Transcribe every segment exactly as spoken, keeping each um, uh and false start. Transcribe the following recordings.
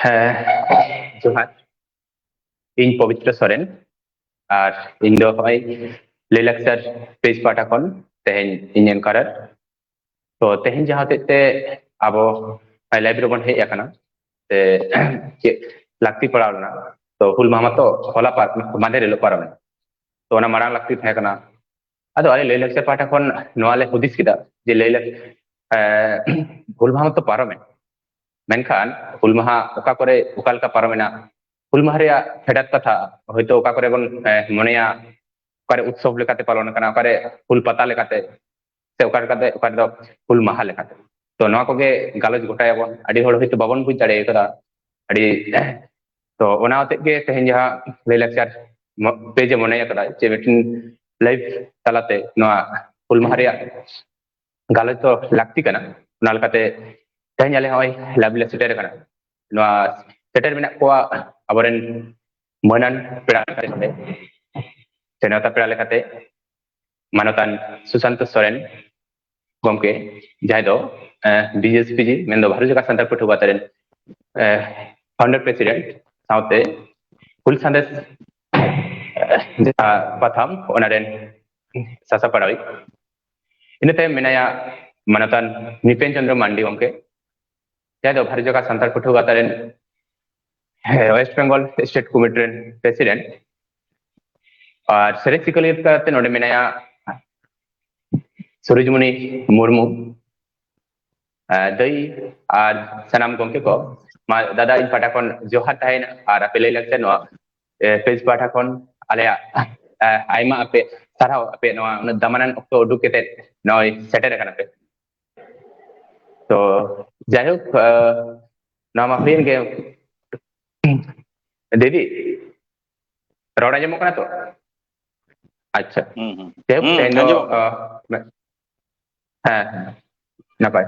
ᱦᱮᱸ, ᱡᱚᱦᱟᱨ᱾ ᱤᱧ ᱯᱚᱵᱤᱛᱨᱚ ᱥᱚᱨᱮᱱ, ᱟᱨ ᱤᱧ ᱫᱚ ᱱᱚᱜᱼᱚᱭ ᱞᱟᱹᱭ ᱞᱟᱠᱪᱟᱨ ᱯᱮᱡᱽ ᱯᱟᱦᱴᱟ ᱠᱷᱚᱱ ᱛᱮᱦᱮᱧ ᱤᱧ ᱮᱱᱠᱟᱨᱟᱨ᱾ ᱛᱚ, ᱛᱮᱦᱮᱧ ᱡᱟᱦᱟᱸ ᱦᱚᱛᱮᱡ ᱛᱮ ᱟᱵᱚ ᱞᱟᱭᱤᱵᱷ ᱨᱮᱵᱚᱱ ᱦᱮᱡ ᱟᱠᱟᱱᱟ, ᱥᱮ ᱪᱮᱫ ᱞᱟᱹᱠᱛᱤ ᱯᱟᱲᱟᱣ ᱞᱮᱱᱟ, ᱛᱚ, ᱦᱩᱞ ᱢᱟᱦᱟ ᱢᱟᱛᱚ ᱦᱚᱞᱟ ᱯᱟᱨ-, ᱢᱟᱫᱷᱮᱨ ᱦᱤᱞᱳᱜ ᱯᱟᱨᱚᱢᱮᱱᱟ᱾ ᱛᱚ, ᱚᱱᱟ ᱢᱟᱲᱟᱝ ᱞᱟᱹᱠᱛᱤ ᱛᱟᱦᱮᱸ ᱠᱟᱱᱟ᱾ ᱟᱫᱚ ᱟᱞᱮ ᱞᱟᱹᱭ ᱞᱟᱠᱪᱟᱨ ᱯᱟᱦᱴᱟ ᱠᱷᱚᱱ ᱱᱚᱣᱟ ᱞᱮ ᱦᱩᱫᱤᱥ ᱠᱮᱫᱟ ᱡᱮ ᱞᱟᱹᱭ ᱞᱟᱠ-, ᱮ, ᱦᱩᱞ ᱢᱟᱦᱟ ᱢᱟᱛᱚ ᱯᱟᱨᱚᱢᱮᱱ, ᱢᱮᱱᱠᱷᱟᱱ ᱦᱩᱞ ᱢᱟᱦᱟ ᱚᱠᱟ ᱠᱚᱨᱮ ᱚᱠᱟ ᱞᱮᱠᱟ ᱯᱟᱨᱚᱢᱮᱱᱟ, ᱦᱩᱞ ᱢᱟᱦᱟ ᱨᱮᱭᱟᱜ ᱯᱷᱮᱰᱟᱛ ᱠᱟᱛᱷᱟ ᱦᱚᱭᱛᱳ ᱚᱠᱟ ᱠᱚᱨᱮ ᱵᱚᱱ, ᱮ, ᱢᱚᱱᱮᱭᱟ ᱚᱠᱟᱨᱮ ᱩᱛᱥᱚᱵ ᱞᱮᱠᱟᱛᱮ ᱯᱟᱞᱚᱱ ᱟᱠᱟᱱᱟ, ᱚᱠᱟᱨᱮ ᱦᱩᱞ ᱯᱟᱛᱟ ᱞᱮᱠᱟᱛᱮ, ᱥᱮ ᱚᱠᱟ ᱞᱮᱠᱟᱛᱮ, ᱚᱠᱟ ᱨᱮᱫᱚ ᱦᱩᱞ ᱢᱟᱦᱟ ᱞᱮᱠᱟᱛᱮ᱾ ᱛᱚ, ᱱᱚᱣᱟ ᱠᱚᱜᱮ ᱜᱟᱞᱚᱪ ᱜᱚᱴᱟᱭᱟᱵᱚᱱ᱾ ᱟᱹᱰᱤ ᱦᱚᱲ ᱦᱚᱭᱛᱳ ᱵᱟᱵᱚᱱ ᱵᱩᱡᱽ ᱫᱟᱲᱮ ᱠᱟᱫᱟ, ᱟᱹᱰᱤ, ᱛᱚ, ᱚᱱᱟ ᱦᱚᱛᱮᱡ ᱜᱮ ᱛᱮᱦᱮᱧ ᱡᱟᱦᱟᱸ ᱞᱟᱹᱭ ᱞᱟᱠᱪᱟᱨ ᱯᱮᱡᱽ ᱮ ᱢᱚᱱᱮ ᱟᱠᱟᱫᱟ ᱡᱮ ᱢᱤᱫᱴᱮᱱ ᱞᱟᱭᱤᱵᱷ ᱛᱟᱞᱟᱛᱮ ᱱᱚᱣᱟ ᱦᱩᱞ ᱢᱟᱦᱟ ᱨᱮᱭᱟᱜ ᱜᱟᱞᱚᱪ ᱫᱚ ᱞᱟᱹᱠᱛᱤ ᱠᱟᱱᱟ᱾ ᱚᱱᱟ ᱞᱮᱠᱟᱛᱮ ᱛᱮᱦᱮᱧ ᱟᱞᱮ ᱦᱚᱸᱜᱼᱚᱭ ᱞᱟᱭᱤᱵᱷ ᱞᱮ ᱥᱮᱴᱮᱨ ᱟᱠᱟᱱᱟ᱾ ᱱᱚᱣᱟ ᱥᱮᱴᱮᱨ ᱢᱮᱱᱟᱜ ᱠᱚᱣᱟ ᱟᱵᱚᱨᱮᱱ ᱢᱟᱹᱱᱟᱱ ᱯᱮᱲᱟ ᱞᱮᱠᱟᱛᱮ ᱱᱚᱰᱮ, ᱥᱮ ᱱᱮᱣᱛᱟ ᱯᱮᱲᱟ ᱞᱮᱠᱟᱛᱮ ᱢᱟᱱᱚᱛᱟᱱ ᱥᱩᱥᱟᱱᱛ ᱥᱚᱨᱮᱱ ᱜᱚᱢᱠᱮ, ᱡᱟᱦᱟᱸᱭ ᱫᱚ, ᱮ, ᱵᱤ ᱮᱥ ᱯᱤ ᱡᱤ, ᱢᱮᱱᱫᱚ ᱵᱷᱟᱨᱚᱛ ᱡᱟᱠᱟᱛ ᱥᱟᱱᱛᱟᱲ ᱯᱟᱹᱴᱷᱩᱣᱟᱹ ᱜᱟᱶᱛᱟ ᱨᱮᱱ, ᱮ, ᱯᱷᱟᱣᱩᱱᱰᱟᱨ ᱯᱨᱮᱥᱤᱰᱮᱱᱴ, ᱥᱟᱶᱛᱮ ᱦᱩᱞ ᱥᱟᱸᱫᱮᱥ, ᱮ, ᱡᱟᱦᱟᱸ ᱯᱟᱛᱷᱟᱢ, ᱚᱱᱟ ᱨᱮᱱ ᱥᱟᱥᱟᱯᱲᱟᱣᱤᱡ᱾ ᱤᱱᱟᱹ ᱛᱟᱭᱚᱢ ᱢᱮᱱᱟᱭᱟ ᱢᱟᱱᱚᱛᱟᱱ ᱱᱤᱯᱮᱱ ᱪᱚᱸᱫᱽᱨᱚ ᱢᱟᱱᱰᱤ ᱜᱚᱢᱠᱮ, ᱡᱟᱦᱟᱸᱭ ᱫᱚ ᱵᱷᱟᱨᱚᱛ ᱡᱟᱠᱟᱛ ᱥᱟᱱᱛᱟᱲ ᱯᱟᱹᱴᱷᱩᱣᱟᱹ ᱜᱟᱶᱛᱟ ᱨᱮᱱ, ᱦᱮᱸ, ᱳᱭᱮᱥᱴ ᱵᱮᱝᱜᱚᱞ ᱥᱴᱮᱴ ᱠᱚᱢᱤᱴᱤ ᱨᱮᱱ ᱯᱨᱮᱥᱤᱰᱮᱱᱴ᱾ ᱟᱨ ᱥᱮᱨᱮᱧ ᱥᱤᱠᱟᱹᱨᱤᱭᱟᱹ ᱞᱮᱠᱟᱛᱮ ᱱᱚᱰᱮ ᱢᱮᱱᱟᱭᱟ ᱥᱩᱨᱩᱡᱽᱢᱩᱱᱤ ᱢᱩᱨᱢᱩ᱾ ᱟᱨ ᱫᱟᱹᱭ ᱟᱨ ᱥᱟᱱᱟᱢ ᱜᱚᱢᱠᱮ ᱠᱚ, ᱢᱟ ᱫᱟᱫᱟ, ᱤᱧ ᱯᱟᱦᱴᱟ ᱠᱷᱚᱱ ᱡᱚᱦᱟᱨ ᱛᱟᱦᱮᱸᱭᱮᱱᱟ᱾ ᱟᱨ ᱟᱯᱮ ᱞᱟᱹᱭ ᱞᱟᱠᱪᱟᱨ ᱱᱚᱣᱟ, ᱮ, ᱯᱮᱡᱽ ᱯᱟᱦᱴᱟ ᱠᱷᱚᱱ ᱟᱞᱮᱭᱟᱜ, ᱮ, ᱟᱭᱢᱟ ᱟᱯᱮ ᱥᱟᱨᱦᱟᱣ, ᱟᱯᱮ ᱱᱚᱣᱟ ᱩᱱᱟᱹᱜ ᱫᱟᱢᱟᱱᱟᱱ ᱚᱠᱛᱚ ᱩᱰᱩᱠ ᱠᱟᱛᱮ ᱱᱚᱜᱼᱚᱭ ᱥᱮᱴᱮᱨ ᱟᱠᱟᱱᱟ ᱯᱮ᱾ ᱛᱚ, ᱡᱟᱭᱦᱳᱠ, ᱮ, ᱱᱚᱣᱟ ᱢᱟ ᱦᱩᱭᱮᱱ ᱜᱮ᱾ ᱫᱤᱫᱤ, ᱨᱚᱲ ᱟᱸᱡᱚᱢᱚᱜ ᱠᱟᱱᱟ ᱛᱚ? ᱟᱪᱪᱷᱟ᱾ ᱦᱩᱸ, ᱦᱩᱸ᱾ ᱡᱟᱭᱦᱳᱠ, ᱦᱩᱸ, ᱛᱮᱦᱮᱧ ᱫᱚ, ᱟᱸᱡᱚᱢᱚᱜ ᱠᱟᱱᱟ᱾ ᱟ, ᱢᱮ-, ᱦᱮᱸ, ᱦᱮᱸ, ᱱᱟᱯᱟᱭ᱾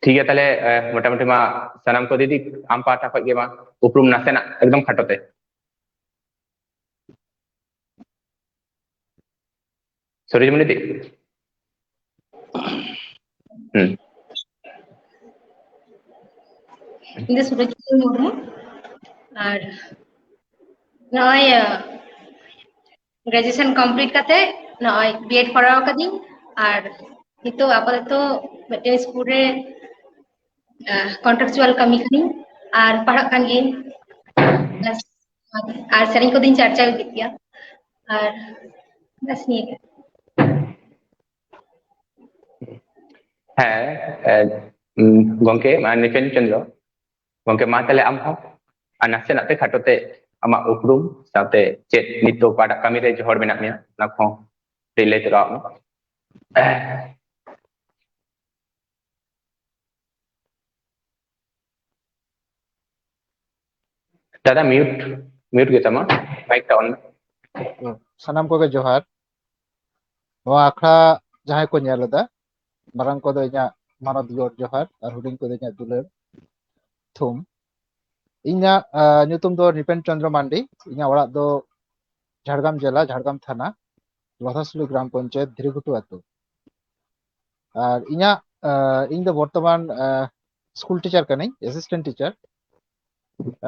ᱴᱷᱤᱠ ᱜᱮᱭᱟ, ᱛᱟᱦᱞᱮ, ᱟ, ᱢᱚᱴᱟᱢᱩᱴᱤ ᱢᱟ ᱥᱟᱱᱟᱢ ᱠᱚ ᱫᱤᱫᱤ, ᱟᱢ ᱯᱟᱦᱴᱟ ᱠᱷᱚᱡ ᱜᱮ ᱢᱟ ᱩᱯᱨᱩᱢ ᱱᱟᱥᱮᱱᱟᱜ ᱮᱠᱫᱚᱢ ᱠᱷᱟᱴᱚ ᱛᱮ᱾ ᱥᱚᱨᱳᱡᱤᱱᱤ ᱫᱤ? ᱦᱩᱸ᱾ ᱤᱧ ᱫᱚ ᱥᱩᱨᱚᱡᱽ ᱢᱩᱨᱢᱩ᱾ ᱟᱨ ᱱᱚᱜᱼᱚᱭ ᱜᱨᱮᱡᱩᱭᱮᱥᱚᱱ ᱠᱚᱢᱯᱞᱤᱴ ᱠᱟᱛᱮ ᱱᱚᱜᱼᱚᱭ ᱵᱤᱮᱰ ᱠᱚᱨᱟᱣ ᱠᱟᱫᱤᱧ᱾ ᱟᱨ ᱱᱤᱛᱚᱜ ᱟᱯᱟᱛᱚᱛᱚ ᱢᱤᱫᱴᱮᱱ ᱥᱠᱩᱞ ᱨᱮ ᱠᱚᱱᱴᱨᱟᱠᱪᱩᱣᱟᱞ ᱠᱟᱹᱢᱤ ᱠᱟᱹᱱᱟᱹᱧ ᱟᱨ ᱯᱟᱲᱦᱟᱜ ᱠᱟᱱ ᱜᱤᱭᱟᱹᱧ᱾ ᱵᱟᱥ, ᱟᱨ ᱥᱮᱨᱮᱧ ᱠᱚᱫᱚᱧ ᱪᱟᱨᱪᱟᱣ ᱤᱫᱤᱜ ᱜᱮᱭᱟ᱾ ᱟᱨ ᱵᱟᱥ, ᱱᱤᱭᱟᱹ ᱜᱮ᱾ ᱦᱮᱸ, ᱮ, ᱩᱢ, ᱜᱚᱝᱠᱮ, ᱢᱟ ᱱᱤᱯᱮᱱ ᱪᱚᱸᱫᱽᱨᱚ, ᱜᱚᱝᱠᱮ, ᱢᱟ ᱛᱟᱦᱞᱮ ᱟᱢ ᱦᱚᱸ ᱟᱨ ᱱᱟᱥᱮᱱᱟᱜ ᱛᱮ ᱠᱷᱟᱴᱚ ᱛᱮ ᱟᱢᱟᱜ ᱩᱯᱨᱩᱢ ᱥᱟᱶᱛᱮ ᱪᱮᱫ ᱱᱤᱛ ᱫᱚ ᱚᱠᱟᱴᱟᱜ ᱠᱟᱹᱢᱤ ᱨᱮ ᱡᱚᱦᱚᱲ ᱢᱮᱱᱟᱜ ᱢᱮᱭᱟ, ᱚᱱᱟ ᱠᱚᱦᱚᱸ ᱠᱟᱹᱴᱤᱡ ᱞᱟᱹᱭ ᱛᱚᱨᱟᱣᱟᱜ ᱢᱮ᱾ ᱫᱟᱫᱟ, ᱢᱤᱭᱩᱴ, ᱢᱤᱭᱩᱴ ᱜᱮᱛᱟᱢᱟ, ᱢᱟᱭᱤᱠ ᱴᱟ ᱚᱱ ᱢᱮ᱾ ᱥᱟᱱᱟᱢ ᱠᱚᱜᱮ ᱡᱚᱦᱟᱨ᱾ ᱱᱚᱣᱟ ᱟᱠᱷᱲᱟ ᱡᱟᱦᱟᱸᱭ ᱠᱚ ᱧᱮᱞ ᱮᱫᱟ, ᱢᱟᱨᱟᱝ ᱠᱚᱫᱚ ᱤᱧᱟᱹᱜ ᱢᱟᱱᱚᱛ ᱜᱚᱰ ᱡᱚᱦᱟᱨ ᱟᱨ ᱦᱩᱰᱤᱧ ᱠᱚᱫᱚ ᱤᱧᱟᱹᱜ ᱫᱩᱞᱟᱹᱲ ᱛᱷᱩᱢ᱾ ᱤᱧᱟᱹᱜ, ᱟᱸ, ᱧᱩᱛᱩᱢ ᱫᱚ ᱱᱤᱯᱮᱱ ᱪᱚᱸᱫᱽᱨᱚ ᱢᱟᱱᱰᱤ᱾ ᱤᱧᱟᱹᱜ ᱚᱲᱟᱜ ᱫᱚ ᱡᱷᱟᱲᱜᱨᱟᱢ ᱡᱮᱞᱟ, ᱡᱷᱟᱲᱜᱨᱟᱢ ᱛᱷᱟᱱᱟ, ᱞᱚᱫᱷᱟᱥᱩᱞᱤ ᱜᱨᱟᱢ ᱯᱚᱧᱪᱟᱭᱮᱛ, ᱫᱷᱤᱨᱤᱜᱷᱩᱴᱩ ᱟᱹᱛᱩ᱾ ᱟᱨ ᱤᱧᱟᱹᱜ, ᱟᱸ, ᱤᱧ ᱫᱚ ᱵᱚᱨᱛᱚᱢᱟᱱ, ᱟᱸ, ᱥᱠᱩᱞ ᱴᱤᱪᱟᱨ ᱠᱟᱹᱱᱟᱹᱧ, ᱮᱥᱤᱥᱴᱮᱱᱴ ᱴᱤᱪᱟᱨ,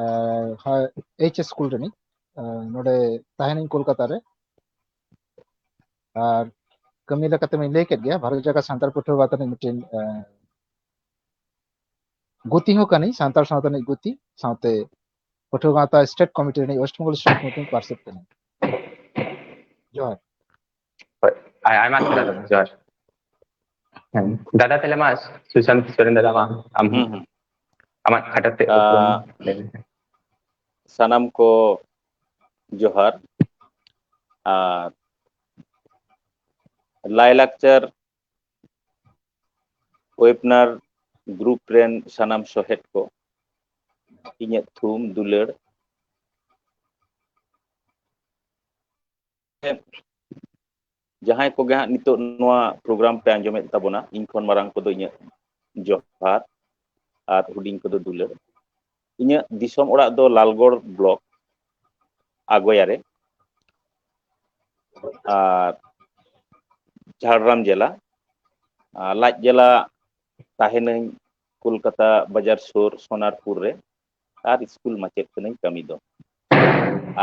ᱟᱸ, ᱦᱳᱭ, ᱮᱭᱤᱪ ᱮᱥ ᱥᱠᱩᱞ ᱨᱤᱱᱤᱡ᱾ ᱟᱸ, ᱱᱚᱰᱮ ᱛᱟᱦᱮᱱᱟᱹᱧ ᱠᱳᱞᱠᱟᱛᱟ ᱨᱮ᱾ ᱟᱨ ᱠᱟᱹᱢᱤ ᱞᱮᱠᱟᱛᱮ ᱢᱟᱧ ᱞᱟᱹᱭ ᱠᱮᱫ ᱜᱮᱭᱟ, ᱵᱷᱟᱨᱚᱛ ᱡᱟᱠᱟᱛ ᱥᱟᱱᱛᱟᱲ ᱯᱟᱹᱴᱷᱩᱣᱟᱹ ᱜᱟᱶᱛᱟ ᱨᱤᱱᱤᱡ ᱢᱤᱫᱴᱮᱱ, ᱟᱸ, ᱜᱩᱛᱤ ᱦᱚᱸ ᱠᱟᱹᱱᱟᱹᱧ, ᱥᱟᱱᱛᱟᱲ ᱥᱟᱶᱛᱟ ᱨᱤᱱᱤᱡ ᱜᱩᱛᱤ, ᱥᱟᱶᱛᱮ ᱯᱟᱹᱴᱷᱩᱣᱟᱹ ᱜᱟᱶᱛᱟ ᱥᱴᱮᱴ ᱠᱚᱢᱤᱴᱤ ᱨᱤᱱᱤᱡ, ᱳᱭᱮᱥᱴ ᱵᱮᱝᱜᱚᱞ ᱥᱴᱮᱴ ᱠᱚᱢᱤᱴᱤ ᱨᱤᱱᱤᱡ ᱯᱟᱨᱥᱮᱛ ᱠᱟᱹᱱᱟᱹᱧ᱾ ᱡᱚᱦᱟᱨ᱾ ᱦᱳᱭ, ᱟᱭ-, ᱟᱭᱢᱟ ᱥᱟᱨᱦᱟᱣ ᱫᱟᱫᱟ, ᱡᱚᱦᱟᱨ᱾ ᱦᱮᱸ, ᱫᱟᱫᱟ, ᱛᱟᱦᱞᱮ ᱢᱟ ᱥᱩᱥᱟᱱᱛ ᱥᱚᱨᱮᱱ ᱫᱟᱫᱟ, ᱢᱟ ᱟᱢ ᱦᱚᱸ ᱦᱩᱸ, ᱦᱩᱸ᱾ ᱟᱢᱟᱜ ᱠᱷᱟᱴᱚ ᱛᱮ ᱩᱯᱨᱩᱢ ᱟᱸ, ᱞᱟᱹᱭ ᱢᱮ᱾ ᱥᱟᱱᱟᱢ ᱠᱚ ᱡᱚᱦᱟᱨ᱾ ᱟᱨ ᱞᱟᱭᱼᱞᱟᱠᱪᱟᱨ ᱳᱭᱮᱵᱱᱟᱨ ᱜᱨᱩᱯ ᱨᱮᱱ ᱥᱟᱱᱟᱢ ᱥᱚᱦᱮᱫ ᱠᱚ ᱤᱧᱟᱹᱜ ᱛᱷᱩᱢ ᱫᱩᱞᱟᱹᱲ᱾ ᱡᱟᱦᱟᱸᱭ ᱠᱚᱜᱮ ᱦᱟᱸᱜ ᱱᱤᱛᱚᱜ ᱱᱚᱣᱟ ᱯᱨᱳᱜᱨᱟᱢ ᱯᱮ ᱟᱸᱡᱚᱢᱮᱫ ᱛᱟᱵᱚᱱᱟ, ᱤᱧ ᱠᱷᱚᱱ ᱢᱟᱨᱟᱝ ᱠᱚᱫᱚ ᱤᱧᱟᱹᱜ ᱡᱚᱦᱟᱨ ᱟᱨ ᱦᱩᱰᱤᱧ ᱠᱚᱫᱚ ᱫᱩᱞᱟᱹᱲ᱾ ᱤᱧᱟᱹᱜ ᱫᱤᱥᱚᱢ ᱚᱲᱟᱜ ᱫᱚ ᱞᱟᱞᱜᱚᱲ ᱵᱞᱚᱠ, ᱟᱜᱚᱭᱟ ᱨᱮ᱾ ᱟᱨ ᱡᱷᱟᱲᱜᱨᱟᱢ ᱡᱮᱞᱟ, ᱟᱨ ᱞᱟᱡ ᱡᱮᱞᱟ ᱛᱟᱦᱮᱱᱟᱹᱧ ᱠᱳᱞᱠᱟᱛᱟ ᱵᱟᱡᱟᱨ ᱥᱩᱨ ᱥᱳᱱᱟᱨᱯᱩᱨ ᱨᱮ, ᱟᱨ ᱥᱠᱩᱞ ᱢᱟᱪᱮᱫ ᱠᱟᱹᱱᱟᱹᱧ ᱠᱟᱹᱢᱤ ᱫᱚ᱾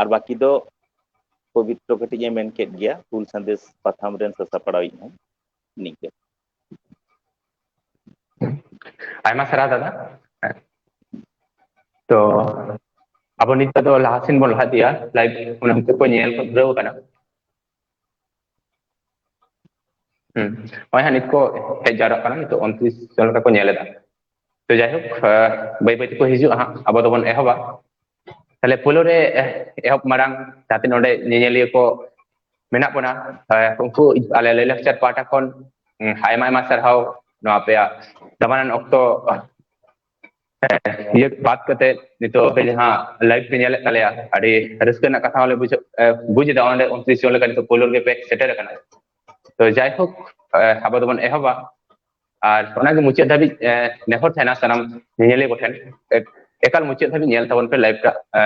ᱟᱨ ᱵᱟᱹᱠᱤ ᱫᱚ ᱯᱚᱵᱤᱛᱨᱚ ᱠᱟᱹᱴᱤᱡ ᱮ ᱢᱮᱱ ᱠᱮᱫ ᱜᱮᱭᱟ, ᱦᱩᱞ ᱥᱟᱸᱫᱮᱥ ᱯᱟᱛᱷᱟᱢ ᱨᱮᱱ ᱥᱟᱥᱟᱯᱲᱟᱣᱤᱡ ᱦᱚᱸ ᱱᱤᱝᱠᱟᱹ᱾ ᱟᱭᱢᱟ ᱥᱟᱨᱦᱟᱣ ᱫᱟᱫᱟ᱾ ᱛᱚ ᱟᱵᱚ ᱱᱤᱛᱚᱜ ᱫᱚ ᱞᱟᱦᱟ ᱥᱮᱱ ᱵᱚᱱ ᱞᱟᱦᱟ ᱤᱫᱤᱭᱟ, ᱞᱟᱭᱤᱵᱷ ᱚᱱᱟ ᱦᱚᱛᱮᱡ ᱠᱚ ᱧᱮᱞ ᱠᱚ ᱫᱷᱩᱨᱟᱹᱣ ᱟᱠᱟᱱᱟ᱾ ᱦᱩᱸ, ᱱᱚᱜᱼᱚᱭ ᱦᱟᱸᱜ ᱱᱤᱛ ᱠᱚ ᱦᱮᱡ ᱡᱟᱣᱨᱟᱜ ᱠᱟᱱᱟ, ᱱᱤᱛᱚᱜ ᱩᱱᱛᱨᱤᱥ ᱡᱚᱱ ᱞᱮᱠᱟ ᱠᱚ ᱧᱮᱞ ᱮᱫᱟ᱾ ᱛᱚ ᱡᱟᱭᱦᱳᱠ, ᱟᱸ, ᱵᱟᱹᱭ ᱵᱟᱹᱭ ᱛᱮᱠᱚ ᱦᱤᱡᱩᱜᱼᱟ ᱦᱟᱸᱜ, ᱟᱵᱚ ᱫᱚᱵᱚᱱ ᱮᱦᱚᱵᱟ᱾ ᱛᱟᱦᱞᱮ ᱯᱳᱭᱞᱳ ᱨᱮ, ᱮᱦ, ᱮᱦᱚᱵ ᱢᱟᱲᱟᱝ ᱡᱟᱦᱟᱸ ᱛᱤᱱᱟᱹᱜ ᱱᱚᱰᱮ ᱧᱮᱧᱮᱞᱤᱭᱟᱹ ᱠᱚ ᱢᱮᱱᱟᱜ ᱵᱚᱱᱟ, ᱮᱦ, ᱩᱱᱠᱩ ᱟᱞᱮ ᱞᱟᱹᱭᱼᱞᱟᱠᱪᱟᱨ ᱯᱟᱦᱴᱟ ᱠᱷᱚᱱ, ᱩᱸ, ᱟᱭᱢᱟ ᱟᱭᱢᱟ ᱥᱟᱨᱦᱟᱣ ᱱᱚᱣᱟ ᱟᱯᱮᱭᱟᱜ ᱫᱟᱢᱟᱱᱟᱱ ᱚᱠᱛᱚ, ᱮᱦ, ᱤᱭᱟᱹ ᱵᱟᱫ ᱠᱟᱛᱮ ᱱᱤᱛᱚᱜ ᱟᱯᱮ ᱡᱟᱦᱟᱸ ᱞᱟᱭᱤᱵᱷ ᱯᱮ ᱧᱮᱞᱮᱫ ᱛᱟᱞᱮᱭᱟ, ᱟᱹᱰᱤ ᱨᱟᱹᱥᱠᱟᱹ ᱨᱮᱱᱟᱜ ᱠᱟᱛᱷᱟ ᱦᱚᱸᱞᱮ ᱵᱩᱡᱷᱟᱹᱣ, ᱮᱦ, ᱵᱩᱡᱽ ᱮᱫᱟ᱾ ᱚᱸᱰᱮ ᱩᱱᱛᱨᱤᱥ ᱡᱚᱱ ᱞᱮᱠᱟ ᱱᱤᱛᱚᱜ ᱯᱳᱭᱞᱳ ᱨᱮᱜᱮ ᱯᱮ ᱥᱮᱴᱮᱨ ᱟᱠᱟᱱᱟ᱾ ᱛᱚ ᱡᱟᱭᱦᱳᱠ, ᱮᱦ, ᱟᱵᱚ ᱫᱚᱵᱚᱱ ᱮᱦᱚᱵᱟ᱾ ᱟᱨ ᱚᱱᱟᱜᱮ ᱢᱩᱪᱟᱹᱫ ᱫᱷᱟᱹᱵᱤᱡ, ᱮ, ᱱᱮᱦᱚᱨ ᱛᱟᱦᱮᱱᱟ ᱥᱟᱱᱟᱢ ᱧᱮᱧᱮᱞᱤᱭᱟᱹ ᱠᱚᱴᱷᱮᱱ, ᱮ, ᱮᱠᱟᱞ ᱢᱩᱪᱟᱹᱫ ᱫᱷᱟᱹᱵᱤᱡ ᱧᱮᱞ ᱛᱟᱵᱚᱱ ᱯᱮ ᱞᱟᱭᱤᱵᱷ ᱴᱟᱜ᱾ ᱮ,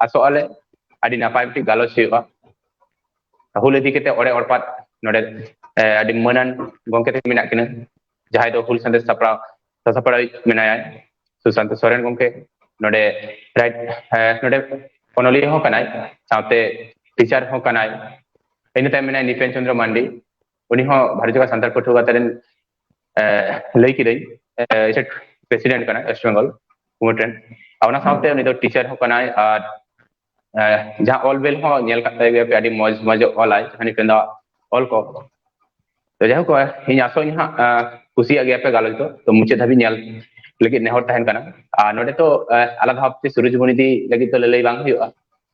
ᱟᱥᱚᱜ ᱟᱞᱮ ᱟᱹᱰᱤ ᱱᱟᱯᱟᱭ ᱢᱤᱫᱴᱤᱡ ᱜᱟᱞᱚᱪ ᱦᱩᱭᱩᱜᱼᱟ᱾ ᱦᱩᱞ ᱤᱫᱤ ᱠᱟᱛᱮ ᱚᱲᱮ ᱚᱲᱯᱟᱛ ᱱᱚᱰᱮ, ᱮ, ᱟᱹᱰᱤ ᱢᱟᱹᱱᱟᱱ ᱜᱚᱢᱠᱮ ᱛᱟᱹᱠᱤᱱ ᱢᱮᱱᱟᱜ ᱠᱤᱱᱟ, ᱡᱟᱦᱟᱸᱭ ᱫᱚ ᱦᱩᱞ ᱥᱟᱸᱫᱮᱥ ᱥᱟᱯᱲᱟᱣ ᱥᱟᱯᱲᱟᱣᱤᱡ ᱢᱮᱱᱟᱭᱟ ᱥᱩᱥᱟᱱᱛ ᱥᱚᱨᱮᱱ ᱜᱚᱢᱠᱮ᱾ ᱱᱚᱰᱮ ᱨᱟᱭᱤᱴ, ᱮ, ᱱᱚᱰᱮ ᱚᱱᱚᱞᱤᱭᱟᱹ ᱦᱚᱸ ᱠᱟᱱᱟᱭ, ᱥᱟᱶᱛᱮ ᱴᱤᱪᱟᱨ ᱦᱚᱸ ᱠᱟᱱᱟᱭ᱾ ᱤᱱᱟᱹ ᱛᱟᱭᱚᱢ ᱢᱮᱱᱟᱭᱟ ᱱᱤᱯᱮᱱ ᱪᱚᱸᱫᱽᱨᱚ ᱢᱟᱱᱰᱤ, ᱩᱱᱤ ᱦᱚᱸ ᱵᱷᱟᱨᱚᱛ ᱡᱟᱠᱟᱛ ᱥᱟᱱᱛᱟᱲ ᱯᱟᱹᱴᱷᱩᱣᱟᱹ ᱜᱟᱶᱛᱟ ᱨᱮᱱ, ᱮ, ᱞᱟᱹᱭ ᱠᱤᱫᱟᱹᱧ, ᱮ, ᱪᱮᱫ ᱯᱨᱮᱥᱤᱰᱮᱱᱴ ᱠᱟᱱᱟᱭ ᱳᱭᱮᱥᱴ ᱵᱮᱝᱜᱚᱞ ᱠᱩᱢᱩᱴ ᱨᱮᱱ᱾ ᱟᱨ ᱚᱱᱟ ᱥᱟᱶᱛᱮ ᱩᱱᱤ ᱫᱚ ᱴᱤᱪᱟᱨ ᱦᱚᱸ ᱠᱟᱱᱟᱭ, ᱟᱨ, ᱮ, ᱡᱟᱦᱟᱸ ᱚᱞ ᱵᱮᱞ ᱦᱚᱸ ᱧᱮᱞ ᱠᱟᱜ ᱛᱟᱭ ᱜᱮᱭᱟ ᱯᱮ, ᱟᱹᱰᱤ ᱢᱚᱡᱽ ᱢᱚᱡᱽ ᱚᱞᱟᱭ, ᱡᱟᱦᱟᱸ ᱱᱤᱯᱮᱱ ᱫᱟ ᱚᱞ ᱠᱚ᱾ ᱛᱚ ᱡᱟᱭᱦᱳᱠ, ᱤᱧ ᱟᱥᱚᱜ ᱟᱹᱧ ᱦᱟᱸᱜ, ᱮ, ᱠᱩᱥᱤᱭᱟᱜ ᱜᱮᱭᱟ ᱯᱮ ᱜᱟᱞᱚᱪ ᱫᱚ᱾ ᱛᱚ ᱢᱩᱪᱟᱹᱫ ᱫᱷᱟᱹᱵᱤᱡ ᱧᱮᱞ ᱞᱟᱹᱜᱤᱫ ᱱᱮᱦᱚᱨ ᱛᱟᱦᱮᱱ ᱠᱟᱱᱟ᱾ ᱟᱨ ᱱᱚᱰᱮ ᱛᱚ, ᱮ, ᱟᱞᱟᱫᱟ ᱵᱷᱟᱵᱛᱮ ᱥᱩᱨᱚᱡᱽᱢᱚᱱᱤ ᱫᱤ ᱞᱟᱹᱜᱤᱫ ᱫᱚ ᱞᱟᱹᱞᱟᱹᱭ ᱵᱟᱝ ᱦᱩᱭᱩᱜᱼᱟ᱾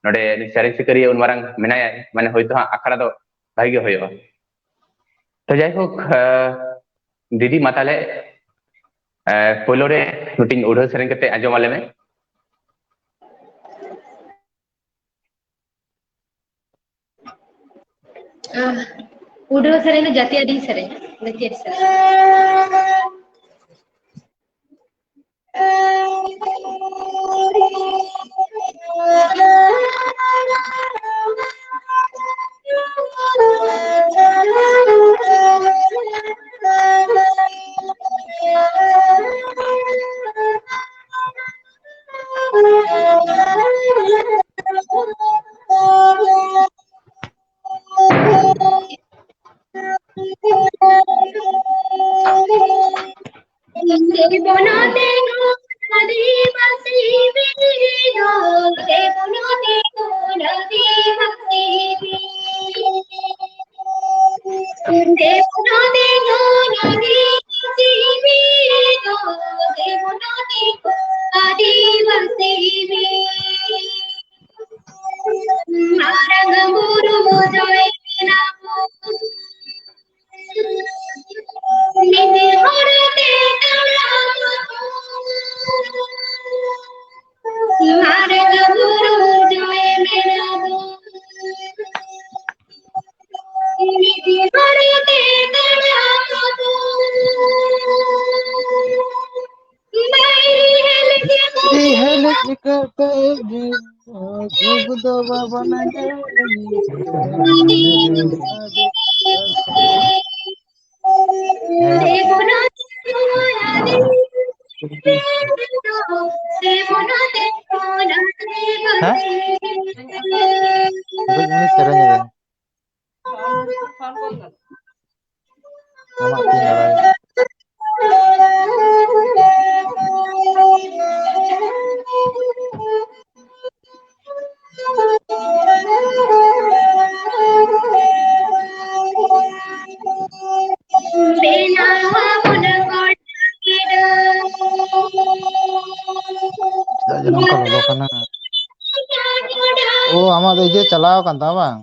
ᱱᱚᱰᱮ ᱩᱱᱤ ᱥᱮᱨᱮᱧ ᱥᱤᱠᱟᱹᱨᱤᱭᱟᱹ ᱩᱱ ᱢᱟᱨᱟᱝ ᱢᱮᱱᱟᱭᱟ, ᱢᱟᱱᱮ ᱦᱳᱭᱛᱳ ᱦᱟᱸᱜ ᱟᱠᱷᱲᱟ ᱫᱚ ᱵᱷᱟᱜᱤ ᱜᱮ ᱦᱩᱭᱩᱜᱼᱟ᱾ ᱛᱚ ᱡᱟᱭᱦᱳᱠ, ᱮ, ᱫᱤᱫᱤ ᱢᱟ ᱛᱟᱦᱞᱮ, ᱮ, ᱯᱳᱭᱞᱳ ᱨᱮ ᱢᱤᱫᱴᱤᱡ ᱩᱰᱷᱟᱹᱣ ᱥᱮᱨᱮᱧ ᱠᱟᱛᱮ ᱟᱸᱡᱚᱢ ᱟᱞᱮ ᱢᱮ᱾ ᱟᱦ, ᱩᱰᱷᱟᱹᱣ ᱥᱮᱨᱮᱧ ᱫᱚ ᱡᱟᱹᱛᱤᱭᱟᱹᱨᱤ ᱥᱮᱨᱮᱧ, ᱡᱟᱹᱛᱤᱭᱟᱹᱨᱤ ᱥᱮᱨᱮᱧ᱾ ᱫᱮᱵᱚᱱ ᱛᱤᱸᱜᱩᱱ ᱟᱹᱫᱤᱵᱟᱹᱥᱤ ᱵᱤᱨ ᱫᱚ, ᱫᱮᱵᱚᱱ ᱛᱤᱸᱜᱩᱱ ᱟᱹᱫᱤᱵᱟᱹᱥᱤ ᱵᱤᱨ᱾ ᱫᱮᱵᱚᱱ ᱛᱤᱸᱜᱩᱱ ᱟᱹᱫᱤᱵᱟᱹᱥᱤ ᱵᱤᱨ ᱫᱚ, ᱫᱮᱵᱚᱱ ᱛᱤᱸᱜᱩᱱ ᱟᱹᱫᱤᱵᱟᱹᱥᱤ ᱵᱤᱨ᱾ ᱢᱟᱨᱟᱝ ᱵᱩᱨᱩ ᱫᱚᱭ ᱢᱮᱱᱟ ᱵᱚᱱ᱾ ᱢᱤᱫ ᱦᱚᱲ ᱛᱮ ᱛᱟᱲᱟᱢ ᱟᱵᱚᱱ᱾ ᱢᱟᱨᱟᱝ ᱵᱩᱨᱩ ᱫᱚᱭ ᱢᱮᱱᱟ ᱵᱚᱱ᱾ ᱢᱤᱫ ᱦᱚᱲ ᱛᱮ ᱛᱟᱲᱟᱢ ᱟᱵᱚᱱ᱾ ᱵᱟᱭᱨᱤ ᱦᱮᱞ ᱡᱮ ᱵᱟᱭᱨᱤ ᱦᱮᱞ ᱪᱤᱠᱟᱹᱛᱮ ᱜᱮ ᱡᱩᱜᱽ ᱫᱚ ᱵᱟᱵᱚᱱ ᱧᱮᱞ᱾ ᱦᱮᱸ? ᱥᱮᱨᱮᱧ ᱨᱮ᱾ ᱟᱢᱟᱜ ᱛᱤ ᱞᱟᱲᱟᱭ᱾ ᱪᱮᱫᱟᱜ ᱡᱮ ᱱᱚᱝᱠᱟ ᱞᱚᱞᱚ ᱠᱟᱱᱟ? ᱳ, ᱟᱢᱟᱜ ᱫᱚ ᱤᱭᱟᱹ ᱪᱟᱞᱟᱣ ᱟᱠᱟᱱ ᱛᱟᱢᱟ ᱵᱟᱝ?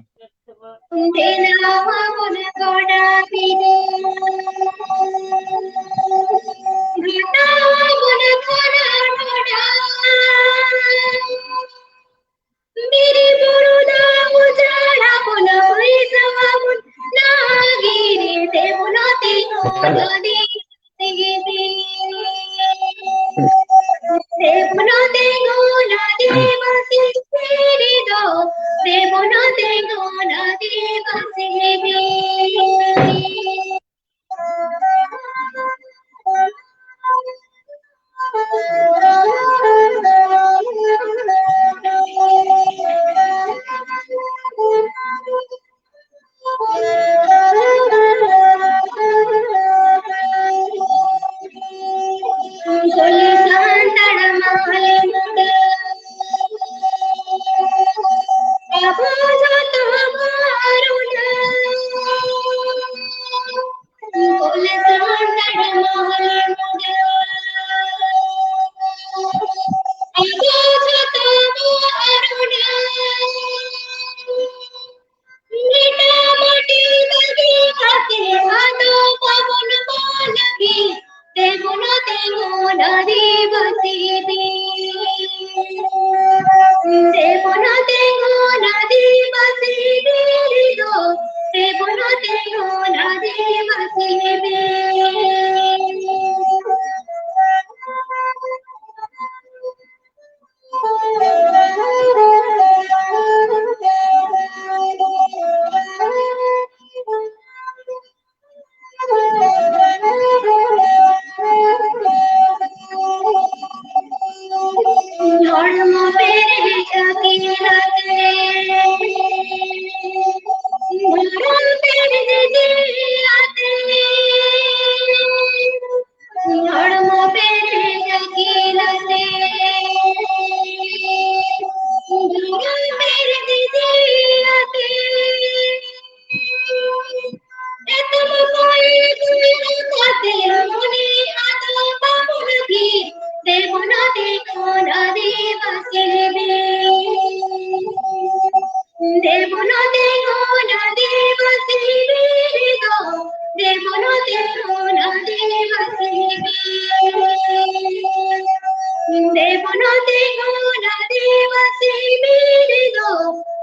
ᱛᱤᱸᱜᱩᱱᱟ ᱫᱮᱵᱟ ᱥᱤᱵᱤ ᱨᱮᱫᱚ,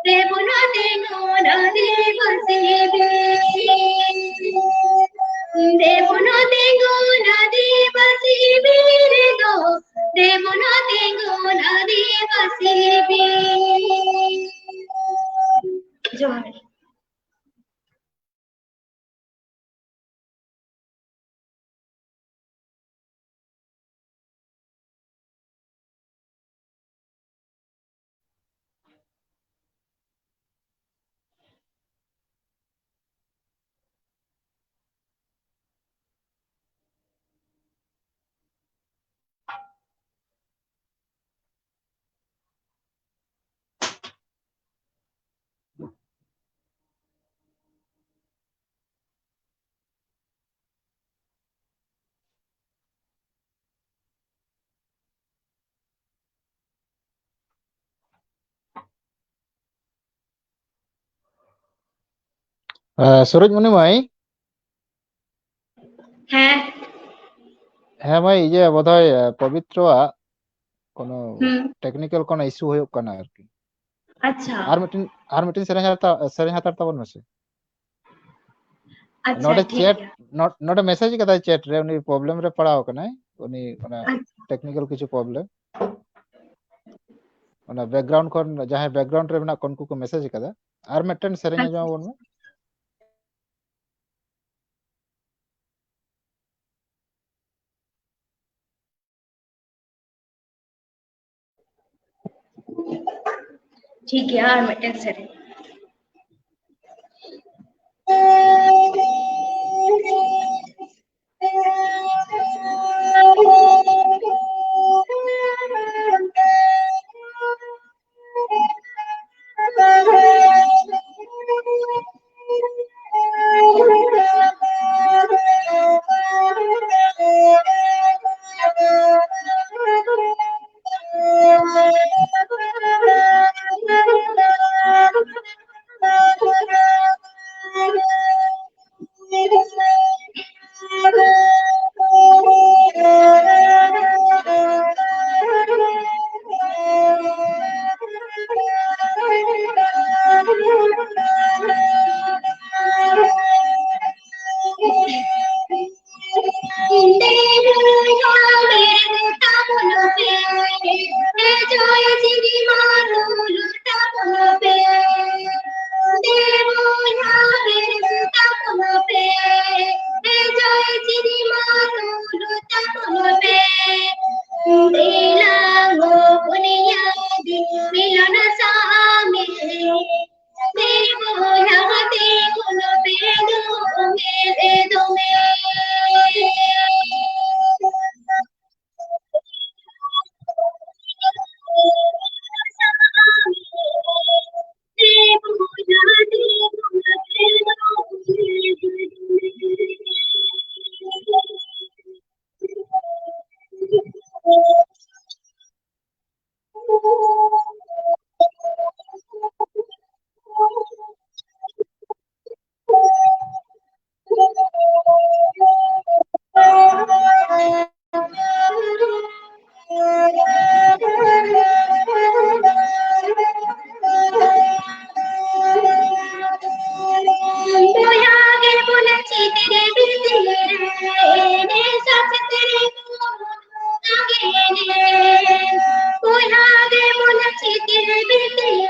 ᱫᱮᱵᱚᱱᱟ ᱛᱤᱸᱜᱩᱱᱟ ᱫᱮᱵᱟ ᱥᱤᱵᱤ᱾ ᱫᱮᱵᱚᱱᱟ ᱛᱤᱸᱜᱩᱱᱟ ᱫᱮᱵᱟ ᱥᱤᱵᱤ ᱨᱮᱫᱚ, ᱫᱮᱵᱚᱱᱟ ᱛᱤᱸᱜᱩᱱᱟ ᱫᱮᱵᱟ ᱥᱤᱵᱤ᱾ ᱡᱚᱦᱟᱨ᱾ ᱥᱩᱨᱚᱡᱽ ᱢᱩᱱᱤ ᱢᱟᱹᱭ᱾ ᱦᱮᱸ᱾ ᱦᱮᱸ ᱢᱟᱹᱭ, ᱤᱭᱟᱹ ᱵᱚᱫᱷᱚᱭ, ᱮ, ᱯᱚᱵᱤᱛᱨᱚᱣᱟᱜ ᱠᱳᱱᱳ ᱦᱩᱸ᱾ ᱴᱮᱠᱱᱤᱠᱮᱞ ᱠᱳᱱᱳ ᱤᱥᱩ ᱦᱩᱭᱩᱜ ᱠᱟᱱᱟ ᱟᱨᱠᱤ᱾ ᱟᱪᱪᱷᱟ᱾ ᱟᱨ ᱢᱤᱫᱴᱮᱱ, ᱟᱨ ᱢᱤᱫᱴᱮᱱ ᱥᱮᱨᱮᱧ ᱦᱟᱛᱟᱣ, ᱥᱮᱨᱮᱧ ᱦᱟᱛᱟᱲ ᱛᱟᱵᱚᱱ ᱢᱮᱥᱮ᱾ ᱟᱪᱪᱷᱟ, ᱱᱚᱰᱮ ᱴᱷᱤᱠ ᱪᱮᱴ, ᱜᱮᱭᱟ᱾ ᱱᱚ-, ᱱᱚᱰᱮ ᱢᱮᱥᱮᱡᱽ ᱠᱟᱫᱟᱭ ᱪᱮᱴ ᱨᱮ, ᱩᱱᱤ ᱯᱨᱚᱵᱞᱮᱢ ᱨᱮ ᱯᱟᱲᱟᱣ ᱠᱟᱱᱟᱭ, ᱩᱱᱤ ᱚᱱᱟ ᱟᱪᱪᱷᱟ᱾ ᱴᱮᱠᱱᱤᱠᱮᱞ ᱠᱤᱪᱷᱩ ᱯᱨᱚᱵᱞᱮᱢ᱾ ᱚᱱᱟ ᱵᱮᱠᱜᱨᱟᱣᱩᱱᱰ ᱠᱷᱚᱱ, ᱡᱟᱦᱟᱸᱭ ᱵᱮᱠᱜᱨᱟᱣᱩᱱᱰ ᱨᱮ ᱢᱮᱱᱟᱜ ᱠᱚ, ᱩᱱᱠᱩ ᱠᱚ ᱢᱮᱥᱮᱡᱽ ᱠᱟᱫᱟ᱾ ᱟᱨ ᱢᱤᱫᱴᱮᱱ ᱥᱮᱨᱮᱧ ᱟᱪᱪᱷᱟ᱾ ᱟᱸᱡᱚᱢ ᱟᱵᱚᱱ ᱢᱮ᱾ ᱴᱷᱤᱠ ᱜᱮᱭᱟ, ᱟᱨ ᱢᱤᱫᱴᱮᱱ ᱥᱮᱨᱮᱧ᱾ ᱥᱟᱥᱮᱛ ᱨᱮ ᱵᱚᱱ ᱟᱜᱮᱱᱮ, ᱵᱚᱭᱦᱟ ᱜᱮ ᱵᱚᱱ ᱪᱤᱛᱤᱨ ᱵᱷᱤᱛᱤᱨ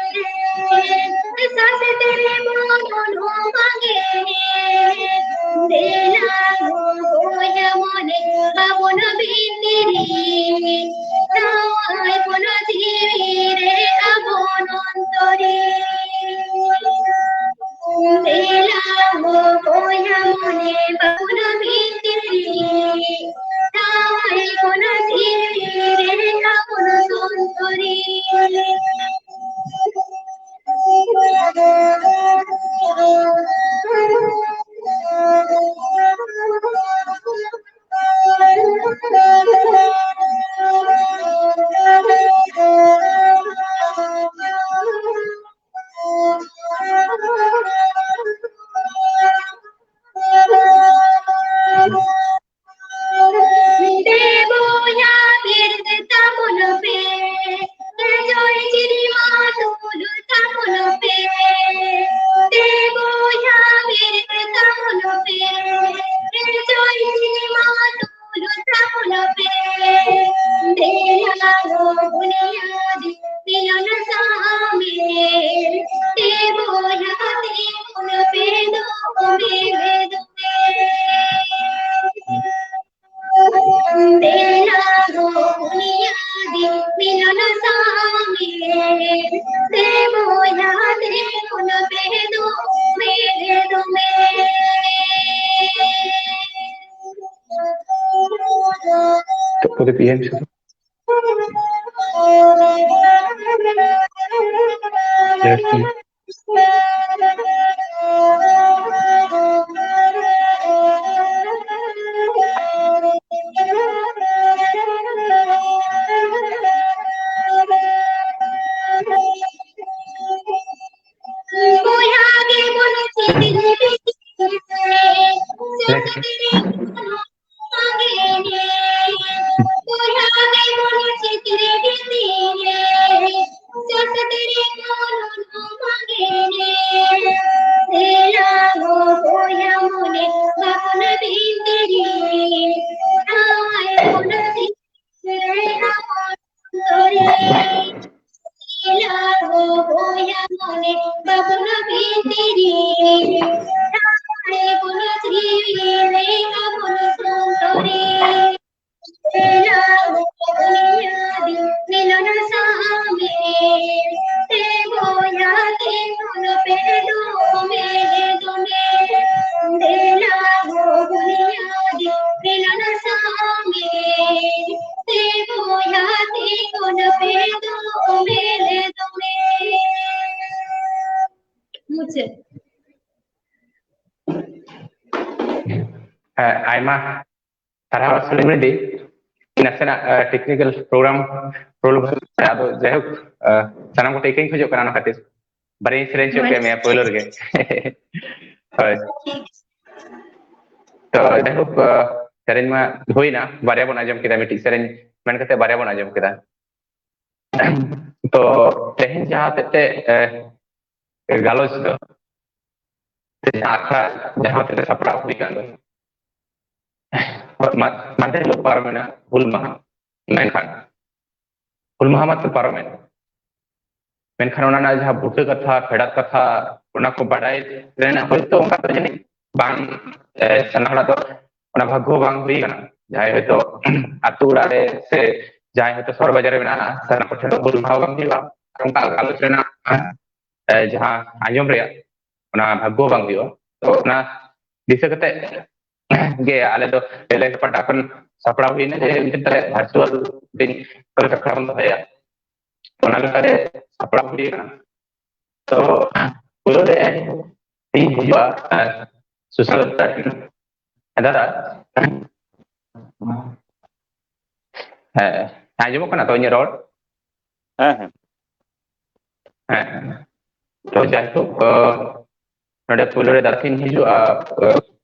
ᱨᱮ, ᱥᱟᱥᱮᱛ ᱨᱮ ᱵᱚᱱ ᱟᱜᱮᱱᱮ, ᱫᱮᱞᱟ ᱜᱚ ᱵᱚᱭᱦᱟ ᱢᱚᱱᱮ ᱵᱟᱵᱚᱱ ᱵᱷᱤᱛᱤᱨ ᱨᱮ, ᱱᱟᱣᱟᱭ ᱵᱚᱱ ᱡᱤᱣᱤ ᱨᱮ ᱟᱵᱚᱱ ᱚᱱᱛᱚᱨᱤ᱾ ᱫᱮᱞᱟ ᱦᱳ ᱵᱚᱭᱦᱟ ᱢᱚᱱᱮ ᱵᱟᱵᱚᱱ ᱵᱷᱤᱛᱨᱤ, ᱱᱟᱣᱟᱭ ᱵᱚᱱ ᱡᱤᱣᱤ ᱨᱮ ᱟᱵᱚᱱ ᱚᱱᱛᱚᱨᱤ᱾ ᱫᱮ ᱵᱚᱭᱦᱟ ᱵᱤᱨᱫᱟᱹ ᱛᱟᱵᱚᱱ ᱯᱮ, ᱡᱚᱭ ᱪᱤᱨᱤᱢᱟ ᱫᱩᱞ ᱛᱟᱵᱚᱱ ᱯᱮ᱾ ᱫᱮ ᱵᱚᱭᱦᱟ ᱵᱤᱨᱫᱟᱹ ᱛᱟᱵᱚᱱ ᱯᱮ, ᱡᱚᱭ ᱪᱤᱨᱤᱢᱟ ᱫᱩᱞ ᱛᱟᱵᱚᱱ ᱯᱮ᱾ ᱫᱮᱞᱟ ᱜᱚ ᱵᱩᱱᱤᱭᱟᱹᱫᱤ ᱢᱤᱞᱚᱱ ᱥᱟᱢᱮ, ᱫᱮ ᱵᱚᱭᱦᱟ ᱛᱤᱸᱜᱩᱱ ᱯᱮ ᱫᱚᱢᱮ ᱫᱚᱢᱮ᱾ ᱫᱮᱞᱟ ᱜᱚ ᱵᱩᱱᱤᱭᱟᱹᱫᱤ ᱢᱤᱞᱚᱱ ᱥᱟᱢᱮ, ᱫᱮ ᱵᱚᱭᱦᱟ ᱛᱤᱸᱜᱩᱱ ᱯᱮ ᱫᱚᱢᱮ ᱫᱚᱢᱮ᱾ ᱛᱩᱯᱩ ᱫᱚ ᱯᱤᱭᱟᱹᱧ ᱥᱩᱫᱷᱩ᱾ ᱵᱚᱭᱦᱟ ᱜᱮᱵᱚᱱ ᱪᱮᱫ ᱞᱮᱠᱟ? ᱢᱟ ᱥᱟᱨᱦᱟᱣ ᱥᱟᱞᱤᱢ ᱨᱮᱰᱰᱤ᱾ ᱱᱟᱥᱮᱱᱟᱜ ᱴᱮᱠᱱᱤᱠᱮᱞ ᱯᱨᱳᱜᱨᱟᱢ ᱨᱳᱞ ᱟᱫᱚ ᱡᱟᱭᱦᱳᱠ, ᱥᱟᱱᱟᱢ ᱠᱚ ᱴᱷᱮᱱ ᱤᱠᱟᱹᱧ ᱠᱷᱚᱡᱚᱜ ᱠᱟᱱᱟ᱾ ᱚᱱᱟ ᱠᱷᱟᱹᱛᱤᱨ ᱵᱟᱨᱭᱟᱧ ᱥᱮᱨᱮᱧ ᱦᱚᱪᱚ ᱠᱮᱫ ᱢᱮᱭᱟ ᱯᱳᱭᱞᱳ ᱨᱮᱜᱮ᱾ ᱦᱳᱭ᱾ ᱛᱚ ᱡᱟᱭᱦᱳᱠ, ᱥᱮᱨᱮᱧ ᱢᱟ ᱦᱩᱭᱱᱟ, ᱵᱟᱨᱭᱟ ᱵᱚᱱ ᱟᱸᱡᱚᱢ ᱠᱮᱫᱟ, ᱢᱤᱫᱴᱤᱡ ᱥᱮᱨᱮᱧ ᱢᱮᱱ ᱠᱟᱛᱮ ᱵᱟᱨᱭᱟ ᱵᱚᱱ ᱟᱸᱡᱚᱢ ᱠᱮᱫᱟ᱾ ᱛᱚ ᱛᱮᱦᱮᱧ ᱡᱟᱦᱟᱸ ᱦᱚᱛᱮᱡ ᱛᱮ ᱜᱟᱞᱚᱪ ᱫᱚ ᱥᱮ ᱟᱠᱷᱲᱟ ᱡᱟᱦᱟᱸ ᱦᱚᱛᱮᱡ ᱛᱮ ᱥᱟᱯᱲᱟᱣ ᱦᱩᱭ ᱟᱠᱟᱱ ᱫᱚ, ᱢᱟ- ᱢᱟᱫᱷᱮᱨ ᱦᱤᱞᱳᱜ ᱯᱟᱨᱚᱢᱮᱱᱟ ᱦᱩᱞ ᱢᱟᱦᱟ᱾ ᱢᱮᱱᱠᱷᱟᱱ ᱦᱩᱞ ᱢᱟᱦᱟ ᱢᱟᱛᱚ ᱯᱟᱨᱚᱢᱮᱱ, ᱢᱮᱱᱠᱷᱟᱱ ᱚᱱᱟ ᱨᱮᱱᱟᱜ ᱡᱟᱦᱟᱸ ᱵᱩᱴᱟᱹ ᱠᱟᱛᱷᱟ, ᱯᱷᱮᱰᱟᱛ ᱠᱟᱛᱷᱟ, ᱚᱱᱟ ᱠᱚ ᱵᱟᱰᱟᱭ ᱨᱮᱱᱟᱜ ᱦᱚᱭᱛᱳ ᱚᱱᱠᱟ ᱫᱚ ᱡᱟᱹᱱᱤᱡ ᱵᱟᱝ, ᱥᱟᱱᱟ ᱦᱚᱲᱟᱜ ᱫᱚ ᱚᱱᱟ ᱵᱷᱟᱜᱽᱜᱚ ᱵᱟᱝ ᱦᱩᱭ ᱠᱟᱱᱟ᱾ ᱡᱟᱦᱟᱸᱭ ᱦᱚᱭᱛᱳ ᱟᱹᱛᱩ ᱚᱲᱟᱜ ᱨᱮ ᱥᱮ ᱡᱟᱦᱟᱸᱭ ᱦᱚᱭᱛᱳ ᱥᱚᱦᱚᱨ ᱵᱟᱡᱟᱨ ᱨᱮ ᱢᱮᱱᱟᱜᱼᱟ, ᱥᱟᱱᱟᱢ ᱠᱚᱴᱷᱮᱱ ᱫᱚ ᱦᱩᱞ ᱢᱟᱦᱟ ᱵᱟᱝ ᱦᱩᱭᱩᱜᱼᱟ, ᱚᱱᱠᱟ ᱜᱟᱞᱚᱪ ᱨᱮᱱᱟᱜ ᱡᱟᱦᱟᱸ ᱟᱸᱡᱚᱢ ᱨᱮᱭᱟᱜ ᱚᱱᱟ ᱵᱷᱟᱜᱽᱜᱚ ᱵᱟᱝ ᱦᱩᱭᱩᱜᱼᱟ᱾ ᱛᱚ ᱚᱱᱟ ᱫᱤᱥᱟᱹ ᱠᱟᱛᱮ ᱜᱮ ᱟᱞᱮ ᱫᱚ ᱟᱞᱮ ᱯᱟᱦᱴᱟ ᱠᱷᱚᱱ ᱥᱟᱯᱲᱟᱣ ᱦᱩᱭᱱᱟ ᱡᱮ ᱢᱤᱫᱴᱮᱱ ᱛᱟᱞᱮ ᱵᱷᱟᱨᱪᱩᱣᱟᱞ ᱫᱤᱱ ᱠᱟᱞᱪᱟᱨ ᱵᱚᱱ ᱫᱚᱦᱚᱭᱟ᱾ ᱚᱱᱟ ᱞᱮᱠᱟᱛᱮ ᱥᱟᱯᱲᱟᱣ ᱦᱩᱭ ᱠᱟᱱᱟ᱾ ᱛᱚ ᱯᱩᱭᱞᱩ ᱨᱮ ᱤᱧ ᱦᱤᱡᱩᱜᱼᱟ ᱥᱳᱥᱟᱞ ᱫᱟᱫᱟ᱾ ᱦᱮᱸ, ᱟᱸᱡᱚᱢᱚᱜ ᱠᱟᱱᱟ ᱛᱚ ᱤᱧᱟᱹᱜ ᱨᱚᱲ? ᱦᱮᱸ ᱦᱮᱸ᱾ ᱦᱮᱸ, ᱛᱚ ᱡᱟᱭᱦᱳᱠ, ᱱᱚᱰᱮ ᱯᱩᱭᱞᱩ ᱨᱮ ᱫᱟᱫᱟ ᱴᱷᱮᱱ ᱦᱤᱡᱩᱜᱼᱟ᱾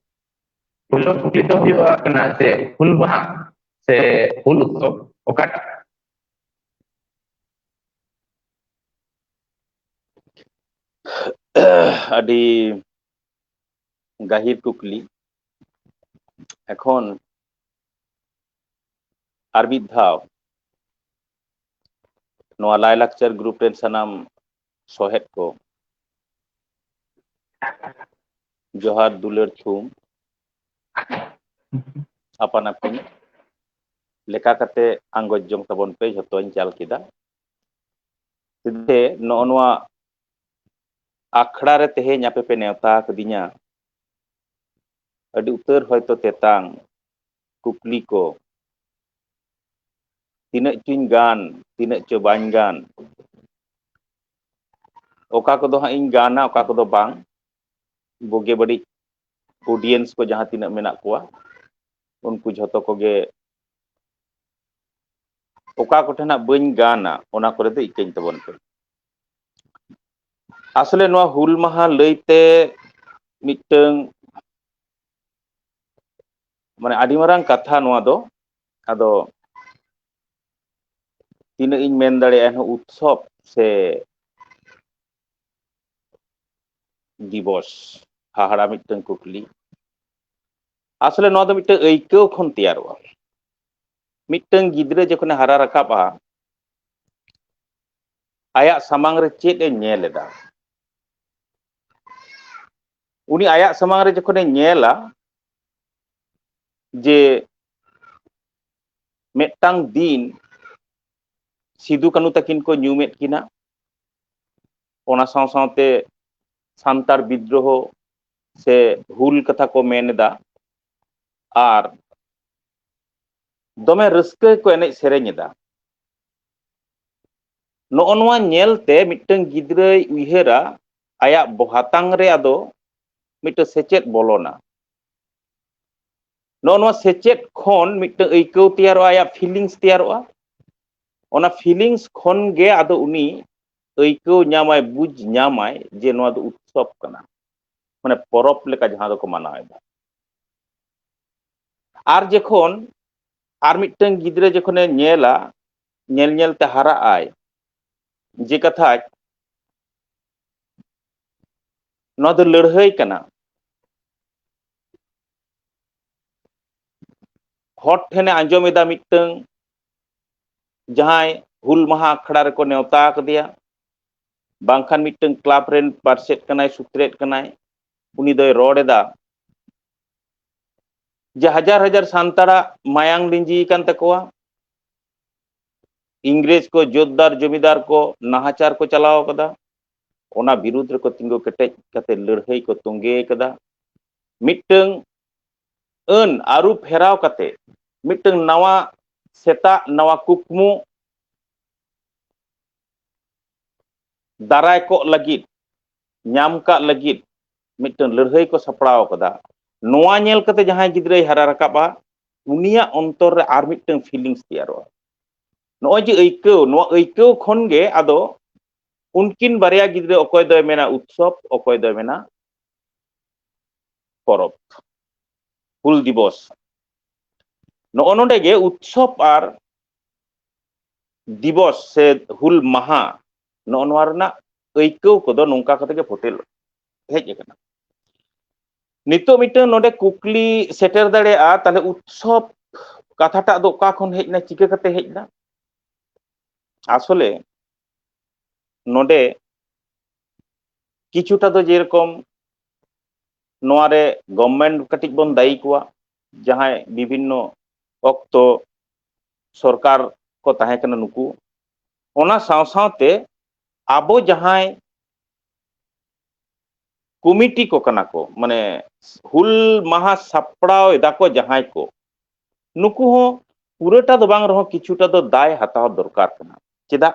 ᱯᱩᱭᱞᱩ ᱠᱩᱠᱞᱤ ᱫᱚ ᱦᱩᱭᱩᱜᱼᱟ ᱠᱟᱱᱟ ᱥᱮ ᱦᱩᱞ ᱢᱟᱦᱟ ᱥᱮ ᱦᱩᱞ ᱩᱛᱥᱚᱵ ᱚᱠᱟᱴᱟᱜ? ᱟᱹᱰᱤ ᱜᱟᱹᱦᱤᱨ ᱠᱩᱠᱞᱤ᱾ ᱮᱠᱷᱚᱱ ᱟᱨ ᱢᱤᱫ ᱫᱷᱟᱣ ᱱᱚᱣᱟ ᱞᱟᱭᱞᱟᱠᱪᱟᱨ ᱜᱨᱩᱯ ᱨᱮᱱ ᱥᱟᱱᱟᱢ ᱥᱚᱦᱮᱫ ᱠᱚ ᱡᱚᱦᱟᱨ ᱫᱩᱞᱟᱹᱲ ᱛᱷᱩᱢ ᱟᱯᱟᱱ ᱟᱹᱯᱤᱱ ᱞᱮᱠᱟ ᱠᱟᱛᱮ ᱟᱸᱜᱚᱪ ᱡᱚᱝ ᱛᱟᱵᱚᱱ ᱯᱮ, ᱡᱷᱚᱛᱚᱧ ᱪᱟᱞ ᱠᱮᱫᱟ᱾ ᱛᱮ ᱱᱚᱜᱼᱚ ᱱᱚᱣᱟ ᱟᱠᱷᱲᱟ ᱨᱮ ᱛᱮᱦᱮᱧ ᱟᱯᱮ ᱯᱮ ᱱᱮᱣᱛᱟ ᱟᱠᱟᱫᱤᱧᱟ, ᱟᱹᱰᱤ ᱩᱛᱟᱹᱨ ᱦᱚᱭᱛᱳ ᱛᱮᱛᱟᱝ ᱠᱩᱠᱞᱤ ᱠᱚ, ᱛᱤᱱᱟᱹᱜ ᱪᱚᱧ ᱜᱟᱱ, ᱛᱤᱱᱟᱹᱜ ᱪᱚ ᱵᱟᱹᱧ ᱜᱟᱱ, ᱚᱠᱟ ᱠᱚᱫᱚ ᱦᱟᱸᱜ ᱤᱧ ᱜᱟᱱᱟ, ᱚᱠᱟ ᱠᱚᱫᱚ ᱵᱟᱝ, ᱵᱩᱜᱤ ᱵᱟᱹᱲᱤᱡ ᱚᱰᱤᱭᱮᱱᱥ ᱠᱚ ᱡᱟᱦᱟᱸ ᱛᱤᱱᱟᱹᱜ ᱢᱮᱱᱟᱜ ᱠᱚᱣᱟ, ᱩᱱᱠᱩ ᱡᱷᱚᱛᱚ ᱠᱚᱜᱮ ᱚᱠᱟ ᱠᱚᱴᱷᱮᱱ ᱦᱟᱸᱜ ᱵᱟᱹᱧ ᱜᱟᱱᱟ, ᱚᱱᱟ ᱠᱚᱨᱮ ᱫᱚ ᱤᱠᱟᱹᱧ ᱛᱟᱵᱚᱱ ᱯᱮ᱾ ᱟᱥᱚᱞᱮ ᱱᱚᱣᱟ ᱦᱩᱞ ᱢᱟᱦᱟ ᱞᱟᱹᱭᱛᱮ ᱢᱤᱫᱴᱟᱝ, ᱢᱟᱱᱮ, ᱟᱹᱰᱤ ᱢᱟᱨᱟᱝ ᱠᱟᱛᱷᱟ ᱱᱚᱣᱟ ᱫᱚ᱾ ᱟᱫᱚ ᱛᱤᱱᱟᱹᱜ ᱤᱧ ᱢᱮᱱ ᱫᱟᱲᱮᱭᱟᱜᱼᱟ, ᱮᱱᱦᱚᱸ ᱩᱛᱥᱚᱵ ᱥᱮ ᱫᱤᱵᱚᱥ, ᱦᱟᱦᱟᱲᱟ ᱢᱤᱫᱴᱟᱝ ᱠᱩᱠᱞᱤ᱾ ᱟᱥᱚᱞᱮ ᱱᱚᱣᱟ ᱫᱚ ᱢᱤᱫᱴᱟᱝ ᱟᱹᱭᱠᱟᱹᱣ ᱠᱷᱚᱱ ᱛᱮᱭᱟᱨᱚᱜᱼᱟ᱾ ᱢᱤᱫᱴᱟᱝ ᱜᱤᱫᱽᱨᱟᱹ ᱡᱚᱠᱷᱚᱱᱮ ᱦᱟᱨᱟ ᱨᱟᱠᱟᱵᱼᱟ, ᱟᱭᱟᱜ ᱥᱟᱢᱟᱝ ᱨᱮ ᱪᱮᱫ ᱮ ᱧᱮᱞ ᱮᱫᱟ? ᱩᱱᱤ ᱟᱭᱟᱜ ᱥᱟᱢᱟᱝ ᱨᱮ ᱡᱚᱠᱷᱚᱱᱮ ᱧᱮᱞᱟ ᱡᱮ ᱢᱤᱫᱴᱟᱝ ᱫᱤᱱ ᱥᱤᱫᱩ ᱠᱟᱹᱱᱩ ᱛᱟᱹᱠᱤᱱ ᱠᱚ ᱧᱩᱢᱮᱫ ᱠᱤᱱᱟ, ᱚᱱᱟ ᱥᱟᱶ ᱥᱟᱶᱛᱮ ᱥᱟᱱᱛᱟᱲ ᱵᱤᱫᱽᱨᱳᱦᱚ ᱥᱮ ᱦᱩᱞ ᱠᱟᱛᱷᱟ ᱠᱚ ᱢᱮᱱ ᱮᱫᱟ, ᱟᱨ ᱫᱚᱢᱮ ᱨᱟᱹᱥᱠᱟᱹ ᱠᱚ ᱮᱱᱮᱡ ᱥᱮᱨᱮᱧ ᱮᱫᱟ᱾ ᱱᱚᱜᱼᱚ ᱱᱚᱣᱟ ᱧᱮᱞᱛᱮ ᱢᱤᱫᱴᱟᱝ ᱜᱤᱫᱽᱨᱟᱹᱭ ᱩᱭᱦᱟᱹᱨᱟ, ᱟᱭᱟᱜ ᱵᱚᱦᱟᱛᱟᱝ ᱨᱮ ᱟᱫᱚ ᱢᱤᱫᱴᱟᱝ ᱥᱮᱪᱮᱫ ᱵᱚᱞᱚᱱᱟ᱾ ᱱᱚᱜᱼᱚ ᱱᱚᱣᱟ ᱥᱮᱪᱮᱫ ᱠᱷᱚᱱ ᱢᱤᱫᱴᱟᱝ ᱟᱹᱭᱠᱟᱹᱣ ᱛᱮᱭᱟᱨᱚᱜᱼᱟ, ᱟᱭᱟᱜ feelings ᱛᱮᱭᱟᱨᱚᱜᱼᱟ᱾ ᱚᱱᱟ feelings ᱠᱷᱚᱱ ᱜᱮ ᱟᱫᱚ ᱩᱱᱤ ᱟᱹᱭᱠᱟᱹᱣ ᱧᱟᱢᱟᱭ, ᱵᱩᱡᱽ ᱧᱟᱢᱟᱭ ᱡᱮ ᱱᱚᱣᱟ ᱫᱚ ᱩᱛᱥᱚᱵ ᱠᱟᱱᱟ, ᱢᱟᱱᱮ ᱯᱚᱨᱚᱵᱽ ᱞᱮᱠᱟ ᱡᱟᱦᱟᱸ ᱫᱚᱠᱚ ᱢᱟᱱᱟᱣ ᱮᱫᱟ᱾ ᱟᱨ ᱡᱚᱠᱷᱚᱱ ᱟᱨ ᱢᱤᱫᱴᱟᱝ ᱜᱤᱫᱽᱨᱟᱹ ᱡᱚᱠᱷᱚᱱᱮ ᱧᱮᱞᱟ, ᱧᱮᱞ ᱧᱮᱞ ᱛᱮ ᱦᱟᱨᱟᱜ ᱟᱭ, ᱡᱮ ᱠᱟᱛᱷᱟᱡ ᱱᱚᱣᱟ ᱫᱚ ᱞᱟᱹᱲᱦᱟᱹᱭ ᱠᱟᱱᱟ, ᱦᱚᱲ ᱴᱷᱮᱱᱮ ᱟᱸᱡᱚᱢ ᱮᱫᱟ ᱢᱤᱫᱴᱟᱝ, ᱡᱟᱦᱟᱸᱭ ᱦᱩᱞ ᱢᱟᱦᱟ ᱟᱠᱷᱲᱟ ᱨᱮᱠᱚ ᱱᱮᱣᱛᱟ ᱟᱠᱟᱫᱮᱭᱟ, ᱵᱟᱝᱠᱷᱟᱱ ᱢᱤᱫᱴᱟᱝ club ᱨᱮᱱ ᱯᱟᱨᱥᱮᱫ ᱠᱟᱱᱟᱭ, ᱥᱩᱛᱨᱮᱫ ᱠᱟᱱᱟᱭ, ᱩᱱᱤ ᱫᱚᱭ ᱨᱚᱲ ᱮᱫᱟ ᱡᱮ ᱦᱟᱡᱟᱨ ᱦᱟᱡᱟᱨ ᱥᱟᱱᱛᱟᱲᱟᱜ ᱢᱟᱭᱟᱝ ᱞᱤᱸᱡᱤ ᱟᱠᱟᱱ ᱛᱟᱠᱚᱣᱟ, ᱤᱝᱨᱮᱡᱽ ᱠᱚ ᱡᱳᱛᱫᱟᱨ ᱡᱚᱢᱤᱫᱟᱨ ᱠᱚ ᱱᱟᱦᱟᱪᱟᱨ ᱠᱚ ᱪᱟᱞᱟᱣ ᱟᱠᱟᱫᱟ, ᱚᱱᱟ ᱵᱤᱨᱩᱫᱽ ᱨᱮᱠᱚ ᱛᱤᱸᱜᱩ ᱠᱮᱴᱮᱡ ᱠᱟᱛᱮ ᱞᱟᱹᱲᱦᱟᱹᱭ ᱠᱚ ᱛᱚᱸᱜᱮ ᱟᱠᱟᱫᱟ᱾ ᱢᱤᱫᱴᱟᱝ ᱟᱹᱱ ᱟᱹᱨᱩ ᱯᱷᱮᱨᱟᱣ ᱠᱟᱛᱮ ᱢᱤᱫᱴᱟᱝ ᱱᱟᱣᱟ ᱥᱮᱛᱟᱜ, ᱱᱟᱣᱟ ᱠᱩᱠᱢᱩ ᱫᱟᱨᱟᱭ ᱠᱚᱜ ᱞᱟᱹᱜᱤᱫ, ᱧᱟᱢ ᱠᱟᱜ ᱞᱟᱹᱜᱤᱫ ᱢᱤᱫᱴᱟᱝ ᱞᱟᱹᱲᱦᱟᱹᱭ ᱠᱚ ᱥᱟᱯᱲᱟᱣ ᱠᱟᱫᱟ᱾ ᱱᱚᱣᱟ ᱧᱮᱞ ᱠᱟᱛᱮ ᱡᱟᱦᱟᱸᱭ ᱜᱤᱫᱽᱨᱟᱹᱭ ᱦᱟᱨᱟ ᱨᱟᱠᱟᱵᱼᱟ, ᱩᱱᱤᱭᱟᱜ ᱚᱱᱛᱚᱨ ᱨᱮ ᱟᱨ ᱢᱤᱫᱴᱟᱝ ᱯᱷᱤᱞᱤᱝᱥ ᱛᱮᱭᱟᱨᱚᱜᱼᱟ᱾ ᱱᱚᱜᱼᱚᱭ ᱡᱮ ᱟᱹᱭᱠᱟᱹᱣ, ᱱᱚᱣᱟ ᱟᱹᱭᱠᱟᱹᱣ ᱠᱷᱚᱱ ᱜᱮ ᱟᱫᱚ ᱩᱱᱠᱤᱱ ᱵᱟᱨᱭᱟ ᱜᱤᱫᱽᱨᱟᱹ, ᱚᱠᱚᱭ ᱫᱚᱭ ᱢᱮᱱᱟ ᱩᱛᱥᱚᱵ, ᱚᱠᱚᱭ ᱫᱚᱭ ᱢᱮᱱᱟ ᱯᱚᱨᱚᱵᱽ, ᱦᱩᱞ ᱫᱤᱵᱚᱥ᱾ ᱱᱚᱜᱼᱚ ᱱᱚᱰᱮ ᱜᱮ ᱩᱛᱥᱚᱵ ᱟᱨ ᱫᱤᱵᱚᱥ ᱥᱮ ᱦᱩᱞ ᱢᱟᱦᱟ, ᱱᱚᱜᱼᱚ ᱱᱚᱣᱟ ᱨᱮᱱᱟᱜ ᱟᱹᱭᱠᱟᱹᱣ ᱠᱚᱫᱚ ᱱᱚᱝᱠᱟ ᱠᱟᱛᱮ ᱜᱮ ᱯᱷᱚᱴᱮᱞ ᱦᱮᱡ ᱟᱠᱟᱱᱟ᱾ ᱱᱤᱛᱚᱜ ᱢᱤᱫᱴᱟᱝ ᱱᱚᱰᱮ ᱠᱩᱠᱞᱤ ᱥᱮᱴᱮᱨ ᱫᱟᱲᱮᱭᱟᱜᱼᱟ, ᱛᱟᱦᱞᱮ ᱩᱛᱥᱚᱵ ᱠᱟᱛᱷᱟᱴᱟᱜ ᱫᱚ ᱚᱠᱟ ᱠᱷᱚᱱ ᱦᱮᱡ ᱮᱱᱟ, ᱪᱤᱠᱟᱹ ᱠᱟᱛᱮ ᱦᱮᱡ ᱮᱱᱟ? ᱟᱥᱚᱞᱮ ᱱᱚᱰᱮ ᱠᱤᱪᱷᱩᱴᱟ ᱫᱚ ᱡᱮᱨᱚᱠᱚᱢ ᱱᱚᱣᱟ ᱨᱮ ᱜᱚᱵᱷᱢᱮᱱᱴ ᱠᱟᱹᱴᱤᱡ ᱵᱚᱱ ᱫᱟᱭᱤ ᱠᱚᱣᱟ, ᱡᱟᱦᱟᱸᱭ ᱵᱤᱵᱷᱤᱱᱱᱚ ᱚᱠᱛᱚ ᱥᱚᱨᱠᱟᱨ ᱠᱚ ᱛᱟᱦᱮᱸ ᱠᱟᱱᱟ ᱱᱩᱠᱩ᱾ ᱚᱱᱟ ᱥᱟᱶ ᱥᱟᱶᱛᱮ ᱟᱵᱚ ᱡᱟᱦᱟᱸᱭ ᱠᱚᱢᱤᱴᱤ ᱠᱚ ᱠᱟᱱᱟ ᱠᱚ, ᱢᱟᱱᱮ ᱦᱩᱞ ᱢᱟᱦᱟ ᱥᱟᱯᱲᱟᱣ ᱮᱫᱟ ᱠᱚ ᱡᱟᱦᱟᱸᱭ ᱠᱚ, ᱱᱩᱠᱩ ᱦᱚᱸ ᱯᱩᱨᱟᱹᱴᱟ ᱫᱚ ᱵᱟᱝ ᱨᱮᱦᱚᱸ ᱠᱤᱪᱷᱩᱴᱟ ᱫᱚ ᱫᱟᱭ ᱦᱟᱛᱟᱣ ᱫᱚᱨᱠᱟᱨ ᱠᱟᱱᱟ᱾ ᱪᱮᱫᱟᱜ?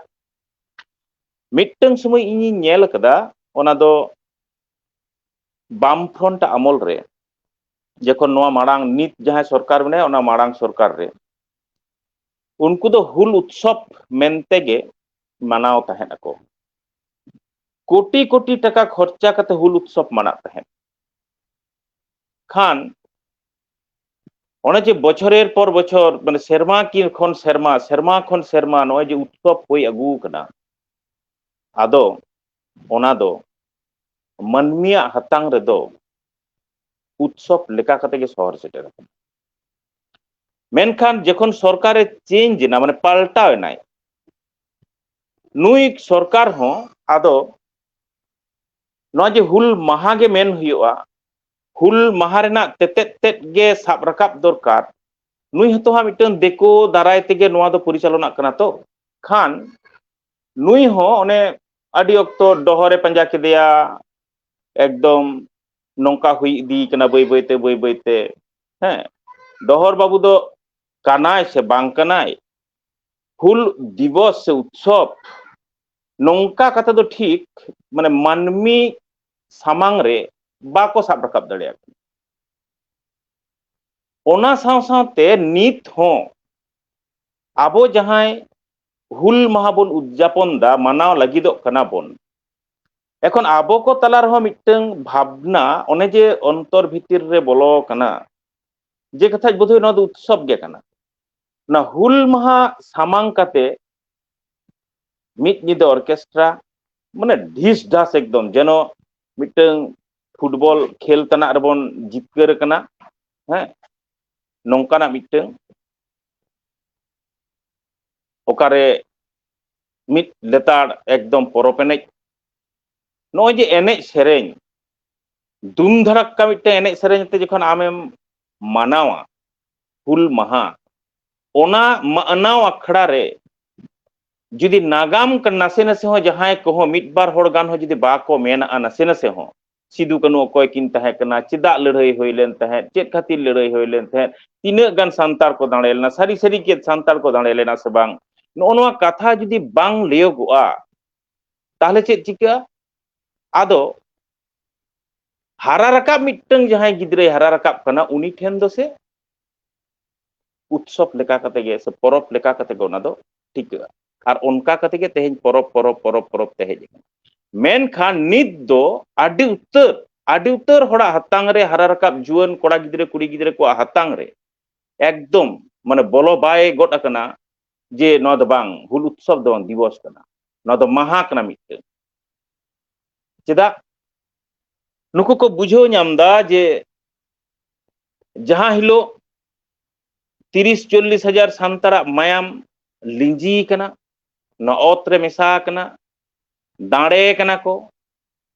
ᱢᱤᱫᱴᱟᱝ ᱥᱚᱢᱚᱭ ᱤᱧᱤᱧ ᱧᱮᱞ ᱟᱠᱟᱫᱟ, ᱚᱱᱟ ᱫᱚ ᱵᱟᱢ ᱯᱷᱨᱚᱱᱴ ᱟᱢᱚᱞ ᱨᱮ, ᱡᱚᱠᱷᱚᱱ ᱱᱚᱣᱟ ᱢᱟᱲᱟᱝ ᱱᱤᱛ ᱡᱟᱦᱟᱸᱭ ᱥᱚᱨᱠᱟᱨ ᱢᱮᱱᱟᱭᱟ, ᱚᱱᱟ ᱢᱟᱲᱟᱝ ᱥᱚᱨᱠᱟᱨ ᱨᱮ ᱩᱱᱠᱩ ᱫᱚ ᱦᱩᱞ ᱩᱛᱥᱚᱵ ᱢᱮᱱᱛᱮ ᱜᱮ ᱢᱟᱱᱟᱣ ᱛᱟᱦᱮᱸᱫ ᱟᱠᱚ᱾ ᱠᱳᱴᱤ ᱠᱳᱴᱤ ᱴᱟᱠᱟ ᱠᱷᱚᱨᱪᱟ ᱠᱟᱛᱮ ᱦᱩᱞ ᱩᱛᱥᱚᱵ ᱢᱟᱱᱟᱜ ᱛᱟᱦᱮᱸᱫ᱾ ᱠᱷᱟᱱ ᱚᱱᱮ ᱡᱮ ᱵᱚᱪᱷᱚᱨᱮᱨ ᱯᱚᱨ ᱵᱚᱪᱷᱚᱨ, ᱢᱟᱱᱮ ᱥᱮᱨᱢᱟ ᱠᱤ ᱠᱷᱚᱱ ᱥᱮᱨᱢᱟ, ᱥᱮᱨᱢᱟ ᱠᱷᱚᱱ ᱥᱮᱨᱢᱟ ᱱᱚᱜᱼᱚᱭ ᱡᱮ ᱩᱛᱥᱚᱵ ᱦᱩᱭ ᱟᱹᱜᱩ ᱟᱠᱟᱱᱟ, ᱟᱫᱚ ᱚᱱᱟ ᱫᱚ ᱢᱟᱹᱱᱢᱤᱭᱟᱜ ᱦᱟᱛᱟᱝ ᱨᱮᱫᱚ ᱩᱛᱥᱚᱵ ᱞᱮᱠᱟ ᱠᱟᱛᱮ ᱜᱮ ᱥᱚᱦᱚᱨ ᱥᱮᱴᱮᱨ ᱟᱠᱟᱱᱟ᱾ ᱢᱮᱱᱠᱷᱟᱱ ᱡᱚᱠᱷᱚᱱ ᱥᱚᱨᱠᱟᱨᱮ ᱪᱮᱧᱡᱽ ᱮᱱᱟ, ᱢᱟᱱᱮ ᱯᱟᱞᱴᱟᱣ ᱮᱱᱟᱭ, ᱱᱩᱭ ᱥᱚᱨᱠᱟᱨ ᱦᱚᱸ ᱟᱫᱚ ᱱᱚᱣᱟ ᱡᱮ ᱦᱩᱞ ᱢᱟᱦᱟ ᱜᱮ ᱢᱮᱱ ᱦᱩᱭᱩᱜᱼᱟ, ᱦᱩᱞ ᱢᱟᱦᱟ ᱨᱮᱱᱟᱜ ᱛᱮᱛᱮᱫ ᱛᱮᱫ ᱜᱮ ᱥᱟᱵ ᱨᱟᱠᱟᱵ ᱫᱚᱨᱠᱟᱨ᱾ ᱱᱩᱭ ᱦᱚᱸᱛᱚ ᱦᱟᱸᱜ ᱢᱤᱫᱴᱟᱝ ᱫᱤᱠᱩ ᱫᱟᱨᱟᱭ ᱛᱮᱜᱮ ᱱᱚᱣᱟ ᱫᱚ ᱯᱚᱨᱤᱪᱟᱞᱚᱱᱟᱜ ᱠᱟᱱᱟ ᱛᱚ᱾ ᱠᱷᱟᱱ ᱱᱩᱭ ᱦᱚᱸ ᱚᱱᱮ ᱟᱹᱰᱤ ᱚᱠᱛᱚ ᱰᱚᱦᱚᱨᱮ ᱯᱟᱸᱡᱟ ᱠᱮᱫᱮᱭᱟ, ᱮᱠᱫᱚᱢ ᱱᱚᱝᱠᱟ ᱦᱩᱭ ᱤᱫᱤ ᱠᱟᱱᱟ ᱵᱟᱹᱭ ᱵᱟᱹᱭᱛᱮ, ᱵᱟᱹᱭ ᱵᱟᱹᱭᱛᱮ᱾ ᱦᱮᱸ, ᱰᱚᱦᱚᱨ ᱵᱟᱹᱵᱩ ᱫᱚ ᱠᱟᱱᱟᱭ ᱥᱮ ᱵᱟᱝ ᱠᱟᱱᱟᱭ, ᱦᱩᱞ ᱫᱤᱵᱚᱥ ᱥᱮ ᱩᱛᱥᱚᱵ, ᱱᱚᱝᱠᱟ ᱠᱟᱛᱮ ᱫᱚ ᱴᱷᱤᱠ, ᱢᱟᱱᱮ, ᱢᱟᱹᱱᱢᱤ ᱥᱟᱢᱟᱝ ᱨᱮ ᱵᱟᱠᱚ ᱥᱟᱵ ᱨᱟᱠᱟᱵ ᱫᱟᱲᱮᱭᱟᱜ ᱠᱟᱱᱟ᱾ ᱚᱱᱟ ᱥᱟᱶ ᱥᱟᱶᱛᱮ ᱱᱤᱛ ᱦᱚᱸ ᱟᱵᱚ ᱡᱟᱦᱟᱸᱭ ᱦᱩᱞ ᱢᱟᱦᱟ ᱵᱚᱱ ᱩᱫᱽᱡᱟᱯᱚᱱ ᱫᱟ, ᱢᱟᱱᱟᱣ ᱞᱟᱹᱜᱤᱫᱚᱜ ᱠᱟᱱᱟ ᱵᱚᱱ, ᱮᱠᱷᱚᱱ ᱟᱵᱚ ᱠᱚ ᱛᱟᱞᱟ ᱨᱮᱦᱚᱸ ᱢᱤᱫᱴᱟᱝ ᱵᱷᱟᱵᱽᱱᱟ, ᱚᱱᱮ ᱡᱮ ᱚᱱᱛᱚᱨ ᱵᱷᱤᱛᱤᱨ ᱨᱮ ᱵᱚᱞᱚ ᱟᱠᱟᱱᱟ, ᱡᱮ ᱠᱟᱛᱷᱟᱡ ᱵᱳᱫᱷᱚᱭ ᱱᱚᱣᱟ ᱫᱚ ᱩᱛᱥᱚᱵ ᱜᱮ ᱠᱟᱱᱟ᱾ ᱚᱱᱟ ᱦᱩᱞ ᱢᱟᱦᱟ ᱥᱟᱢᱟᱝ ᱠᱟᱛᱮ ᱢᱤᱫ ᱧᱤᱫᱟᱹ ᱚᱨᱠᱮᱥᱴᱨᱟ, ᱢᱟᱱᱮ ᱰᱷᱤᱥ ᱰᱷᱟᱥ ᱮᱠᱫᱚᱢ, ᱡᱮᱱᱚ ᱢᱤᱫᱴᱟᱝ ᱯᱷᱩᱴᱵᱚᱞ ᱠᱷᱮᱞ ᱛᱮᱱᱟᱜ ᱨᱮᱵᱚᱱ ᱡᱤᱛᱠᱟᱹᱨ ᱟᱠᱟᱱᱟ, ᱦᱮᱸ, ᱱᱚᱝᱠᱟᱱᱟᱜ ᱢᱤᱫᱴᱟᱝ, ᱚᱠᱟᱨᱮ ᱢᱤᱫ ᱞᱮᱛᱟᱲ ᱮᱠᱫᱚᱢ ᱯᱚᱨᱚᱵᱽ ᱮᱱᱮᱡ, ᱱᱚᱜᱼᱚᱭ ᱡᱮ ᱮᱱᱮᱡ ᱥᱮᱨᱮᱧ, ᱫᱩᱢ ᱫᱷᱟᱲᱟᱠᱠᱟ ᱢᱤᱫᱴᱟᱝ ᱮᱱᱮᱡ ᱥᱮᱨᱮᱧ ᱛᱮ ᱡᱚᱠᱷᱚᱱ ᱟᱢᱮᱢ ᱢᱟᱱᱟᱣᱟ ᱦᱩᱞ ᱢᱟᱦᱟ, ᱚᱱᱟ ᱢᱟᱱᱟᱣ ᱟᱠᱷᱲᱟ ᱨᱮ ᱡᱩᱫᱤ ᱱᱟᱜᱟᱢ ᱠᱟ-, ᱱᱟᱥᱮ ᱱᱟᱥᱮ ᱦᱚᱸ ᱡᱟᱦᱟᱸᱭ ᱠᱚᱦᱚᱸ ᱢᱤᱫ ᱵᱟᱨ ᱦᱚᱲ ᱜᱟᱱ ᱦᱚᱸ ᱡᱩᱫᱤ ᱵᱟᱠᱚ ᱢᱮᱱᱟᱜᱼᱟ, ᱱᱟᱥᱮ ᱱᱟᱥᱮ ᱦᱚᱸ, ᱥᱤᱫᱩ ᱠᱟᱹᱱᱦᱩ ᱚᱠᱚᱭ ᱠᱤᱱ ᱛᱟᱦᱮᱸ ᱠᱟᱱᱟ, ᱪᱮᱫᱟᱜ ᱞᱟᱹᱲᱦᱟᱹᱭ ᱦᱩᱭ ᱞᱮᱱ ᱛᱟᱦᱮᱸᱫ, ᱪᱮᱫ ᱠᱷᱟᱹᱛᱤᱨ ᱞᱟᱹᱲᱦᱟᱹᱭ ᱦᱩᱭ ᱞᱮᱱ ᱛᱟᱦᱮᱸᱫ, ᱛᱤᱱᱟᱹᱜ ᱜᱟᱱ ᱥᱟᱱᱛᱟᱲ ᱠᱚ ᱫᱟᱲᱮ ᱞᱮᱱᱟ, ᱥᱟᱹᱨᱤ ᱥᱟᱹᱨᱤ ᱜᱮ ᱥᱟᱱᱛᱟᱲ ᱠᱚ ᱫᱟᱲᱮ ᱞᱮᱱᱟ ᱥᱮ ᱵᱟᱝ, ᱱᱚᱜᱼᱚ ᱱᱚᱣᱟ ᱠᱟᱛᱷᱟ ᱡᱩᱫᱤ ᱵᱟᱝ ᱞᱟᱹᱭᱚᱜᱚᱜᱼᱟ, ᱛᱟᱦᱞᱮ ᱪᱮᱫ ᱪᱤᱠᱟᱹᱜᱼᱟ? ᱟᱫᱚ ᱦᱟᱨᱟ ᱨᱟᱠᱟᱵ ᱢᱤᱫᱴᱟᱝ ᱡᱟᱦᱟᱸᱭ ᱜᱤᱫᱽᱨᱟᱹᱭ ᱦᱟᱨᱟ ᱨᱟᱠᱟᱵ ᱠᱟᱱᱟ, ᱩᱱᱤ ᱴᱷᱮᱱ ᱫᱚ ᱥᱮ ᱩᱛᱥᱚᱵ ᱞᱮᱠᱟ ᱠᱟᱛᱮ ᱜᱮ ᱥᱮ ᱯᱚᱨᱚᱵᱽ ᱞᱮᱠᱟ ᱠᱟᱛᱮ ᱜᱮ ᱚᱱᱟ ᱫᱚ ᱴᱷᱤᱠᱟᱹᱜᱼᱟ᱾ ᱟᱨ ᱚᱱᱠᱟ ᱠᱟᱛᱮ ᱜᱮ ᱛᱮᱦᱮᱧ ᱯᱚᱨᱚᱵᱽ, ᱯᱚᱨᱚᱵᱽ, ᱯᱚᱨᱚᱵᱽ, ᱯᱚᱨᱚᱵᱽ ᱛᱮ ᱦᱮᱡ ᱟᱠᱟᱱᱟ᱾ ᱢᱮᱱᱠᱷᱟᱱ ᱱᱤᱛ ᱫᱚ ᱟᱹᱰᱤ ᱩᱛᱟᱹᱨ, ᱟᱹᱰᱤ ᱩᱛᱟᱹᱨ ᱦᱚᱲᱟᱜ ᱦᱟᱛᱟᱝ ᱨᱮ, ᱦᱟᱨᱟ ᱨᱟᱠᱟᱵ ᱡᱩᱣᱟᱹᱱ ᱠᱚᱲᱟ ᱜᱤᱫᱽᱨᱟᱹ, ᱠᱩᱲᱤ ᱜᱤᱫᱽᱨᱟᱹ ᱠᱚᱣᱟᱜ ᱦᱟᱛᱟᱝ ᱨᱮ ᱮᱠᱫᱚᱢ, ᱢᱟᱱᱮ, ᱵᱚᱞᱚ ᱵᱟᱭ ᱜᱚᱫ ᱟᱠᱟᱱᱟ ᱡᱮ ᱱᱚᱣᱟ ᱫᱚ ᱵᱟᱝ, ᱦᱩᱞ ᱩᱛᱥᱚᱵ ᱫᱚ ᱵᱟᱝ, ᱫᱤᱵᱚᱥ ᱠᱟᱱᱟ, ᱱᱚᱣᱟ ᱫᱚ ᱢᱟᱦᱟ ᱠᱟᱱᱟ ᱢᱤᱫᱴᱟᱝ᱾ ᱪᱮᱫᱟᱜ? ᱱᱩᱠᱩ ᱠᱚ ᱵᱩᱡᱷᱟᱹᱣ ᱧᱟᱢ ᱫᱟ ᱡᱮ ᱡᱟᱦᱟᱸ ᱦᱤᱞᱳᱜ ᱛᱤᱨᱤᱥ ᱪᱚᱞᱞᱤᱥ ᱦᱟᱡᱟᱨ ᱥᱟᱱᱛᱟᱲᱟᱜ ᱢᱟᱭᱟᱢ ᱞᱤᱸᱡᱤ ᱠᱟᱱᱟ, ᱱᱚᱣᱟ ᱚᱛ ᱨᱮ ᱢᱮᱥᱟ ᱟᱠᱟᱱᱟ, ᱫᱟᱲᱮ ᱠᱟᱱᱟ ᱠᱚ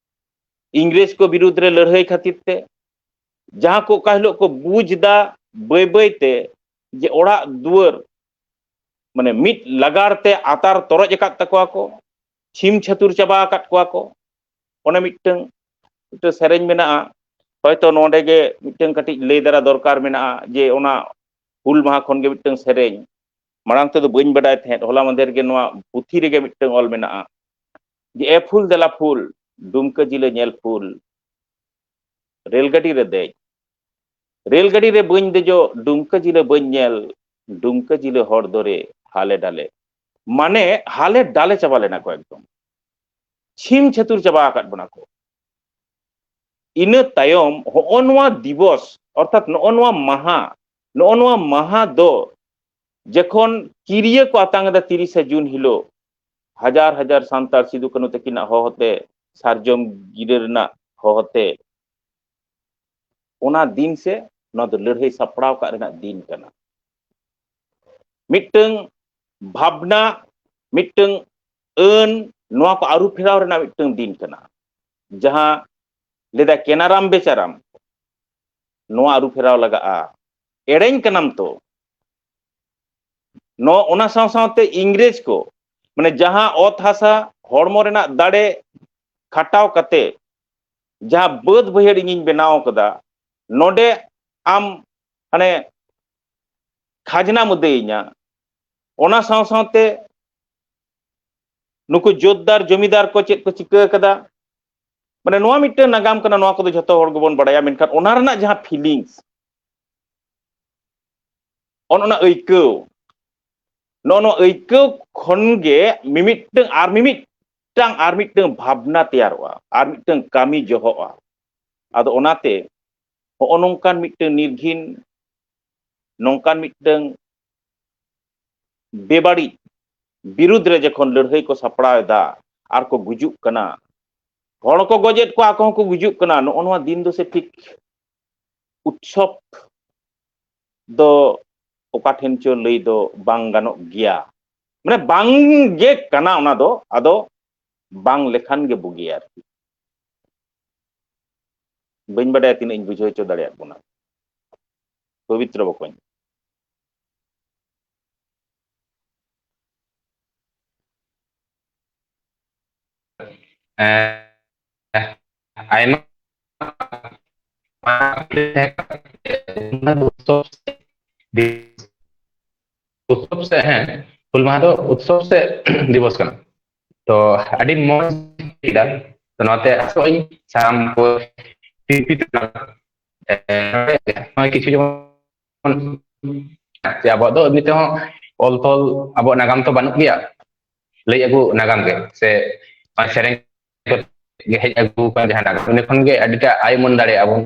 ᱤᱝᱨᱮᱡᱽ ᱠᱚ ᱵᱤᱨᱩᱫᱽ ᱨᱮ ᱞᱟᱹᱲᱦᱟᱹᱭ ᱠᱷᱟᱹᱛᱤᱨ ᱛᱮ, ᱡᱟᱦᱟᱸ ᱠᱚ ᱚᱠᱟ ᱦᱤᱞᱳᱜ ᱠᱚ ᱵᱩᱡᱽ ᱫᱟ ᱵᱟᱹᱭ ᱵᱟᱹᱭ ᱛᱮ ᱡᱮ ᱚᱲᱟᱜ ᱫᱩᱣᱟᱹᱨ, ᱢᱟᱱᱮ, ᱢᱤᱫ ᱞᱟᱜᱟᱲ ᱛᱮ ᱟᱛᱟᱨ ᱛᱚᱨᱚᱡ ᱟᱠᱟᱫ ᱛᱟᱠᱚᱣᱟ ᱠᱚ, ᱪᱷᱤᱢ ᱪᱷᱟᱹᱛᱩᱨ ᱪᱟᱵᱟ ᱟᱠᱟᱫ ᱠᱚᱣᱟ ᱠᱚ᱾ ᱚᱱᱮ ᱢᱤᱫᱴᱟᱝ, ᱢᱤᱫᱴᱟᱝ ᱥᱮᱨᱮᱧ ᱢᱮᱱᱟᱜᱼᱟ, ᱦᱚᱭᱛᱚ ᱱᱚᱰᱮ ᱜᱮ ᱢᱤᱫᱴᱟᱝ ᱠᱟᱹᱴᱤᱡ ᱞᱟᱹᱭ ᱫᱟᱨᱟ ᱫᱚᱨᱠᱟᱨ ᱢᱮᱱᱟᱜᱼᱟ, ᱡᱮ ᱚᱱᱟ ᱦᱩᱞ ᱢᱟᱦᱟ ᱠᱷᱚᱱ ᱜᱮ ᱢᱤᱫᱴᱟᱝ ᱥᱮᱨᱮᱧ, ᱢᱟᱲᱟᱝ ᱛᱮᱫᱚ ᱵᱟᱹᱧ ᱵᱟᱰᱟᱭ ᱛᱟᱦᱮᱸᱫ, ᱦᱚᱞᱟ ᱢᱟᱫᱷᱮᱨ ᱜᱮ ᱱᱚᱣᱟ ᱯᱩᱛᱷᱤ ᱨᱮᱜᱮ ᱢᱤᱫᱴᱟᱝ ᱚᱞ ᱢᱮᱱᱟᱜᱼᱟ, ᱡᱮ "ᱮ ᱯᱷᱩᱞ ᱫᱮᱞᱟ ᱯᱷᱩᱞ, ᱰᱩᱢᱠᱟᱹ ᱡᱤᱞᱟᱹ ᱧᱮᱞ ᱯᱷᱩᱞ, ᱨᱮᱞ ᱜᱟᱹᱰᱤ ᱨᱮ ᱫᱮᱡ, ᱨᱮᱞ ᱜᱟᱹᱰᱤ ᱨᱮ ᱵᱟᱹᱧ ᱫᱮᱡᱚᱜ, ᱰᱩᱢᱠᱟᱹ ᱡᱤᱞᱟᱹ ᱵᱟᱹᱧ ᱧᱮᱞ, ᱰᱩᱢᱠᱟᱹ ᱡᱤᱞᱟᱹ ᱦᱚᱨ ᱫᱚᱨᱮ ᱦᱟᱞᱮ ᱰᱟᱞᱮ᱾ ᱢᱟᱱᱮ ᱦᱟᱞᱮ ᱰᱟᱞᱮ ᱪᱟᱵᱟ ᱞᱮᱱᱟ ᱠᱚ ᱮᱠᱫᱚᱢ᱾ ᱪᱷᱤᱢ ᱪᱷᱟᱹᱛᱩᱨ ᱪᱟᱵᱟ ᱟᱠᱟᱫ ᱵᱚᱱᱟ ᱠᱚ᱾ ᱤᱱᱟᱹ ᱛᱟᱭᱚᱢ ᱦᱚᱸᱜᱼᱚ ᱱᱚᱣᱟ ᱫᱤᱵᱚᱥ, ᱚᱨᱛᱷᱟᱛ ᱱᱚᱜᱼᱚ ᱱᱚᱣᱟ ᱢᱟᱦᱟ, ᱱᱚᱜᱼᱚ ᱱᱚᱣᱟ ᱢᱟᱦᱟ ᱫᱚ ᱡᱚᱠᱷᱚᱱ ᱠᱤᱨᱤᱭᱟᱹ ᱠᱚ ᱟᱛᱟᱝ ᱮᱫᱟ ᱛᱤᱨᱤᱥᱟ ᱡᱩᱱ ᱦᱤᱞᱳᱜ, ᱦᱟᱡᱟᱨ ᱦᱟᱡᱟᱨ ᱥᱟᱱᱛᱟᱲ ᱥᱤᱫᱩ ᱠᱟᱹᱱᱦᱩ ᱛᱟᱹᱠᱤᱱᱟᱜ ᱦᱚᱦᱚᱛᱮ, ᱥᱟᱨᱡᱚᱢ ᱜᱤᱨᱟᱹ ᱨᱮᱱᱟᱜ ᱦᱚᱦᱚᱛᱮ, ᱚᱱᱟ ᱫᱤᱱ ᱥᱮ ᱱᱚᱣᱟ ᱫᱚ ᱞᱟᱹᱲᱦᱟᱹᱭ ᱥᱟᱯᱲᱟᱣ ᱠᱟᱜ ᱨᱮᱱᱟᱜ ᱫᱤᱱ ᱠᱟᱱᱟ᱾ ᱢᱤᱫᱴᱟᱝ ᱵᱷᱟᱵᱽᱱᱟ, ᱢᱤᱫᱴᱟᱝ ᱟᱹᱱ, ᱱᱚᱣᱟ ᱠᱚ ᱟᱹᱨᱩ ᱯᱷᱮᱨᱟᱣ ᱨᱮᱱᱟᱜ ᱢᱤᱫᱴᱟᱝ ᱫᱤᱱ ᱠᱟᱱᱟ᱾ ᱡᱟᱦᱟᱸ ᱞᱟᱹᱭᱫᱟ ᱠᱮᱱᱟᱨᱟᱢ ᱵᱮᱪᱟᱨᱟᱢ, ᱱᱚᱣᱟ ᱟᱹᱨᱩ ᱯᱷᱮᱨᱟᱣ ᱞᱟᱜᱟᱜᱼᱟ᱾ ᱮᱲᱮᱧ ᱠᱟᱱᱟᱢ ᱛᱚ᱾ ᱱᱚ-, ᱚᱱᱟ ᱥᱟᱶ ᱥᱟᱶᱛᱮ ᱤᱝᱨᱮᱡᱽ ᱠᱚ, ᱢᱟᱱᱮ ᱡᱟᱦᱟᱸ ᱚᱛ ᱦᱟᱥᱟ ᱦᱚᱲᱢᱚ ᱨᱮᱱᱟᱜ ᱫᱟᱲᱮ ᱠᱷᱟᱴᱟᱣ ᱠᱟᱛᱮ ᱡᱟᱦᱟᱸ ᱵᱟᱹᱫ ᱵᱟᱹᱭᱦᱟᱹᱲ ᱤᱧᱤᱧ ᱵᱮᱱᱟᱣ ᱠᱟᱫᱟ, ᱱᱚᱰᱮ ᱟᱢ ᱦᱟᱱᱮ ᱠᱷᱟᱡᱽᱱᱟᱢ ᱟᱹᱫᱟᱹᱭᱤᱧᱟ, ᱚᱱᱟ ᱥᱟᱶ ᱥᱟᱶᱛᱮ ᱱᱩᱠᱩ ᱡᱳᱛᱫᱟᱨ ᱡᱚᱢᱤᱫᱟᱨ ᱠᱚ ᱪᱮᱫ ᱠᱚ ᱪᱤᱠᱟᱹ ᱟᱠᱟᱫᱟ, ᱢᱟᱱᱮ ᱱᱚᱣᱟ ᱢᱤᱫᱴᱟᱝ ᱱᱟᱜᱟᱢ ᱠᱟᱱᱟ, ᱱᱚᱣᱟ ᱠᱚᱫᱚ ᱡᱷᱚᱛᱚ ᱦᱚᱲ ᱜᱮᱵᱚᱱ ᱵᱟᱲᱟᱭᱟ, ᱢᱮᱱᱠᱷᱟᱱ ᱚᱱᱟ ᱨᱮᱱᱟᱜ ᱡᱟᱦᱟᱸ feelings, ᱚᱱ ᱚᱱᱟ ᱟᱹᱭᱠᱟᱹᱣ, ᱱᱚᱜᱼᱚ ᱱᱚᱣᱟ ᱟᱹᱭᱠᱟᱹᱣ ᱠᱷᱚᱱ ᱜᱮ ᱢᱤᱢᱤᱫᱴᱟᱝ ᱟᱨ ᱢᱤᱢᱤᱫᱴᱟᱝ ᱟᱨ ᱢᱤᱫᱴᱟᱝ ᱵᱷᱟᱵᱽᱱᱟ ᱛᱮᱭᱟᱨᱚᱜᱼᱟ, ᱟᱨ ᱢᱤᱫᱴᱟᱝ ᱠᱟᱹᱢᱤ ᱡᱚᱦᱚᱜᱼᱟ᱾ ᱟᱫᱚ ᱚᱱᱟᱛᱮ ᱦᱚᱸᱜᱼᱚ ᱱᱚᱝᱠᱟᱱ ᱢᱤᱫᱴᱟᱝ ᱱᱤᱨᱜᱷᱤᱱ, ᱱᱚᱝᱠᱟᱱ ᱢᱤᱫᱴᱟᱝ ᱵᱮᱵᱟᱹᱲᱤᱡ ᱵᱤᱨᱩᱫᱽ ᱨᱮ ᱡᱚᱠᱷᱚᱱ ᱞᱟᱹᱲᱦᱟᱹᱭ ᱠᱚ ᱥᱟᱯᱲᱟᱣ ᱮᱫᱟ ᱟᱨ ᱠᱚ ᱜᱩᱡᱩᱜ ᱠᱟᱱᱟ, ᱦᱚᱲ ᱠᱚ ᱜᱚᱡᱮᱫ ᱠᱚᱣᱟ, ᱟᱠᱚ ᱦᱚᱸᱠᱚ ᱜᱩᱡᱩᱜ ᱠᱟᱱᱟ, ᱱᱚᱜᱼᱚ ᱱᱚᱣᱟ ᱫᱤᱱ ᱫᱚ ᱥᱮ ᱴᱷᱤᱠ ᱩᱛᱥᱚᱵ ᱫᱚ ᱚᱠᱟ ᱴᱷᱮᱱ ᱪᱚ ᱞᱟᱹᱭ ᱫᱚ ᱵᱟᱝ ᱜᱟᱱᱚᱜ ᱜᱮᱭᱟ, ᱢᱟᱱᱮ ᱵᱟᱝ ᱜᱮ ᱠᱟᱱᱟ ᱚᱱᱟ ᱫᱚ, ᱟᱫᱚ ᱵᱟᱝ ᱞᱮᱠᱷᱟᱱ ᱜᱮ ᱵᱩᱜᱤᱭᱟ ᱟᱨᱠᱤ᱾ ᱵᱟᱹᱧ ᱵᱟᱰᱟᱭᱟ ᱛᱤᱱᱟᱹᱜ ᱤᱧ ᱵᱩᱡᱷᱟᱹᱣ ᱦᱚᱪᱚ ᱫᱟᱲᱮᱭᱟᱜ ᱵᱚᱱᱟ᱾ ᱯᱚᱵᱤᱛᱨᱚ ᱵᱚᱠᱚᱧ᱾ ᱮᱸ, ᱟᱭᱢᱟ ᱩᱛᱥᱚᱵ ᱥᱮ, ᱦᱮᱸ, ᱦᱩᱞ ᱢᱟᱦᱟ ᱫᱚ ᱩᱛᱥᱚᱵ ᱥᱮ ᱫᱤᱵᱚᱥ ᱠᱟᱱᱟ᱾ ᱛᱚ ᱟᱹᱰᱤ ᱢᱚᱡᱽ ᱠᱮᱫᱟ᱾ ᱛᱚ ᱱᱚᱣᱟᱛᱮ ᱟᱥᱚᱜ ᱟᱹᱧ ᱥᱟᱱᱟᱢ ᱠᱚ ᱱᱚᱜᱼᱚᱭ ᱠᱤᱪᱷᱩ ᱡᱮᱢᱚᱱ ᱡᱮ ᱟᱵᱚᱣᱟᱜ ᱫᱚ ᱮᱢᱱᱤ ᱛᱮᱦᱚᱸ ᱚᱞ ᱛᱚᱞ ᱟᱵᱚᱣᱟᱜ ᱱᱟᱜᱟᱢ ᱛᱚ ᱵᱟᱹᱱᱩᱜ ᱜᱮᱭᱟ, ᱞᱟᱹᱭ ᱟᱹᱜᱩ ᱱᱟᱜᱟᱢ ᱜᱮ ᱥᱮ ᱥᱮᱨᱮᱧ ᱜᱮ ᱦᱮᱡ ᱟᱹᱜᱩ ᱟᱠᱟᱱ ᱡᱟᱦᱟᱸ ᱱᱟᱜᱟᱢ, ᱚᱸᱰᱮ ᱠᱷᱚᱱ ᱜᱮ ᱟᱹᱰᱤᱴᱟ ᱟᱭ ᱩᱢᱟᱹᱱ ᱫᱟᱲᱮᱭᱟᱜᱼᱟ ᱵᱚᱱ᱾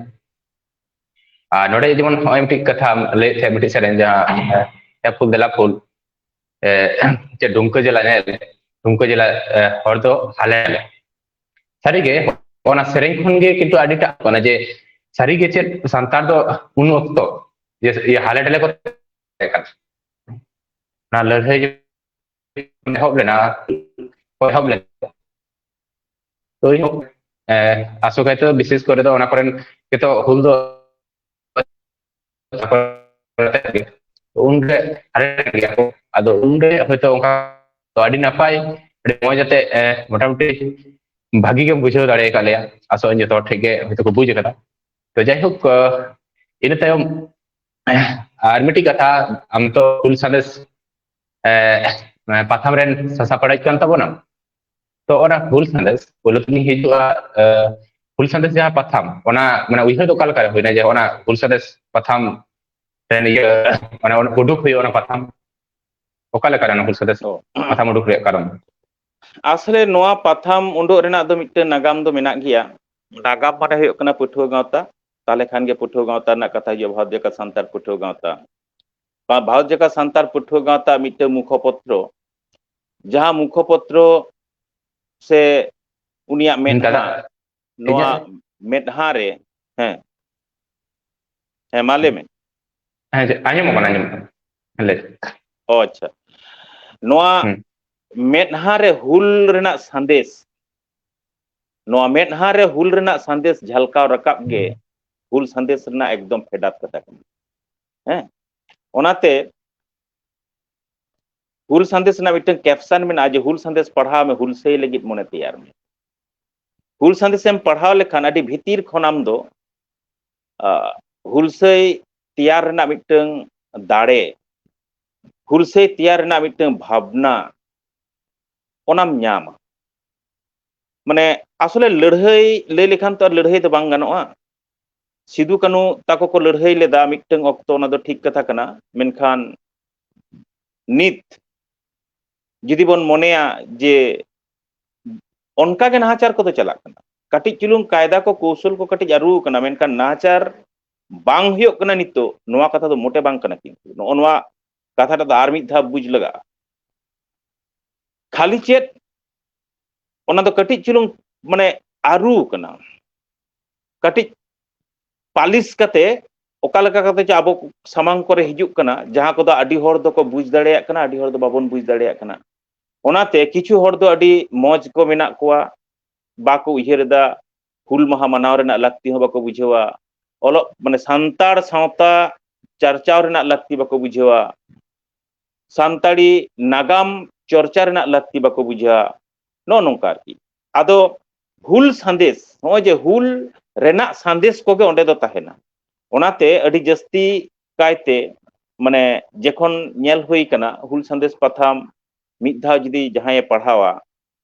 ᱟᱨ ᱱᱚᱰᱮ ᱡᱮᱢᱚᱱ ᱱᱚᱜᱼᱚᱭ ᱢᱤᱫᱴᱤᱡ ᱠᱟᱛᱷᱟᱢ ᱞᱟᱹᱭᱮᱫ ᱛᱟᱦᱮᱸᱫ, ᱢᱤᱫᱴᱤᱡ ᱥᱮᱨᱮᱧ ᱡᱟᱦᱟᱸ ᱮ ᱯᱷᱩᱞ ᱫᱮᱞᱟ ᱯᱷᱩᱞ, ᱮ ᱪᱮᱫ ᱰᱩᱢᱠᱟᱹ ᱡᱮᱞᱟ ᱧᱮᱞ, ᱰᱩᱢᱠᱟᱹ ᱡᱮᱞᱟ ᱮ ᱦᱚᱲ ᱫᱚ ᱦᱟᱞᱮ ᱦᱟᱞᱮ᱾ ᱥᱟᱹᱨᱤᱜᱮ ᱚᱱᱟ ᱥᱮᱨᱮᱧ ᱠᱷᱚᱱ ᱜᱮ ᱠᱤᱱᱛᱩ ᱟᱹᱰᱤᱴᱟᱜ ᱠᱟᱱᱟ ᱡᱮ ᱥᱟᱹᱨᱤᱜᱮ ᱪᱮᱫ ᱥᱟᱱᱛᱟᱲ ᱫᱚ ᱩᱱ ᱚᱠᱛᱚ ᱡᱮ ᱤᱭᱟᱹ ᱦᱟᱞᱮ ᱰᱟᱞᱮ ᱠᱚ ᱛᱟᱦᱮᱸ ᱠᱟᱱᱟ᱾ ᱚᱱᱟ ᱞᱟᱹᱲᱦᱟᱹᱭ ᱮᱦᱚᱵ ᱞᱮᱱᱟ, ᱮᱦᱚᱵ ᱞᱮᱱᱟ᱾ ᱛᱚ ᱤᱧ ᱦᱚᱸ, ᱮ, ᱟᱥᱚᱠᱟᱭᱛᱮ ᱵᱤᱥᱮᱥ ᱠᱚᱨᱮ ᱫᱚ ᱚᱱᱟ ᱠᱚᱨᱮᱱ ᱜᱮᱛᱚ ᱦᱩᱞ ᱫᱚ ᱩᱱᱨᱮ ᱦᱟᱨᱮ ᱜᱮᱭᱟ ᱠᱚ᱾ ᱟᱫᱚ ᱩᱱᱨᱮ ᱦᱚᱭᱛᱳ ᱚᱱᱠᱟ ᱫᱚ ᱟᱹᱰᱤ ᱱᱟᱯᱟᱭ, ᱟᱹᱰᱤ ᱢᱚᱡᱽ ᱟᱛᱮ, ᱮ, ᱢᱚᱴᱟᱢᱩᱴᱤ ᱵᱷᱟᱹᱜᱤ ᱜᱮᱢ ᱵᱩᱡᱷᱟᱹᱣ ᱫᱟᱲᱮ ᱟᱠᱟᱫ ᱞᱮᱭᱟ᱾ ᱟᱥᱚᱜ ᱟᱹᱧ ᱡᱚᱛᱚ ᱦᱚᱲ ᱴᱷᱮᱱ ᱜᱮ ᱦᱚᱭᱛᱳ ᱠᱚ ᱵᱩᱡᱽ ᱟᱠᱟᱫᱟ᱾ ᱛᱚ ᱡᱟᱭᱦᱳᱠ, ᱮ, ᱤᱱᱟᱹ ᱛᱟᱭᱚᱢ, ᱮ, ᱟᱨ ᱢᱤᱫᱴᱤᱡ ᱠᱟᱛᱷᱟ, ᱟᱢ ᱛᱚ ᱦᱩᱞ ᱥᱟᱸᱫᱮᱥ, ᱮ, ᱯᱟᱛᱷᱟᱢ ᱨᱮᱱ ᱥᱟᱥᱟᱯᱲᱟᱣᱤᱡ ᱠᱟᱱ ᱛᱟᱵᱚᱱᱟᱢ᱾ ᱛᱚ ᱚᱱᱟ ᱦᱩᱞ ᱥᱟᱸᱫᱮᱥ ᱯᱳᱭᱞᱳ ᱛᱮᱞᱤᱧ ᱦᱤᱡᱩᱜᱼᱟ, ᱮ, ᱦᱩᱞ ᱥᱟᱸᱫᱮᱥ ᱡᱟᱦᱟᱸ ᱯᱟᱛᱷᱟᱢ, ᱚᱱᱟ ᱢᱟᱱᱮ ᱩᱭᱦᱟᱹᱨ ᱫᱚ ᱚᱠᱟ ᱞᱮᱠᱟ ᱨᱮ ᱦᱩᱭᱱᱟ ᱡᱮ ᱚᱱᱟ ᱦᱩᱞ ᱥᱟᱸᱫᱮᱥ ᱯᱟᱛᱷᱟᱢ ᱨᱮᱱ ᱤᱭᱟᱹ, ᱢᱟᱱᱮ ᱚᱱᱟ ᱩᱰᱩᱠ ᱦᱩᱭᱩᱜᱼᱟ ᱚᱱᱟ ᱯᱟᱛᱷᱟᱢ? ᱚᱠᱟ ᱞᱮᱠᱟ ᱨᱮ ᱚᱱᱟ ᱦᱩᱞ ᱥᱟᱸᱫᱮᱥ ᱚ᱾ ᱯᱟᱛᱷᱟᱢ ᱩᱰᱩᱠ ᱨᱮᱭᱟᱜ ᱠᱟᱨᱚᱱ? ᱟᱥᱚᱞᱮ ᱱᱚᱣᱟ ᱯᱟᱛᱷᱟᱢ ᱩᱰᱩᱠ ᱨᱮᱱᱟᱜ ᱫᱚ ᱢᱤᱫᱴᱮᱱ ᱱᱟᱜᱟᱢ ᱫᱚ ᱢᱮᱱᱟᱜ ᱜᱮᱭᱟ᱾ ᱱᱟᱜᱟᱢ ᱢᱟᱱᱮ ᱦᱩᱭᱩᱜ ᱠᱟᱱᱟ ᱯᱟᱹᱴᱷᱩᱣᱟᱹ ᱜᱟᱶᱛᱟ, ᱛᱟᱦᱚᱞᱮ ᱠᱷᱟᱱ ᱜᱮ ᱯᱟᱹᱴᱷᱩᱣᱟᱹ ᱜᱟᱶᱛᱟ ᱨᱮᱱᱟᱜ ᱠᱟᱛᱷᱟ ᱦᱤᱡᱩᱜᱼᱟ, ᱵᱷᱟᱨᱚᱛ ᱡᱟᱠᱟᱛ ᱥᱟᱱᱛᱟᱲ ᱯᱟᱹᱴᱷᱩᱣᱟᱹ ᱜᱟᱶᱛᱟ᱾ ᱵᱟ-, ᱵᱷᱟᱨᱚᱛ ᱡᱟᱠᱟᱛ ᱥᱟᱱᱛᱟᱲ ᱯᱟᱹᱴᱷᱩᱣᱟᱹ ᱜᱟᱶᱛᱟ ᱢᱤᱫᱴᱟᱝ ᱢᱩᱠᱷᱚᱯᱚᱛᱨᱚ, ᱡᱟᱦᱟᱸ ᱢᱩᱠᱷᱚᱯᱚᱛᱨᱚ ᱥᱮ ᱩᱱᱤᱭᱟᱜ ᱢᱮᱫᱦᱟ, ᱱᱚᱣᱟ ᱢᱮᱫᱦᱟ ᱨᱮ, ᱦᱮᱸ, ᱦᱮᱸ, ᱢᱟ ᱞᱟᱹᱭ ᱢᱮ᱾ ᱦᱮᱸ, ᱟᱸᱡᱚᱢᱚᱜ ᱠᱟᱱᱟ, ᱟᱸᱡᱚᱢᱚᱜ ᱠᱟᱱᱟ᱾ ᱞᱟᱹᱭ᱾ ᱚ, ᱟᱪᱪᱷᱟ᱾ ᱱᱚᱣᱟ ᱦᱩᱸ᱾ ᱢᱮᱫᱦᱟ ᱨᱮ ᱦᱩᱞ ᱨᱮᱱᱟᱜ ᱥᱟᱸᱫᱮᱥ, ᱱᱚᱣᱟ ᱢᱮᱫᱦᱟ ᱨᱮ ᱦᱩᱞ ᱨᱮᱱᱟᱜ ᱥᱟᱸᱫᱮᱥ ᱡᱷᱟᱞᱠᱟᱣ ᱨᱟᱠᱟᱵ ᱜᱮ ᱦᱩᱞ ᱥᱟᱸᱫᱮᱥ ᱨᱮᱱᱟᱜ ᱮᱠᱫᱚᱢ ᱯᱷᱮᱰᱟᱛ ᱠᱟᱛᱷᱟ ᱠᱟᱱᱟ᱾ ᱦᱮᱸ, ᱚᱱᱟᱛᱮ ᱦᱩᱞ ᱥᱟᱸᱫᱮᱥ ᱨᱮᱱᱟᱜ ᱢᱤᱫᱴᱟᱝ caption ᱢᱮᱱᱟᱜᱼᱟ ᱡᱮ, "ᱦᱩᱞ ᱥᱟᱸᱫᱮᱥ ᱯᱟᱲᱦᱟᱣ ᱢᱮ, ᱦᱩᱞᱥᱟᱹᱭ ᱞᱟᱹᱜᱤᱫ ᱢᱚᱱᱮ ᱛᱮᱭᱟᱨ ᱢᱮ᱾" ᱦᱩᱞ ᱥᱟᱸᱫᱮᱥ ᱮᱢ ᱯᱟᱲᱦᱟᱣ ᱞᱮᱠᱷᱟᱱ ᱟᱹᱰᱤ ᱵᱷᱤᱛᱤᱨ ᱠᱷᱚᱱ ᱟᱢ ᱫᱚ, ᱟ, ᱦᱩᱞᱥᱟᱹᱭ ᱛᱮᱭᱟᱨ ᱨᱮᱱᱟᱜ ᱢᱤᱫᱴᱟᱝ ᱫᱟᱲᱮ, ᱦᱩᱞᱥᱟᱹᱭ ᱛᱮᱭᱟᱨ ᱨᱮᱱᱟᱜ ᱢᱤᱫᱴᱟᱝ ᱵᱷᱟᱵᱽᱱᱟ, ᱚᱱᱟᱢ ᱧᱟᱢᱟ᱾ ᱢᱟᱱᱮ, ᱟᱥᱚᱞᱮ ᱞᱟᱹᱲᱦᱟᱹᱭ ᱞᱟᱹᱭ ᱞᱮᱠᱷᱟᱱ ᱛᱚ ᱟᱨ ᱞᱟᱹᱲᱦᱟᱹᱭ ᱫᱚ ᱵᱟᱝ ᱜᱟᱱᱚᱜᱼᱟ᱾ ᱥᱤᱫᱩ ᱠᱟᱹᱱᱩ ᱛᱟᱠᱚ ᱠᱚ ᱞᱟᱹᱲᱦᱟᱹᱭ ᱞᱮᱫᱟ ᱢᱤᱫᱴᱟᱝ ᱚᱠᱛᱚ, ᱚᱱᱟ ᱫᱚ ᱴᱷᱤᱠ ᱠᱟᱛᱷᱟ ᱠᱟᱱᱟ᱾ ᱢᱮᱱᱠᱷᱟᱱ ᱱᱤᱛ ᱡᱩᱫᱤ ᱵᱚᱱ ᱢᱚᱱᱮᱭᱟ ᱡᱮ ᱚᱱᱠᱟ ᱜᱮ ᱱᱟᱦᱟᱪᱟᱨ ᱠᱚᱫᱚ ᱪᱟᱞᱟᱜ ᱠᱟᱱᱟ, ᱠᱟᱹᱴᱤᱡ ᱪᱩᱞᱩᱝ ᱠᱟᱭᱫᱟ ᱠᱚ ᱠᱚᱣᱥᱚᱞ ᱠᱚ ᱠᱟᱹᱴᱤᱡ ᱟᱹᱨᱩ ᱠᱟᱱᱟ, ᱢᱮᱱᱠᱷᱟᱱ ᱱᱟᱦᱟᱪᱟᱨ ᱵᱟᱝ ᱦᱩᱭᱩᱜ ᱠᱟᱱᱟ ᱱᱤᱛᱚᱜ, ᱱᱚᱣᱟ ᱠᱟᱛᱷᱟ ᱫᱚ ᱢᱚᱴᱮ ᱵᱟᱝ ᱠᱟᱱᱟ᱾ ᱠᱤᱱᱛᱩ ᱱᱚᱜᱼᱚ ᱱᱚᱣᱟ ᱠᱟᱛᱷᱟᱴᱟᱜ ᱫᱚ ᱟᱨ ᱢᱤᱫ ᱫᱷᱟᱣ ᱵᱩᱡᱽ ᱞᱟᱜᱟᱜᱼᱟ᱾ ᱠᱷᱟᱹᱞᱤ ᱪᱮᱫ ᱚᱱᱟ ᱫᱚ ᱠᱟᱹᱴᱤᱡ ᱪᱩᱞᱩᱝ ᱢᱟᱱᱮ ᱟᱹᱨᱩ ᱠᱟᱱᱟ, ᱠᱟᱹᱴᱤᱡ ᱯᱟᱹᱞᱤᱥ ᱠᱟᱛᱮ ᱚᱠᱟ ᱞᱮᱠᱟ ᱠᱟᱛᱮ ᱪᱚ ᱟᱵᱚ ᱥᱟᱢᱟᱝ ᱠᱚᱨᱮ ᱦᱤᱡᱩᱜ ᱠᱟᱱᱟ, ᱡᱟᱦᱟᱸ ᱠᱚᱫᱚ ᱟᱹᱰᱤ ᱦᱚᱲ ᱫᱚᱠᱚ ᱵᱩᱡᱽ ᱫᱟᱲᱮᱭᱟᱜ ᱠᱟᱱᱟ, ᱟᱹᱰᱤ ᱦᱚᱲ ᱫᱚ ᱵᱟᱵᱚᱱ ᱵᱩᱡᱽ ᱫᱟᱲᱮᱭᱟᱜ ᱠᱟᱱᱟ᱾ ᱚᱱᱟᱛᱮ ᱠᱤᱪᱷᱩ ᱦᱚᱲ ᱫᱚ ᱟᱹᱰᱤ ᱢᱚᱡᱽ ᱠᱚ ᱢᱮᱱᱟᱜ ᱠᱚᱣᱟ, ᱵᱟᱠᱚ ᱩᱭᱦᱟᱹᱨ ᱮᱫᱟ, ᱦᱩᱞ ᱢᱟᱦᱟ ᱢᱟᱱᱟᱣ ᱨᱮᱱᱟᱜ ᱞᱟᱹᱠᱛᱤ ᱦᱚᱸ ᱵᱟᱠᱚ ᱵᱩᱡᱷᱟᱹᱣᱟ, ᱚᱞᱚᱜ ᱢᱟᱱᱮ ᱥᱟᱱᱛᱟᱲ ᱥᱟᱶᱛᱟ ᱪᱟᱨᱪᱟᱣ ᱨᱮᱱᱟᱜ ᱞᱟᱹᱠᱛᱤ ᱵᱟᱠᱚ ᱵᱩᱡᱷᱟᱹᱣᱟ, ᱥᱟᱱᱛᱟᱲᱤ ᱱᱟᱜᱟᱢ ᱪᱚᱨᱪᱟ ᱨᱮᱱᱟᱜ ᱞᱟᱹᱠᱛᱤ ᱵᱟᱠᱚ ᱵᱩᱡᱷᱟᱹᱣᱟ, ᱱᱚᱜᱼᱚ ᱱᱚᱝᱠᱟ ᱟᱨᱠᱤ᱾ ᱟᱫᱚ ᱦᱩᱞ ᱥᱟᱸᱫᱮᱥ, ᱱᱚᱜᱼᱚᱭ ᱡᱮ ᱦᱩᱞ ᱨᱮᱱᱟᱜ ᱥᱟᱸᱫᱮᱥ ᱠᱚᱜᱮ ᱚᱸᱰᱮ ᱫᱚ ᱛᱟᱦᱮᱱᱟ᱾ ᱚᱱᱟᱛᱮ ᱟᱹᱰᱤ ᱡᱟᱹᱥᱛᱤ ᱠᱟᱭᱛᱮ ᱢᱟᱱᱮ ᱡᱚᱠᱷᱚᱱ ᱧᱮᱞ ᱦᱩᱭ ᱠᱟᱱᱟ, ᱦᱩᱞ ᱥᱟᱸᱫᱮᱥ ᱯᱟᱛᱷᱟᱢ ᱢᱤᱫ ᱫᱷᱟᱣ ᱡᱩᱫᱤ ᱡᱟᱦᱟᱸᱭᱮ ᱯᱟᱲᱦᱟᱣᱟ,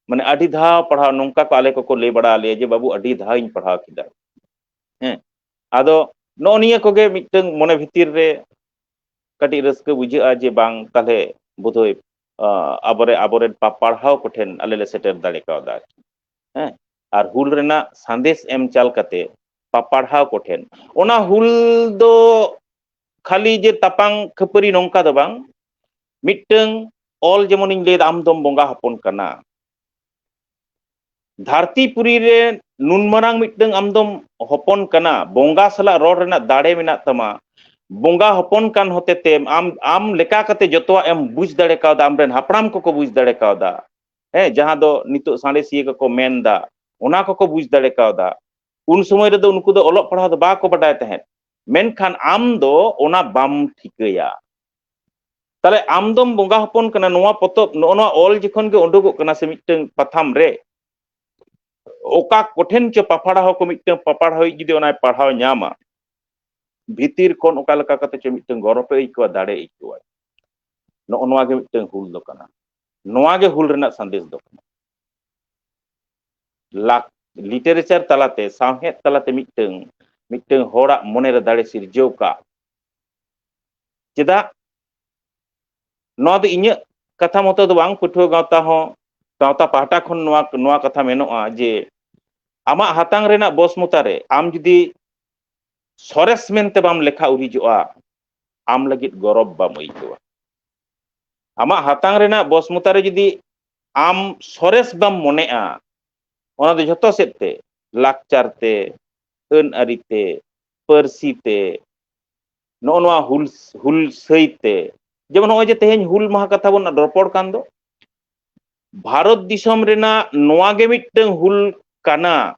ᱢᱟᱱᱮ ᱟᱹᱰᱤ ᱫᱷᱟᱣ ᱯᱟᱲᱦᱟᱣ, ᱱᱚᱝᱠᱟ ᱠᱚ ᱟᱞᱮ ᱠᱚᱠᱚ ᱞᱟᱹᱭ ᱵᱟᱲᱟ ᱟᱞᱮᱭᱟ ᱡᱮ, "ᱵᱟᱹᱵᱩ, ᱟᱹᱰᱤ ᱫᱷᱟᱣ ᱤᱧ ᱯᱟᱲᱦᱟᱣ ᱠᱮᱫᱟ᱾" ᱦᱮᱸ, ᱟᱫᱚ ᱱᱚᱜᱼᱚ ᱱᱤᱭᱟᱹ ᱠᱚᱜᱮ ᱢᱤᱫᱴᱟᱝ ᱢᱚᱱᱮ ᱵᱷᱤᱛᱤᱨ ᱨᱮ ᱠᱟᱹᱴᱤᱡ ᱨᱟᱹᱥᱠᱟᱹ ᱵᱩᱡᱷᱟᱹᱜᱼᱟ ᱡᱮ, ᱵᱟᱝ, ᱛᱟᱦᱞᱮ ᱵᱳᱫᱷᱚᱭ, ᱟᱸ, ᱟᱵᱚᱨᱮ-, ᱟᱵᱚᱨᱮᱱ ᱯᱟ-, ᱯᱟᱲᱦᱟᱣ ᱠᱚᱴᱷᱮᱱ ᱟᱞᱮ ᱞᱮ ᱥᱮᱴᱮᱨ ᱫᱟᱲᱮ ᱠᱟᱣᱫᱟ᱾ ᱦᱮᱸ, ᱟᱨ ᱦᱩᱞ ᱨᱮᱱᱟᱜ ᱥᱟᱸᱫᱮᱥ ᱮᱢ ᱪᱟᱞ ᱠᱟᱛᱮ ᱯᱟ-, ᱯᱟᱲᱦᱟᱣ ᱠᱚᱴᱷᱮᱱ ᱚᱱᱟ ᱦᱩᱞ ᱫᱚ ᱠᱷᱟᱹᱞᱤ ᱡᱮ ᱛᱟᱯᱟᱝ ᱠᱷᱟᱹᱯᱟᱹᱨᱤ ᱱᱚᱝᱠᱟ ᱫᱚ ᱵᱟᱝ, ᱢᱤᱫᱴᱟᱝ ᱚᱞ ᱡᱮᱢᱚᱱᱤᱧ ᱞᱟᱹᱭᱫᱟ, "ᱟᱢ ᱫᱚᱢ ᱵᱚᱸᱜᱟ ᱦᱚᱯᱚᱱ ᱠᱟᱱᱟ᱾" ᱫᱷᱟᱹᱨᱛᱤ ᱯᱩᱨᱤ ᱨᱮ ᱱᱩᱱ ᱢᱟᱨᱟᱝ ᱢᱤᱫᱴᱟᱝ ᱟᱢ ᱫᱚᱢ ᱦᱚᱯᱚᱱ ᱠᱟᱱᱟ, ᱵᱚᱸᱜᱟ ᱥᱟᱞᱟᱜ ᱨᱚᱲ ᱨᱮᱱᱟᱜ ᱫᱟᱲᱮ ᱢᱮᱱᱟᱜ ᱛᱟᱢᱟ, ᱵᱚᱸᱜᱟ ᱦᱚᱯᱚᱱ ᱠᱟᱱ ᱦᱚᱛᱮ ᱛᱮ ᱟᱢ, ᱟᱢ ᱞᱮᱠᱟ ᱠᱟᱛᱮ ᱡᱚᱛᱚᱣᱟᱜ ᱮᱢ ᱵᱩᱡᱽ ᱫᱟᱲᱮ ᱠᱟᱣᱫᱟ, ᱟᱢᱨᱮᱱ ᱦᱟᱯᱲᱟᱢ ᱠᱚᱠᱚ ᱵᱩᱡᱽ ᱫᱟᱲᱮ ᱠᱟᱣᱫᱟ, ᱦᱮᱸ, ᱡᱟᱦᱟᱸ ᱫᱚ ᱱᱤᱛᱚᱜ ᱥᱟᱬᱮᱥᱤᱭᱟᱹ ᱠᱚᱠᱚ ᱢᱮᱱ ᱫᱟ, ᱚᱱᱟ ᱠᱚᱠᱚ ᱵᱩᱡᱽ ᱫᱟᱲᱮ ᱠᱟᱣᱫᱟ᱾ ᱩᱱ ᱥᱚᱢᱚᱭ ᱨᱮᱫᱚ ᱩᱱᱠᱩ ᱫᱚ ᱚᱞᱚᱜ ᱯᱟᱲᱦᱟᱣ ᱫᱚ ᱵᱟᱠᱚ ᱵᱟᱰᱟᱭ ᱛᱟᱦᱮᱸᱫ, ᱢᱮᱱᱠᱷᱟᱱ ᱟᱢ ᱫᱚ ᱚᱱᱟ ᱵᱟᱢ ᱴᱷᱤᱠᱟᱹᱭᱟ᱾ ᱛᱟᱦᱞᱮ ᱟᱢ ᱫᱚᱢ ᱵᱚᱸᱜᱟ ᱦᱚᱯᱚᱱ ᱠᱟᱱᱟ, ᱱᱚᱣᱟ ᱯᱚᱛᱚᱵ, ᱱᱚᱜᱼᱚ ᱱᱚᱣᱟ ᱚᱞ ᱡᱚᱠᱷᱚᱱ ᱜᱮ ᱩᱰᱩᱠᱚᱜ ᱠᱟᱱᱟ ᱥᱮ ᱢᱤᱫᱴᱟᱝ ᱯᱟᱛᱷᱟᱢ ᱨᱮ, ᱚᱠᱟ ᱠᱚᱴᱷᱮᱱ ᱪᱚ ᱯᱟᱯᱟᱲᱦᱟᱣ ᱠᱚ ᱢᱤᱫᱴᱟᱝ ᱯᱟᱯᱟᱲᱦᱟᱣᱤᱡ ᱡᱩᱫᱤ ᱚᱱᱟᱭ ᱯᱟᱲᱦᱟᱣ ᱧᱟᱢᱟ, ᱵᱷᱤᱛᱤᱨ ᱠᱷᱚᱱ ᱚᱠᱟ ᱞᱮᱠᱟ ᱠᱟᱛᱮ ᱪᱚ ᱢᱤᱫᱴᱟᱝ ᱜᱚᱨᱚᱵ ᱮ ᱟᱹᱭᱠᱟᱹᱣᱟ, ᱫᱟᱲᱮ ᱟᱹᱭᱠᱟᱹᱣᱟ᱾ ᱱᱚᱜᱼᱚ ᱱᱚᱣᱟ ᱜᱮ ᱢᱤᱫᱴᱟᱝ ᱦᱩᱞ ᱫᱚ ᱠᱟᱱᱟ᱾ ᱱᱚᱣᱟ ᱜᱮ ᱦᱩᱞ ᱨᱮᱱᱟᱜ ᱥᱟᱸᱫᱮᱥ ᱫᱚ ᱠᱟᱱᱟ᱾ ᱞᱟᱠ-, literature ᱛᱟᱞᱟᱛᱮ, ᱥᱟᱶᱦᱮᱫ ᱛᱟᱞᱟᱛᱮ ᱢᱤᱫᱴᱟᱝ ᱢᱤᱫᱴᱟᱝ ᱦᱚᱲᱟᱜ ᱢᱚᱱᱮᱨᱮ ᱫᱟᱲᱮ ᱥᱤᱨᱡᱟᱹᱣ ᱠᱟᱜ᱾ ᱪᱮᱫᱟᱜ? ᱱᱚᱣᱟ ᱫᱚ ᱤᱧᱟᱹᱜ ᱠᱟᱛᱷᱟ ᱢᱚᱛᱚ ᱫᱚ ᱵᱟᱝ, ᱯᱟᱹᱴᱷᱩᱣᱟᱹ ᱜᱟᱶᱛᱟ ᱦᱚᱸ, ᱜᱟᱶᱛᱟ ᱯᱟᱦᱴᱟ ᱠᱷᱚᱱ ᱱᱚᱣᱟ, ᱱᱚᱣᱟ ᱠᱟᱛᱷᱟ ᱢᱮᱱᱚᱜᱼᱟ ᱡᱮ ᱟᱢᱟᱜ ᱦᱟᱛᱟᱝ ᱨᱮᱱᱟᱜ ᱵᱚᱥᱢᱚᱛᱟ ᱨᱮ ᱟᱢ ᱡᱩᱫᱤ ᱥᱚᱨᱮᱥ ᱢᱮᱱᱛᱮ ᱵᱟᱢ ᱞᱮᱠᱷᱟ ᱩᱨᱤᱡᱚᱜᱼᱟ, ᱟᱢ ᱞᱟᱹᱜᱤᱫ ᱜᱚᱨᱚᱵ ᱵᱟᱢ ᱟᱹᱭᱠᱟᱹᱣᱟ᱾ ᱟᱢᱟᱜ ᱦᱟᱛᱟᱝ ᱨᱮᱱᱟᱜ ᱵᱚᱥᱢᱚᱛᱟ ᱨᱮ ᱡᱩᱫᱤ ᱟᱢ ᱥᱚᱨᱮᱥ ᱵᱟᱢ ᱢᱚᱱᱮᱜᱼᱟ, ᱚᱱᱟ ᱫᱚ ᱡᱷᱚᱛᱚ ᱥᱮᱫ ᱛᱮ, ᱞᱟᱠᱪᱟᱨ ᱛᱮ, ᱟᱹᱱ ᱟᱹᱨᱤ ᱛᱮ, ᱯᱟᱹᱨᱥᱤ ᱛᱮ, ᱱᱚᱜᱼᱚ ᱱᱚᱣᱟ ᱦᱩᱞ, ᱦᱩᱞᱥᱟᱹᱭ ᱛᱮ, ᱡᱮᱢᱚᱱ ᱱᱚᱜᱼᱚᱭ ᱡᱮ ᱛᱮᱦᱮᱧ ᱦᱩᱞ ᱢᱟᱦᱟ ᱠᱟᱛᱷᱟ ᱵᱚᱱ ᱨᱚᱯᱚᱲ ᱠᱟᱱ ᱫᱚ, ᱵᱷᱟᱨᱚᱛ ᱫᱤᱥᱚᱢ ᱨᱮᱱᱟᱜ ᱱᱚᱣᱟ ᱜᱮ ᱢᱤᱫᱴᱟᱝ ᱦᱩᱞ ᱠᱟᱱᱟ,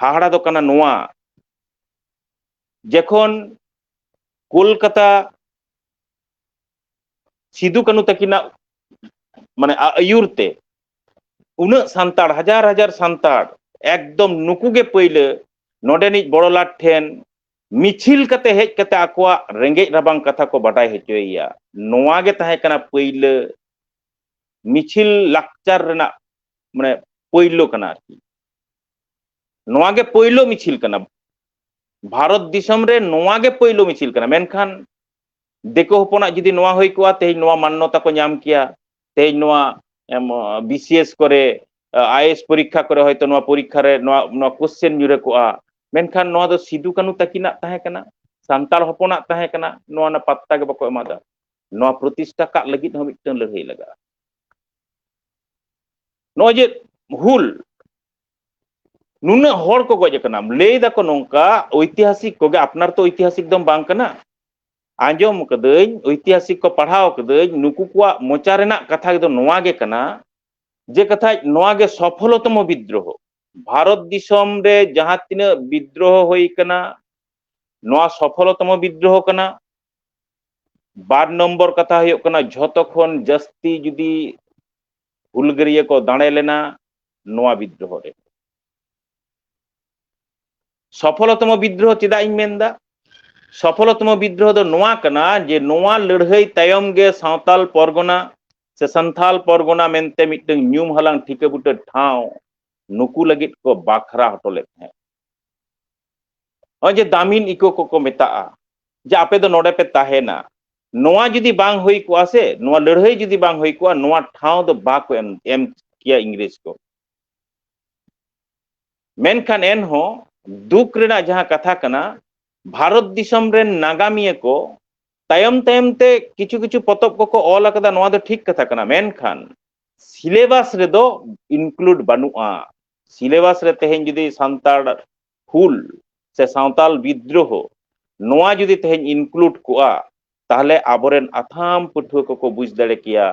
ᱦᱟᱦᱟᱲᱟ ᱫᱚ ᱠᱟᱱᱟ ᱱᱚᱣᱟ, ᱡᱚᱠᱷᱚᱱ ᱠᱳᱞᱠᱟᱛᱟ ᱥᱤᱫᱩ ᱠᱟᱹᱱᱩ ᱛᱟᱹᱠᱤᱱᱟᱜ ᱢᱟᱱᱮ ᱟ-, ᱟᱹᱭᱩᱨ ᱛᱮ ᱩᱱᱟᱹᱜ ᱥᱟᱱᱛᱟᱲ, ᱦᱟᱡᱟᱨ ᱦᱟᱡᱟᱨ ᱥᱟᱱᱛᱟᱲ, ᱮᱠᱫᱚᱢ ᱱᱩᱠᱩ ᱜᱮ ᱯᱟᱹᱭᱞᱟᱹ ᱱᱚᱰᱮᱱᱤᱡ ᱵᱚᱲᱚ ᱞᱟᱴ ᱴᱷᱮᱱ ᱢᱤᱪᱷᱤᱞ ᱠᱟᱛᱮ ᱦᱮᱡ ᱠᱟᱛᱮ ᱟᱠᱚᱣᱟᱜ ᱨᱮᱸᱜᱮᱡ ᱨᱟᱵᱟᱝ ᱠᱟᱛᱷᱟ ᱠᱚ ᱵᱟᱰᱟᱭ ᱦᱚᱪᱚᱭᱮᱭᱟ᱾ ᱱᱚᱣᱟ ᱜᱮ ᱛᱟᱦᱮᱸ ᱠᱟᱱᱟ ᱯᱟᱹᱭᱞᱟᱹ ᱢᱤᱪᱷᱤᱞ ᱞᱟᱠᱪᱟᱨ ᱨᱮᱱᱟᱜ, ᱢᱟᱱᱮ, ᱯᱳᱭᱞᱳ ᱠᱟᱱᱟ ᱟᱨᱠᱤ᱾ ᱱᱚᱣᱟ ᱜᱮ ᱯᱳᱭᱞᱳ ᱢᱤᱪᱷᱤᱞ ᱠᱟᱱᱟ ᱵᱷᱟᱨᱚᱛ ᱫᱤᱥᱚᱢ ᱨᱮ, ᱱᱚᱣᱟ ᱜᱮ ᱯᱳᱭᱞᱳ ᱢᱤᱪᱷᱤᱞ ᱠᱟᱱᱟ᱾ ᱢᱮᱱᱠᱷᱟᱱ ᱫᱤᱠᱩ ᱦᱚᱯᱚᱱᱟᱜ ᱡᱩᱫᱤ ᱱᱚᱣᱟ ᱦᱩᱭ ᱠᱚᱜᱼᱟ, ᱛᱮᱦᱮᱧ ᱱᱚᱣᱟ ᱢᱟᱱᱱᱚᱛᱟ ᱠᱚ ᱧᱟᱢ ᱠᱮᱭᱟ, ᱛᱮᱦᱮᱧ ᱱᱚᱣᱟ, ᱮᱢ, ᱵᱤ ᱥᱤ ᱮᱥ ᱠᱚᱨᱮ, ᱟᱭ ᱮ ᱮᱥ ᱯᱚᱨᱤᱠᱠᱷᱟ ᱠᱚᱨᱮ ᱦᱚᱭᱛᱳ ᱱᱚᱣᱟ ᱯᱚᱨᱤᱠᱠᱷᱟ ᱨᱮ ᱱᱚᱣᱟ, ᱱᱚᱣᱟ ᱠᱚᱥᱪᱮᱱ ᱧᱩᱨᱮ ᱠᱚᱜᱼᱟ᱾ ᱢᱮᱱᱠᱷᱟᱱ ᱱᱚᱣᱟ ᱫᱚ ᱥᱤᱫᱩ ᱠᱟᱹᱱᱩ ᱛᱟᱹᱠᱤᱱᱟᱜ ᱛᱟᱦᱮᱸ ᱠᱟᱱᱟ, ᱥᱟᱱᱛᱟᱲ ᱦᱚᱯᱚᱱᱟᱜ ᱛᱟᱦᱮᱸ ᱠᱟᱱᱟ, ᱱᱚᱣᱟ ᱨᱮᱱᱟᱜ ᱯᱟᱛᱛᱟ ᱜᱮ ᱵᱟᱠᱚ ᱮᱢᱟᱫᱟ᱾ ᱱᱚᱣᱟ ᱯᱨᱚᱛᱤᱥᱴᱷᱟ ᱠᱟᱜ ᱞᱟᱹᱜᱤᱫ ᱦᱚᱸ ᱢᱤᱫᱴᱟᱝ ᱞᱟᱹᱲᱦᱟᱹᱭ ᱞᱟᱜᱟᱜᱼᱟ᱾ ᱱᱚᱜᱼᱚᱭ ᱡᱮ ᱦᱩᱞ, ᱱᱩᱱᱟᱹᱜ ᱦᱚᱲ ᱠᱚ ᱜᱚᱡ ᱟᱠᱟᱱᱟ, ᱞᱟᱹᱭ ᱫᱟᱠᱚ ᱱᱚᱝᱠᱟ, ᱳᱭᱛᱤᱦᱟᱥᱤᱠ ᱠᱚᱜᱮ, ᱟᱯᱱᱟᱨ ᱛᱚ ᱳᱭᱛᱤᱦᱟᱥᱤᱠ ᱫᱚᱢ ᱵᱟᱝ ᱠᱟᱱᱟ, ᱟᱸᱡᱚᱢ ᱠᱟᱹᱫᱟᱹᱧ, ᱳᱭᱛᱤᱦᱟᱥᱤᱠ ᱠᱚ ᱯᱟᱲᱦᱟᱣ ᱠᱟᱹᱫᱟᱹᱧ, ᱱᱩᱠᱩ ᱠᱚᱣᱟᱜ ᱢᱚᱪᱟ ᱨᱮᱱᱟᱜ ᱠᱟᱛᱷᱟ ᱫᱚ ᱱᱚᱣᱟ ᱜᱮ ᱠᱟᱱᱟ, ᱡᱮ ᱠᱟᱛᱷᱟ ᱱᱚᱣᱟ ᱜᱮ ᱥᱚᱯᱷᱚᱞᱚᱛᱚᱢᱚ ᱵᱤᱫᱽᱫᱨᱳᱦᱚ᱾ ᱵᱷᱟᱨᱚᱛ ᱫᱤᱥᱚᱢ ᱨᱮ ᱡᱟᱦᱟᱸ ᱛᱤᱱᱟᱹᱜ ᱵᱤᱫᱽᱫᱨᱳᱦᱚ ᱦᱩᱭ ᱠᱟᱱᱟ, ᱱᱚᱣᱟ ᱥᱚᱯᱷᱚᱞᱚᱛᱚᱢᱚ ᱵᱤᱫᱽᱫᱨᱳᱦᱚ ᱠᱟᱱᱟ᱾ ᱵᱟᱨ ᱱᱚᱢᱵᱚᱨ ᱠᱟᱛᱷᱟ ᱦᱩᱭᱩᱜ ᱠᱟᱱᱟ, ᱡᱷᱚᱛᱚ ᱠᱷᱚᱱ ᱡᱟᱹᱥᱛᱤ ᱡᱩᱫᱤ ᱦᱩᱞᱜᱟᱹᱨᱤᱭᱟᱹ ᱠᱚ ᱫᱟᱲᱮ ᱞᱮᱱᱟ ᱱᱚᱣᱟ ᱵᱤᱫᱽᱫᱨᱳᱦᱚ ᱨᱮ᱾ ᱥᱚᱯᱷᱚᱞᱚᱛᱚᱢᱚ ᱵᱤᱫᱽᱫᱨᱳᱦᱚ ᱪᱮᱫᱟᱜ ᱤᱧ ᱢᱮᱱᱫᱟ? ᱥᱚᱯᱷᱚᱞᱚᱛᱚᱢᱚ ᱵᱤᱫᱽᱫᱨᱳᱦᱚ ᱫᱚ ᱱᱚᱣᱟ ᱠᱟᱱᱟ ᱡᱮ ᱱᱚᱣᱟ ᱞᱟᱹᱲᱦᱟᱹᱭ ᱛᱟᱭᱚᱢ ᱜᱮ ᱥᱟᱶᱛᱟᱞ ᱯᱚᱨᱜᱚᱱᱟ ᱥᱮ ᱥᱟᱱᱛᱷᱟᱞ ᱯᱚᱨᱜᱚᱱᱟ ᱢᱮᱱᱛᱮ ᱢᱤᱫᱴᱟᱝ ᱧᱩᱢ ᱦᱟᱞᱟᱝ ᱴᱷᱤᱠᱟᱹ ᱵᱩᱴᱟᱹ ᱴᱷᱟᱶ ᱱᱩᱠᱩ ᱞᱟᱹᱜᱤᱫ ᱠᱚ ᱵᱟᱠᱷᱨᱟ ᱦᱚᱴᱚ ᱞᱮᱫ ᱛᱟᱦᱮᱸᱫ᱾ ᱱᱚᱜᱼᱚᱭ ᱡᱮ ᱫᱟᱢᱤᱱ ᱤᱠᱳ ᱠᱚᱠᱚ ᱢᱮᱛᱟᱜᱼᱟ, ᱡᱮ ᱟᱯᱮ ᱫᱚ ᱱᱚᱰᱮ ᱯᱮ ᱛᱟᱦᱮᱱᱟ, ᱱᱚᱣᱟ ᱡᱩᱫᱤ ᱵᱟᱝ ᱦᱩᱭ ᱠᱚᱜᱼᱟ ᱥᱮ, ᱱᱚᱣᱟ ᱞᱟᱹᱲᱦᱟᱹᱭ ᱡᱩᱫᱤ ᱵᱟᱝ ᱦᱩᱭ ᱠᱚᱜᱼᱟ, ᱱᱚᱣᱟ ᱴᱷᱟᱶ ᱫᱚ ᱵᱟᱠᱚ ᱮᱢ, ᱮᱢ ᱠᱮᱭᱟ ᱤᱝᱨᱮᱡᱽ ᱠᱚ᱾ ᱢᱮᱱᱠᱷᱟᱱ ᱮᱱᱦᱚᱸ ᱫᱩᱠ ᱨᱮᱱᱟᱜ ᱡᱟᱦᱟᱸ ᱠᱟᱛᱷᱟ ᱠᱟᱱᱟ, ᱵᱷᱟᱨᱚᱛ ᱫᱤᱥᱚᱢ ᱨᱮᱱ ᱱᱟᱜᱟᱢᱤᱭᱟᱹ ᱠᱚ ᱛᱟᱭᱚᱢ ᱛᱟᱭᱚᱢ ᱛᱮ ᱠᱤᱪᱷᱩ ᱠᱤᱪᱷᱩ ᱯᱚᱛᱚᱵ ᱠᱚᱠᱚ ᱚᱞ ᱟᱠᱟᱫᱟ, ᱱᱚᱣᱟ ᱫᱚ ᱴᱷᱤᱠ ᱠᱟᱛᱷᱟ ᱠᱟᱱᱟ, ᱢᱮᱱᱠᱷᱟᱱ ᱥᱤᱞᱮᱵᱟᱥ ᱨᱮᱫᱚ ᱤᱱᱠᱞᱩᱰ ᱵᱟᱹᱱᱩᱜᱼᱟ᱾ ᱥᱤᱞᱮᱵᱟᱥ ᱨᱮ ᱛᱮᱦᱮᱧ ᱡᱩᱫᱤ ᱥᱟᱱᱛᱟᱲ ᱦᱩᱞ ᱥᱮ ᱥᱟᱶᱛᱟᱞ ᱵᱤᱫᱽᱨᱳᱦᱚ ᱱᱚᱣᱟ ᱡᱩᱫᱤ ᱛᱮᱦᱮᱧ ᱤᱱᱠᱞᱩᱰ ᱠᱚᱜᱼᱟ, ᱛᱟᱦᱚᱞᱮ ᱟᱵᱚᱨᱮᱱ ᱟᱛᱷᱟᱢ ᱯᱟᱹᱴᱷᱩᱣᱟᱹ ᱠᱚᱠᱚ ᱵᱩᱡᱽ ᱫᱟᱲᱮ ᱠᱮᱭᱟ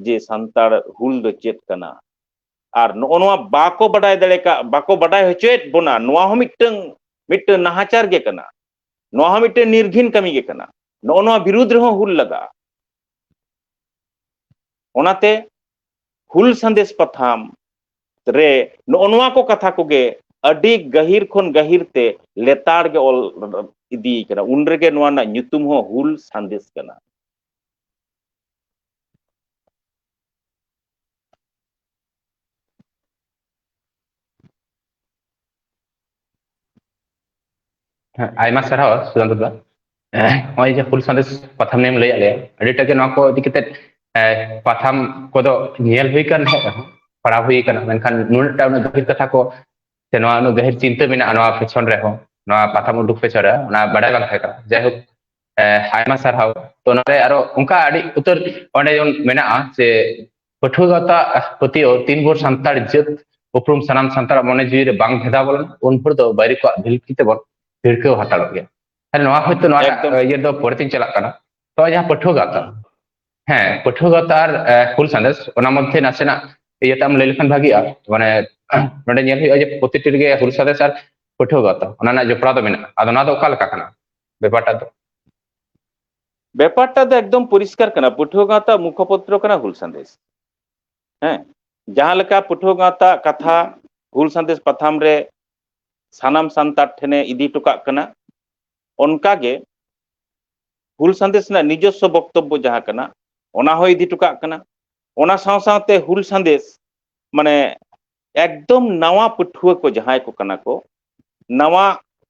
ᱡᱮ ᱥᱟᱱᱛᱟᱲ ᱦᱩᱞ ᱫᱚ ᱪᱮᱫ ᱠᱟᱱᱟ᱾ ᱟᱨ ᱱᱚᱜᱼᱚ ᱱᱚᱣᱟ ᱵᱟᱠᱚ ᱵᱟᱰᱟᱭ ᱫᱟᱲᱮ ᱠᱟᱜ, ᱵᱟᱠᱚ ᱵᱟᱰᱟᱭ ᱦᱚᱪᱚᱭᱮᱫ ᱵᱚᱱᱟ, ᱱᱚᱣᱟ ᱦᱚᱸ ᱢᱤᱫᱴᱟᱝ, ᱢᱤᱫᱴᱟᱝ ᱱᱟᱦᱟᱪᱟᱨ ᱜᱮ ᱠᱟᱱᱟ᱾ ᱱᱚᱣᱟ ᱦᱚᱸ ᱢᱤᱫᱴᱟᱝ ᱱᱤᱨᱜᱷᱤᱱ ᱠᱟᱹᱢᱤ ᱜᱮ ᱠᱟᱱᱟ᱾ ᱱᱚᱜᱼᱚ ᱱᱚᱣᱟ ᱵᱤᱨᱩᱫᱽ ᱨᱮᱦᱚᱸ ᱦᱩᱞ ᱞᱟᱜᱟᱜᱼᱟ᱾ ᱚᱱᱟᱛᱮ ᱦᱩᱞ ᱥᱟᱸᱫᱮᱥ ᱯᱟᱛᱷᱟᱢ ᱨᱮ ᱱᱚᱜᱼᱚ ᱱᱚᱣᱟ ᱠᱚ ᱠᱟᱛᱷᱟ ᱠᱚᱜᱮ ᱟᱹᱰᱤ ᱜᱟᱹᱦᱤᱨ ᱠᱷᱚᱱ ᱜᱟᱹᱦᱤᱨ ᱛᱮ ᱞᱮᱛᱟᱲ ᱜᱮ ᱚᱞ ᱤᱫᱤ ᱠᱟᱱᱟ᱾ ᱩᱱ ᱨᱮᱜᱮ ᱱᱚᱣᱟ ᱨᱮᱱᱟᱜ ᱧᱩᱛᱩᱢ ᱦᱚᱸ ᱦᱩᱞ ᱥᱟᱸᱫᱮᱥ ᱠᱟᱱᱟ᱾ ᱦᱮᱸ, ᱟᱭᱢᱟ ᱥᱟᱨᱦᱟᱣ ᱥᱩᱫᱷᱟᱱᱛᱚ ᱫᱟ᱾ ᱱᱚᱜᱼᱚᱭ ᱡᱮ ᱦᱩᱞ ᱥᱟᱸᱫᱮᱥ ᱯᱟᱛᱷᱟᱢ ᱱᱤᱭᱮᱢ ᱞᱟᱹᱭᱟᱫ ᱞᱮᱭᱟ, ᱟᱹᱰᱤᱴᱟ ᱜᱮ ᱱᱚᱣᱟ ᱠᱚ ᱤᱫᱤ ᱠᱟᱛᱮ, ᱮ, ᱯᱟᱛᱷᱟᱢ ᱠᱚᱫᱚ ᱧᱮᱞ ᱦᱩᱭ ᱠᱟᱱ ᱨᱮᱦᱚᱸ, ᱯᱟᱲᱦᱟᱣ ᱦᱩᱭ ᱠᱟᱱᱟ, ᱢᱮᱱᱠᱷᱟᱱ ᱱᱩᱱᱟᱹᱜᱴᱟ ᱩᱱᱟᱹᱜ ᱜᱟᱹᱦᱤᱨ ᱠᱟᱛᱷᱟ ᱠᱚ ᱥᱮ ᱱᱚᱣᱟ ᱩᱱᱟᱹᱜ ᱜᱟᱹᱦᱤᱨ ᱪᱤᱱᱛᱟᱹ ᱢᱮᱱᱟᱜᱼᱟ ᱱᱚᱣᱟ ᱯᱮᱪᱷᱚᱱ ᱨᱮᱦᱚᱸ, ᱱᱚᱣᱟ ᱯᱟᱛᱷᱟᱢ ᱩᱰᱩᱠ ᱯᱮᱪᱷᱚᱱ ᱨᱮ ᱚᱱᱟ ᱵᱟᱰᱟᱭ ᱵᱟᱝ ᱛᱟᱦᱮᱸ ᱠᱟᱱᱟ᱾ ᱡᱟᱭᱦᱳᱠ, ᱮ, ᱟᱭᱢᱟ ᱥᱟᱨᱦᱟᱣ᱾ ᱛᱚ ᱱᱚᱰᱮ ᱟᱨᱚ ᱚᱱᱠᱟ ᱟᱹᱰᱤ ᱩᱛᱟᱹᱨ ᱚᱸᱰᱮ ᱡᱮᱢᱚᱱ ᱢᱮᱱᱟᱜᱼᱟ ᱡᱮ ᱯᱟᱹᱴᱷᱩᱣᱟᱹ ᱜᱟᱶᱛᱟ ᱯᱟᱹᱛᱭᱟᱹᱣ ᱛᱤᱱ ᱵᱷᱳᱨ ᱥᱟᱱᱛᱟᱲ ᱡᱟᱹᱛ ᱩᱯᱨᱩᱢ ᱥᱟᱱᱟᱢ ᱥᱟᱱᱛᱟᱲᱟᱜ ᱢᱚᱱᱮ ᱡᱤᱣᱤ ᱨᱮ ᱵᱟᱝ ᱵᱷᱮᱫᱟᱣ ᱵᱚᱞᱚᱱᱟ, ᱩᱱ ᱵᱷᱳᱨ ᱫᱚ ᱵᱟᱹᱭᱨᱤ ᱠᱚᱣᱟᱜ ᱵᱷᱤᱞᱠᱤ ᱛᱮᱵᱚᱱ ᱵᱷᱤᱲᱠᱟᱹᱣ ᱦᱟᱛᱟᱲᱚᱜ ᱜᱮᱭᱟ᱾ ᱛᱟᱦᱞᱮ ᱱᱚᱣᱟ ᱦᱚᱭᱛᱳ ᱱᱚᱣᱟᱴᱟᱜ ᱮᱠᱫᱚᱢ᱾ ᱤᱭᱟᱹ ᱫᱚ ᱯᱚᱨᱮᱛᱤᱧ ᱪᱟᱞᱟᱜ ᱠᱟᱱᱟ᱾ ᱛᱚ ᱡᱟᱦᱟᱸ ᱯᱟᱹᱴᱷᱩᱣᱟᱹ ᱜᱟᱶᱛᱟ, ᱦᱮᱸ, ᱯᱟᱹᱴᱷᱩᱣᱟᱹ ᱜᱟᱶᱛᱟ ᱟᱨ, ᱮ, ᱦᱩᱞ ᱥᱟᱸᱫᱮᱥ, ᱚᱱᱟ ᱢᱚᱫᱽᱫᱷᱮ ᱱᱟᱥᱮᱱᱟᱜ ᱤᱭᱟᱹ ᱛᱟᱢ ᱞᱟᱹᱭ ᱞᱮᱠᱷᱟᱱ ᱵᱷᱟᱜᱤᱜᱼᱟ᱾ ᱢᱟᱱᱮ, ᱱᱚᱰᱮ ᱧᱮᱞ ᱦᱩᱭᱩᱜᱼᱟ ᱡᱮ ᱯᱨᱚᱛᱤᱴᱤ ᱨᱮᱜᱮ ᱦᱩᱞ ᱥᱟᱸᱫᱮᱥ ᱟᱨ ᱯᱟᱹᱴᱷᱩᱣᱟᱹ ᱜᱟᱶᱛᱟ ᱚᱱᱟ ᱨᱮᱱᱟᱜ ᱡᱚᱯᱲᱟᱣ ᱫᱚ ᱢᱮᱱᱟᱜᱼᱟ᱾ ᱟᱫᱚ ᱱᱚᱣᱟ ᱫᱚ ᱚᱠᱟ ᱞᱮᱠᱟ ᱠᱟᱱᱟ ᱵᱮᱯᱟᱨᱴᱟᱜ ᱫᱚ? ᱵᱮᱯᱟᱨᱴᱟᱜ ᱫᱚ ᱮᱠᱫᱚᱢ ᱯᱚᱨᱤᱥᱠᱟᱨ ᱠᱟᱱᱟ, ᱯᱟᱹᱴᱷᱩᱣᱟᱹ ᱜᱟᱶᱛᱟ ᱢᱩᱠᱷᱚᱯᱚᱛᱨᱚ ᱠᱟᱱᱟ ᱦᱩᱞ ᱥᱟᱸᱫᱮᱥ᱾ ᱦᱮᱸ, ᱡᱟᱦᱟᱸ ᱞᱮᱠᱟ ᱯᱟᱹᱴᱷᱩᱣᱟᱹ ᱜᱟᱶᱛᱟ ᱠᱟᱛᱷᱟ ᱦᱩᱞ ᱥᱟᱸᱫᱮᱥ ᱯᱟᱛᱷᱟᱢ ᱨᱮ ᱥᱟᱱᱟᱢ ᱥᱟᱱᱛᱟᱲ ᱴᱷᱮᱱᱮ ᱤᱫᱤ ᱦᱚᱴᱚ ᱠᱟᱜ ᱠᱟᱱᱟ, ᱚᱱᱠᱟᱜᱮ ᱦᱩᱞ ᱥᱟᱸᱫᱮᱥ ᱨᱮᱱᱟᱜ ᱱᱤᱡᱚᱥᱥᱚ ᱵᱚᱠᱛᱚᱵᱵᱚ ᱡᱟᱦᱟᱸ ᱠᱟᱱᱟ, ᱚᱱᱟ ᱦᱚᱸ ᱤᱫᱤ ᱦᱚᱴᱚ ᱠᱟᱜ ᱠᱟᱱᱟ᱾ ᱚᱱᱟ ᱥᱟᱶ ᱥᱟᱶᱛᱮ ᱦᱩᱞ ᱥᱟᱸᱫᱮᱥ, ᱢᱟᱱᱮ, ᱮᱠᱫᱚᱢ ᱱᱟᱣᱟ ᱯᱟᱹᱴᱷᱩᱣᱟᱹ ᱠᱚ ᱡᱟᱦᱟᱸᱭ ᱠᱚ ᱠᱟᱱᱟ ᱠᱚ, ᱱᱟᱣᱟ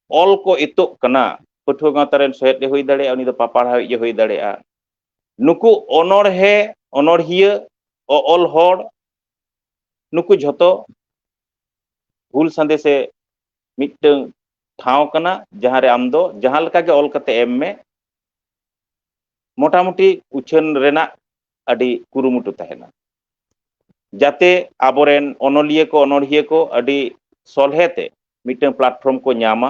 ᱚᱞ ᱠᱚ ᱮᱛᱚᱜ ᱠᱟᱱᱟ, ᱯᱟᱹᱴᱷᱩᱣᱟᱹ ᱜᱟᱶᱛᱟ ᱨᱮᱱ ᱥᱚᱦᱮᱫ ᱮ ᱦᱩᱭ ᱫᱟᱲᱮᱭᱟᱜᱼᱟ, ᱩᱱᱤ ᱫᱚ ᱯᱟᱯᱟᱲᱦᱟᱣᱤᱡ ᱮ ᱦᱩᱭ ᱫᱟᱲᱮᱭᱟᱜᱼᱟ, ᱱᱩᱠᱩ ᱚᱱᱚᱬᱦᱮ, ᱚᱱᱚᱲᱦᱤᱭᱟᱹ, ᱚ-, ᱚᱞ ᱦᱚᱲ, ᱱᱩᱠᱩ ᱡᱷᱚᱛᱚ ᱦᱩᱞ ᱥᱟᱸᱫᱮᱥ ᱮ ᱢᱤᱫᱴᱟᱝ ᱴᱷᱟᱶ ᱠᱟᱱᱟ, ᱡᱟᱦᱟᱸ ᱨᱮ ᱟᱢ ᱫᱚ ᱡᱟᱦᱟᱸ ᱞᱮᱠᱟ ᱜᱮ ᱚᱞ ᱠᱟᱛᱮ ᱮᱢ ᱢᱮ, ᱢᱚᱴᱟᱢᱩᱴᱤ ᱩᱪᱷᱟᱹᱱ ᱨᱮᱱᱟᱜ ᱟᱹᱰᱤ ᱠᱩᱨᱩᱢᱩᱴᱩ ᱛᱟᱦᱮᱱᱟ, ᱡᱟᱛᱮ ᱟᱵᱚᱨᱮᱱ ᱚᱱᱚᱞᱤᱭᱟᱹ ᱠᱚ, ᱚᱱᱚᱲᱦᱤᱭᱟᱹ ᱠᱚ ᱟᱹᱰᱤ ᱥᱚᱞᱦᱮ ᱛᱮ ᱢᱤᱫᱴᱟᱝ platform ᱠᱚ ᱧᱟᱢᱟ,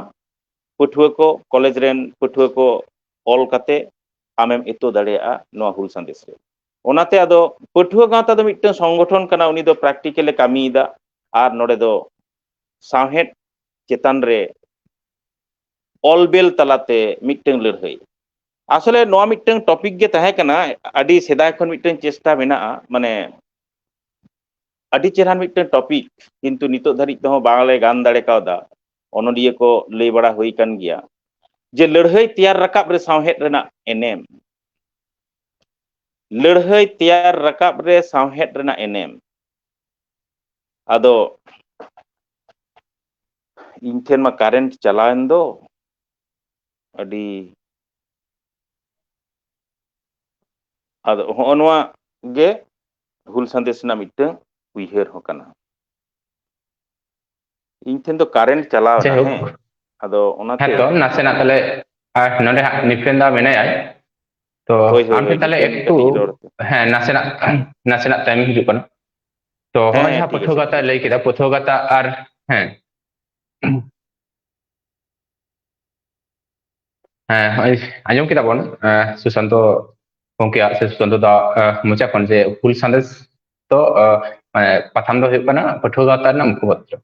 ᱯᱟᱹᱴᱷᱩᱣᱟᱹ ᱠᱚ, ᱠᱚᱞᱮᱡᱽ ᱨᱮᱱ ᱯᱟᱹᱴᱷᱩᱣᱟᱹ ᱠᱚ ᱚᱞ ᱠᱟᱛᱮ ᱟᱢᱮᱢ ᱮᱛᱚ ᱫᱟᱲᱮᱭᱟᱜᱼᱟ ᱱᱚᱣᱟ ᱦᱩᱞ ᱥᱟᱸᱫᱮᱥ ᱨᱮ᱾ ᱚᱱᱟᱛᱮ ᱟᱫᱚ ᱯᱟᱹᱴᱷᱩᱣᱟᱹ ᱜᱟᱶᱛᱟ ᱫᱚ ᱢᱤᱫᱴᱟᱝ ᱥᱚᱝᱜᱚᱴᱷᱚᱱ ᱠᱟᱱᱟ, ᱩᱱᱤ ᱫᱚ practical ᱮ ᱠᱟᱹᱢᱤᱭᱮᱫᱟ, ᱟᱨ ᱱᱚᱰᱮ ᱫᱚ ᱥᱟᱶᱦᱮᱫ ᱪᱮᱛᱟᱱ ᱨᱮ ᱚᱞ ᱵᱮᱞ ᱛᱟᱞᱟᱛᱮ ᱢᱤᱫᱴᱟᱝ ᱞᱟᱹᱲᱦᱟᱹᱭ᱾ ᱟᱥᱚᱞᱮ ᱱᱚᱣᱟ ᱢᱤᱫᱴᱟᱝ topic ᱜᱮ ᱛᱟᱦᱮᱸ ᱠᱟᱱᱟ, ᱟᱹᱰᱤ ᱥᱮᱫᱟᱭ ᱠᱷᱚᱱ ᱢᱤᱫᱴᱟᱝ ᱪᱮᱥᱴᱟ ᱢᱮᱱᱟᱜᱼᱟ, ᱢᱟᱱᱮ ᱟᱹᱰᱤ ᱪᱮᱦᱨᱟᱱ ᱢᱤᱫᱴᱟᱝ topic, ᱠᱤᱱᱛᱩ ᱱᱤᱛᱚᱜ ᱫᱷᱟᱹᱨᱤᱡ ᱛᱮᱦᱚᱸ ᱵᱟᱝᱞᱮ ᱜᱟᱱ ᱫᱟᱲᱮ ᱠᱟᱣᱫᱟ᱾ ᱚᱱᱚᱞᱤᱭᱟᱹ ᱠᱚ ᱞᱟᱹᱭ ᱵᱟᱲᱟ ᱦᱩᱭ ᱟᱠᱟᱱ ᱜᱮᱭᱟ ᱡᱮ ᱞᱟᱹᱲᱦᱟᱹᱭ ᱛᱮᱭᱟᱨ ᱨᱟᱠᱟᱵ ᱨᱮ ᱥᱟᱶᱦᱮᱫ ᱨᱮᱱᱟᱜ ᱮᱱᱮᱢ, ᱞᱟᱹᱲᱦᱟᱹᱭ ᱛᱮᱭᱟᱨ ᱨᱟᱠᱟᱵ ᱨᱮ ᱥᱟᱶᱦᱮᱫ ᱨᱮᱱᱟᱜ ᱮᱱᱮᱢ᱾ ᱟᱫᱚ ᱤᱧ ᱴᱷᱮᱱ ᱢᱟ current ᱪᱟᱞᱟᱣᱮᱱ ᱫᱚ, ᱟᱹᱰᱤ, ᱟᱫᱚ ᱦᱚᱸᱜᱼᱚ ᱱᱚᱣᱟ ᱜᱮ ᱦᱩᱞ ᱥᱟᱸᱫᱮᱥ ᱨᱮᱱᱟᱜ ᱢᱤᱫᱴᱟᱝ ᱩᱭᱦᱟᱹᱨ ᱦᱚᱸ ᱠᱟᱱᱟ᱾ ᱤᱧ ᱴᱷᱮᱱ ᱫᱚ current ᱪᱟᱞᱟᱣ ᱮᱱᱟ, ᱡᱟᱭᱦᱳᱠ᱾ ᱦᱮᱸ, ᱟᱫᱚ ᱚᱱᱟᱛᱮ ᱦᱮᱸ ᱛᱚ, ᱱᱟᱥᱮᱱᱟᱜ ᱛᱟᱦᱞᱮ, ᱟᱨ ᱱᱚᱰᱮ ᱦᱟᱸᱜ ᱱᱤᱯᱮᱱ ᱫᱟ ᱢᱮᱱᱟᱭᱟᱭ, ᱛᱚ ᱦᱳᱭ, ᱦᱳᱭ, ᱟᱢ ᱦᱳᱭ, ᱴᱷᱮᱱ ᱛᱟᱦᱞᱮ ᱱᱤᱯᱮᱱ ᱮᱠᱴᱩ, ᱠᱟᱹᱴᱤᱡ ᱨᱚᱲ ᱛᱮ᱾ ᱦᱮᱸ, ᱱᱟᱥᱮᱱᱟᱜ, ᱱᱟᱥᱮᱱᱟᱜ time ᱦᱤᱡᱩᱜ ᱠᱟᱱᱟ᱾ ᱛᱚ ᱦᱮᱸ, ᱦᱚᱸᱜᱼᱚᱭ ᱦᱮᱸ, ᱡᱟᱦᱟᱸ ᱴᱷᱤᱠ ᱯᱟᱹᱴᱷᱩᱣᱟᱹ ᱟᱪᱷᱮ᱾ ᱜᱟᱶᱛᱟ ᱞᱟᱹᱭ ᱠᱮᱫᱟ, ᱯᱟᱹᱴᱷᱩᱣᱟᱹ ᱜᱟᱶᱛᱟ ᱟᱨ, ᱦᱮᱸ, ᱦᱮᱸ, ᱦᱚᱸᱜᱼᱚᱭ ᱟᱸᱡᱚᱢ ᱠᱮᱫᱟ ᱵᱚᱱ, ᱮᱸ, ᱥᱩᱥᱟᱱᱛᱚ ᱜᱚᱢᱠᱮᱭᱟᱜ ᱥᱮ ᱥᱩᱥᱟᱱᱛᱚ ᱫᱟ, ᱮᱸ, ᱢᱚᱪᱟ ᱠᱷᱚᱱ ᱡᱮ ᱦᱩᱞ ᱥᱟᱸᱫᱮᱥ ᱫᱚ, ᱮᱸ, ᱢᱟᱱᱮ ᱯᱟᱛᱷᱟᱢ ᱫᱚ ᱦᱩᱭᱩᱜ ᱠᱟᱱᱟ ᱯᱟᱹᱴᱷᱩᱣᱟᱹ ᱜᱟᱶᱛᱟ ᱨᱮᱱᱟᱜ ᱢᱩᱠᱷᱚᱯᱚᱛᱨᱚ᱾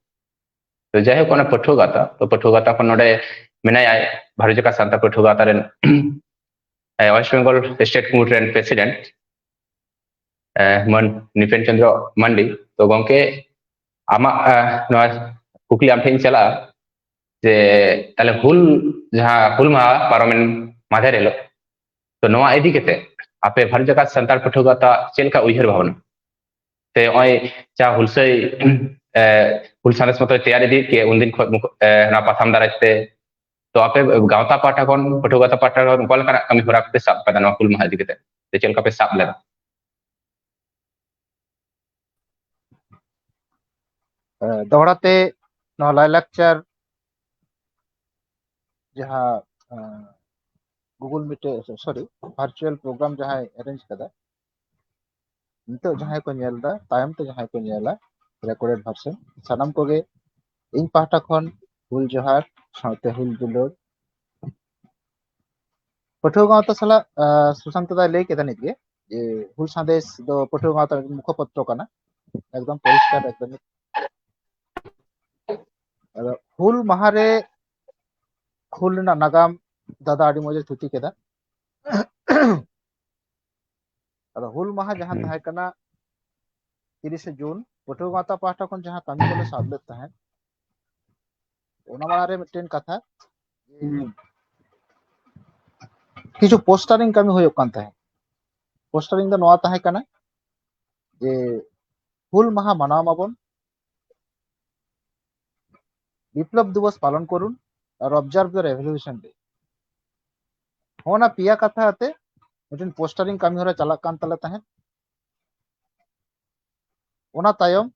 ᱛᱚ ᱡᱟᱭᱦᱳᱠ, ᱚᱱᱟ ᱯᱟᱹᱴᱷᱩᱣᱟᱹ ᱜᱟᱶᱛᱟ, ᱛᱚ ᱯᱟᱹᱴᱷᱩᱣᱟᱹ ᱜᱟᱶᱛᱟ ᱠᱷᱚᱱ ᱱᱚᱰᱮ ᱢᱮᱱᱟᱭᱟ ᱵᱷᱟᱨᱚᱛ ᱡᱟᱠᱟᱛ ᱥᱟᱱᱛᱟᱲ ᱯᱟᱹᱴᱷᱩᱣᱟᱹ ᱜᱟᱶᱛᱟ ᱨᱮᱱ, ᱮᱸ, West Bengal State Committee ᱨᱮᱱ president, ᱮᱸ, ᱢᱟᱹᱱ ᱱᱤᱯᱮᱱ ᱪᱚᱸᱫᱽᱨᱚ ᱢᱟᱱᱰᱤ᱾ ᱛᱚ ᱜᱚᱢᱠᱮ, ᱟᱢᱟᱜ, ᱮᱸ, ᱱᱚᱣᱟ ᱠᱩᱠᱞᱤ ᱟᱢ ᱴᱷᱮᱱ ᱤᱧ ᱪᱟᱞᱟᱜᱼᱟ ᱡᱮ ᱛᱟᱦᱞᱮ ᱦᱩᱞ, ᱡᱟᱦᱟᱸ ᱦᱩᱞ ᱢᱟᱦᱟ ᱯᱟᱨᱚᱢᱮᱱ ᱢᱟᱫᱷᱮᱨ ᱦᱤᱞᱳᱜ, ᱛᱚ ᱱᱚᱣᱟ ᱤᱫᱤ ᱠᱟᱛᱮ ᱟᱯᱮ ᱵᱷᱟᱨᱚᱛ ᱡᱟᱠᱟᱛ ᱥᱟᱱᱛᱟᱲ ᱯᱟᱹᱴᱷᱩᱣᱟᱹ ᱜᱟᱶᱛᱟ ᱪᱮᱫ ᱞᱮᱠᱟ ᱩᱭᱦᱟᱹᱨ ᱵᱷᱟᱵᱽᱱᱟ? ᱥᱮ ᱱᱚᱜᱼᱚᱭ ᱡᱟᱦᱟᱸ ᱦᱩᱞᱥᱟᱹᱭ, ᱮ, ᱦᱩᱞ ᱥᱟᱸᱫᱮᱥ ᱢᱚᱛᱚᱭ ᱛᱮᱭᱟᱨ ᱤᱫᱤᱭᱮᱫ ᱜᱮ, ᱩᱱᱫᱤᱱ ᱠᱷᱚᱱ ᱢᱩᱠ-, ᱮ, ᱱᱚᱣᱟ ᱯᱟᱛᱷᱟᱢ ᱫᱟᱨᱟᱭ ᱛᱮ ᱛᱚ ᱟᱯᱮ ᱜᱟᱶᱛᱟ ᱯᱟᱦᱴᱟ ᱠᱷᱚᱱ, ᱯᱟᱹᱴᱷᱩᱣᱟᱹ ᱜᱟᱶᱛᱟ ᱯᱟᱦᱴᱟ ᱠᱷᱚᱱ ᱚᱠᱟ ᱞᱮᱠᱟᱱᱟᱜ ᱠᱟᱹᱢᱤ ᱦᱚᱨᱟ ᱯᱮ ᱥᱟᱵ ᱠᱟᱫᱟ ᱱᱚᱣᱟ ᱦᱩᱞ ᱢᱟᱦᱟ ᱤᱫᱤ ᱠᱟᱛᱮ? ᱥᱮ ᱪᱮᱫ ᱞᱮᱠᱟ ᱯᱮ ᱥᱟᱵ ᱞᱮᱫᱟ? ᱫᱚᱦᱲᱟ ᱛᱮ ᱱᱚᱣᱟ ᱞᱟᱭᱼᱞᱟᱠᱪᱟᱨ ᱡᱟᱦᱟᱸ, ᱟᱸ, Google Meet ᱨᱮ, sorry, virtual program ᱡᱟᱦᱟᱸᱭ arrange ᱠᱟᱫᱟ, ᱱᱤᱛᱚᱜ ᱡᱟᱦᱟᱸᱭ ᱠᱚ ᱧᱮᱞ ᱮᱫᱟ, ᱛᱟᱭᱚᱢ ᱛᱮ ᱡᱟᱦᱟᱸᱭ ᱠᱚ ᱧᱮᱞᱟ recorded version, ᱥᱟᱱᱟᱢ ᱠᱚᱜᱮ ᱤᱧ ᱯᱟᱦᱴᱟ ᱠᱷᱚᱱ ᱦᱩᱞ ᱡᱚᱦᱟᱨ ᱥᱟᱶᱛᱮ ᱦᱩᱞ ᱫᱩᱞᱟᱹᱲ᱾ ᱯᱟᱹᱴᱷᱩᱣᱟᱹ ᱜᱟᱶᱛᱟ ᱥᱟᱞᱟᱜ, ᱟᱸ, ᱥᱩᱥᱟᱱᱛ ᱫᱟᱭ ᱞᱟᱹᱭ ᱠᱮᱫᱟ ᱱᱤᱛᱜᱮ ᱡᱮ ᱦᱩᱞ ᱥᱟᱸᱫᱮᱥ ᱫᱚ ᱯᱟᱹᱴᱷᱩᱣᱟᱹ ᱜᱟᱶᱛᱟ ᱢᱤᱫ ᱢᱩᱠᱷᱚᱯᱚᱛᱨᱚ ᱠᱟᱱᱟ, ᱮᱠᱫᱚᱢ ᱯᱚᱨᱤᱥᱠᱟᱨ, ᱮᱠᱫᱚᱢ᱾ ᱟᱫᱚ ᱦᱩᱞ ᱢᱟᱦᱟ ᱨᱮ ᱦᱩᱞ ᱨᱮᱱᱟᱜ ᱱᱟᱜᱟᱢ ᱫᱟᱫᱟ ᱟᱹᱰᱤ ᱢᱚᱡᱽ ᱮ ᱛᱷᱩᱛᱤ ᱠᱮᱫᱟ᱾ ᱟᱫᱚ ᱦᱩᱞ ᱢᱟᱦᱟ ᱡᱟᱦᱟᱸ ᱦᱩᱸ᱾ ᱛᱟᱦᱮᱸ ᱠᱟᱱᱟ ᱛᱤᱨᱤᱥᱮ ᱡᱩᱱ, ᱯᱟᱹᱴᱷᱩᱣᱟᱹ ᱜᱟᱶᱛᱟ ᱯᱟᱦᱴᱟ ᱠᱷᱚᱱ ᱡᱟᱦᱟᱸ ᱠᱟᱹᱢᱤ ᱠᱚᱞᱮ ᱥᱟᱵ ᱞᱮᱫ ᱛᱟᱦᱮᱸᱫ, ᱚᱱᱟ ᱢᱟᱲᱟᱝ ᱨᱮ ᱢᱤᱫᱴᱮᱱ ᱠᱟᱛᱷᱟ, ᱦᱩᱸ᱾ ᱠᱤᱪᱷᱩ ᱯᱳᱥᱴᱟᱨᱤᱝ ᱠᱟᱹᱢᱤ ᱦᱩᱭᱩᱜ ᱠᱟᱱ ᱛᱟᱦᱮᱸᱫ᱾ ᱯᱳᱥᱴᱟᱨᱤᱝ ᱫᱚ ᱱᱚᱣᱟ ᱛᱟᱦᱮᱸ ᱠᱟᱱᱟ ᱡᱮ ᱦᱩᱞ ᱢᱟᱦᱟ ᱢᱟᱱᱟᱣ ᱢᱟᱵᱚᱱ, ᱵᱤᱯᱞᱚᱵ ᱫᱤᱵᱚᱥ ᱯᱟᱞᱚᱱ ᱠᱚᱨᱩᱱ, ᱟᱨ observe the revolution day᱾ ᱦᱚᱸᱜᱼᱱᱟ ᱯᱮᱭᱟ ᱠᱟᱛᱷᱟ ᱟᱛᱮ ᱢᱤᱫᱴᱮᱱ ᱯᱳᱥᱴᱟᱨᱤᱝ ᱠᱟᱹᱢᱤ ᱦᱚᱨᱟ ᱪᱟᱞᱟᱜ ᱠᱟᱱ ᱛᱟᱞᱮ ᱛᱟᱦᱮᱸᱫ᱾ ᱚᱱᱟ ᱛᱟᱭᱚᱢ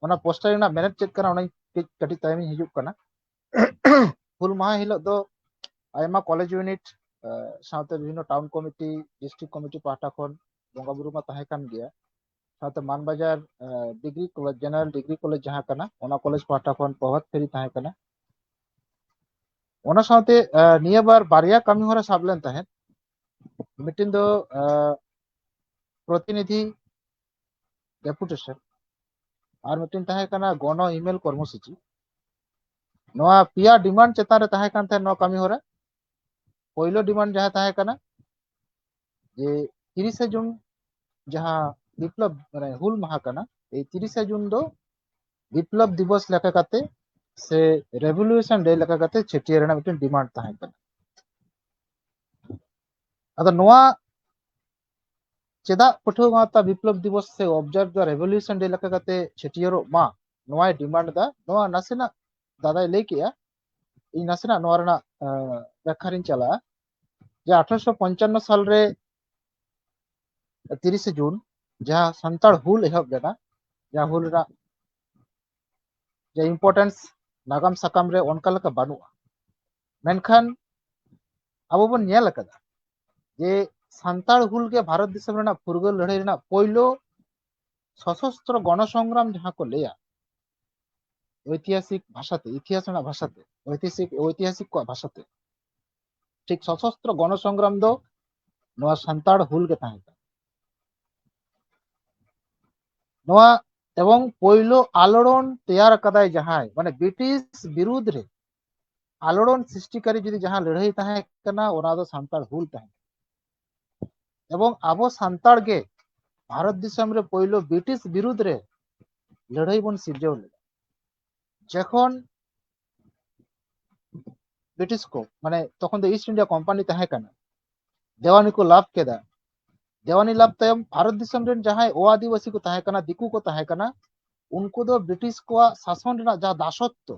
ᱚᱱᱟ ᱯᱳᱥᱴᱟᱨ ᱨᱮᱱᱟᱜ ᱢᱮᱱᱮᱛ ᱪᱮᱫ ᱠᱟᱱᱟ, ᱚᱱᱟᱧ ᱠᱟᱹᱡ, ᱠᱟᱹᱴᱤᱡ ᱛᱟᱭᱚᱢᱤᱧ ᱦᱤᱡᱩᱜ ᱠᱟᱱᱟ᱾ ᱦᱩᱞ ᱢᱟᱦᱟ ᱦᱤᱞᱳᱜ ᱫᱚ ᱟᱭᱢᱟ ᱠᱚᱞᱮᱡᱽ ᱤᱭᱩᱱᱤᱴ, ᱟᱸ, ᱥᱟᱶᱛᱮ ᱵᱤᱵᱷᱤᱱᱱᱚ ᱴᱟᱣᱩᱱ ᱠᱚᱢᱤᱴᱤ, ᱰᱤᱥᱴᱨᱤᱠᱴ ᱠᱚᱢᱤᱴᱤ ᱯᱟᱦᱴᱟ ᱠᱷᱚᱱ ᱵᱚᱸᱜᱟ ᱵᱩᱨᱩ ᱢᱟ ᱛᱟᱦᱮᱸ ᱠᱟᱱ ᱜᱮᱭᱟ, ᱥᱟᱶᱛᱮ ᱢᱟᱱᱵᱟᱡᱟᱨ, ᱟᱸ, degree college, general degree college ᱡᱟᱦᱟᱸ ᱠᱟᱱᱟ, ᱚᱱᱟ ᱠᱚᱞᱮᱡᱽ ᱯᱟᱦᱴᱟ ᱠᱷᱚᱱ ᱯᱨᱚᱵᱷᱟᱛ ᱯᱷᱮᱨᱤ ᱛᱟᱦᱮᱸ ᱠᱟᱱᱟ᱾ ᱚᱱᱟ ᱥᱟᱶᱛᱮ, ᱟᱸ, ᱱᱤᱭᱟᱹ ᱵᱟᱨ ᱵᱟᱨᱭᱟ ᱠᱟᱹᱢᱤ ᱦᱚᱨᱟ ᱥᱟᱵ ᱞᱮᱱ ᱛᱟᱦᱮᱸᱫ᱾ ᱢᱤᱫᱴᱮᱱ ᱫᱚ, ᱟᱸ, ᱯᱨᱚᱛᱤᱱᱤᱫᱷᱤ ᱰᱮᱯᱩᱴᱮᱥᱚᱱ, ᱟᱨ ᱢᱤᱫᱴᱮᱱ ᱛᱟᱦᱮᱸ ᱠᱟᱱᱟ ᱜᱚᱱᱚ ᱤᱢᱮᱞ ᱠᱚᱨᱢᱚᱥᱩᱪᱤ᱾ ᱱᱚᱣᱟ ᱯᱮᱭᱟ ᱰᱤᱢᱟᱱᱰ ᱪᱮᱛᱟᱱ ᱨᱮ ᱛᱟᱦᱮᱸ ᱠᱟᱱ ᱛᱟᱦᱮᱸᱫ ᱱᱚᱣᱟ ᱠᱟᱹᱢᱤ ᱦᱚᱨᱟ᱾ ᱯᱳᱭᱞᱳ ᱰᱤᱢᱟᱱᱰ ᱡᱟᱦᱟᱸ ᱛᱟᱦᱮᱸ ᱠᱟᱱᱟ ᱡᱮ ᱛᱤᱨᱤᱥᱮ ᱡᱩᱱ ᱡᱟᱦᱟᱸ ᱵᱤᱯᱞᱚᱵ, ᱢᱟᱱᱮ ᱦᱩᱞ ᱢᱟᱦᱟ ᱠᱟᱱᱟ, ᱮᱭ ᱛᱤᱨᱤᱥᱮ ᱡᱩᱱ ᱫᱚ ᱵᱤᱯᱞᱚᱵ ᱫᱤᱵᱚᱥ ᱞᱮᱠᱟ ᱠᱟᱛᱮ ᱥᱮ ᱨᱮᱵᱷᱚᱞᱩᱭᱩᱥᱚᱱ ᱰᱮ ᱞᱮᱠᱟ ᱠᱟᱛᱮ ᱪᱷᱟᱹᱴᱭᱟᱹᱨ ᱨᱮᱱᱟᱜ ᱢᱤᱫᱴᱮᱱ ᱰᱤᱢᱟᱱᱰ ᱛᱟᱦᱮᱸ ᱠᱟᱱᱟ᱾ ᱟᱫᱚ ᱱᱚᱣᱟ ᱪᱮᱫᱟᱜ ᱯᱟᱹᱴᱷᱩᱣᱟᱹ ᱜᱟᱶᱛᱟ ᱵᱤᱯᱞᱚᱵ ᱫᱤᱵᱚᱥ ᱥᱮ observe the revolution day ᱞᱮᱠᱟ ᱠᱟᱛᱮ ᱪᱷᱟᱹᱴᱭᱟᱹᱨᱚᱜ ᱢᱟ, ᱱᱚᱣᱟᱭ ᱰᱤᱢᱟᱱᱰ ᱮᱫᱟ᱾ ᱱᱚᱣᱟ ᱱᱟᱥᱮᱱᱟᱜ ᱫᱟᱫᱟᱭ ᱞᱟᱹᱭ ᱠᱮᱜᱼᱟ, ᱤᱧ ᱱᱟᱥᱮᱱᱟᱜ ᱱᱚᱣᱟ ᱨᱮᱱᱟᱜ ᱵᱮᱠᱠᱷᱟ ᱨᱤᱧ ᱪᱟᱞᱟᱜᱼᱟ᱾ ᱡᱮ ᱟᱴᱷᱨᱚᱥᱚ ᱯᱚᱧᱪᱟᱱᱱᱚ ᱥᱟᱞᱨᱮ ᱛᱤᱨᱤᱥᱮ ᱡᱩᱱ ᱡᱟᱦᱟᱸ ᱥᱟᱱᱛᱟᱲ ᱦᱩᱞ ᱮᱦᱚᱵ ᱞᱮᱱᱟ, ᱡᱟᱦᱟᱸ ᱦᱩᱞ ᱨᱮᱱᱟᱜ ᱡᱮ importance ᱱᱟᱜᱟᱢ ᱥᱟᱠᱟᱢ ᱨᱮ ᱚᱱᱠᱟ ᱞᱮᱠᱟ ᱵᱟᱹᱱᱩᱜᱼᱟ, ᱢᱮᱱᱠᱷᱟᱱ ᱟᱵᱚ ᱵᱚᱱ ᱧᱮᱞ ᱟᱠᱟᱫᱟ ᱡᱮ ᱥᱟᱱᱛᱟᱲ ᱦᱩᱞ ᱜᱮ ᱵᱷᱟᱨᱚᱛ ᱫᱤᱥᱚᱢ ᱨᱮᱱᱟᱜ ᱯᱷᱩᱨᱜᱟᱹᱞ ᱞᱟᱹᱲᱦᱟᱹᱭ ᱨᱮᱱᱟᱜ ᱯᱳᱭᱞᱳ ᱥᱚᱥᱚᱥᱛᱨᱚ ᱜᱚᱱᱚᱥᱚᱝᱜᱨᱟᱢ ᱡᱟᱦᱟᱸ ᱠᱚ ᱞᱟᱹᱭᱟ, ᱳᱭᱛᱤᱦᱟᱥᱤᱠ ᱵᱷᱟᱥᱟᱛᱮ, ᱤᱛᱤᱦᱟᱥ ᱨᱮᱱᱟᱜ ᱵᱷᱟᱥᱟᱛᱮ, ᱳᱭᱛᱤᱦᱟᱥᱤᱠ, ᱳᱭᱛᱤᱦᱟᱥᱤᱠ ᱠᱚᱣᱟᱜ ᱵᱷᱟᱥᱟᱛᱮ, ᱴᱷᱤᱠ ᱥᱚᱥᱚᱥᱛᱨᱚ ᱜᱚᱱᱚᱥᱚᱝᱜᱨᱟᱢ ᱫᱚ ᱱᱚᱣᱟ ᱥᱟᱱᱛᱟᱲ ᱦᱩᱞ ᱜᱮ ᱛᱟᱦᱮᱸ ᱠᱟᱱᱟ᱾ ᱱᱚᱣᱟ ᱮᱵᱚᱝ ᱯᱳᱭᱞᱳ ᱟᱞᱚᱲᱚᱱ ᱛᱮᱭᱟᱨ ᱟᱠᱟᱫᱟᱭ ᱡᱟᱦᱟᱸᱭ, ᱢᱟᱱᱮ ᱵᱨᱤᱴᱤᱥ ᱵᱤᱨᱩᱫᱽ ᱨᱮ ᱟᱞᱚᱲᱚᱱ ᱥᱨᱤᱥᱴᱤᱠᱟᱨᱤ ᱡᱩᱫᱤ ᱡᱟᱦᱟᱸ ᱞᱟᱹᱲᱦᱟᱹᱭ ᱛᱟᱦᱮᱸ ᱠᱟᱱᱟ, ᱚᱱᱟ ᱫᱚ ᱥᱟᱱᱛᱟᱲ ᱦᱩᱞ ᱛᱟᱦᱮᱸ ᱠᱟᱱᱟ᱾ ᱮᱵᱚᱝ ᱟᱵᱚ ᱥᱟᱱᱛᱟᱲ ᱜᱮ ᱵᱷᱟᱨᱚᱛ ᱫᱤᱥᱚᱢ ᱨᱮ ᱯᱳᱭᱞᱳ ᱵᱨᱤᱴᱤᱥ ᱵᱤᱨᱩᱫᱽ ᱨᱮ ᱞᱟᱹᱲᱦᱟᱹᱭ ᱵᱚᱱ ᱥᱤᱨᱡᱟᱹᱣ ᱞᱮᱫᱟ᱾ ᱡᱚᱠᱷᱚᱱ ᱵᱨᱤᱴᱤᱥ ᱠᱚ, ᱢᱟᱱᱮ ᱛᱚᱠᱷᱚᱱ ᱫᱚ ᱤᱥᱴ ᱤᱱᱰᱤᱭᱟ ᱠᱳᱢᱯᱟᱱᱤ ᱛᱟᱦᱮᱸ ᱠᱟᱱᱟ, ᱫᱮᱣᱟᱱᱤ ᱠᱚ ᱞᱟᱵᱷ ᱠᱮᱫᱟ᱾ ᱫᱮᱣᱟᱱᱤ ᱞᱟᱵᱷ ᱛᱟᱭᱚᱢ ᱵᱷᱟᱨᱚᱛ ᱫᱤᱥᱚᱢ ᱨᱮᱱ ᱡᱟᱦᱟᱸᱭ ᱚ ᱟᱹᱫᱤᱵᱟᱹᱥᱤ ᱠᱚ ᱛᱟᱦᱮᱸ ᱠᱟᱱᱟ, ᱫᱤᱠᱩ ᱠᱚ ᱛᱟᱦᱮᱸ ᱠᱟᱱᱟ, ᱩᱱᱠᱩ ᱫᱚ ᱵᱨᱤᱴᱤᱥ ᱠᱚᱣᱟᱜ ᱥᱟᱥᱚᱱ ᱨᱮᱱᱟᱜ ᱡᱟᱦᱟᱸ ᱫᱟᱥᱚᱛᱛᱚ,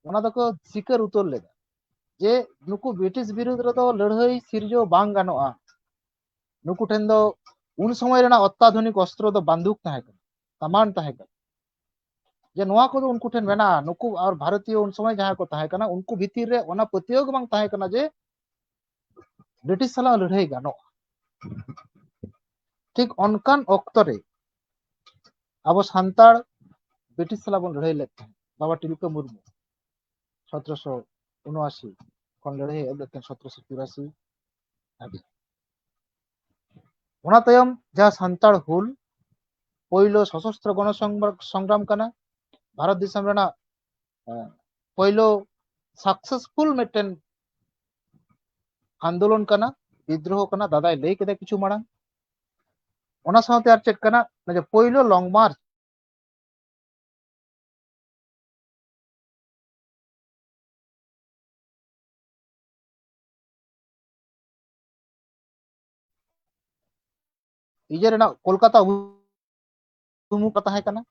ᱚᱱᱟ ᱫᱚᱠᱚ ᱥᱤᱠᱟᱹᱨ ᱩᱛᱟᱹᱨ ᱞᱮᱫᱟ ᱡᱮ ᱱᱩᱠᱩ ᱵᱨᱤᱴᱤᱥ ᱵᱤᱨᱩᱫᱽ ᱨᱮᱫᱚ ᱞᱟᱹᱲᱦᱟᱹᱭ ᱥᱤᱨᱡᱟᱹᱣ ᱵᱟᱝ ᱜᱟᱱᱚᱜᱼᱟ᱾ ᱱᱩᱠᱩ ᱴᱷᱮᱱ ᱫᱚ ᱩᱱ ᱥᱚᱢᱚᱭ ᱨᱮᱱᱟᱜ ᱚᱛᱛᱟᱫᱷᱩᱱᱤᱠ ᱚᱥᱛᱨᱚ ᱫᱚ ᱵᱟᱱᱫᱩᱠ ᱛᱟᱦᱮᱸ ᱠᱟᱱᱟ, ᱠᱟᱢᱟᱱ ᱛᱟᱦᱮᱸ ᱠᱟᱱᱟ, ᱡᱮ ᱱᱚᱣᱟ ᱠᱚᱫᱚ ᱩᱱᱠᱩ ᱴᱷᱮᱱ ᱢᱮᱱᱟᱜᱼᱟ᱾ ᱱᱩᱠᱩ ᱟᱨ ᱵᱷᱟᱨᱚᱛᱤᱭᱚ ᱩᱱ ᱥᱚᱢᱚᱭ ᱡᱟᱦᱟᱸᱭ ᱠᱚ ᱛᱟᱦᱮᱸ ᱠᱟᱱᱟ, ᱩᱱᱠᱩ ᱵᱷᱤᱛᱤᱨ ᱨᱮ ᱚᱱᱟ ᱯᱟᱹᱛᱭᱟᱹᱣ ᱜᱮ ᱵᱟᱝ ᱛᱟᱦᱮᱸ ᱠᱟᱱᱟ ᱡᱮ ᱵᱨᱤᱴᱤᱥ ᱥᱟᱞᱟᱜ ᱞᱟᱹᱲᱦᱟᱹᱭ ᱜᱟᱱᱚᱜᱼᱟ᱾ ᱴᱷᱤᱠ ᱚᱱᱠᱟᱱ ᱚᱠᱛᱚ ᱨᱮ ᱟᱵᱚ ᱥᱟᱱᱛᱟᱲ ᱵᱨᱤᱴᱤᱥ ᱥᱟᱞᱟᱜ ᱵᱚᱱ ᱞᱟᱹᱲᱦᱟᱹᱭ ᱞᱮᱫ ᱛᱟᱦᱮᱸᱫ, ᱵᱟᱵᱟ ᱛᱤᱞᱠᱟᱹ ᱢᱩᱨᱢᱩ ᱥᱚᱛᱨᱚᱥᱚ ᱩᱱᱚᱟᱥᱤ ᱠᱷᱚᱱ ᱞᱟᱹᱲᱦᱟᱹᱭ ᱮᱦᱚᱵ ᱞᱮᱫ ᱛᱟᱦᱮᱸᱫ ᱥᱚᱛᱨᱚᱥᱚ ᱪᱩᱨᱟᱥᱤ ᱦᱟᱹᱵᱤᱡ᱾ ᱚᱱᱟ ᱛᱟᱭᱚᱢ ᱡᱟᱦᱟᱸ ᱥᱟᱱᱛᱟᱲ ᱦᱩᱞ ᱯᱳᱭᱞᱳ ᱥᱚᱥᱚᱥᱛᱨᱚ ᱜᱚᱱᱚ ᱥᱚᱝᱜᱨᱟᱢ ᱠᱟᱱᱟ, ᱵᱷᱟᱨᱚᱛ ᱫᱤᱥᱚᱢ ᱨᱮᱱᱟᱜ ᱯᱳᱭᱞᱳ ᱥᱟᱠᱥᱮᱥᱯᱷᱩᱞ ᱢᱤᱫᱴᱮᱱ ᱟᱱᱫᱳᱞᱚᱱ ᱠᱟᱱᱟ, ᱵᱤᱫᱽᱨᱳᱦᱚ ᱠᱟᱱᱟ, ᱫᱟᱫᱟᱭ ᱞᱟᱹᱭ ᱠᱮᱫᱟ ᱠᱤᱪᱷᱩ ᱢᱟᱲᱟᱝ᱾ ᱚᱱᱟ ᱥᱟᱶᱛᱮ ᱟᱨ ᱪᱮᱫ ᱠᱟᱱᱟ, ᱚᱱᱟ ᱡᱮ ᱯᱳᱭᱞᱳ ᱞᱚᱝ ᱢᱟᱨᱪ ᱤᱭᱟᱹ ᱨᱮᱱᱟᱜ ᱠᱳᱞᱠᱟᱛᱟ ᱩᱢᱩᱠ ᱛᱟᱦᱮᱸ ᱠᱟᱱᱟ,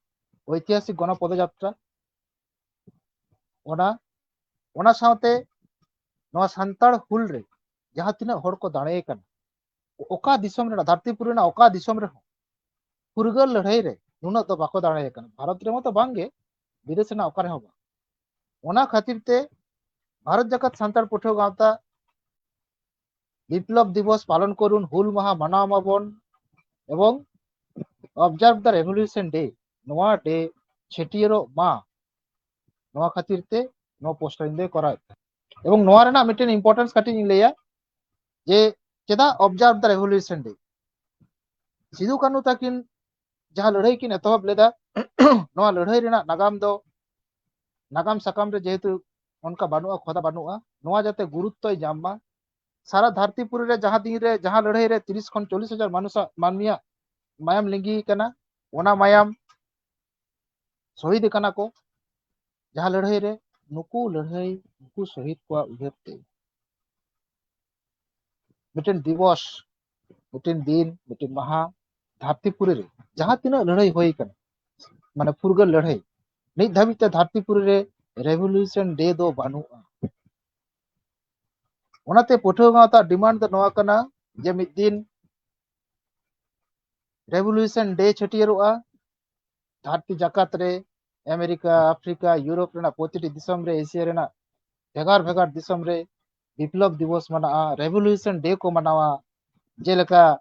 ᱳᱭᱛᱤᱦᱟᱥᱤᱠ ᱜᱚᱱᱚ ᱯᱚᱫᱚᱡᱟᱛᱨᱟ, ᱚᱱᱟ ᱚᱱᱟ ᱥᱟᱶᱛᱮ ᱱᱚᱣᱟ ᱥᱟᱱᱛᱟᱲ ᱦᱩᱞ ᱨᱮ ᱡᱟᱦᱟᱸ ᱛᱤᱱᱟᱹᱜ ᱦᱚᱲ ᱠᱚ ᱫᱟᱲᱮ ᱠᱟᱱᱟ, ᱚᱠᱟ ᱫᱤᱥᱚᱢ ᱨᱮᱱᱟᱜ, ᱫᱷᱟᱹᱨᱛᱤ ᱯᱩᱨᱤ ᱨᱮᱱᱟᱜ ᱚᱠᱟ ᱫᱤᱥᱚᱢ ᱨᱮᱦᱚᱸ ᱯᱷᱩᱨᱜᱟᱹᱞ ᱞᱟᱹᱲᱦᱟᱹᱭ ᱨᱮ ᱱᱩᱱᱟᱹᱜ ᱫᱚ ᱵᱟᱠᱚ ᱫᱟᱲᱮ ᱠᱟᱱᱟ᱾ ᱵᱷᱟᱨᱚᱛ ᱨᱮ ᱢᱟᱛᱚ ᱵᱟᱝᱜᱮ, ᱵᱤᱫᱮᱥ ᱨᱮᱱᱟᱜ ᱚᱠᱟ ᱨᱮᱦᱚᱸ ᱵᱟᱝ᱾ ᱚᱱᱟ ᱠᱷᱟᱹᱛᱤᱨ ᱛᱮ ᱵᱷᱟᱨᱚᱛ ᱡᱟᱠᱟᱛ ᱥᱟᱱᱛᱟᱲ ᱯᱟᱹᱴᱷᱩᱣᱟᱹ ᱜᱟᱶᱛᱟ ᱵᱤᱯᱞᱚᱵ ᱫᱤᱵᱚᱥ ᱯᱟᱞᱚᱱ ᱠᱚᱨᱩᱱ, ᱦᱩᱞ ᱢᱟᱦᱟ ᱢᱟᱱᱟᱣ ᱢᱟᱵᱚᱱ, ᱮᱵᱚᱝ observe the revolution day, ᱱᱚᱣᱟ ᱰᱮ ᱪᱷᱟᱹᱴᱭᱟᱹᱨᱚᱜ ᱢᱟ, ᱱᱚᱣᱟ ᱠᱷᱟᱹᱛᱤᱨ ᱛᱮ ᱱᱚᱣᱟ ᱯᱳᱥᱴᱟᱨ ᱤᱧ ᱫᱚ ᱠᱚᱨᱟᱣᱮᱫ ᱛᱟᱦᱮᱸᱫ᱾ ᱮᱵᱚᱝ ᱱᱚᱣᱟ ᱨᱮᱱᱟᱜ ᱢᱤᱫᱴᱮᱱ importance ᱠᱟᱹᱴᱤᱡ ᱤᱧ ᱞᱟᱹᱭᱟ, ᱡᱮ ᱪᱮᱫᱟᱜ observe the revolution day᱾ Sidhu Kanhu ᱛᱟᱹᱠᱤᱱ ᱡᱟᱦᱟᱸ ᱞᱟᱹᱲᱦᱟᱹᱭ ᱠᱤᱱ ᱮᱛᱚᱦᱚᱵ ᱞᱮᱫᱟ, ᱱᱚᱣᱟ ᱞᱟᱹᱲᱦᱟᱹᱭ ᱨᱮᱱᱟᱜ ᱱᱟᱜᱟᱢ ᱫᱚ, ᱱᱟᱜᱟᱢ ᱥᱟᱠᱟᱢ ᱨᱮ ᱡᱮᱦᱮᱛᱩ ᱚᱱᱠᱟ ᱵᱟᱹᱱᱩᱜᱼᱟ, ᱠᱷᱚᱫᱟ ᱵᱟᱹᱱᱩᱜᱼᱟ, ᱱᱚᱣᱟ ᱡᱟᱛᱮ ᱜᱩᱨᱩᱛᱛᱚᱭ ᱧᱟᱢ ᱢᱟ᱾ ᱥᱟᱨᱟ ᱫᱷᱟᱹᱨᱛᱤ ᱯᱩᱨᱤ ᱨᱮ ᱡᱟᱦᱟᱸ ᱫᱤᱱ ᱨᱮ, ᱡᱟᱦᱟᱸ ᱞᱟᱹᱲᱦᱟᱹᱭ ᱨᱮ ᱛᱤᱨᱤᱥ ᱠᱷᱚᱱ ᱪᱚᱞᱞᱤᱥ ᱦᱟᱡᱟᱨ ᱢᱟᱹᱱᱢᱤᱭᱟᱜ ᱢᱟᱭᱟᱢ ᱞᱤᱸᱜᱤ ᱠᱟᱱᱟ, ᱚᱱᱟ ᱢᱟᱭᱟᱢ ᱥᱚᱦᱤᱫ ᱠᱟᱱᱟ ᱠᱚ ᱡᱟᱦᱟᱸ ᱞᱟᱹᱲᱦᱟᱹᱭ ᱨᱮ, ᱱᱩᱠᱩ ᱞᱟᱹᱲᱦᱟᱹᱭ, ᱱᱩᱠᱩ ᱥᱚᱦᱤᱫ ᱠᱚᱣᱟᱜ ᱩᱭᱦᱟᱹᱨ ᱛᱮ ᱢᱤᱫᱴᱮᱱ ᱫᱤᱵᱚᱥ, ᱢᱤᱫᱴᱮᱱ ᱫᱤᱱ, ᱢᱤᱫᱴᱮᱱ ᱢᱟᱦᱟ ᱫᱷᱟᱹᱨᱛᱤ ᱯᱩᱨᱤ ᱨᱮ ᱡᱟᱦᱟᱸ ᱛᱤᱱᱟᱹᱜ ᱞᱟᱹᱲᱦᱟᱹᱭ ᱦᱩᱭ ᱠᱟᱱᱟ, ᱢᱟᱱᱮ ᱯᱷᱩᱨᱜᱟᱹᱞ ᱞᱟᱹᱲᱦᱟᱹᱭ, ᱱᱤᱛ ᱫᱷᱟᱹᱵᱤᱡ ᱛᱮ ᱫᱷᱟᱹᱨᱛᱤ ᱯᱩᱨᱤ ᱨᱮ revolution day ᱫᱚ ᱵᱟᱹᱱᱩᱜᱼᱟ᱾ ᱚᱱᱟᱛᱮ ᱯᱟᱹᱴᱷᱩᱣᱟᱹ ᱜᱟᱶᱛᱟ demand ᱫᱚ ᱱᱚᱣᱟ ᱠᱟᱱᱟ ᱡᱮ ᱢᱤᱫ ᱫᱤᱱ revolution day ᱪᱷᱟᱹᱴᱭᱟᱹᱨᱚᱜᱼᱟ, ᱫᱷᱟᱹᱨᱛᱤ ᱡᱟᱠᱟᱛ ᱨᱮ, ᱟᱢᱮᱨᱤᱠᱟ, ᱟᱯᱷᱨᱤᱠᱟ, ᱤᱭᱩᱨᱳᱯ ᱨᱮᱱᱟᱜ ᱯᱨᱚᱛᱤᱴᱤ ᱫᱤᱥᱚᱢ ᱨᱮ, ᱮᱥᱤᱭᱟ ᱨᱮᱱᱟᱜ ᱵᱷᱮᱜᱟᱨ ᱵᱷᱮᱜᱟᱨ ᱫᱤᱥᱚᱢ ᱨᱮ ᱵᱤᱯᱞᱚᱵ ᱫᱤᱵᱚᱥ ᱢᱟᱱᱟᱜᱼᱟ, revolution day ᱠᱚ ᱢᱟᱱᱟᱣᱟ, ᱡᱮᱞᱮᱠᱟ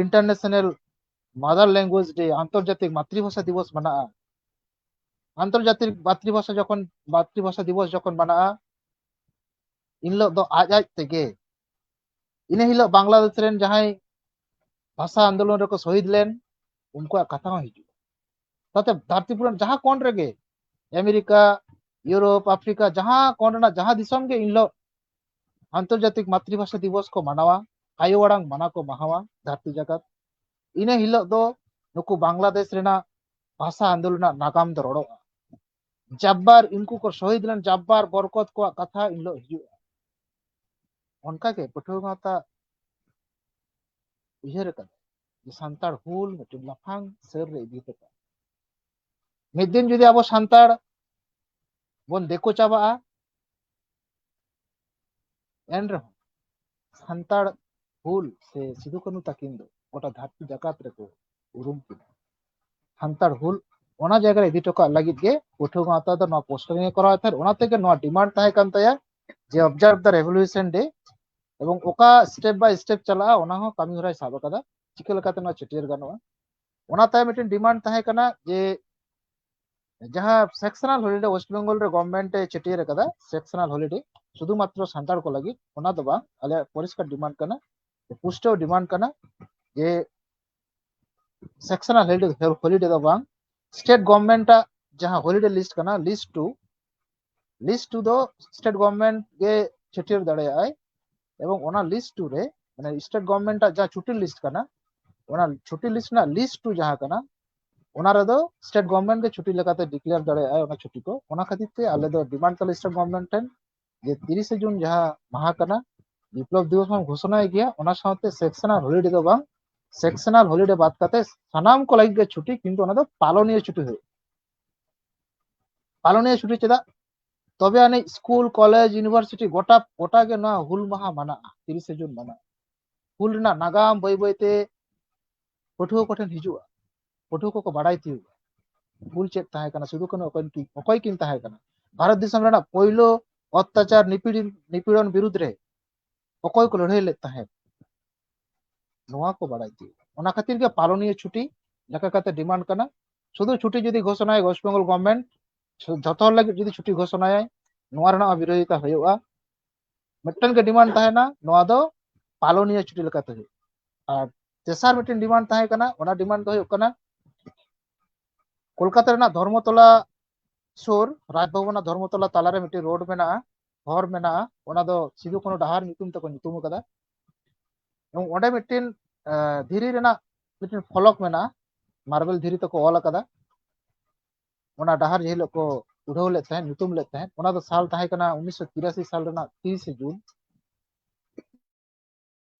International Mother Language Day, ᱟᱱᱛᱚᱨᱡᱟᱛᱤᱠ ᱢᱟᱛᱨᱤᱵᱷᱟᱥᱟ ᱫᱤᱵᱚᱥ ᱢᱟᱱᱟᱜᱼᱟ᱾ ᱟᱱᱛᱚᱨᱡᱟᱛᱤᱠ ᱢᱟᱛᱨᱤᱵᱷᱟᱥᱟ ᱡᱚᱠᱷᱚᱱ, ᱢᱟᱛᱨᱤᱵᱷᱟᱥᱟ ᱫᱤᱵᱚᱥ ᱡᱚᱠᱷᱚᱱ ᱢᱟᱱᱟᱜᱼᱟ, ᱤᱱ ᱦᱤᱞᱳᱜ ᱫᱚ ᱟᱡ ᱟᱡ ᱛᱮᱜᱮ, ᱤᱱᱟᱹ ᱦᱤᱞᱳᱜ ᱵᱟᱝᱞᱟᱫᱮᱥ ᱨᱮᱱ ᱡᱟᱦᱟᱸᱭ ᱵᱷᱟᱥᱟ ᱟᱱᱫᱳᱞᱚᱱ ᱨᱮᱠᱚ ᱥᱚᱦᱤᱫ ᱞᱮᱱ, ᱩᱱᱠᱩᱣᱟᱜ ᱠᱟᱛᱷᱟ ᱦᱚᱸ ᱦᱤᱡᱩᱜᱼᱟ᱾ ᱛᱟᱛᱮ ᱫᱷᱟᱹᱨᱛᱤ ᱯᱩᱨᱤ ᱨᱮᱱ ᱡᱟᱦᱟᱸ ᱠᱚᱬ ᱨᱮᱜᱮ, ᱟᱢᱮᱨᱤᱠᱟ, ᱤᱭᱩᱨᱳᱯ, ᱟᱯᱷᱨᱤᱠᱟ, ᱡᱟᱦᱟᱸ ᱠᱚᱬ ᱨᱮᱱᱟᱜ ᱡᱟᱦᱟᱸ ᱫᱤᱥᱚᱢ ᱜᱮ ᱤᱱ ᱦᱤᱞᱳᱜ ᱟᱱᱛᱚᱨᱡᱟᱛᱤᱠ ᱢᱟᱛᱨᱤᱵᱷᱟᱥᱟ ᱫᱤᱵᱚᱥ ᱠᱚ ᱢᱟᱱᱟᱣᱟ, ᱟᱭᱳ ᱟᱲᱟᱝ ᱢᱟᱱᱟ ᱠᱚ ᱢᱟᱦᱟᱣᱟ ᱫᱷᱟᱹᱨᱛᱤ ᱡᱟᱠᱟᱛ᱾ ᱤᱱᱟᱹ ᱦᱤᱞᱳᱜ ᱫᱚ ᱱᱩᱠᱩ ᱵᱟᱝᱞᱟᱫᱮᱥ ᱨᱮᱱᱟᱜ ᱵᱷᱟᱥᱟ ᱟᱱᱫᱳᱞᱚᱱ ᱨᱮᱱᱟᱜ ᱱᱟᱜᱟᱢ ᱫᱚ ᱨᱚᱲᱚᱜᱼᱟ᱾ ᱡᱟᱵᱵᱟᱨ, ᱩᱱᱠᱩ ᱠᱚ ᱥᱚᱦᱤᱫ ᱞᱮᱱ ᱡᱟᱵᱵᱟᱨ ᱵᱚᱨᱠᱚᱛ ᱠᱚᱣᱟᱜ ᱠᱟᱛᱷᱟ ᱤᱱ ᱦᱤᱞᱳᱜ ᱦᱤᱡᱩᱜᱼᱟ᱾ ᱚᱱᱠᱟᱜᱮ ᱯᱟᱹᱴᱷᱩᱣᱟᱹ ᱜᱟᱶᱛᱟ ᱩᱭᱦᱟᱹᱨ ᱟᱠᱟᱫᱟ ᱡᱮ ᱥᱟᱱᱛᱟᱲ ᱦᱩᱞ ᱢᱤᱫᱴᱮᱱ ᱞᱟᱯᱷᱟᱝ ᱥᱟᱹᱨ ᱨᱮ ᱤᱫᱤ ᱦᱚᱴᱚ ᱠᱟᱜᱼᱟ᱾ ᱢᱤᱫ ᱫᱤᱱ ᱡᱩᱫᱤ ᱟᱵᱚ ᱥᱟᱱᱛᱟᱲ ᱵᱚᱱ ᱫᱤᱠᱩ ᱪᱟᱵᱟᱜᱼᱟ, ᱮᱱ ᱨᱮᱦᱚᱸ ᱥᱟᱱᱛᱟᱲ ᱦᱩᱞ ᱥᱮ ᱥᱤᱫᱩ ᱠᱟᱹᱱᱦᱩ ᱛᱟᱹᱠᱤᱱ ᱫᱚ ᱜᱚᱴᱟ ᱫᱷᱟᱹᱨᱛᱤ ᱡᱟᱠᱟᱛ ᱨᱮᱠᱚ ᱩᱨᱩᱢ ᱠᱤᱱᱟ᱾ ᱥᱟᱱᱛᱟᱲ ᱦᱩᱞ ᱚᱱᱟ ᱡᱟᱭᱜᱟ ᱨᱮ ᱤᱫᱤ ᱦᱚᱴᱚ ᱠᱟᱜ ᱞᱟᱹᱜᱤᱫ ᱜᱮ ᱯᱟᱹᱴᱷᱩᱣᱟᱹ ᱜᱟᱶᱛᱟ ᱫᱚ ᱱᱚᱣᱟ ᱯᱳᱥᱴᱟᱨ ᱮ ᱠᱚᱨᱟᱣ ᱛᱟᱦᱮᱸᱫ᱾ ᱚᱱᱟ ᱛᱮᱜᱮ ᱱᱚᱣᱟ ᱰᱤᱢᱟᱱᱰ ᱛᱟᱦᱮᱸ ᱠᱟᱱ ᱛᱟᱭᱟ ᱡᱮ observe the revolution day, ᱮᱵᱚᱝ ᱚᱠᱟ step by step ᱪᱟᱞᱟᱜᱼᱟ ᱚᱱᱟ ᱦᱚᱸ ᱠᱟᱹᱢᱤ ᱦᱚᱨᱟᱭ ᱥᱟᱵ ᱟᱠᱟᱫᱟ, ᱪᱤᱠᱟᱹ ᱞᱮᱠᱟᱛᱮ ᱱᱚᱣᱟ ᱪᱷᱟᱹᱴᱭᱟᱹᱨ ᱜᱟᱱᱚᱜᱼᱟ᱾ ᱚᱱᱟ ᱛᱟᱭᱚᱢ ᱢᱤᱫᱴᱮᱱ ᱰᱤᱢᱟᱱᱰ ᱛᱟᱦᱮᱸ ᱠᱟᱱᱟ ᱡᱮ ᱡᱟᱦᱟᱸ sectional holiday West Bengal ᱨᱮ government ᱮ ᱪᱷᱟᱹᱴᱭᱟᱹᱨ ᱟᱠᱟᱫᱟ, sectional holiday ᱥᱩᱫᱷᱩ ᱢᱟᱛᱨᱚ ᱥᱟᱱᱛᱟᱲ ᱠᱚ ᱞᱟᱹᱜᱤᱫ, ᱚᱱᱟ ᱫᱚ ᱵᱟᱝ, ᱟᱞᱮᱭᱟᱜ ᱯᱚᱨᱤᱥᱠᱟᱨ ᱰᱤᱢᱟᱱᱰ ᱠᱟᱱᱟ, ᱯᱩᱥᱴᱟᱹᱣ ᱰᱤᱢᱟᱱᱰ ᱠᱟᱱᱟ ᱡᱮ sectional holiday, holiday ᱫᱚ ᱵᱟᱝ, state government ᱟᱜ ᱡᱟᱦᱟᱸ holiday list ᱠᱟᱱᱟ, list two, list two ᱫᱚ state government ᱜᱮ ᱪᱷᱟᱹᱴᱭᱟᱹᱨ ᱫᱟᱲᱮᱭᱟᱜᱼᱟᱭ, ᱮᱵᱚᱝ ᱚᱱᱟ list two ᱨᱮ, ᱢᱟᱱᱮ state government ᱟᱜ ᱡᱟᱦᱟᱸ ᱪᱷᱩᱴᱤ list ᱠᱟᱱᱟ, ᱚᱱᱟ ᱪᱷᱩᱴᱤ list ᱨᱮᱱᱟᱜ list two ᱡᱟᱦᱟᱸ ᱠᱟᱱᱟ, ᱚᱱᱟ ᱨᱮᱫᱚ state government ᱜᱮ ᱪᱷᱩᱴᱤ ᱞᱮᱠᱟᱛᱮ declare ᱫᱟᱲᱮᱭᱟᱜᱼᱟᱭ ᱚᱱᱟ ᱪᱷᱩᱴᱤ ᱠᱚ᱾ ᱚᱱᱟ ᱠᱷᱟᱹᱛᱤᱨ ᱛᱮ ᱟᱞᱮ ᱫᱚ ᱰᱤᱢᱟᱱᱰ ᱛᱟᱞᱮ state government ᱴᱷᱮᱱ ᱡᱮ ᱛᱤᱨᱤᱥᱮ ᱡᱩᱱ ᱡᱟᱦᱟᱸ ᱢᱟᱦᱟ ᱠᱟᱱᱟ, ᱵᱤᱯᱞᱚᱵ ᱫᱤᱵᱚᱥ ᱢᱟ ᱜᱷᱳᱥᱚᱱᱟᱭ ᱜᱮᱭᱟ, ᱚᱱᱟ ᱥᱟᱶᱛᱮ sectional holiday ᱫᱚ ᱵᱟᱝ, sectional holiday ᱵᱟᱫ ᱠᱟᱛᱮ ᱥᱟᱱᱟᱢ ᱠᱚ ᱞᱟᱹᱜᱤᱫ ᱜᱮ ᱪᱷᱩᱴᱤ, ᱠᱤᱱᱛᱩ ᱚᱱᱟ ᱫᱚ ᱯᱟᱞᱚᱱᱤᱭᱚ ᱪᱷᱩᱴᱤ ᱦᱩᱭᱩᱜᱼᱟ᱾ ᱯᱟᱞᱚᱱᱤᱭᱚ ᱪᱷᱩᱴᱤ ᱪᱮᱫᱟᱜ? ᱛᱚᱵᱮ ᱟᱹᱱᱤᱡ ᱥᱠᱩᱞ, ᱠᱚᱞᱮᱡᱽ, ᱤᱭᱩᱱᱤᱵᱷᱟᱨᱥᱤᱴᱤ ᱜᱚᱴᱟ, ᱜᱚᱴᱟ ᱜᱮ ᱱᱚᱣᱟ ᱦᱩᱞ ᱢᱟᱦᱟ ᱢᱟᱱᱟᱜᱼᱟ, ᱛᱤᱨᱤᱥᱮ ᱡᱩᱱ ᱢᱟᱱᱟᱜᱼᱟ᱾ ᱦᱩᱞ ᱨᱮᱱᱟᱜ ᱱᱟᱜᱟᱢ ᱵᱟᱹᱭ ᱵᱟᱹᱭᱛᱮ ᱯᱟᱹᱴᱷᱩᱣᱟᱹ ᱠᱚᱴᱷᱮᱱ ᱦᱤᱡᱩᱜᱼᱟ, ᱯᱟᱹᱴᱷᱩᱣᱟᱹ ᱠᱚᱠᱚ ᱵᱟᱲᱟᱭ ᱛᱤᱭᱳᱜᱟ ᱦᱩᱞ ᱪᱮᱫ ᱛᱟᱦᱮᱸ ᱠᱟᱱᱟ, ᱥᱤᱫᱩ ᱠᱟᱹᱱᱦᱩ ᱚᱠᱚᱭ ᱠᱤᱱ, ᱚᱠᱚᱭ ᱠᱤᱱ ᱛᱟᱦᱮᱸ ᱠᱟᱱᱟ᱾ ᱵᱷᱟᱨᱚᱛ ᱫᱤᱥᱚᱢ ᱨᱮᱱᱟᱜ ᱯᱳᱭᱞᱳ ᱚᱛᱛᱟᱪᱟᱨ, ᱱᱤᱯᱤᱲ-, ᱱᱤᱯᱤᱲᱚᱱ ᱵᱤᱨᱩᱫᱽ ᱨᱮ ᱚᱠᱚᱭ ᱠᱚ ᱞᱟᱹᱲᱦᱟᱹᱭ ᱞᱮᱫ ᱛᱟᱦᱮᱸᱫ, ᱱᱚᱣᱟ ᱠᱚ ᱵᱟᱲᱟᱭ ᱛᱤᱭᱳᱜᱟ᱾ ᱚᱱᱟ ᱠᱷᱟᱹᱛᱤᱨ ᱜᱮ ᱯᱟᱞᱚᱱᱤᱭᱚ ᱪᱷᱩᱴᱤ ᱞᱮᱠᱟ ᱠᱟᱛᱮ ᱰᱤᱢᱟᱱᱰ ᱠᱟᱱᱟ᱾ ᱥᱩᱫᱷᱩ ᱪᱷᱩᱴᱤ ᱡᱩᱫᱤ ᱜᱷᱳᱥᱚᱱᱟᱭ West Bengal government, ᱡᱷᱚᱛᱚ ᱦᱚᱲ ᱞᱟᱹᱜᱤᱫ ᱡᱩᱫᱤ ᱪᱷᱩᱴᱤ ᱜᱷᱳᱥᱚᱱᱟᱭᱟᱭ, ᱱᱚᱣᱟ ᱨᱮᱱᱟᱜ ᱦᱚᱸ ᱵᱤᱨᱳᱫᱷᱤᱛᱟ ᱦᱩᱭᱩᱜᱼᱟ᱾ ᱢᱤᱫᱴᱮᱱ ᱜᱮ ᱰᱤᱢᱟᱱᱰ ᱛᱟᱦᱮᱱᱟ, ᱱᱚᱣᱟ ᱫᱚ ᱯᱟᱞᱚᱱᱤᱭᱚ ᱪᱷᱩᱴᱤ ᱞᱮᱠᱟᱛᱮ ᱦᱩᱭᱩᱜᱼᱟ᱾ ᱟᱨ ᱛᱮᱥᱟᱨ ᱢᱤᱫᱴᱮᱱ ᱰᱤᱢᱟᱱᱰ ᱛᱟᱦᱮᱸ ᱠᱟᱱᱟ, ᱚᱱᱟ ᱰᱤᱢᱟᱱᱰ ᱫᱚ ᱦᱩᱭᱩᱜ ᱠᱟᱱᱟ ᱠᱳᱞᱠᱟᱛᱟ ᱨᱮᱱᱟᱜ ᱫᱷᱚᱨᱢᱚᱛᱚᱞᱟ ᱥᱩᱨ, ᱨᱟᱡᱽᱵᱷᱚᱵᱚᱱ ᱟᱜ ᱫᱷᱚᱨᱢᱚᱛᱚᱞᱟ ᱛᱟᱞᱟᱨᱮ ᱢᱤᱫᱴᱮᱱ ᱨᱳᱰ ᱢᱮᱱᱟᱜᱼᱟ, ᱦᱚᱨ ᱢᱮᱱᱟᱜᱼᱟ, ᱚᱱᱟ ᱫᱚ ᱥᱤᱫᱩ ᱠᱟᱹᱱᱦᱩ ᱰᱟᱦᱟᱨ ᱧᱩᱛᱩᱢ ᱛᱮᱠᱚ ᱧᱩᱛᱩᱢ ᱟᱠᱟᱫᱟ᱾ ᱮᱵᱚᱝ ᱚᱸᱰᱮ ᱢᱤᱫᱴᱮᱱ, ᱟᱸ, ᱫᱷᱤᱨᱤ ᱨᱮᱱᱟᱜ ᱢᱤᱫᱴᱮᱱ ᱯᱷᱚᱞᱚᱠ ᱢᱮᱱᱟᱜᱼᱟ, ᱢᱟᱨᱵᱮᱞ ᱫᱷᱤᱨᱤ ᱛᱮᱠᱚ ᱚᱞ ᱟᱠᱟᱫᱟ᱾ ᱚᱱᱟ ᱰᱟᱦᱟᱨ ᱡᱮ ᱦᱤᱞᱳᱜ ᱠᱚ ᱩᱰᱷᱟᱹᱣ ᱞᱮᱫ ᱛᱟᱦᱮᱸᱫ, ᱧᱩᱛᱩᱢ ᱞᱮᱫ ᱛᱟᱦᱮᱸᱫ, ᱚᱱᱟ ᱫᱚ ᱥᱟᱞ ᱛᱟᱦᱮᱸ ᱠᱟᱱᱟ ᱩᱱᱤᱥᱥᱚ ᱛᱤᱨᱟᱥᱤ ᱥᱟᱞ ᱨᱮᱱᱟᱜ ᱛᱤᱨᱤᱥᱮ ᱡᱩᱱ᱾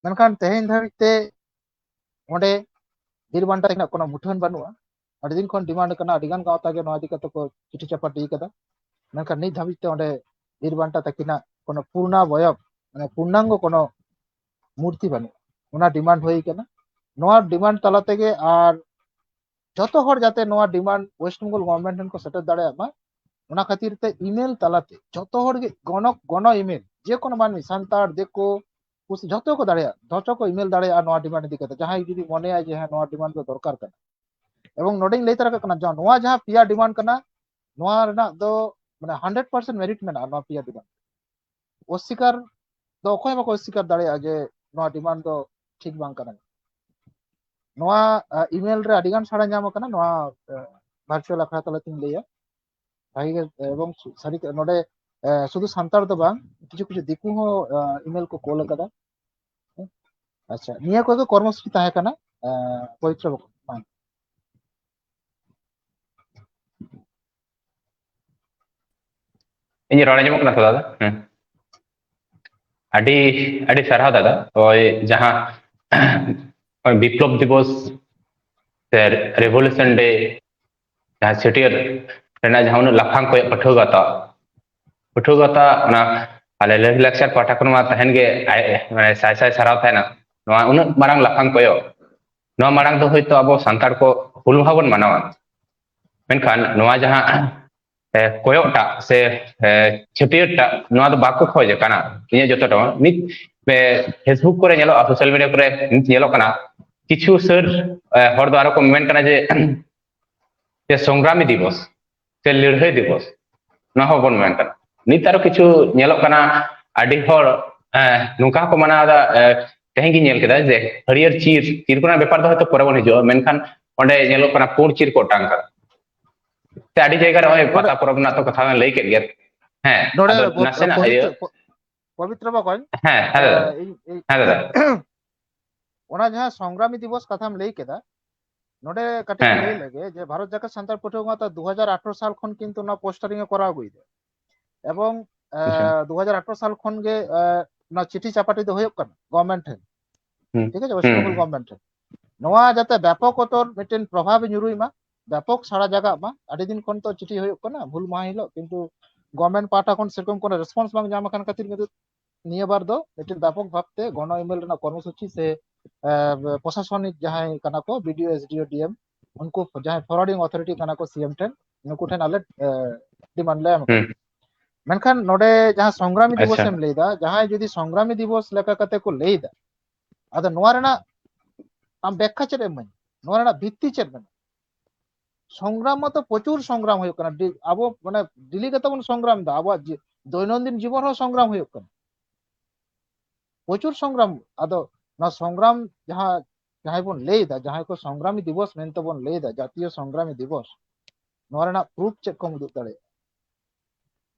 ᱢᱮᱱᱠᱷᱟᱱ ᱛᱮᱦᱮᱧ ᱫᱷᱟᱹᱵᱤᱡ ᱛᱮ ᱚᱸᱰᱮ ᱵᱤᱨ ᱵᱟᱱᱴᱟ ᱛᱟᱹᱠᱤᱱᱟᱜ ᱠᱳᱱᱳ ᱢᱩᱴᱷᱟᱹᱱ ᱵᱟᱹᱱᱩᱜᱼᱟ᱾ ᱟᱹᱰᱤ ᱫᱤᱱ ᱠᱷᱚᱱ ᱰᱤᱢᱟᱱᱰ ᱠᱟᱱᱟ, ᱟᱹᱰᱤ ᱜᱟᱱ ᱜᱟᱶᱛᱟ ᱜᱮ ᱱᱚᱣᱟ ᱤᱫᱤ ᱠᱟᱛᱮ ᱠᱚ ᱪᱤᱴᱷᱤ ᱪᱟᱯᱟᱴᱤ ᱠᱟᱫᱟ, ᱢᱮᱱᱠᱷᱟᱱ ᱱᱤᱛ ᱫᱷᱟᱹᱵᱤᱡ ᱛᱮ ᱚᱸᱰᱮ ᱵᱤᱨ ᱵᱟᱱᱴᱟ ᱛᱟᱹᱠᱤᱱᱟᱜ ᱠᱳᱱᱳ ᱯᱩᱨᱱᱟᱵᱚᱭᱚᱵ ᱢᱟᱱᱮ ᱯᱩᱨᱱᱟᱝᱜᱚ ᱠᱳᱱᱳ ᱢᱩᱨᱛᱤ ᱵᱟᱹᱱᱩᱜᱼᱟ᱾ ᱚᱱᱟ ᱰᱤᱢᱟᱱᱰ ᱦᱩᱭ ᱠᱟᱱᱟ᱾ ᱱᱚᱣᱟ ᱰᱤᱢᱟᱱᱰ ᱛᱟᱞᱟ ᱛᱮᱜᱮ ᱟᱨ ᱡᱚᱛᱚ ᱦᱚᱲ ᱡᱟᱛᱮ ᱱᱚᱣᱟ ᱰᱤᱢᱟᱱᱰ ᱳᱭᱮᱥᱴ ᱵᱮᱝᱜᱚᱞ ᱜᱚᱵᱷᱚᱨᱱᱢᱮᱱᱴ ᱴᱷᱮᱱ ᱠᱚ ᱥᱮᱴᱮᱨ ᱫᱟᱲᱮᱭᱟᱜ ᱢᱟ, ᱚᱱᱟ ᱠᱷᱟᱹᱛᱤᱨ ᱛᱮ ᱤᱢᱮᱞ ᱛᱟᱞᱟᱛᱮ ᱡᱚᱛᱚ ᱦᱚᱲ ᱜᱮ ᱜᱚᱱᱚ ᱜᱚᱱᱚ ᱤᱢᱮᱞ, ᱡᱮ ᱠᱳᱱᱳ ᱢᱟᱹᱱᱢᱤ, ᱥᱟᱱᱛᱟᱲ, ᱫᱤᱠᱩ, ᱯᱩᱥᱤ, ᱡᱚᱛᱚ ᱠᱚ ᱫᱟᱲᱮᱭᱟᱜᱼᱟ, ᱡᱚᱛᱚ ᱠᱚ ᱤᱢᱮᱞ ᱫᱟᱲᱮᱭᱟᱜᱼᱟ ᱱᱚᱣᱟ ᱰᱤᱢᱟᱱᱰ ᱤᱫᱤ ᱠᱟᱛᱮ᱾ ᱡᱟᱦᱟᱸᱭ ᱡᱩᱫᱤ ᱢᱚᱱᱮᱭᱟ ᱡᱮ ᱦᱮᱸ, ᱱᱚᱣᱟ ᱰᱤᱢᱟᱱᱰ ᱫᱚ ᱫᱚᱨᱠᱟᱨ ᱠᱟᱱᱟ, ᱮᱵᱚᱝ ᱱᱚᱰᱮᱧ ᱞᱟᱹᱭ ᱛᱟᱨᱟ ᱠᱟᱜ ᱠᱟᱱᱟ, ᱡᱟ-, ᱱᱚᱣᱟ ᱡᱟᱦᱟᱸ ᱯᱮᱭᱟ ᱰᱤᱢᱟᱱᱰ ᱠᱟᱱᱟ, ᱱᱚᱣᱟ ᱨᱮᱱᱟᱜ ᱫᱚ ᱢᱟᱱᱮ ᱦᱟᱱᱰᱨᱮᱰ ᱯᱟᱨᱥᱮᱱᱴ ᱢᱮᱨᱤᱴ ᱢᱮᱱᱟᱜᱼᱟ ᱱᱚᱣᱟ ᱯᱮᱭᱟ ᱰᱤᱢᱟᱱᱰ᱾ ᱚᱥᱥᱤᱠᱟᱨ ᱫᱚ ᱚᱠᱚᱭ ᱦᱚᱸ ᱵᱟᱠᱚ ᱚᱥᱥᱤᱠᱟᱨ ᱫᱟᱲᱮᱭᱟᱜᱼᱟ ᱡᱮ ᱱᱚᱣᱟ ᱰᱤᱢᱟᱱᱰ ᱫᱚ ᱴᱷᱤᱠ ᱵᱟᱝ ᱠᱟᱱᱟ᱾ ᱱᱚᱣᱟ ᱤᱢᱮᱞ ᱨᱮ ᱟᱹᱰᱤ ᱜᱟᱱ ᱥᱟᱲᱟ ᱧᱟᱢ ᱟᱠᱟᱱᱟ, ᱱᱚᱣᱟ ᱵᱷᱟᱨᱪᱩᱣᱟᱞ ᱟᱠᱷᱲᱟ ᱛᱟᱞᱟᱛᱤᱧ ᱞᱟᱹᱭᱟ᱾ ᱵᱷᱟᱜᱤ ᱜᱮ, ᱮᱵᱚᱝ ᱥᱟᱹᱨᱤ ᱱᱚᱰᱮ ᱥᱩᱫᱷᱩ ᱥᱟᱱᱛᱟᱲ ᱫᱚ ᱵᱟᱝ, ᱠᱤᱪᱷᱩ ᱠᱤᱪᱷᱩ ᱫᱤᱠᱩ ᱦᱚᱸ ᱤᱢᱮᱞ ᱠᱚ ᱠᱳᱞ ᱟᱠᱟᱫᱟ᱾ ᱟᱪᱪᱷᱟ, ᱱᱤᱭᱟᱹ ᱠᱚᱜᱮ ᱠᱚᱨᱢᱚᱥᱩᱪᱤ ᱛᱟᱦᱮᱸ ᱠᱟᱱᱟ ᱯᱚᱵᱤᱛᱨᱚ ᱵᱟᱠᱷᱨᱟ᱾ ᱤᱧ ᱨᱚᱲ ᱟᱸᱡᱚᱢᱚᱜ ᱠᱟᱱᱟ ᱛᱚ ᱫᱟᱫᱟ? ᱦᱮᱸ᱾ ᱟᱹᱰᱤ ᱟᱹᱰᱤ ᱥᱟᱨᱦᱟᱣ ᱫᱟᱫᱟ᱾ ᱳᱭ ᱡᱟᱦᱟᱸ ᱳᱭ ᱵᱤᱯᱞᱚᱵ ᱫᱤᱵᱚᱥ ᱥᱮ ᱨᱮᱵᱷᱚᱞᱩᱥᱚᱱ ᱰᱮ, ᱡᱟᱦᱟᱸ ᱪᱷᱟᱹᱴᱭᱟᱹᱨ ᱨᱮᱱᱟᱜ ᱡᱟᱦᱟᱸ ᱩᱱᱟᱹᱜ ᱞᱟᱯᱷᱟᱝ ᱠᱚᱭᱚᱜ ᱯᱟᱹᱴᱷᱩᱣᱟᱹ ᱜᱟᱶᱛᱟ, ᱯᱟᱹᱴᱷᱩᱣᱟᱹ ᱜᱟᱶᱛᱟ ᱚᱱᱟ ᱟᱞᱮ ᱞᱟᱹᱭ ᱞᱟᱠᱪᱟᱨ ᱯᱟᱦᱴᱟ ᱠᱷᱚᱱ ᱢᱟ ᱛᱟᱦᱮᱱ ᱜᱮ, ᱟᱭ-, ᱢᱟᱱᱮ ᱥᱟᱭ ᱥᱟᱭ ᱥᱟᱨᱦᱟᱣ ᱛᱟᱦᱮᱱᱟ᱾ ᱱᱚᱣᱟ ᱩᱱᱟᱹᱜ ᱢᱟᱨᱟᱝ ᱞᱟᱯᱷᱟᱝ ᱠᱚᱭᱚᱜ, ᱱᱚᱣᱟ ᱢᱟᱲᱟᱝ ᱫᱚ ᱦᱳᱭᱛᱳ ᱟᱵᱚ ᱥᱟᱱᱛᱟᱲ ᱠᱚ ᱦᱩᱞ ᱢᱟᱦᱟ ᱵᱚᱱ ᱢᱟᱱᱟᱣᱟ, ᱢᱮᱱᱠᱷᱟᱱ ᱱᱚᱣᱟ ᱡᱟᱦᱟᱸ ᱮ, ᱠᱚᱭᱚᱜ ᱴᱟᱜ ᱥᱮ, ᱮ, ᱪᱷᱟᱹᱴᱭᱟᱹᱨ ᱴᱟᱜ, ᱱᱚᱣᱟ ᱫᱚ ᱵᱟᱠᱚ ᱠᱷᱚᱡ ᱠᱟᱱᱟ᱾ ᱤᱧᱟᱹᱜ ᱡᱚᱛᱚ ᱴᱟᱜ ᱱᱤᱛ, ᱮ, Facebook ᱠᱚᱨᱮ ᱧᱮᱞᱚᱜᱼᱟ, ᱥᱳᱥᱟᱞ ᱢᱤᱰᱤᱭᱟ ᱠᱚᱨᱮ ᱱᱤᱛ ᱧᱮᱞᱚᱜ ᱠᱟᱱᱟ, ᱠᱤᱪᱷᱩ ᱥᱟᱹᱨ, ᱮ, ᱦᱚᱲ ᱫᱚ ᱟᱨᱚ ᱠᱚ ᱢᱮᱱ ᱠᱟᱱᱟ ᱡᱮ, ᱡᱮ ᱥᱚᱝᱜᱨᱟᱢᱤ ᱫᱤᱵᱚᱥ ᱥᱮ ᱞᱟᱹᱲᱦᱟᱹᱭ ᱫᱤᱵᱚᱥ, ᱱᱚᱣᱟ ᱦᱚᱸᱵᱚᱱ ᱢᱮᱱ ᱠᱟᱱᱟ᱾ ᱱᱤᱛ ᱟᱨᱚ ᱠᱤᱪᱷᱩ ᱧᱮᱞᱚᱜ ᱠᱟᱱᱟ, ᱟᱹᱰᱤ ᱦᱚᱲ, ᱮ, ᱱᱚᱝᱠᱟ ᱦᱚᱸᱠᱚ ᱢᱟᱱᱟᱣ ᱮᱫᱟ᱾ ᱮ, ᱛᱮᱦᱮᱧ ᱜᱤᱧ ᱧᱮᱞ ᱠᱮᱫᱟ ᱡᱮ ᱦᱟᱹᱨᱭᱟᱹᱲ ᱪᱤᱨ, ᱪᱤᱨ ᱠᱚᱨᱮᱱᱟᱜ ᱵᱮᱯᱟᱨ ᱫᱚ ᱦᱚᱭᱛᱳ ᱯᱚᱨᱮ ᱵᱚᱱ ᱦᱤᱡᱩᱜᱼᱟ, ᱢᱮᱱᱠᱷᱟᱱ ᱚᱸᱰᱮ ᱧᱮᱞᱚᱜ ᱠᱟᱱᱟ ᱯᱩᱸᱰ ᱪᱤᱨ ᱠᱚ ᱚᱴᱟᱝ ᱠᱟᱫᱟ᱾ ᱥᱮ ᱟᱹᱰᱤ ᱡᱟᱭᱜᱟ ᱨᱮ ᱱᱚᱜᱼᱚᱭ ᱱᱚᱰᱮ ᱯᱟᱛᱟ ᱯᱚᱨᱚᱵᱽ ᱨᱮᱱᱟᱜ ᱛᱚ ᱠᱟᱛᱷᱟ ᱵᱮᱱ ᱞᱟᱹᱭ ᱠᱮᱫ ᱜᱮᱭᱟ᱾ ᱦᱮᱸ, ᱱᱚᱰᱮ ᱟᱫᱚ ᱯᱚ-, ᱱᱟᱥᱮᱱᱟᱜ ᱤᱭᱟᱹ᱾ ᱯᱚᱵᱤᱛᱨᱚ, ᱯᱚ-, ᱯᱚᱵᱤᱛᱨᱚ ᱵᱚᱠᱚᱧ, ᱦᱮᱸ, ᱦᱮᱸ ᱫᱟᱫᱟ᱾ ᱮ, ᱤᱧ, ᱤᱧ, ᱦᱮᱸ ᱫᱟᱫᱟ᱾ ᱚᱱᱟ ᱡᱟᱦᱟᱸ ᱥᱚᱝᱜᱨᱟᱢᱤ ᱫᱤᱵᱚᱥ ᱠᱟᱛᱷᱟᱢ ᱞᱟᱹᱭ ᱠᱮᱫᱟ, ᱱᱚᱰᱮ ᱠᱟᱹᱴᱤᱡ ᱤᱧ ᱦᱮᱸ᱾ ᱞᱟᱹᱭ ᱞᱮᱜᱮ ᱡᱮ ᱵᱷᱟᱨᱚᱛ ᱡᱟᱠᱟᱛ ᱥᱟᱱᱛᱟᱲ ᱯᱟᱹᱴᱷᱩᱣᱟᱹ ᱜᱟᱶᱛᱟ ᱫᱩ ᱦᱟᱡᱟᱨ ᱟᱴᱷᱨᱚ ᱥᱟᱞ ᱠᱷᱚᱱ ᱠᱤᱱᱛᱩ ᱱᱚᱣᱟ ᱯᱳᱥᱴᱟᱨᱤᱝ ᱮ ᱠᱚᱨᱟᱣ ᱟᱹᱜᱩᱭᱮᱫᱟ, ᱮᱵᱚᱝ, ᱮ, ᱟᱪᱪᱷᱟ᱾ ᱫᱩ ᱦᱟᱡᱟᱨ ᱟᱴᱷᱨᱚ ᱥᱟᱞ ᱠᱷᱚᱱ ᱜᱮ, ᱮ, ᱱᱚᱣᱟ ᱪᱤᱴᱷᱤ ᱪᱟᱯᱟᱴᱤ ᱫᱚ ᱦᱩᱭᱩᱜ ᱠᱟᱱᱟ ᱜᱚᱵᱷᱢᱮᱱᱴ ᱴᱷᱮᱱ, ᱦᱩᱸ᱾ ᱴᱷᱤᱠ ᱟᱪᱷᱮ, ᱦᱩᱸ᱾ ᱯᱚᱥᱪᱤᱢ ᱵᱚᱝᱜᱚ ᱜᱚᱵᱷᱢᱮᱱᱴ ᱴᱷᱮᱱ᱾ ᱱᱚᱣᱟ ᱡᱟᱛᱮ ᱵᱮᱯᱚᱠ ᱩᱛᱟᱹᱨ ᱢᱤᱫᱴᱮᱱ ᱯᱨᱚᱵᱷᱟᱵ ᱮ ᱧᱩᱨᱩᱭ ᱢᱟ, ᱵᱮᱯᱚᱠ ᱥᱟᱲᱟ ᱡᱟᱜᱟᱜ ᱢᱟ᱾ ᱟᱹᱰᱤ ᱫᱤᱱ ᱠᱷᱚᱱ ᱛᱚ ᱪᱤᱴᱷᱤ ᱦᱩᱭᱩᱜ ᱠᱟᱱᱟ ᱦᱩᱞ ᱢᱟᱦᱟ ᱦᱤᱞᱳᱜ, ᱠᱤᱱᱛᱩ ᱜᱚᱵᱷᱢᱮᱱᱴ ᱯᱟᱦᱴᱟ ᱠᱷᱚᱱ ᱥᱮᱨᱚᱠᱚᱢ ᱠᱳᱱᱳ ᱨᱮᱥᱯᱚᱱᱥ ᱵᱟᱝ ᱧᱟᱢ ᱟᱠᱟᱱ ᱠᱷᱟᱹᱛᱤᱨ ᱠᱤᱱᱛᱩ ᱱᱤᱭᱟᱹ ᱵᱟᱨ ᱫᱚ ᱢᱤᱫᱴᱮᱱ ᱵᱮᱯᱚᱠ ᱵᱷᱟᱵᱛᱮ ᱜᱚᱱᱚ ᱤᱢᱮᱞ ᱨᱮᱱᱟᱜ ᱠᱚᱨᱢᱚᱥᱩᱪᱤ ᱥᱮ, ᱮ, ᱯᱨᱚᱥᱟᱥᱚᱱᱤᱠ ᱡᱟᱦᱟᱸᱭ ᱠᱟᱱᱟ ᱠᱚ, ᱵᱤ ᱰᱤ ᱳ, ᱮᱥ ᱰᱤ ᱳ, ᱰᱤ ᱮᱢ, ᱩᱱᱠᱩ ᱡᱟᱦᱟᱸᱭ forwarding authority ᱠᱟᱱᱟ ᱠᱚ ᱥᱤ ᱮᱢ ᱴᱷᱮᱱ, ᱱᱩᱠᱩ ᱴᱷᱮᱱ ᱟᱞᱮ, ᱮ, ᱰᱤᱢᱟᱱᱰ ᱞᱮ ᱮᱢ ᱟᱠᱟᱫᱟ᱾ ᱦᱩᱸ᱾ ᱢᱮᱱᱠᱷᱟᱱ ᱱᱚᱰᱮ ᱡᱟᱦᱟᱸ ᱥᱚᱝᱜᱨᱟᱢᱤ ᱫᱤᱵᱚᱥ ᱟᱪᱪᱷᱟ᱾ ᱮᱢ ᱞᱟᱹᱭᱫᱟ, ᱡᱟᱦᱟᱸᱭ ᱡᱩᱫᱤ ᱥᱚᱝᱜᱨᱟᱢᱤ ᱫᱤᱵᱚᱥ ᱞᱮᱠᱟ ᱠᱟᱛᱮ ᱠᱚ ᱞᱟᱹᱭᱫᱟ, ᱟᱫᱚ ᱱᱚᱣᱟ ᱨᱮᱱᱟᱜ ᱟᱢ ᱵᱮᱠᱠᱷᱟ ᱪᱮᱫ ᱮᱢ ᱤᱢᱟᱹᱧᱟ? ᱱᱚᱣᱟ ᱨᱮᱱᱟᱜ ᱵᱷᱤᱛᱛᱤ ᱪᱮᱫ ᱢᱮᱱᱟᱜᱼᱟ? ᱥᱚᱝᱜᱨᱟᱢ ᱢᱟᱛᱚ ᱯᱨᱚᱪᱩᱨ ᱥᱚᱝᱜᱨᱟᱢ ᱦᱩᱭᱩᱜ ᱠᱟᱱᱟ, ᱰᱤ-, ᱟᱵᱚ ᱢᱟᱱᱮ ᱰᱮᱞᱤ ᱜᱮᱛᱚ ᱵᱚᱱ ᱥᱚᱝᱜᱨᱟᱢ ᱮᱫᱟ, ᱟᱵᱚᱣᱟᱜ ᱡᱤ-, ᱫᱚᱭᱱᱚᱱᱫᱤᱱ ᱡᱤᱵᱚᱱ ᱦᱚᱸ ᱥᱚᱝᱜᱨᱟᱢ ᱦᱩᱭᱩᱜ ᱠᱟᱱᱟ, ᱯᱨᱚᱪᱩᱨ ᱥᱚᱝᱜᱨᱟᱢ᱾ ᱟᱫᱚ ᱱᱚᱣᱟ ᱥᱚᱝᱜᱨᱟᱢ ᱡᱟᱦᱟᱸ, ᱡᱟᱦᱟᱸᱭ ᱵᱚᱱ ᱞᱟᱹᱭ ᱮᱫᱟ, ᱡᱟᱦᱟᱸᱭ ᱠᱚ ᱥᱚᱝᱜᱨᱟᱢᱤ ᱫᱤᱵᱚᱥ ᱢᱮᱱᱛᱮ ᱵᱚᱱ ᱞᱟᱹᱭ ᱮᱫᱟ, ᱡᱟᱛᱤᱭᱚ ᱥᱚᱝᱜᱨᱟᱢᱤ ᱫᱤᱵᱚᱥ, ᱱᱚᱣᱟ ᱨᱮᱱᱟᱜ ᱯᱨᱩᱯ ᱪᱮᱫ ᱠᱚᱢ ᱩᱫᱩᱜ ᱫᱟᱲᱮᱭᱟᱜᱼᱟ?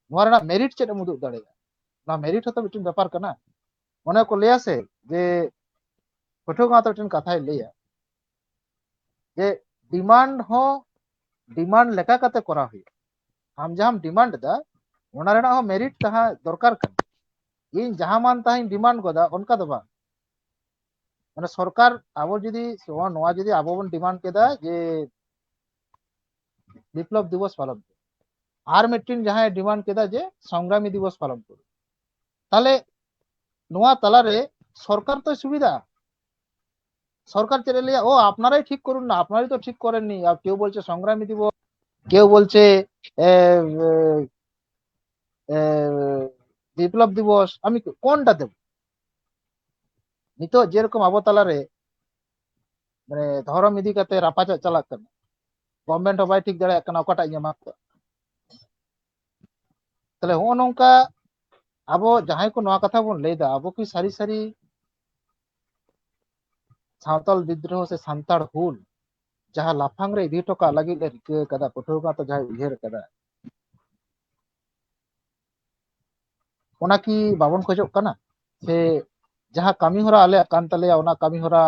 ᱱᱚᱣᱟ ᱨᱮᱱᱟᱜ ᱢᱮᱨᱤᱴ ᱪᱮᱫ ᱮᱢ ᱩᱫᱩᱜ ᱫᱟᱲᱮᱭᱟᱜᱼᱟ? ᱱᱚᱣᱟ ᱢᱮᱨᱤᱴ ᱦᱚᱸᱛᱚ ᱢᱤᱫᱴᱮᱱ ᱵᱮᱯᱟᱨ ᱠᱟᱱᱟ᱾ ᱚᱱᱮ ᱠᱚ ᱞᱟᱹᱭᱟ ᱥᱮ ᱡᱮ, ᱯᱟᱹᱴᱷᱩᱣᱟᱹ ᱜᱟᱶᱛᱟ ᱢᱤᱫᱴᱮᱱ ᱠᱟᱛᱷᱟᱭ ᱞᱟᱹᱭᱟ ᱡᱮ ᱰᱤᱢᱟᱱᱰ ᱦᱚᱸ ᱰᱤᱢᱟᱱᱰ ᱞᱮᱠᱟ ᱠᱟᱛᱮ ᱠᱚᱨᱟᱣ ᱦᱩᱭᱩᱜᱼᱟ᱾ ᱟᱢ ᱡᱟᱦᱟᱸᱢ ᱰᱤᱢᱟᱱᱰ ᱮᱫᱟ, ᱚᱱᱟ ᱨᱮᱱᱟᱜ ᱦᱚᱸ ᱢᱮᱨᱤᱴ ᱛᱟᱦᱮᱸ ᱫᱚᱨᱠᱟᱨ ᱠᱟᱱᱟ᱾ ᱤᱧ ᱡᱟᱦᱟᱸ ᱢᱟᱱ ᱛᱟᱦᱟᱸᱧ ᱰᱤᱢᱟᱱᱰ ᱜᱚᱫᱟ, ᱚᱱᱠᱟ ᱫᱚ ᱵᱟᱝ᱾ ᱢᱟᱱᱮ ᱥᱚᱨᱠᱟᱨ, ᱟᱵᱚ ᱡᱩᱫᱤ, ᱱᱚᱣᱟ ᱡᱩᱫᱤ ᱟᱵᱚ ᱵᱚᱱ ᱰᱤᱢᱟᱱᱰ ᱠᱮᱫᱟ ᱡᱮ ᱵᱤᱯᱞᱚᱵ ᱫᱤᱵᱚᱥ ᱯᱟᱞᱚᱱ ᱯᱮ, ᱟᱨ ᱢᱤᱫᱴᱤᱱ ᱡᱟᱦᱟᱸᱭ ᱰᱤᱢᱟᱱᱰ ᱠᱮᱫᱟ ᱡᱮ ᱥᱚᱝᱜᱨᱟᱢᱤ ᱫᱤᱵᱚᱥ ᱯᱟᱞᱚᱱ ᱯᱮ, ᱛᱟᱦᱞᱮ ᱱᱚᱣᱟ ᱛᱟᱞᱟᱨᱮ ᱥᱚᱨᱠᱟᱨ ᱛᱚᱭ ᱥᱩᱵᱤᱫᱷᱟᱜᱼᱟ᱾ সরকার ᱪᱮᱫ ᱮ ᱞᱟᱹᱭᱟ, ও আপনারাই ঠিক করুন না, আপনারাই তো ঠিক করেননি, আর কেউ বলছে সংগ্রামী দিবস, কেউ বলছে, এ, এ, এ, বিপ্লব দিবস, আমি কোনটা দেব? ᱱᱤᱛᱚᱜ ᱡᱮᱨᱚᱠᱚᱢ ᱟᱵᱚ ᱛᱟᱞᱟᱨᱮ ᱢᱟᱱᱮ ᱫᱷᱚᱨᱚᱢ ᱤᱫᱤ ᱠᱟᱛᱮ ᱨᱟᱯᱟᱪᱟᱜ ᱪᱟᱞᱟᱜ ᱠᱟᱱᱟ, ᱜᱚᱵᱷᱢᱮᱱᱴ ᱦᱚᱸ ᱵᱟᱭ ᱴᱷᱤᱠ ᱫᱟᱲᱮᱭᱟᱜ ᱠᱟᱱᱟ ᱚᱠᱟᱴᱟᱜ ᱤᱧ ᱮᱢᱟ ᱠᱚᱣᱟ᱾ ᱛᱟᱦᱞᱮ ᱦᱚᱸᱜᱼᱚ ᱱᱚᱝᱠᱟ ᱟᱵᱚ ᱡᱟᱦᱟᱸᱭ ᱠᱚ ᱱᱚᱣᱟ ᱠᱟᱛᱷᱟ ᱵᱚᱱ ᱞᱟᱹᱭᱫᱟ, ᱟᱵᱚ ᱠᱤ ᱥᱟᱹᱨᱤ ᱥᱟᱹᱨᱤ ᱥᱟᱶᱛᱟᱞ ᱵᱤᱫᱽᱫᱨᱳᱦᱚ ᱥᱮ ᱥᱟᱱᱛᱟᱲ ᱦᱩᱞ ᱡᱟᱦᱟᱸ ᱞᱟᱯᱷᱟᱝ ᱨᱮ ᱤᱫᱤ ᱦᱚᱴᱚ ᱠᱟᱜ ᱞᱟᱹᱜᱤᱫ ᱞᱮ ᱨᱤᱠᱟᱹ ᱟᱠᱟᱫᱟ, ᱯᱟᱹᱴᱷᱩᱣᱟᱹ ᱜᱟᱶᱛᱟ ᱡᱟᱦᱟᱸᱭ ᱩᱭᱦᱟᱹᱨ ᱟᱠᱟᱫᱟ, ᱚᱱᱟ ᱠᱤ ᱵᱟᱵᱚᱱ ᱠᱷᱚᱡᱚᱜ ᱠᱟᱱᱟ? ᱥᱮ ᱡᱟᱦᱟᱸ ᱠᱟᱹᱢᱤ ᱦᱚᱨᱟ ᱟᱞᱮᱭᱟᱜ ᱠᱟᱱ ᱛᱟᱞᱮᱭᱟ, ᱚᱱᱟ ᱠᱟᱹᱢᱤ ᱦᱚᱨᱟ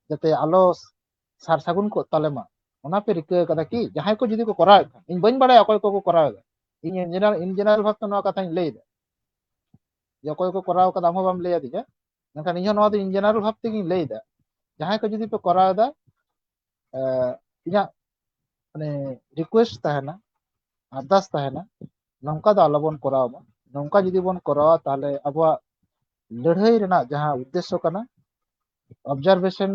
ᱡᱟᱛᱮ ᱟᱞᱚ ᱥᱟᱨ ᱥᱟᱹᱜᱩᱱ ᱠᱚᱜ ᱛᱟᱞᱮ ᱢᱟ, ᱚᱱᱟ ᱯᱮ ᱨᱤᱠᱟᱹ ᱟᱠᱟᱫᱟ ᱠᱤ? ᱡᱟᱦᱟᱸᱭ ᱠᱚ ᱡᱩᱫᱤ ᱠᱚ ᱠᱚᱨᱟᱣᱮᱫ ᱠᱷᱟᱱ, ᱤᱧ ᱵᱟᱹᱧ ᱵᱟᱲᱟᱭᱟ ᱚᱠᱚᱭ ᱠᱚᱠᱚ ᱠᱚᱨᱟᱣ ᱮᱫᱟ, ᱤᱧ in general, in general ᱵᱷᱟᱵᱽᱛᱮ ᱱᱚᱣᱟ ᱠᱟᱛᱷᱟᱧ ᱞᱟᱹᱭ ᱮᱫᱟ, ᱡᱮ ᱚᱠᱚᱭ ᱠᱚ ᱠᱚᱨᱟᱣ ᱠᱟᱫᱟ ᱟᱢ ᱦᱚᱸ ᱵᱟᱢ ᱞᱟᱹᱭ ᱟᱹᱫᱤᱧᱟ, ᱢᱮᱱᱠᱷᱟᱱ ᱤᱧ ᱦᱚᱸ ᱱᱚᱣᱟ ᱫᱚ in general ᱵᱷᱟᱵᱽ ᱛᱮᱜᱤᱧ ᱞᱟᱹᱭ ᱮᱫᱟ᱾ ᱡᱟᱦᱟᱸᱭ ᱠᱚ ᱡᱩᱫᱤ ᱯᱮ ᱠᱚᱨᱟᱣ ᱮᱫᱟ, ᱮ, ᱤᱧᱟᱹᱜ ᱢᱟᱱᱮ ᱨᱤᱠᱩᱭᱮᱥᱴ ᱛᱟᱦᱮᱱᱟ, ᱟᱨᱫᱟᱥ ᱛᱟᱦᱮᱱᱟ, ᱱᱚᱝᱠᱟ ᱫᱚ ᱟᱞᱚᱵᱚᱱ ᱠᱚᱨᱟᱣ ᱢᱟ᱾ ᱱᱚᱝᱠᱟ ᱡᱩᱫᱤ ᱵᱚᱱ ᱠᱚᱨᱟᱣᱟ, ᱛᱟᱦᱚᱞᱮ ᱟᱵᱚᱣᱟᱜ ᱞᱟᱹᱲᱦᱟᱹᱭ ᱨᱮᱱᱟᱜ ᱡᱟᱦᱟᱸ ᱩᱫᱽᱫᱮᱥᱥᱚ ᱠᱟᱱᱟ, observation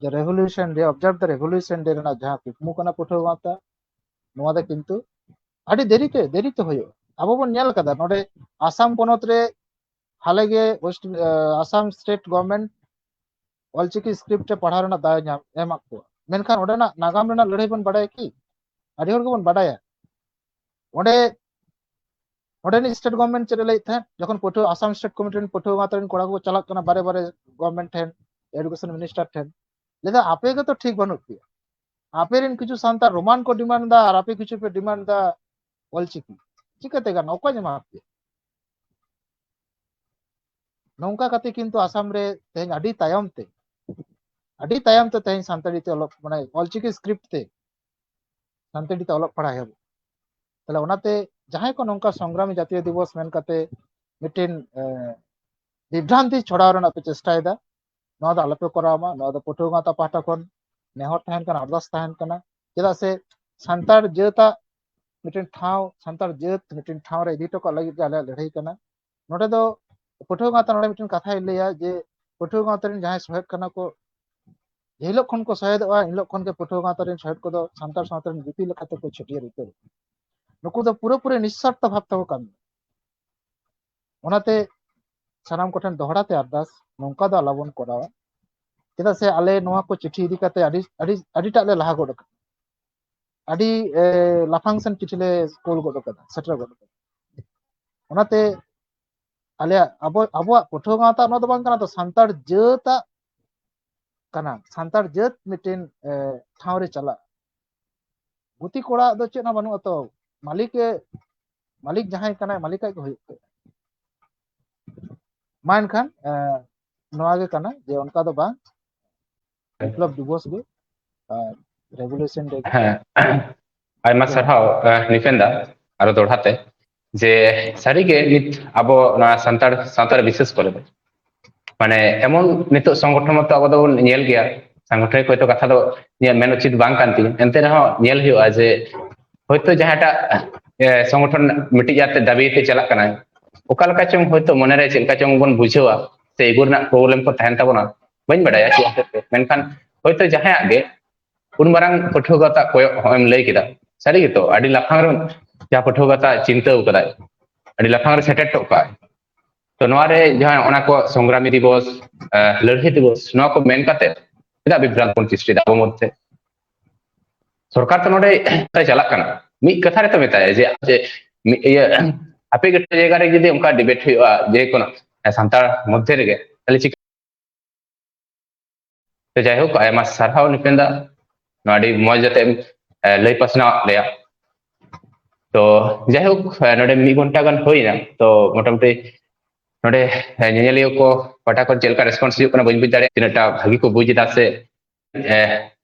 the revolution day, observe the revolution day ᱨᱮᱱᱟᱜ ᱡᱟᱦᱟᱸ ᱠᱩᱠᱢᱩ ᱠᱟᱱᱟ ᱯᱟᱹᱴᱷᱩᱣᱟᱹ ᱜᱟᱶᱛᱟ, ᱱᱚᱣᱟ ᱫᱚ ᱠᱤᱱᱛᱩ ᱟᱹᱰᱤ ᱫᱮᱨᱤᱛᱮ ᱫᱮᱨᱤᱛᱮ ᱦᱩᱭᱩᱜᱼᱟ᱾ ᱟᱵᱚ ᱵᱚᱱ ᱧᱮᱞ ᱠᱟᱫᱟ, ᱱᱚᱰᱮ ᱟᱥᱟᱢ ᱯᱚᱱᱚᱛ ᱨᱮ ᱦᱟᱞᱮ ᱜᱮ West Assam state government Ol Chiki script ᱨᱮ ᱯᱟᱲᱦᱟᱣ ᱨᱮᱱᱟᱜ ᱫᱟᱣ ᱧᱟᱢ ᱮᱢᱟᱜ ᱠᱚᱣᱟ᱾ ᱢᱮᱱᱠᱷᱟᱱ ᱚᱸᱰᱮᱱᱟᱜ ᱱᱟᱜᱟᱢ ᱨᱮᱱᱟᱜ ᱞᱟᱹᱲᱦᱟᱹᱭ ᱵᱚᱱ ᱵᱟᱰᱟᱭᱟ ᱠᱤ? ᱟᱹᱰᱤ ᱦᱚᱲ ᱜᱮᱵᱚᱱ ᱵᱟᱰᱟᱭᱟ᱾ ᱚᱸᱰᱮ ᱚᱸᱰᱮᱱᱤᱡ ᱥᱴᱮᱴ ᱜᱚᱵᱷᱚᱨᱱᱢᱮᱱᱴ ᱪᱮᱫ ᱮ ᱞᱟᱹᱭᱮᱫ ᱛᱟᱦᱮᱸᱫ? ᱡᱚᱠᱷᱚᱱ ᱯᱟᱹᱴᱷᱩᱣᱟᱹ ᱟᱥᱟᱢ ᱥᱴᱮᱴ ᱠᱚᱢᱤᱴᱤ ᱨᱮᱱ ᱯᱟᱹᱴᱷᱩᱣᱟᱹ ᱜᱟᱶᱛᱟ ᱨᱮᱱ ᱠᱚᱲᱟ ᱠᱚ ᱪᱟᱞᱟᱜ ᱠᱟᱱᱟ ᱵᱟᱨᱮ ᱵᱟᱨᱮ ᱜᱚᱵᱷᱚᱨᱱᱢᱮᱱᱴ ᱴᱷᱮᱱ, ᱮᱰᱩᱠᱮᱥᱚᱱ ᱢᱤᱱᱤᱥᱴᱟᱨ ᱴᱷᱮᱱ, ᱞᱟᱹᱭᱫᱟ, "ᱟᱯᱮ ᱜᱮᱛᱚ ᱴᱷᱤᱠ ᱵᱟᱹᱱᱩᱜ ᱯᱮᱭᱟ, ᱟᱯᱮ ᱨᱮᱱ ᱠᱤᱪᱷᱩ ᱥᱟᱱᱛᱟᱲ ᱨᱳᱢᱟᱱ ᱠᱚ ᱰᱤᱢᱟᱱᱰ ᱫᱟ ᱟᱨ ᱟᱯᱮ ᱠᱤᱪᱷᱩ ᱯᱮ ᱰᱤᱢᱟᱱᱰ ᱫᱟ ᱚᱞᱪᱤᱠᱤ, ᱪᱤᱠᱟᱹᱛᱮ ᱜᱟᱱᱚᱜᱼᱟ? ᱚᱠᱚᱭ ᱮᱢᱟ ᱯᱮᱭᱟ?" ᱱᱚᱝᱠᱟ ᱠᱟᱛᱮ ᱠᱤᱱᱛᱩ ᱟᱥᱟᱢ ᱨᱮ ᱛᱮᱦᱮᱧ ᱟᱹᱰᱤ ᱛᱟᱭᱚᱢ ᱛᱮ, ᱟᱹᱰᱤ ᱛᱟᱭᱚᱢ ᱛᱮ ᱛᱮᱦᱮᱧ ᱥᱟᱱᱛᱟᱲᱤ ᱛᱮ ᱚᱞᱚᱜ, ᱢᱟᱱᱮ ᱚᱞᱪᱤᱠᱤ ᱥᱠᱨᱤᱯᱴ ᱛᱮ ᱥᱟᱱᱛᱟᱲᱤ ᱛᱮ ᱚᱞᱚᱜ ᱯᱟᱲᱦᱟᱜ ᱮᱦᱚᱵ᱾ ᱛᱟᱦᱞᱮ ᱚᱱᱟᱛᱮ ᱡᱟᱦᱟᱸᱭ ᱠᱚ ᱱᱚᱝᱠᱟ ᱥᱚᱝᱜᱨᱟᱢᱤ ᱡᱟᱛᱤᱭᱚ ᱫᱤᱵᱚᱥ ᱢᱮᱱ ᱠᱟᱛᱮ ᱢᱤᱫᱴᱮᱱ, ᱮ, ᱵᱤᱵᱷᱨᱟᱱᱛᱤ ᱪᱷᱚᱲᱟᱣ ᱨᱮᱱᱟᱜ ᱯᱮ ᱪᱮᱥᱴᱟᱭᱮᱫᱟ, ᱱᱚᱣᱟ ᱫᱚ ᱟᱞᱚᱯᱮ ᱠᱚᱨᱟᱣ ᱢᱟ᱾ ᱱᱚᱣᱟ ᱫᱚ ᱯᱟᱹᱴᱷᱩᱣᱟᱹ ᱜᱟᱶᱛᱟ ᱯᱟᱦᱴᱟ ᱠᱷᱚᱱ ᱱᱮᱦᱚᱨ ᱛᱟᱦᱮᱱ ᱠᱟᱱᱟ, ᱟᱨᱫᱟᱥ ᱛᱟᱦᱮᱱ ᱠᱟᱱᱟ᱾ ᱪᱮᱫᱟᱜ ᱥᱮ ᱥᱟᱱᱛᱟᱲ ᱡᱟᱹᱛᱟᱜ ᱢᱤᱫᱴᱮᱱ ᱴᱷᱟᱶ, ᱥᱟᱱᱛᱟᱲ ᱡᱟᱹᱛ ᱢᱤᱫᱴᱮᱱ ᱴᱷᱟᱶ ᱨᱮ ᱤᱫᱤ ᱦᱚᱴᱚ ᱠᱟᱜ ᱞᱟᱹᱜᱤᱫ ᱜᱮ ᱟᱞᱮᱭᱟᱜ ᱞᱟᱹᱲᱦᱟᱹᱭ ᱠᱟᱱᱟ᱾ ᱱᱚᱰᱮ ᱫᱚ ᱯᱟᱹᱴᱷᱩᱣᱟᱹ ᱜᱟᱶᱛᱟ ᱱᱚᱰᱮ ᱢᱤᱫᱴᱮᱱ ᱠᱟᱛᱷᱟᱭ ᱞᱟᱹᱭᱟ ᱡᱮ ᱯᱟᱹᱴᱷᱩᱣᱟᱹ ᱜᱟᱶᱛᱟ ᱨᱮᱱ ᱡᱟᱦᱟᱸᱭ ᱥᱚᱦᱮᱫ ᱠᱟᱱᱟ ᱠᱚ, ᱡᱮ ᱦᱤᱞᱳᱜ ᱠᱷᱚᱱ ᱠᱚ ᱥᱚᱦᱮᱫᱚᱜᱼᱟ, ᱮᱱ ᱦᱤᱞᱳᱜ ᱠᱷᱚᱱ ᱜᱮ ᱯᱟᱹᱴᱷᱩᱣᱟᱹ ᱜᱟᱶᱛᱟ ᱨᱮᱱ ᱥᱚᱦᱮᱫ ᱠᱚᱫᱚ ᱥᱟᱱᱛᱟᱲ ᱥᱟᱶᱛᱟ ᱨᱮᱱ ᱜᱤᱛᱤᱞ ᱞᱮᱠᱟᱛᱮ ᱠᱚ ᱪᱷᱟᱹᱴᱭᱟᱹᱨ ᱩᱛᱟᱹᱨᱚᱜᱼᱟ᱾ ᱱᱩᱠᱩ ᱫᱚ ᱯᱩᱨᱟᱹᱯᱩᱨᱤ ᱱᱤᱥᱥᱟᱨᱛᱷᱚ ᱵᱷᱟᱵ ᱛᱮᱠᱚ ᱠᱟᱹᱢᱤᱭᱟ᱾ ᱚᱱᱟᱛᱮ ᱥᱟᱱᱟᱢ ᱠᱚᱴᱷᱮᱱ ᱫᱚᱦᱲᱟ ᱛᱮ ᱟᱨᱫᱟᱥ, ᱱᱚᱝᱠᱟ ᱫᱚ ᱟᱞᱚᱵᱚᱱ ᱠᱚᱨᱟᱣᱟ᱾ ᱪᱮᱫᱟᱜ ᱥᱮ ᱟᱞᱮ ᱱᱚᱣᱟ ᱠᱚ ᱪᱤᱴᱷᱤ ᱤᱫᱤ ᱠᱟᱛᱮ ᱟᱹᱰᱤ, ᱟᱹᱰᱤ, ᱟᱹᱰᱤᱴᱟᱜ ᱞᱮ ᱞᱟᱦᱟ ᱜᱚᱫ ᱟᱠᱟᱱᱟ, ᱟᱹᱰᱤ, ᱮ, ᱞᱟᱯᱷᱟᱝ ᱥᱮᱱ ᱪᱤᱴᱷᱤ ᱞᱮ ᱠᱳᱞ ᱜᱚᱫ ᱟᱠᱟᱫᱟ, ᱥᱮᱴᱮᱨ ᱜᱚᱫ ᱟᱠᱟᱫᱟ᱾ ᱚᱱᱟᱛᱮ ᱟᱞᱮᱭᱟᱜ, ᱟᱵᱚ, ᱟᱵᱚᱣᱟᱜ ᱯᱟᱹᱴᱷᱩᱣᱟᱹ ᱜᱟᱶᱛᱟ ᱱᱚᱣᱟ ᱫᱚ ᱵᱟᱝ ᱠᱟᱱᱟ, ᱫᱚ ᱥᱟᱱᱛᱟᱲ ᱡᱟᱹᱛᱟᱜ ᱠᱟᱱᱟ᱾ ᱥᱟᱱᱛᱟᱲ ᱡᱟᱹᱛ ᱢᱤᱫᱴᱮᱱ, ᱮ, ᱴᱷᱟᱶ ᱨᱮ ᱪᱟᱞᱟᱜ᱾ ᱜᱩᱛᱤ ᱠᱚᱲᱟ ᱫᱚ ᱪᱮᱫ ᱦᱚᱸ ᱵᱟᱹᱱᱩᱜᱼᱟ ᱛᱚ, ᱢᱟᱹᱞᱤᱠ ᱮ, ᱢᱟᱹᱞᱤᱠ ᱡᱟᱦᱟᱸᱭ ᱠᱟᱱᱟᱭ, ᱢᱟᱹᱞᱤᱠᱟᱜ ᱜᱮ ᱦᱩᱭᱩᱜ ᱛᱟᱭᱟ᱾ ᱢᱟ ᱮᱱᱠᱷᱟᱱ, ᱮ, ᱱᱚᱣᱟ ᱜᱮ ᱠᱟᱱᱟ ᱡᱮ ᱚᱱᱠᱟ ᱫᱚ ᱵᱟᱝ, ᱵᱤᱯᱞᱚᱵ ᱫᱤᱵᱚᱥ ᱜᱮ, ᱟᱨ ᱨᱮᱜᱩᱞᱮᱥᱚᱱ ᱰᱮ᱾ ᱦᱮᱸ, ᱟᱭᱢᱟ ᱥᱟᱨᱦᱟᱣ, ᱮ, ᱱᱤᱯᱮᱱ ᱫᱟ, ᱟᱨᱚ ᱫᱚᱲᱦᱟ ᱛᱮ, ᱡᱮ ᱥᱟᱹᱨᱤᱜᱮ ᱱᱤᱛ ᱟᱵᱚ ᱱᱚᱣᱟ ᱥᱟᱱᱛᱟᱲ ᱥᱟᱶᱛᱟ ᱨᱮ ᱵᱤᱥᱮᱥ ᱠᱚᱨᱮ ᱫᱚ, ᱢᱟᱱᱮ, ᱮᱢᱚᱱ ᱱᱤᱛᱚᱜ ᱥᱚᱝᱜᱚᱴᱷᱚᱱ ᱢᱟᱛᱚ ᱟᱵᱚ ᱫᱚᱵᱚᱱ ᱧᱮᱞ ᱜᱮᱭᱟ, ᱥᱟᱝᱜᱚᱴᱷᱚᱱᱤᱠ ᱦᱚᱭᱛᱳ ᱠᱟᱛᱷᱟ ᱫᱚ ᱧᱮᱞ, ᱢᱮᱱ ᱩᱪᱤᱛ ᱵᱟᱝ ᱠᱟᱱ ᱛᱤᱧᱟᱹ, ᱮᱱᱛᱮ ᱨᱮᱦᱚᱸ ᱧᱮᱞ ᱦᱩᱭᱩᱜᱼᱟ ᱡᱮ ᱦᱚᱭᱛᱳ ᱡᱟᱦᱟᱸᱴᱟᱜ ᱮ, ᱥᱚᱝᱜᱚᱴᱷᱚᱱ ᱢᱤᱫᱴᱤᱡ ᱟᱛᱮ ᱫᱟᱹᱵᱤ ᱛᱮ ᱪᱟᱞᱟᱜ ᱠᱟᱱᱟᱭ, ᱚᱠᱟ ᱞᱮᱠᱟ ᱪᱚᱝ ᱦᱚᱭᱛᱳ ᱢᱚᱱᱮᱨᱮ ᱪᱮᱫ ᱞᱮᱠᱟ ᱪᱚᱝ ᱵᱚᱱ ᱵᱩᱡᱷᱟᱹᱣᱟ, ᱥᱮ ᱤᱜᱳ ᱨᱮᱱᱟᱜ ᱯᱨᱚᱵᱞᱮᱢ ᱠᱚ ᱛᱟᱦᱮᱱ ᱛᱟᱵᱚᱱᱟ, ᱵᱟᱹᱧ ᱵᱟᱰᱟᱭᱟ ᱪᱮᱫ ᱦᱚᱛᱮᱡ ᱛᱮ, ᱢᱮᱱᱠᱷᱟᱱ ᱦᱚᱭᱛᱳ ᱡᱟᱦᱟᱸᱭᱟᱜ ᱜᱮ ᱩᱱ ᱢᱟᱨᱟᱝ ᱯᱟᱹᱴᱷᱩᱣᱟᱹ ᱜᱟᱶᱛᱟ ᱠᱚᱭᱚᱜ ᱦᱚᱸᱜᱼᱮᱢ ᱞᱟᱹᱭ ᱠᱮᱫᱟ, ᱥᱟᱹᱨᱤ ᱜᱮᱛᱚ ᱟᱹᱰᱤ ᱞᱟᱯᱷᱟᱝ ᱨᱮ ᱡᱟᱦᱟᱸ ᱯᱟᱹᱴᱷᱩᱣᱟᱹ ᱜᱟᱶᱛᱟ ᱪᱤᱱᱛᱟᱹᱣ ᱠᱟᱫᱟᱭ, ᱟᱹᱰᱤ ᱞᱟᱯᱷᱟᱝ ᱨᱮ ᱥᱮᱴᱮᱨ ᱦᱚᱴᱚ ᱠᱟᱜᱼᱟᱭ᱾ ᱛᱚ ᱱᱚᱣᱟ ᱨᱮ ᱡᱟᱦᱟᱸ ᱚᱱᱟ ᱠᱚ ᱥᱚᱝᱜᱨᱟᱢᱤ ᱫᱤᱵᱚᱥ, ᱟᱦ, ᱞᱟᱹᱲᱦᱟᱹᱭ ᱫᱤᱵᱚᱥ, ᱱᱚᱣᱟ ᱠᱚ ᱢᱮᱱ ᱠᱟᱛᱮ ᱪᱮᱫᱟᱜ ᱵᱤᱵᱷᱨᱟᱱ ᱵᱚᱱ ᱥᱨᱤᱥᱴᱤᱭᱮᱫᱟ ᱟᱵᱚ ᱢᱚᱫᱽᱫᱷᱮ? ᱥᱚᱨᱠᱟᱨ ᱛᱚ ᱱᱚᱰᱮ ᱪᱟᱞᱟᱜ ᱠᱟᱱᱟ, ᱢᱤᱫ ᱠᱟᱛᱷᱟ ᱨᱮᱛᱚ ᱢᱮᱛᱟᱭᱟ ᱡᱮ, ᱡᱮ ᱢᱤᱫ ᱤᱭᱟᱹ, ᱟᱯᱮ ᱜᱮ ᱡᱟᱭᱜᱟ ᱨᱮ ᱡᱩᱫᱤ ᱚᱱᱠᱟ ᱰᱤᱵᱮᱴ ᱦᱩᱭᱩᱜᱼᱟ ᱡᱮ ᱠᱳᱱᱳ ᱥᱟᱱᱛᱟᱲ ᱢᱚᱫᱽᱫᱷᱮ ᱨᱮᱜᱮ, ᱛᱟᱦᱞᱮ ᱪᱤᱠᱟᱹ? ᱛᱚ ᱡᱟᱭᱦᱳᱠ, ᱟᱭᱢᱟ ᱥᱟᱨᱦᱟᱣ ᱱᱤᱯᱮᱱ ᱫᱟ, ᱱᱚᱣᱟ ᱟᱹᱰᱤ ᱢᱚᱡᱽ ᱠᱟᱛᱮᱢ, ᱮ, ᱞᱟᱹᱭ ᱯᱟᱥᱱᱟᱣᱟᱫ ᱞᱮᱭᱟ᱾ ᱛᱚ ᱡᱟᱭᱦᱳᱠ, ᱮ, ᱱᱚᱰᱮ ᱢᱤᱫ ᱜᱷᱚᱱᱴᱟ ᱜᱟᱱ ᱦᱩᱭᱱᱟ, ᱛᱚ ᱢᱚᱴᱟᱢᱩᱴᱤ ᱱᱚᱰᱮ, ᱮ, ᱧᱮᱧᱮᱞᱤᱭᱟᱹ ᱠᱚ ᱯᱟᱦᱴᱟ ᱠᱷᱚᱱ ᱪᱮᱫ ᱞᱮᱠᱟ ᱨᱮᱥᱯᱚᱱᱥ ᱦᱩᱭᱩᱜ ᱠᱟᱱᱟ ᱵᱟᱹᱧ ᱵᱩᱡᱽ ᱫᱟᱲᱮᱭᱟᱜᱼᱟ, ᱛᱤᱱᱟᱹᱜ ᱴᱟ ᱵᱷᱟᱹᱜᱤ ᱠᱚ ᱵᱩᱡᱽ ᱮᱫᱟ ᱥᱮ, ᱮ,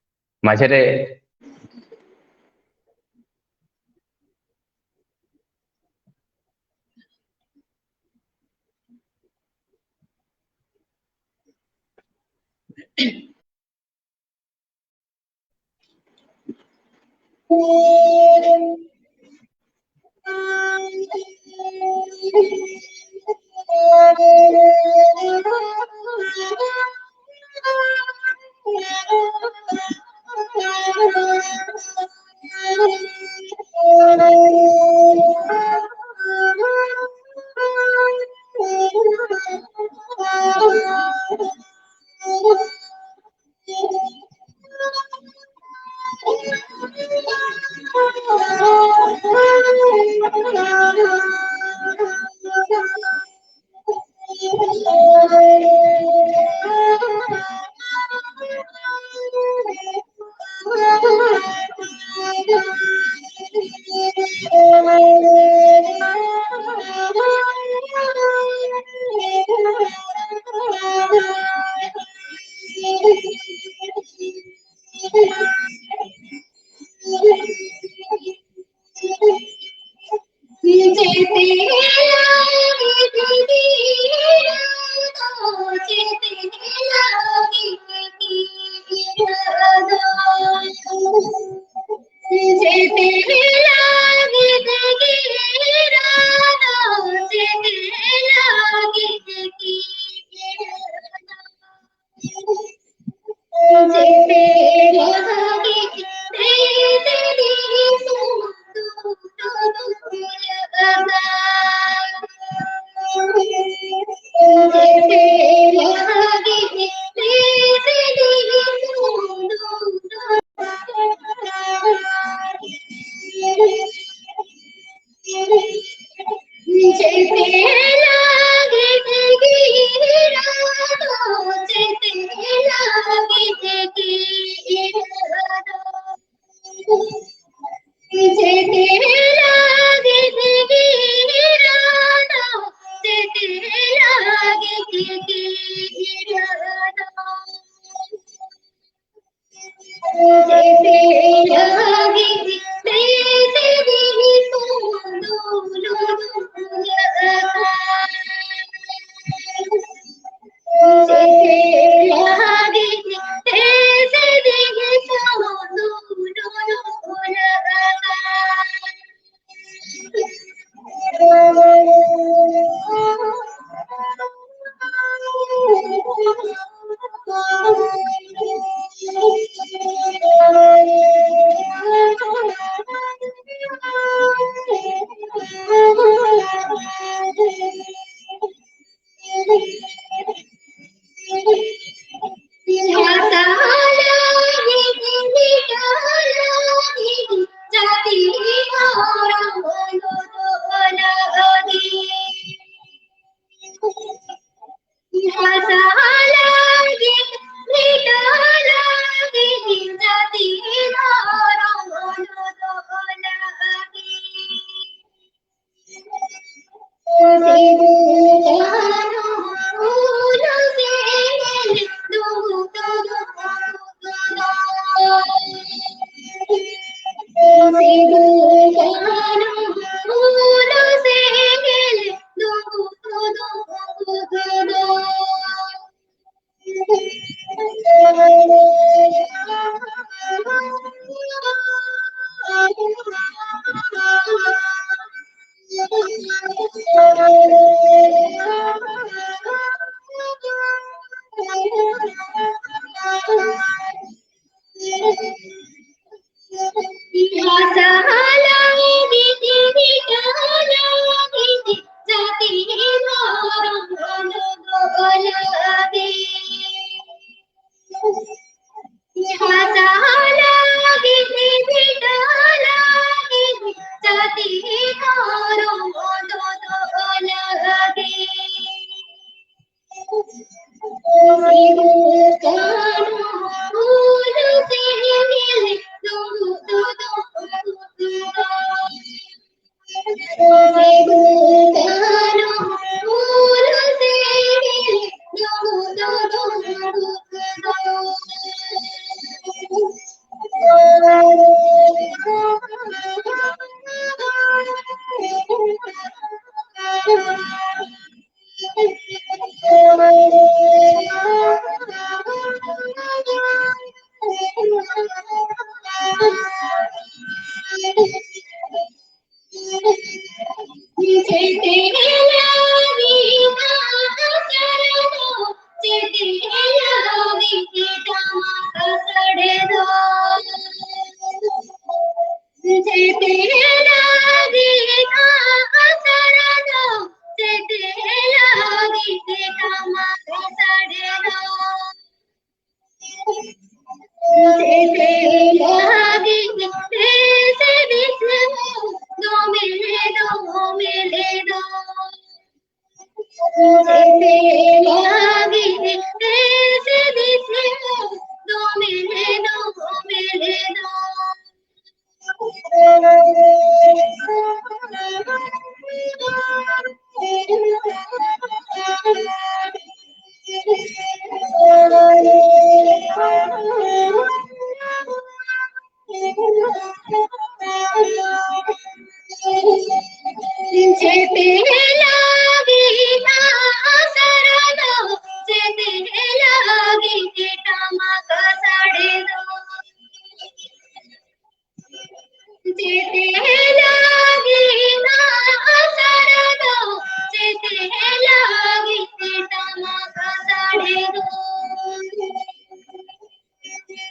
ᱢᱟᱡᱷᱮ ᱨᱮ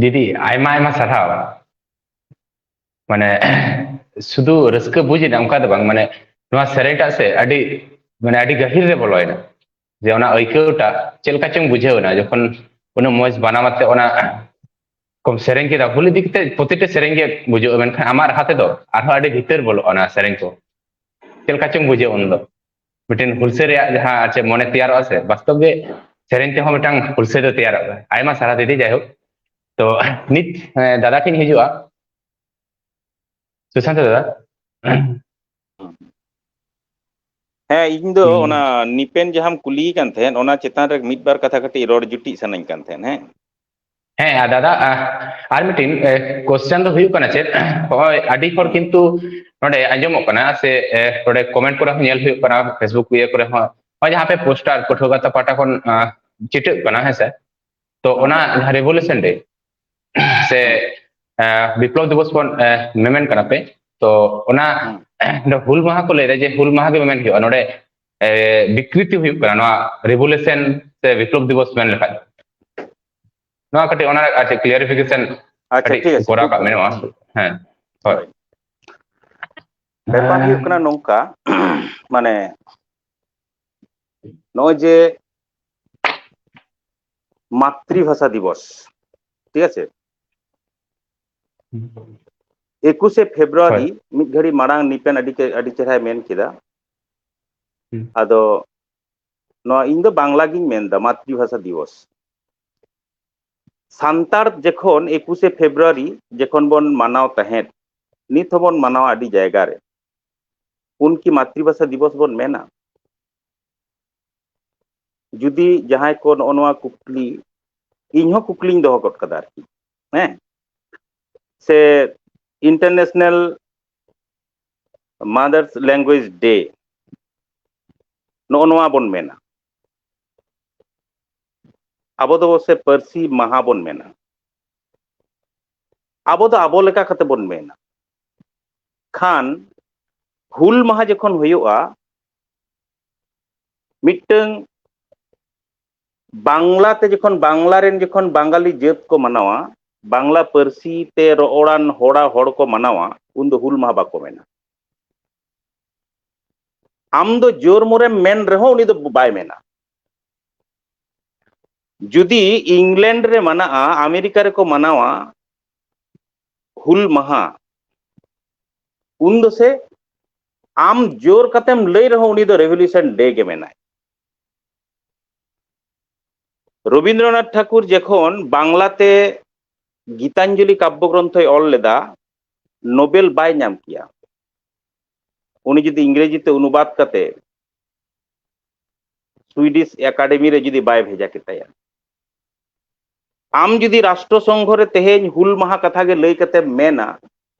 ᱫᱤᱫᱤ, ᱟᱭᱢᱟ ᱟᱭᱢᱟ ᱥᱟᱨᱦᱟᱣ᱾ ᱢᱟᱱᱮ ᱥᱩᱫᱷᱩ ᱨᱟᱹᱥᱠᱟᱹ ᱵᱩᱡᱽ ᱮᱱᱟ ᱚᱱᱠᱟ ᱫᱚ ᱵᱟᱝ, ᱢᱟᱱᱮ ᱱᱚᱣᱟ ᱥᱮᱨᱮᱧᱴᱟᱜ ᱥᱮ ᱟᱹᱰᱤ, ᱢᱟᱱᱮ ᱟᱹᱰᱤ ᱜᱟᱹᱦᱤᱨ ᱨᱮ ᱵᱚᱞᱚᱭᱮᱱᱟ᱾ ᱡᱮ ᱚᱱᱟ ᱟᱹᱭᱠᱟᱹᱣᱴᱟᱜ ᱪᱮᱫ ᱞᱮᱠᱟ ᱪᱚᱝ ᱵᱩᱡᱷᱟᱹᱣ ᱮᱱᱟ ᱡᱚᱠᱷᱚᱱ ᱩᱱᱟᱹᱜ ᱢᱚᱸᱡᱽ ᱵᱟᱱᱟᱢ ᱟᱛᱮ ᱚᱱᱟ ᱠᱚᱢ ᱥᱮᱨᱮᱧ ᱠᱮᱫᱟ᱾ ᱦᱩᱞ ᱤᱫᱤ ᱠᱟᱛᱮ ᱯᱨᱚᱛᱤᱴᱟ ᱥᱮᱨᱮᱧ ᱜᱮ ᱵᱩᱡᱷᱟᱹᱜᱼᱟ, ᱢᱮᱱᱠᱷᱟᱱ ᱟᱢᱟᱜ ᱨᱟᱦᱟ ᱛᱮᱫᱚ ᱟᱨᱦᱚᱸ ᱟᱹᱰᱤ ᱵᱷᱤᱛᱟᱹᱨ ᱵᱚᱞᱚᱜᱼᱟ ᱚᱱᱟ ᱥᱮᱨᱮᱧ ᱠᱚ᱾ ᱪᱮᱫ ᱞᱮᱠᱟ ᱪᱚᱝ ᱵᱩᱡᱷᱟᱹᱜᱼᱟ ᱩᱱᱫᱚ, ᱢᱤᱫᱴᱮᱱ ᱦᱩᱞᱥᱟᱹᱭ ᱨᱮᱭᱟᱜ ᱡᱟᱦᱟᱸ ᱟᱨ ᱪᱮᱫ ᱢᱚᱱᱮ ᱛᱮᱭᱟᱨᱚᱜᱼᱟ ᱥᱮ, ᱵᱟᱥᱛᱚᱵ ᱜᱮ ᱥᱮᱨᱮᱧ ᱛᱮᱦᱚᱸ ᱢᱤᱫᱴᱟᱝ ᱦᱩᱞᱥᱟᱹᱭ ᱫᱚ ᱛᱮᱭᱟᱨᱚᱜᱼᱟ᱾ ᱟᱭᱢᱟ ᱥᱟᱨᱦᱟᱣ ᱫᱤᱫᱤ᱾ ᱡᱟᱭᱦᱳᱠ, ᱛᱚ ᱱᱤᱛ ᱮ, ᱫᱟᱫᱟ ᱴᱷᱮᱱ ᱦᱤᱡᱩᱜᱼᱟ᱾ ᱥᱩᱥᱟᱱᱛ ᱫᱟᱫᱟ᱾ ᱦᱮᱸ, ᱤᱧ ᱫᱚ ᱦᱩᱸ᱾ ᱚᱱᱟ ᱱᱤᱯᱮᱱ ᱡᱟᱦᱟᱸᱢ ᱠᱩᱞᱤᱭᱮ ᱠᱟᱱ ᱛᱟᱦᱮᱸᱫ, ᱚᱱᱟ ᱪᱮᱛᱟᱱ ᱨᱮ ᱢᱤᱫ ᱵᱟᱨ ᱠᱟᱛᱷᱟ ᱠᱟᱹᱴᱤᱡ ᱨᱚᱲ ᱡᱩᱴᱤᱡ ᱥᱟᱱᱟᱧ ᱠᱟᱱ ᱛᱟᱦᱮᱸᱫ᱾ ᱦᱮᱸ, ᱦᱮᱸ, ᱟᱨ ᱫᱟᱫᱟ, ᱟ, ᱟᱨ ᱢᱤᱫᱴᱤᱱ, ᱮ, question ᱫᱚ ᱦᱩᱭᱩᱜ ᱠᱟᱱᱟ ᱪᱮᱫ, ᱦᱚᱸᱜᱼᱚᱭ ᱟᱹᱰᱤ ᱦᱚᱲ ᱠᱤᱱᱛᱩ ᱱᱚᱰᱮ ᱟᱸᱡᱚᱢᱚᱜ ᱠᱟᱱᱟ ᱥᱮ, ᱮ, ᱱᱚᱰᱮ comment ᱠᱚᱨᱮ ᱦᱚᱸ ᱧᱮᱞ ᱦᱩᱭᱩᱜ ᱠᱟᱱᱟ, Facebook ᱤᱭᱟᱹ ᱠᱚᱨᱮ ᱦᱚᱸ, ᱱᱚᱜᱼᱚᱭ ᱡᱟᱦᱟᱸ ᱯᱮ poster ᱯᱟᱹᱴᱷᱩᱣᱟᱹ ᱜᱟᱶᱛᱟ ᱯᱟᱦᱴᱟ ᱠᱷᱚᱱ, ᱟ, ᱪᱤᱴᱟᱹᱜ ᱠᱟᱱᱟ, ᱦᱮᱸ ᱥᱮ? ᱛᱚ ᱚᱱᱟ ᱡᱟᱦᱟᱸ revolution day ᱥᱮ, ᱟ, ᱵᱤᱯᱞᱚᱵ ᱫᱤᱵᱚᱥ ᱵᱚᱱ, ᱟ, ᱢᱮᱢᱮᱱ ᱠᱟᱱᱟ ᱯᱮ, ᱛᱚ ᱚᱱᱟ ᱱᱚᱰᱮ ᱦᱩᱞ ᱢᱟᱦᱟ ᱠᱚ ᱞᱟᱹᱭᱫᱟ ᱡᱮ ᱦᱩᱞ ᱢᱟᱦᱟ ᱜᱮ ᱢᱮᱢᱮᱱ ᱦᱩᱭᱩᱜᱼᱟ, ᱱᱚᱰᱮ, ᱮ, ᱵᱤᱠᱨᱤᱛᱤ ᱦᱩᱭᱩᱜ ᱠᱟᱱᱟ ᱱᱚᱣᱟ revolution ᱥᱮ ᱵᱤᱯᱞᱚᱵ ᱫᱤᱵᱚᱥ ᱢᱮᱱ ᱞᱮᱠᱷᱟᱡ᱾ ᱱᱚᱣᱟ ᱠᱟᱹᱴᱤᱡ ᱚᱱᱟ ᱨᱮ ᱟᱨ ᱪᱮᱫ clarification ᱟᱪᱪᱷᱟ, ᱠᱟᱹᱴᱤᱡ ᱴᱷᱤᱠ ᱟᱪᱷᱮ, ᱠᱚᱨᱟᱣ ᱴᱷᱤᱠ ᱠᱟᱜ ᱢᱮ ᱟᱪᱷᱮ᱾ ᱱᱚᱣᱟ᱾ ᱦᱮᱸ, ᱦᱳᱭ᱾ ᱦᱳᱭ᱾ ᱵᱮᱯᱟᱨ ᱦᱩᱭᱩᱜ ᱠᱟᱱᱟ ᱱᱚᱝᱠᱟ, ᱢᱟᱱᱮ ᱱᱚᱜᱼᱚᱭ ᱡᱮ ᱢᱟᱛᱨᱤᱵᱷᱟᱥᱟ ᱫᱤᱵᱚᱥ, ᱴᱷᱤᱠ ᱟᱪᱷᱮ? ᱮᱠᱩᱥᱮ ᱯᱷᱮᱵᱽᱨᱩᱣᱟᱨᱤ, ᱦᱳᱭ᱾ ᱢᱤᱫ ᱜᱷᱟᱹᱲᱤ ᱢᱟᱲᱟᱝ ᱱᱤᱯᱮᱱ ᱟᱹᱰᱤ ᱪᱮ-, ᱟᱹᱰᱤ ᱪᱮᱦᱨᱟᱭ ᱢᱮᱱ ᱠᱮᱫᱟ᱾ ᱦᱩᱸ᱾ ᱟᱫᱚ ᱱᱚᱣᱟ ᱤᱧ ᱫᱚ ᱵᱟᱝᱞᱟ ᱜᱤᱧ ᱢᱮᱱᱫᱟ, ᱢᱟᱛᱨᱤᱵᱷᱟᱥᱟ ᱫᱤᱵᱚᱥ᱾ ᱥᱟᱱᱛᱟᱲ ᱡᱚᱠᱷᱚᱱ ᱮᱠᱩᱥᱮ ᱯᱷᱮᱵᱽᱨᱩᱣᱟᱨᱤ ᱡᱚᱠᱷᱚᱱ ᱵᱚᱱ ᱢᱟᱱᱟᱣ ᱛᱟᱦᱮᱸᱫ, ᱱᱤᱛ ᱦᱚᱸᱵᱚᱱ ᱢᱟᱱᱟᱣᱟ ᱟᱹᱰᱤ ᱡᱟᱭᱜᱟ ᱨᱮ, ᱩᱱᱠᱤ ᱢᱟᱛᱨᱤᱵᱷᱟᱥᱟ ᱫᱤᱵᱚᱥ ᱵᱚᱱ ᱢᱮᱱᱟ? ᱡᱩᱫᱤ ᱡᱟᱦᱟᱸᱭ ᱠᱚ ᱱᱚᱜᱼᱚ ᱱᱚᱣᱟ ᱠᱩᱠᱞᱤ, ᱤᱧ ᱦᱚᱸ ᱠᱩᱠᱞᱤᱧ ᱫᱚᱦᱚ ᱜᱚᱫ ᱠᱟᱫᱟ ᱟᱨᱠᱤ, ᱦᱮᱸ, ᱥᱮ International Mothers Language Day ᱱᱚᱜᱼᱚ ᱱᱚᱣᱟ ᱵᱚᱱ ᱢᱮᱱᱟ, ᱟᱵᱚ ᱫᱚ ᱥᱮ ᱯᱟᱹᱨᱥᱤ ᱢᱟᱦᱟ ᱵᱚᱱ ᱢᱮᱱᱟ, ᱟᱵᱚ ᱫᱚ ᱟᱵᱚ ᱞᱮᱠᱟ ᱠᱟᱛᱮ ᱵᱚᱱ ᱢᱮᱱᱟ᱾ ᱠᱷᱟᱱ ᱦᱩᱞ ᱢᱟᱦᱟ ᱡᱚᱠᱷᱚᱱ ᱦᱩᱭᱩᱜᱼᱟ, ᱢᱤᱫᱴᱟᱝ ᱵᱟᱝᱞᱟ ᱛᱮ ᱡᱚᱠᱷᱚᱱ, ᱵᱟᱝᱞᱟ ᱨᱮᱱ ᱡᱚᱠᱷᱚᱱ ᱵᱟᱝᱜᱟᱞᱤ ᱡᱟᱹᱛ ᱠᱚ ᱢᱟᱱᱟᱣᱟ, ᱵᱟᱝᱞᱟ ᱯᱟᱹᱨᱥᱤ ᱛᱮ ᱨᱚᱲᱟᱱ ᱦᱚᱲᱟ ᱦᱚᱲ ᱠᱚ ᱢᱟᱱᱟᱣᱟ, ᱩᱱ ᱫᱚ ᱦᱩᱞ ᱢᱟᱦᱟ ᱵᱟᱠᱚ ᱢᱮᱱᱟ᱾ ᱟᱢ ᱫᱚ ᱡᱳᱨ ᱢᱳᱨᱮᱢ ᱢᱮᱱ ᱨᱮᱦᱚᱸ ᱩᱱᱤ ᱫᱚ ᱵᱟᱭ ᱢᱮᱱᱟ᱾ ᱡᱩᱫᱤ ᱤᱝᱞᱮᱱᱰ ᱨᱮ ᱢᱟᱱᱟᱜᱼᱟ, ᱟᱢᱮᱨᱤᱠᱟ ᱨᱮᱠᱚ ᱢᱟᱱᱟᱣᱟ ᱦᱩᱞ ᱢᱟᱦᱟ, ᱩᱱ ᱫᱚ ᱥᱮ ᱟᱢ ᱡᱳᱨ ᱠᱟᱛᱮᱢ ᱞᱟᱹᱭ ᱨᱮᱦᱚᱸ ᱩᱱᱤ ᱫᱚ ᱨᱮᱵᱷᱚᱞᱩᱥᱚᱱ ᱰᱮ ᱜᱮ ᱢᱮᱱᱟᱭ᱾ ᱨᱚᱵᱤᱱᱫᱨᱚᱱᱟᱛᱷ ᱴᱷᱟᱠᱩᱨ ᱡᱚᱠᱷᱚᱱ ᱵᱟᱝᱞᱟ ᱛᱮ ᱜᱤᱛᱟᱧᱡᱚᱞᱤ ᱠᱟᱵᱽᱵᱚ ᱜᱨᱚᱱᱛᱷᱚᱭ ᱚᱞ ᱞᱮᱫᱟ, ᱱᱳᱵᱮᱞ ᱵᱟᱭ ᱧᱟᱢ ᱠᱮᱭᱟ᱾ ᱩᱱᱤ ᱡᱩᱫᱤ ᱤᱝᱨᱮᱡᱤ ᱛᱮ ᱚᱱᱩᱵᱟᱫ ᱠᱟᱛᱮ ᱥᱩᱭᱰᱤᱥ ᱮᱠᱟᱰᱮᱢᱤ ᱨᱮ ᱡᱩᱫᱤ ᱵᱟᱭ ᱵᱷᱮᱡᱟ ᱠᱮᱛᱟᱭᱟ᱾ ᱟᱢ ᱡᱩᱫᱤ ᱨᱟᱥᱴᱨᱚ ᱥᱚᱝᱜᱷᱚ ᱨᱮ ᱛᱮᱦᱮᱧ ᱦᱩᱞ ᱢᱟᱦᱟ ᱠᱟᱛᱷᱟ ᱜᱮ ᱞᱟᱹᱭ ᱠᱟᱛᱮᱢ ᱢᱮᱱᱟ,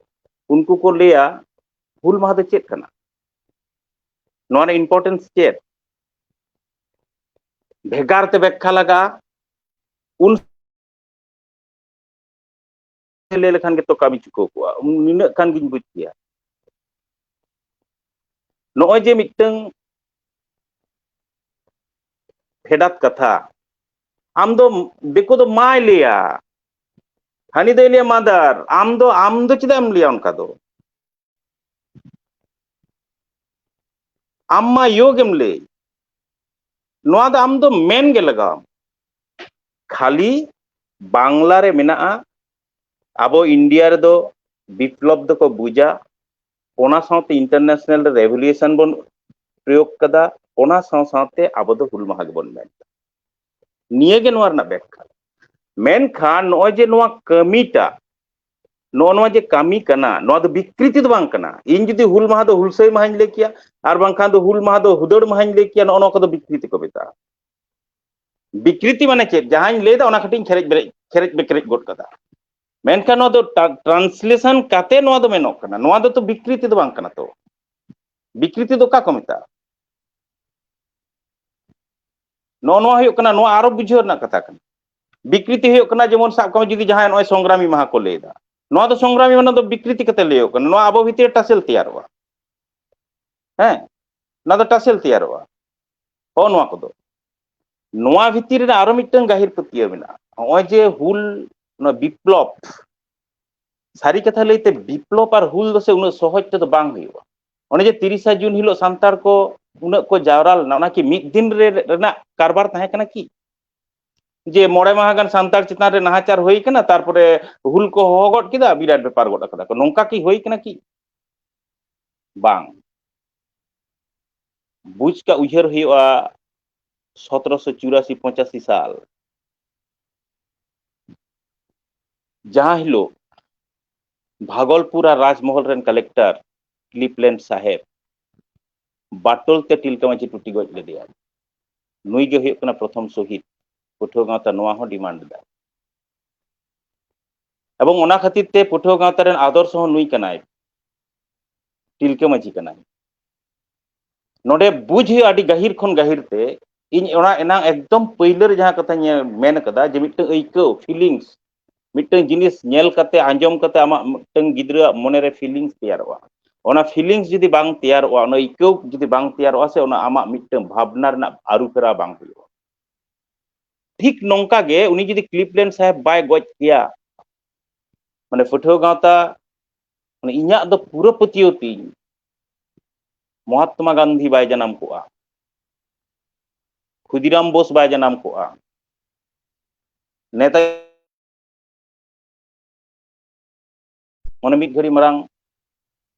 ᱩᱱᱠᱩ ᱠᱚ ᱞᱟᱹᱭᱟ, "ᱦᱩᱞ ᱢᱟᱦᱟ ᱫᱚ ᱪᱮᱫ ᱠᱟᱱᱟ? ᱱᱚᱣᱟ ᱨᱮᱱᱟᱜ ᱤᱢᱯᱚᱨᱴᱮᱱᱥ ᱪᱮᱫ?" ᱵᱷᱮᱜᱟᱨ ᱛᱮ ᱵᱮᱠᱠᱷᱟ ᱞᱟᱜᱟᱜᱼᱟ᱾ ᱩᱱ ᱞᱟᱹᱭ ᱞᱮᱠᱷᱟᱱ ᱜᱮᱛᱚ ᱠᱟᱹᱢᱤ ᱪᱩᱠᱟᱹᱣ ᱠᱚᱜᱼᱟ, ᱱᱤᱱᱟᱹᱜ ᱠᱷᱟᱱ ᱜᱤᱧ ᱵᱩᱡᱽ ᱠᱮᱭᱟ᱾ ᱱᱚᱜᱼᱚᱭ ᱡᱮ ᱢᱤᱫᱴᱟᱝ ᱯᱷᱮᱰᱟᱛ ᱠᱟᱛᱷᱟ, ᱟᱢ ᱫᱚ, ᱫᱤᱠᱩ ᱫᱚ ᱢᱟᱭ ᱞᱟᱹᱭᱟ, ᱦᱟᱹᱱᱤ ᱫᱚᱭ ᱞᱟᱹᱭᱟ ᱢᱟᱫᱟᱨ, ᱟᱢ ᱫᱚ, ᱟᱢ ᱫᱚ ᱪᱮᱫᱟᱜ ᱮᱢ ᱞᱟᱹᱭᱟ ᱚᱱᱠᱟ ᱫᱚ? ᱟᱢ ᱢᱟ ᱭᱳ ᱜᱮᱢ ᱞᱟᱹᱭ᱾ ᱱᱚᱣᱟ ᱫᱚ ᱟᱢ ᱫᱚ ᱢᱮᱱ ᱜᱮ ᱞᱟᱜᱟᱣ ᱟᱢ᱾ ᱠᱷᱟᱹᱞᱤ ᱵᱟᱝᱞᱟ ᱨᱮ ᱢᱮᱱᱟᱜᱼᱟ, ᱟᱵᱚ ᱤᱱᱰᱤᱭᱟ ᱨᱮᱫᱚ ᱵᱤᱯᱞᱚᱵ ᱫᱚᱠᱚ ᱵᱩᱡᱟ, ᱚᱱᱟ ᱥᱟᱶᱛᱮ ᱤᱱᱴᱟᱨᱱᱮᱥᱱᱟᱞ ᱨᱮ ᱨᱮᱵᱷᱚᱞᱩᱥᱚᱱ ᱵᱚᱱ ᱯᱨᱚᱭᱳᱜᱽ ᱠᱟᱫᱟ, ᱚᱱᱟ ᱥᱟᱶ ᱥᱟᱶᱛᱮ ᱟᱵᱚ ᱫᱚ ᱦᱩᱞ ᱢᱟᱦᱟ ᱜᱮᱵᱚᱱ ᱢᱮᱱ ᱮᱫᱟ᱾ ᱱᱤᱭᱟᱹ ᱜᱮ ᱱᱚᱣᱟ ᱨᱮᱱᱟᱜ ᱵᱮᱠᱠᱷᱟ᱾ ᱢᱮᱱᱠᱷᱟᱱ ᱱᱚᱜᱼᱚᱭ ᱡᱮ ᱱᱚᱣᱟ ᱠᱟᱹᱢᱤᱴᱟᱜ, ᱱᱚᱜᱼᱚ ᱱᱚᱣᱟ ᱡᱮ ᱠᱟᱹᱢᱤ ᱠᱟᱱᱟ, ᱱᱚᱣᱟ ᱫᱚ ᱵᱤᱠᱨᱤᱛᱤ ᱫᱚ ᱵᱟᱝ ᱠᱟᱱᱟ᱾ ᱤᱧ ᱡᱩᱫᱤ ᱦᱩᱞ ᱢᱟᱦᱟ ᱫᱚ ᱦᱩᱞᱥᱟᱹᱭ ᱢᱟᱦᱟᱧ ᱞᱟᱹᱭ ᱠᱮᱭᱟ, ᱟᱨ ᱵᱟᱝᱠᱷᱟᱱ ᱫᱚ ᱦᱩᱞ ᱢᱟᱦᱟ ᱫᱚ ᱦᱩᱫᱟᱹᱲ ᱢᱟᱦᱟᱧ ᱞᱟᱹᱭ ᱠᱮᱭᱟ, ᱱᱚᱜᱼᱚ ᱱᱚᱣᱟ ᱠᱚᱫᱚ ᱵᱤᱠᱨᱤᱛᱤ ᱠᱚ ᱢᱮᱛᱟᱜᱼᱟ᱾ ᱵᱤᱠᱨᱤᱛᱤ ᱢᱟᱱᱮ ᱪᱮᱫ? ᱡᱟᱦᱟᱸᱧ ᱞᱟᱹᱭᱫᱟ ᱚᱱᱟ ᱠᱟᱹᱴᱤᱡ ᱤᱧ ᱠᱷᱮᱨᱮᱡ ᱵᱮᱨᱮᱡ, ᱠᱷᱮᱨᱮᱡ ᱵᱮᱠᱨᱮᱡ ᱜᱚᱫ ᱠᱟᱫᱟ᱾ ᱢᱮᱱᱠᱷᱟᱱ ᱱᱚᱣᱟ ᱫᱚ ᱴᱨᱟ-, ᱴᱨᱟᱱᱥᱞᱮᱥᱚᱱ ᱠᱟᱛᱮ ᱱᱚᱣᱟ ᱫᱚ ᱢᱮᱱᱚᱜ ᱠᱟᱱᱟ, ᱱᱚᱣᱟ ᱫᱚ ᱛᱚ ᱵᱤᱠᱨᱤᱛᱤ ᱫᱚ ᱵᱟᱝ ᱠᱟᱱᱟ ᱛᱚ᱾ ᱵᱤᱠᱨᱤᱛᱤ ᱫᱚ ᱚᱠᱟ ᱠᱚ ᱢᱮᱛᱟᱜᱼᱟ? ᱱᱚᱜᱼᱚ ᱱᱚᱣᱟ ᱦᱩᱭᱩᱜ ᱠᱟᱱᱟ, ᱱᱚᱣᱟ ᱟᱨᱚ ᱵᱩᱡᱷᱟᱹᱣ ᱨᱮᱱᱟᱜ ᱠᱟᱛᱷᱟ ᱠᱟᱱᱟ᱾ ᱵᱤᱠᱨᱤᱛᱤ ᱦᱩᱭᱩᱜ ᱠᱟᱱᱟ, ᱡᱮᱢᱚᱱ ᱥᱟᱵ ᱠᱟᱜ ᱢᱮ, ᱡᱩᱫᱤ ᱡᱟᱦᱟᱸᱭ ᱱᱚᱜᱼᱚᱭ ᱥᱚᱝᱜᱨᱟᱢᱤ ᱢᱟᱦᱟ ᱠᱚ ᱞᱟᱹᱭ ᱮᱫᱟ, ᱱᱚᱣᱟ ᱫᱚ ᱥᱚᱝᱜᱨᱟᱢᱤ ᱢᱟᱦᱟ ᱫᱚ ᱵᱤᱠᱨᱤᱛᱤ ᱠᱟᱛᱮ ᱞᱟᱹᱭᱚᱜ ᱠᱟᱱᱟ, ᱱᱚᱣᱟ ᱟᱵᱚ ᱵᱷᱤᱛᱤᱨ ᱨᱮ ᱴᱟᱥᱮᱞ ᱛᱮᱭᱟᱨᱚᱜᱼᱟ᱾ ᱦᱮᱸ, ᱱᱚᱣᱟ ᱫᱚ ᱴᱟᱥᱮᱞ ᱛᱮᱭᱟᱨᱚᱜᱼᱟ᱾ ᱦᱚᱸ, ᱱᱚᱣᱟ ᱠᱚᱫᱚ, ᱱᱚᱣᱟ ᱵᱷᱤᱛᱤᱨ ᱨᱮ ᱟᱨᱚ ᱢᱤᱫᱴᱟᱝ ᱜᱟᱹᱦᱤᱨ ᱯᱟᱹᱛᱭᱟᱹᱣ ᱢᱮᱱᱟᱜᱼᱟ᱾ ᱱᱚᱜᱼᱚᱭ ᱡᱮ ᱦᱩᱞ, ᱱᱚᱣᱟ ᱵᱤᱯᱞᱚᱵ, ᱥᱟᱹᱨᱤ ᱠᱟᱛᱷᱟ ᱞᱟᱹᱭᱛᱮ ᱵᱤᱯᱞᱚᱵ ᱟᱨ ᱦᱩᱞ ᱫᱚ ᱥᱮ ᱩᱱᱟᱹᱜ ᱥᱚᱦᱚᱡ ᱛᱮᱫᱚ ᱵᱟᱝ ᱦᱩᱭᱩᱜᱼᱟ᱾ ᱚᱱᱮ ᱡᱮ ᱛᱤᱨᱤᱥᱟ ᱡᱩᱱ ᱦᱤᱞᱳᱜ ᱥᱟᱱᱛᱟᱲ ᱠᱚ ᱩᱱᱟᱹᱜ ᱠᱚ ᱡᱟᱣᱨᱟ ᱞᱮᱱᱟ, ᱚᱱᱟ ᱠᱤ ᱢᱤᱫ ᱫᱤᱱ ᱨᱮ ᱨᱮᱱᱟᱜ ᱠᱟᱨᱵᱟᱨ ᱛᱟᱦᱮᱸ ᱠᱟᱱᱟ ᱠᱤ? ᱡᱮ ᱢᱚᱬᱮ ᱢᱟᱦᱟ ᱜᱟᱱ ᱥᱟᱱᱛᱟᱲ ᱪᱮᱛᱟᱱ ᱨᱮ ᱱᱟᱦᱟᱪᱟᱨ ᱦᱩᱭ ᱠᱟᱱᱟ, ᱛᱟᱨᱯᱚᱨᱮ ᱦᱩᱞ ᱠᱚ ᱦᱚᱦᱚ ᱜᱚᱫ ᱠᱮᱫᱟ, ᱵᱤᱨᱟᱴ ᱵᱮᱯᱟᱨ ᱜᱚᱫ ᱠᱟᱫᱟ ᱠᱚ, ᱱᱚᱝᱠᱟ ᱠᱤ ᱦᱩᱭ ᱠᱟᱱᱟ ᱠᱤ? ᱵᱟᱝ᱾ ᱵᱩᱡᱽ ᱠᱟᱜ ᱩᱭᱦᱟᱹᱨ ᱦᱩᱭᱩᱜᱼᱟ, ᱥᱚᱛᱨᱚᱥᱚ ᱪᱩᱨᱟᱥᱤ ᱯᱚᱸᱪᱟᱥᱤ ᱥᱟᱞ, ᱡᱟᱦᱟᱸ ᱦᱤᱞᱳᱜ ᱵᱷᱟᱜᱚᱞᱯᱩᱨ ᱟᱨ ᱨᱟᱡᱽᱢᱚᱦᱚᱞ ᱨᱮᱱ ᱠᱟᱞᱮᱠᱴᱚᱨ ᱠᱞᱤᱯᱞᱮᱱᱰ ᱥᱟᱦᱮᱵ ᱵᱟᱴᱳᱞ ᱛᱮ ᱛᱤᱞᱠᱟᱹ ᱢᱟᱹᱡᱷᱤ ᱴᱩᱴᱤ ᱜᱚᱡ ᱞᱮᱫᱮᱭᱟ᱾ ᱱᱩᱭ ᱜᱮ ᱦᱩᱭᱩᱜ ᱠᱟᱱᱟ ᱯᱨᱚᱛᱷᱚᱢ ᱥᱚᱦᱤᱫ᱾ ᱯᱟᱹᱴᱷᱩᱣᱟᱹ ᱜᱟᱶᱛᱟ ᱱᱚᱣᱟ ᱦᱚᱸ ᱰᱤᱢᱟᱱᱰ ᱮᱫᱟ᱾ ᱮᱵᱚᱝ ᱚᱱᱟ ᱠᱷᱟᱹᱛᱤᱨ ᱛᱮ ᱯᱟᱹᱴᱷᱩᱣᱟᱹ ᱜᱟᱶᱛᱟ ᱨᱮᱱ ᱟᱫᱚᱨᱥᱚ ᱦᱚᱸ ᱱᱩᱭ ᱠᱟᱱᱟᱭ, ᱛᱤᱞᱠᱟᱹ ᱢᱟᱹᱡᱷᱤ ᱠᱟᱱᱟᱭ᱾ ᱱᱚᱰᱮ ᱵᱩᱡᱽ ᱦᱩᱭᱩᱜᱼᱟ ᱟᱹᱰᱤ ᱜᱟᱹᱦᱤᱨ ᱠᱷᱚᱱ ᱜᱟᱹᱦᱤᱨ ᱛᱮ᱾ ᱤᱧ ᱚᱱᱟ ᱮᱱᱟᱝ ᱮᱠᱫᱚᱢ ᱯᱟᱹᱭᱞᱟᱹ ᱨᱮ ᱡᱟᱦᱟᱸ ᱠᱟᱛᱷᱟᱧ ᱢᱮᱱ ᱠᱟᱫᱟ, ᱡᱮ ᱢᱤᱫᱴᱟᱝ ᱟᱹᱭᱠᱟᱹᱣ, ᱯᱷᱤᱞᱤᱝᱥ, ᱢᱤᱫᱴᱟᱝ ᱡᱤᱱᱤᱥ ᱧᱮᱞ ᱠᱟᱛᱮ, ᱟᱸᱡᱚᱢ ᱠᱟᱛᱮ ᱟᱢᱟᱜ ᱢᱤᱫᱴᱟᱝ ᱜᱤᱫᱽᱨᱟᱹᱣᱟᱜ ᱢᱚᱱᱮᱨᱮ ᱯᱷᱤᱞᱤᱝᱥ ᱛᱮᱭᱟᱨᱚᱜᱼᱟ᱾ ᱚᱱᱟ ᱯᱷᱤᱞᱤᱝᱥ ᱡᱩᱫᱤ ᱵᱟᱝ ᱛᱮᱭᱟᱨᱚᱜᱼᱟ, ᱚᱱᱟ ᱟᱹᱭᱠᱟᱹᱣ ᱡᱩᱫᱤ ᱵᱟᱝ ᱛᱮᱭᱟᱨᱚᱜᱼᱟ ᱥᱮ, ᱚᱱᱟ ᱟᱢᱟᱜ ᱢᱤᱫᱴᱟᱝ ᱵᱷᱟᱵᱽᱱᱟ ᱨᱮᱱᱟᱜ ᱟᱹᱨᱩ ᱯᱷᱮᱨᱟᱣ ᱵᱟᱝ ᱦᱩᱭᱩᱜᱼᱟ᱾ ᱴᱷᱤᱠ ᱱᱚᱝᱠᱟ ᱜᱮ ᱩᱱᱤ ᱡᱩᱫᱤ ᱠᱞᱤᱯᱞᱮᱱᱰ ᱥᱟᱦᱮᱵᱽ ᱵᱟᱭ ᱜᱚᱡ ᱠᱮᱭᱟ, ᱢᱟᱱᱮ ᱯᱟᱹᱴᱷᱩᱣᱟᱹ ᱜᱟᱶᱛᱟ, ᱢᱟᱱᱮ ᱤᱧᱟᱹᱜ ᱫᱚ ᱯᱩᱨᱟᱹ ᱯᱟᱹᱛᱭᱟᱹᱣ ᱛᱤᱧ ᱢᱚᱦᱟᱛᱢᱟ ᱜᱟᱱᱫᱷᱤ ᱵᱟᱭ ᱡᱟᱱᱟᱢ ᱠᱚᱜᱼᱟ, ᱠᱷᱩᱫᱤᱨᱟᱢ ᱵᱳᱥ ᱵᱟᱭ ᱡᱟᱱᱟᱢ ᱠᱚᱜᱼᱟ, ᱱᱮᱛᱟᱡᱤ ᱚᱱᱮ ᱢᱤᱫ ᱜᱷᱟᱹᱲᱤ ᱢᱟᱲᱟᱝ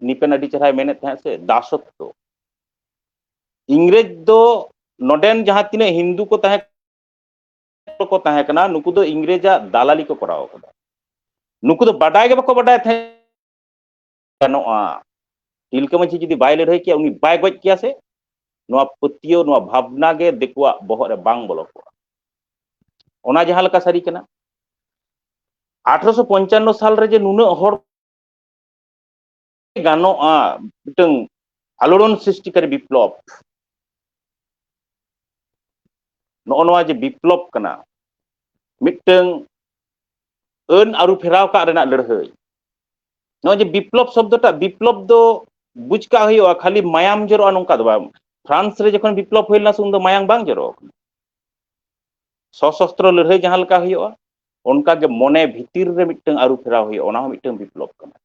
ᱱᱤᱯᱮᱱ ᱟᱹᱰᱤ ᱪᱮᱦᱨᱟᱭ ᱢᱮᱱᱮᱫ ᱛᱟᱦᱮᱸᱫ ᱥᱮ, ᱫᱟᱥᱚᱛᱛᱚ᱾ ᱤᱝᱨᱮᱡᱽ ᱫᱚ ᱱᱚᱰᱮᱱ ᱡᱟᱦᱟᱸ ᱛᱤᱱᱟᱹᱜ ᱦᱤᱱᱫᱩ ᱠᱚ ᱛᱟᱦᱮᱸ, ᱠᱚ ᱛᱟᱦᱮᱸ ᱠᱟᱱᱟ, ᱱᱩᱠᱩ ᱫᱚ ᱤᱝᱨᱮᱡᱽᱟᱜ ᱫᱟᱞᱟᱞᱤ ᱠᱚ ᱠᱚᱨᱟᱣ ᱠᱟᱫᱟ᱾ ᱱᱩᱠᱩ ᱫᱚ ᱵᱟᱰᱟᱭ ᱜᱮ ᱵᱟᱠᱚ ᱵᱟᱰᱟᱭ ᱛᱟᱦᱮᱸᱫ ᱜᱟᱱᱚᱜᱼᱟ᱾ ᱛᱤᱞᱠᱟᱹ ᱢᱟᱹᱡᱷᱤ ᱡᱩᱫᱤ ᱵᱟᱭ ᱞᱟᱹᱲᱦᱟᱹᱭ ᱠᱮᱭᱟ, ᱩᱱᱤ ᱵᱟᱭ ᱜᱚᱡ ᱠᱮᱭᱟ ᱥᱮ, ᱱᱚᱣᱟ ᱯᱟᱹᱛᱭᱟᱹᱣ, ᱱᱚᱣᱟ ᱵᱷᱟᱵᱽᱱᱟ ᱜᱮ ᱫᱤᱠᱩᱣᱟᱜ ᱵᱚᱦᱚᱜ ᱨᱮ ᱵᱟᱝ ᱵᱚᱞᱚ ᱠᱚᱜᱼᱟ᱾ ᱚᱱᱟ ᱡᱟᱦᱟᱸ ᱞᱮᱠᱟ ᱥᱟᱹᱨᱤ ᱠᱟᱱᱟ, ᱟᱴᱷᱨᱚᱥᱚ ᱯᱚᱧᱪᱟᱱᱱᱚ ᱥᱟᱞ ᱨᱮ ᱡᱮ ᱱᱩᱱᱟᱹᱜ ᱦᱚᱲ ᱜᱟᱱᱚᱜᱼᱟ, ᱢᱤᱫᱴᱟᱝ ᱟᱞᱳᱲᱚᱱ ᱥᱨᱤᱥᱴᱤᱠᱟᱨᱤ ᱵᱤᱯᱞᱚᱵ, ᱱᱚᱜᱼᱚ ᱱᱚᱣᱟ ᱡᱮ ᱵᱤᱯᱞᱚᱵ ᱠᱟᱱᱟ, ᱢᱤᱫᱴᱟᱝ ᱟᱹᱱ ᱟᱹᱨᱩ ᱯᱷᱮᱨᱟᱣ ᱠᱟᱜ ᱨᱮᱱᱟᱜ ᱞᱟᱹᱲᱦᱟᱹᱭ᱾ ᱱᱚᱜᱼᱚᱭ ᱡᱮ ᱵᱤᱯᱞᱚᱵ ᱥᱚᱵᱫᱚᱴᱟᱜ, ᱵᱤᱯᱞᱚᱵ ᱫᱚ ᱵᱩᱡᱽ ᱠᱟᱜ ᱦᱩᱭᱩᱜᱼᱟ, ᱠᱷᱟᱹᱞᱤ ᱢᱟᱭᱟᱢ ᱡᱚᱨᱚᱜᱼᱟ ᱱᱚᱝᱠᱟ ᱫᱚ ᱵᱟᱝ᱾ ᱯᱷᱨᱟᱱᱥ ᱨᱮ ᱡᱚᱠᱷᱚᱱ ᱵᱤᱯᱞᱚᱵ ᱦᱩᱭ ᱞᱮᱱᱟ ᱥᱮ ᱩᱱ ᱫᱚ ᱢᱟᱭᱟᱝ ᱵᱟᱝ ᱡᱚᱨᱚ ᱟᱠᱟᱱᱟ᱾ ᱥᱚᱥᱚᱥᱛᱨᱚ ᱞᱟᱹᱲᱦᱟᱹᱭ ᱡᱟᱦᱟᱸ ᱞᱮᱠᱟ ᱦᱩᱭᱩᱜᱼᱟ, ᱚᱱᱠᱟ ᱜᱮ ᱢᱚᱱᱮ ᱵᱷᱤᱛᱤᱨ ᱨᱮ ᱢᱤᱫᱴᱟᱝ ᱟᱹᱨᱩ ᱯᱷᱮᱨᱟᱣ ᱦᱩᱭᱩᱜᱼᱟ, ᱚᱱᱟ ᱦᱚᱸ ᱢᱤᱫᱴᱟᱝ ᱵᱤᱯᱞᱚᱵ ᱠᱟᱱᱟ᱾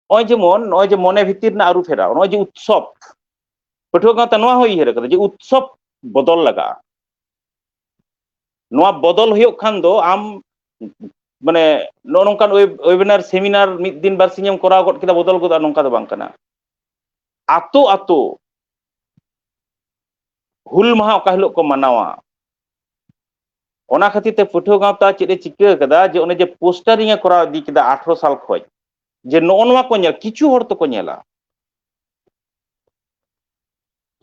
ᱱᱚᱜᱼᱚᱭ ᱡᱮᱢᱚᱱ, ᱱᱚᱜᱼᱚᱭ ᱡᱮ ᱢᱚᱱᱮ ᱵᱷᱤᱛᱤᱨ ᱨᱮᱱᱟᱜ ᱟᱹᱨᱩ ᱯᱷᱮᱨᱟᱣ, ᱱᱚᱜᱼᱚᱭ ᱡᱮ ᱩᱛᱥᱚᱵ, ᱯᱟᱹᱴᱷᱩᱣᱟᱹ ᱜᱟᱶᱛᱟ ᱱᱚᱣᱟ ᱦᱚᱸ ᱩᱭᱦᱟᱹᱨ ᱟᱠᱟᱫᱟ ᱡᱮ ᱩᱛᱥᱚᱵ ᱵᱚᱫᱚᱞ ᱞᱟᱜᱟᱜᱼᱟ᱾ ᱱᱚᱣᱟ ᱵᱚᱫᱚᱞ ᱦᱩᱭᱩᱜ ᱠᱷᱟᱱ ᱫᱚ ᱟᱢ, ᱢᱟᱱᱮ, ᱱᱚᱜᱼᱚ ᱱᱚᱝᱠᱟᱱ ᱳᱭᱮᱵ-, ᱣᱮᱵᱤᱱᱟᱨ, ᱥᱮᱢᱤᱱᱟᱨ ᱢᱤᱫ ᱫᱤᱱ ᱵᱟᱨ ᱥᱤᱧ ᱮᱢ ᱠᱚᱨᱟᱣ ᱜᱚᱫ ᱠᱮᱫᱟ, ᱵᱚᱫᱚᱞ ᱜᱚᱫᱚᱜᱼᱟ, ᱱᱚᱝᱠᱟ ᱫᱚ ᱵᱟᱝ ᱠᱟᱱᱟ᱾ ᱟᱛᱳ ᱟᱛᱳ ᱦᱩᱞ ᱢᱟᱦᱟ ᱚᱠᱟ ᱦᱤᱞᱳᱜ ᱠᱚ ᱢᱟᱱᱟᱣᱟ, ᱚᱱᱟ ᱠᱷᱟᱹᱛᱤᱨ ᱛᱮ ᱯᱟᱹᱴᱷᱩᱣᱟᱹ ᱜᱟᱶᱛᱟ ᱪᱮᱫ ᱮ ᱪᱤᱠᱟᱹ ᱠᱟᱫᱟ ᱡᱮ ᱚᱱᱮ ᱡᱮ ᱯᱳᱥᱴᱟᱨᱤᱝ ᱮ ᱠᱚᱨᱟᱣ ᱤᱫᱤ ᱠᱮᱫᱟ ᱟᱴᱷᱨᱚ ᱥᱟᱞ ᱠᱷᱚᱡ, ᱡᱮ ᱱᱚᱜᱼᱚ ᱱᱚᱣᱟ ᱠᱚ ᱧᱮᱞ, ᱠᱤᱪᱷᱩ ᱦᱚᱲ ᱛᱚᱠᱚ ᱧᱮᱞᱟ,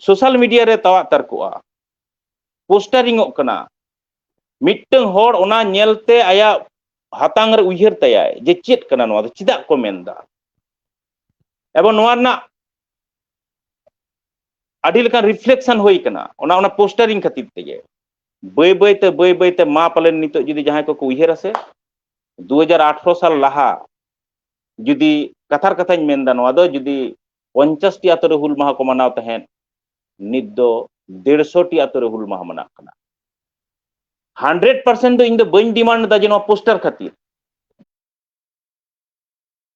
ᱥᱳᱥᱟᱞ ᱢᱤᱰᱤᱭᱟ ᱨᱮ ᱛᱟᱣᱟᱜ ᱛᱟᱨᱠᱚᱜᱼᱟ, ᱯᱳᱥᱴᱟᱨᱤᱝ ᱚᱜ ᱠᱟᱱᱟ, ᱢᱤᱫᱴᱟᱝ ᱦᱚᱲ ᱚᱱᱟ ᱧᱮᱞᱛᱮ ᱟᱭᱟᱜ ᱦᱟᱛᱟᱝ ᱨᱮ ᱩᱭᱦᱟᱹᱨ ᱛᱟᱭᱟᱭ ᱡᱮ ᱪᱮᱫ ᱠᱟᱱᱟ ᱱᱚᱣᱟ ᱫᱚ, ᱪᱮᱫᱟᱜ ᱠᱚ ᱢᱮᱱᱫᱟ? ᱮᱵᱚᱝ ᱱᱚᱣᱟ ᱨᱮᱱᱟᱜ ᱟᱹᱰᱤ ᱞᱮᱠᱟᱱ ᱨᱤᱯᱷᱞᱮᱠᱥᱚᱱ ᱦᱩᱭ ᱠᱟᱱᱟ ᱚᱱᱟ, ᱚᱱᱟ ᱯᱳᱥᱴᱟᱨᱤᱝ ᱠᱷᱟᱹᱛᱤᱨ ᱛᱮᱜᱮ᱾ ᱵᱟᱹᱭ ᱵᱟᱹᱭ ᱛᱮ, ᱵᱟᱹᱭ ᱵᱟᱹᱭ ᱛᱮ ᱢᱟ ᱯᱟᱞᱮᱱ ᱱᱤᱛᱚᱜ ᱡᱩᱫᱤ ᱡᱟᱦᱟᱸᱭ ᱠᱚᱠᱚ ᱩᱭᱦᱟᱹᱨᱟ ᱥᱮ, ᱫᱩ ᱦᱟᱡᱟᱨ ᱟᱴᱷᱨᱚ ᱥᱟᱞ ᱞᱟᱦᱟ ᱡᱩᱫᱤ, ᱠᱟᱛᱷᱟᱨ ᱠᱟᱛᱷᱟᱧ ᱢᱮᱱᱫᱟ, ᱱᱚᱣᱟ ᱫᱚ ᱡᱩᱫᱤ ᱯᱚᱧᱪᱟᱥ ᱴᱤ ᱟᱛᱳ ᱨᱮ ᱦᱩᱞ ᱢᱟᱦᱟ ᱠᱚ ᱢᱟᱱᱟᱣ ᱛᱟᱦᱮᱸᱫ, ᱱᱤᱛ ᱫᱚ ᱰᱮᱲᱥᱚ ᱴᱤ ᱟᱛᱳ ᱨᱮ ᱦᱩᱞ ᱢᱟᱦᱟ ᱢᱟᱱᱟᱜ ᱠᱟᱱᱟ᱾ ᱦᱟᱱᱰᱨᱮᱰ ᱯᱟᱨᱥᱮᱱᱴ ᱫᱚ ᱤᱧ ᱫᱚ ᱵᱟᱹᱧ ᱰᱤᱢᱟᱱᱰ ᱮᱫᱟ ᱡᱮ ᱱᱚᱣᱟ ᱯᱳᱥᱴᱟᱨ ᱠᱷᱟᱹᱛᱤᱨ᱾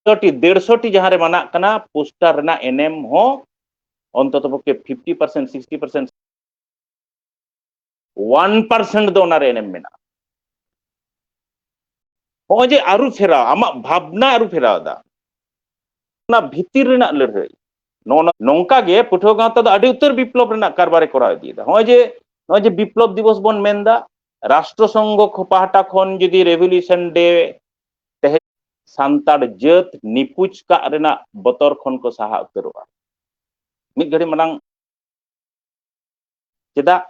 ᱰᱮᱲᱥᱚ ᱴᱤ, ᱰᱮᱲᱥᱚ ᱴᱤ ᱡᱟᱦᱟᱸ ᱨᱮ ᱢᱟᱱᱟᱜ ᱠᱟᱱᱟ, ᱯᱳᱥᱴᱟᱨ ᱨᱮᱱᱟᱜ ᱮᱱᱮᱢ ᱦᱚᱸ ᱚᱱᱛᱚᱛᱚ ᱯᱚᱠᱠᱷᱮ fifty percent, sixty percent, one percent ᱫᱚ ᱚᱱᱟ ᱨᱮ ᱮᱱᱮᱢ ᱢᱮᱱᱟᱜᱼᱟ᱾ ᱱᱚᱜᱼᱚᱭ ᱡᱮ ᱟᱹᱨᱩ ᱯᱷᱮᱨᱟᱣ, ᱟᱢᱟᱜ ᱵᱷᱟᱵᱽᱱᱟ ᱟᱹᱨᱩ ᱯᱷᱮᱨᱟᱣ ᱮᱫᱟ, ᱚᱱᱟ ᱵᱷᱤᱛᱤᱨ ᱨᱮᱱᱟᱜ ᱞᱟᱹᱲᱦᱟᱹᱭ᱾ ᱱᱚᱜᱼᱚ ᱱᱚ-, ᱱᱚᱝᱠᱟ ᱜᱮ ᱯᱟᱹᱴᱷᱩᱣᱟᱹ ᱜᱟᱶᱛᱟ ᱫᱚ ᱟᱹᱰᱤ ᱩᱛᱟᱹᱨ ᱵᱤᱯᱞᱚᱵ ᱨᱮᱱᱟᱜ ᱠᱟᱨᱵᱟᱨᱮ ᱠᱚᱨᱟᱣ ᱤᱫᱤᱭᱮᱫᱟ᱾ ᱱᱚᱜᱼᱚᱭ ᱡᱮ, ᱱᱚᱜᱼᱚᱭ ᱡᱮ ᱵᱤᱯᱞᱚᱵ ᱫᱤᱵᱚᱥ ᱵᱚᱱ ᱢᱮᱱᱫᱟ, ᱨᱟᱥᱴᱨᱚ ᱥᱚᱝᱜᱷᱚ ᱠᱷᱚ-, ᱯᱟᱦᱴᱟ ᱠᱷᱚᱱ ᱡᱩᱫᱤ ᱨᱮᱵᱷᱚᱞᱩᱥᱚᱱ ᱰᱮ ᱛᱮᱦᱮᱧ, ᱥᱟᱱᱛᱟᱲ ᱡᱟᱹᱛ ᱱᱤᱯᱩᱡ ᱠᱟᱜ ᱨᱮᱱᱟᱜ ᱵᱚᱛᱚᱨ ᱠᱷᱚᱱ ᱠᱚ ᱥᱟᱦᱟ ᱩᱛᱟᱹᱨᱚᱜᱼᱟ᱾ ᱢᱤᱫ ᱜᱷᱟᱹᱲᱤ ᱢᱟᱲᱟᱝ ᱪᱮᱫᱟᱜ?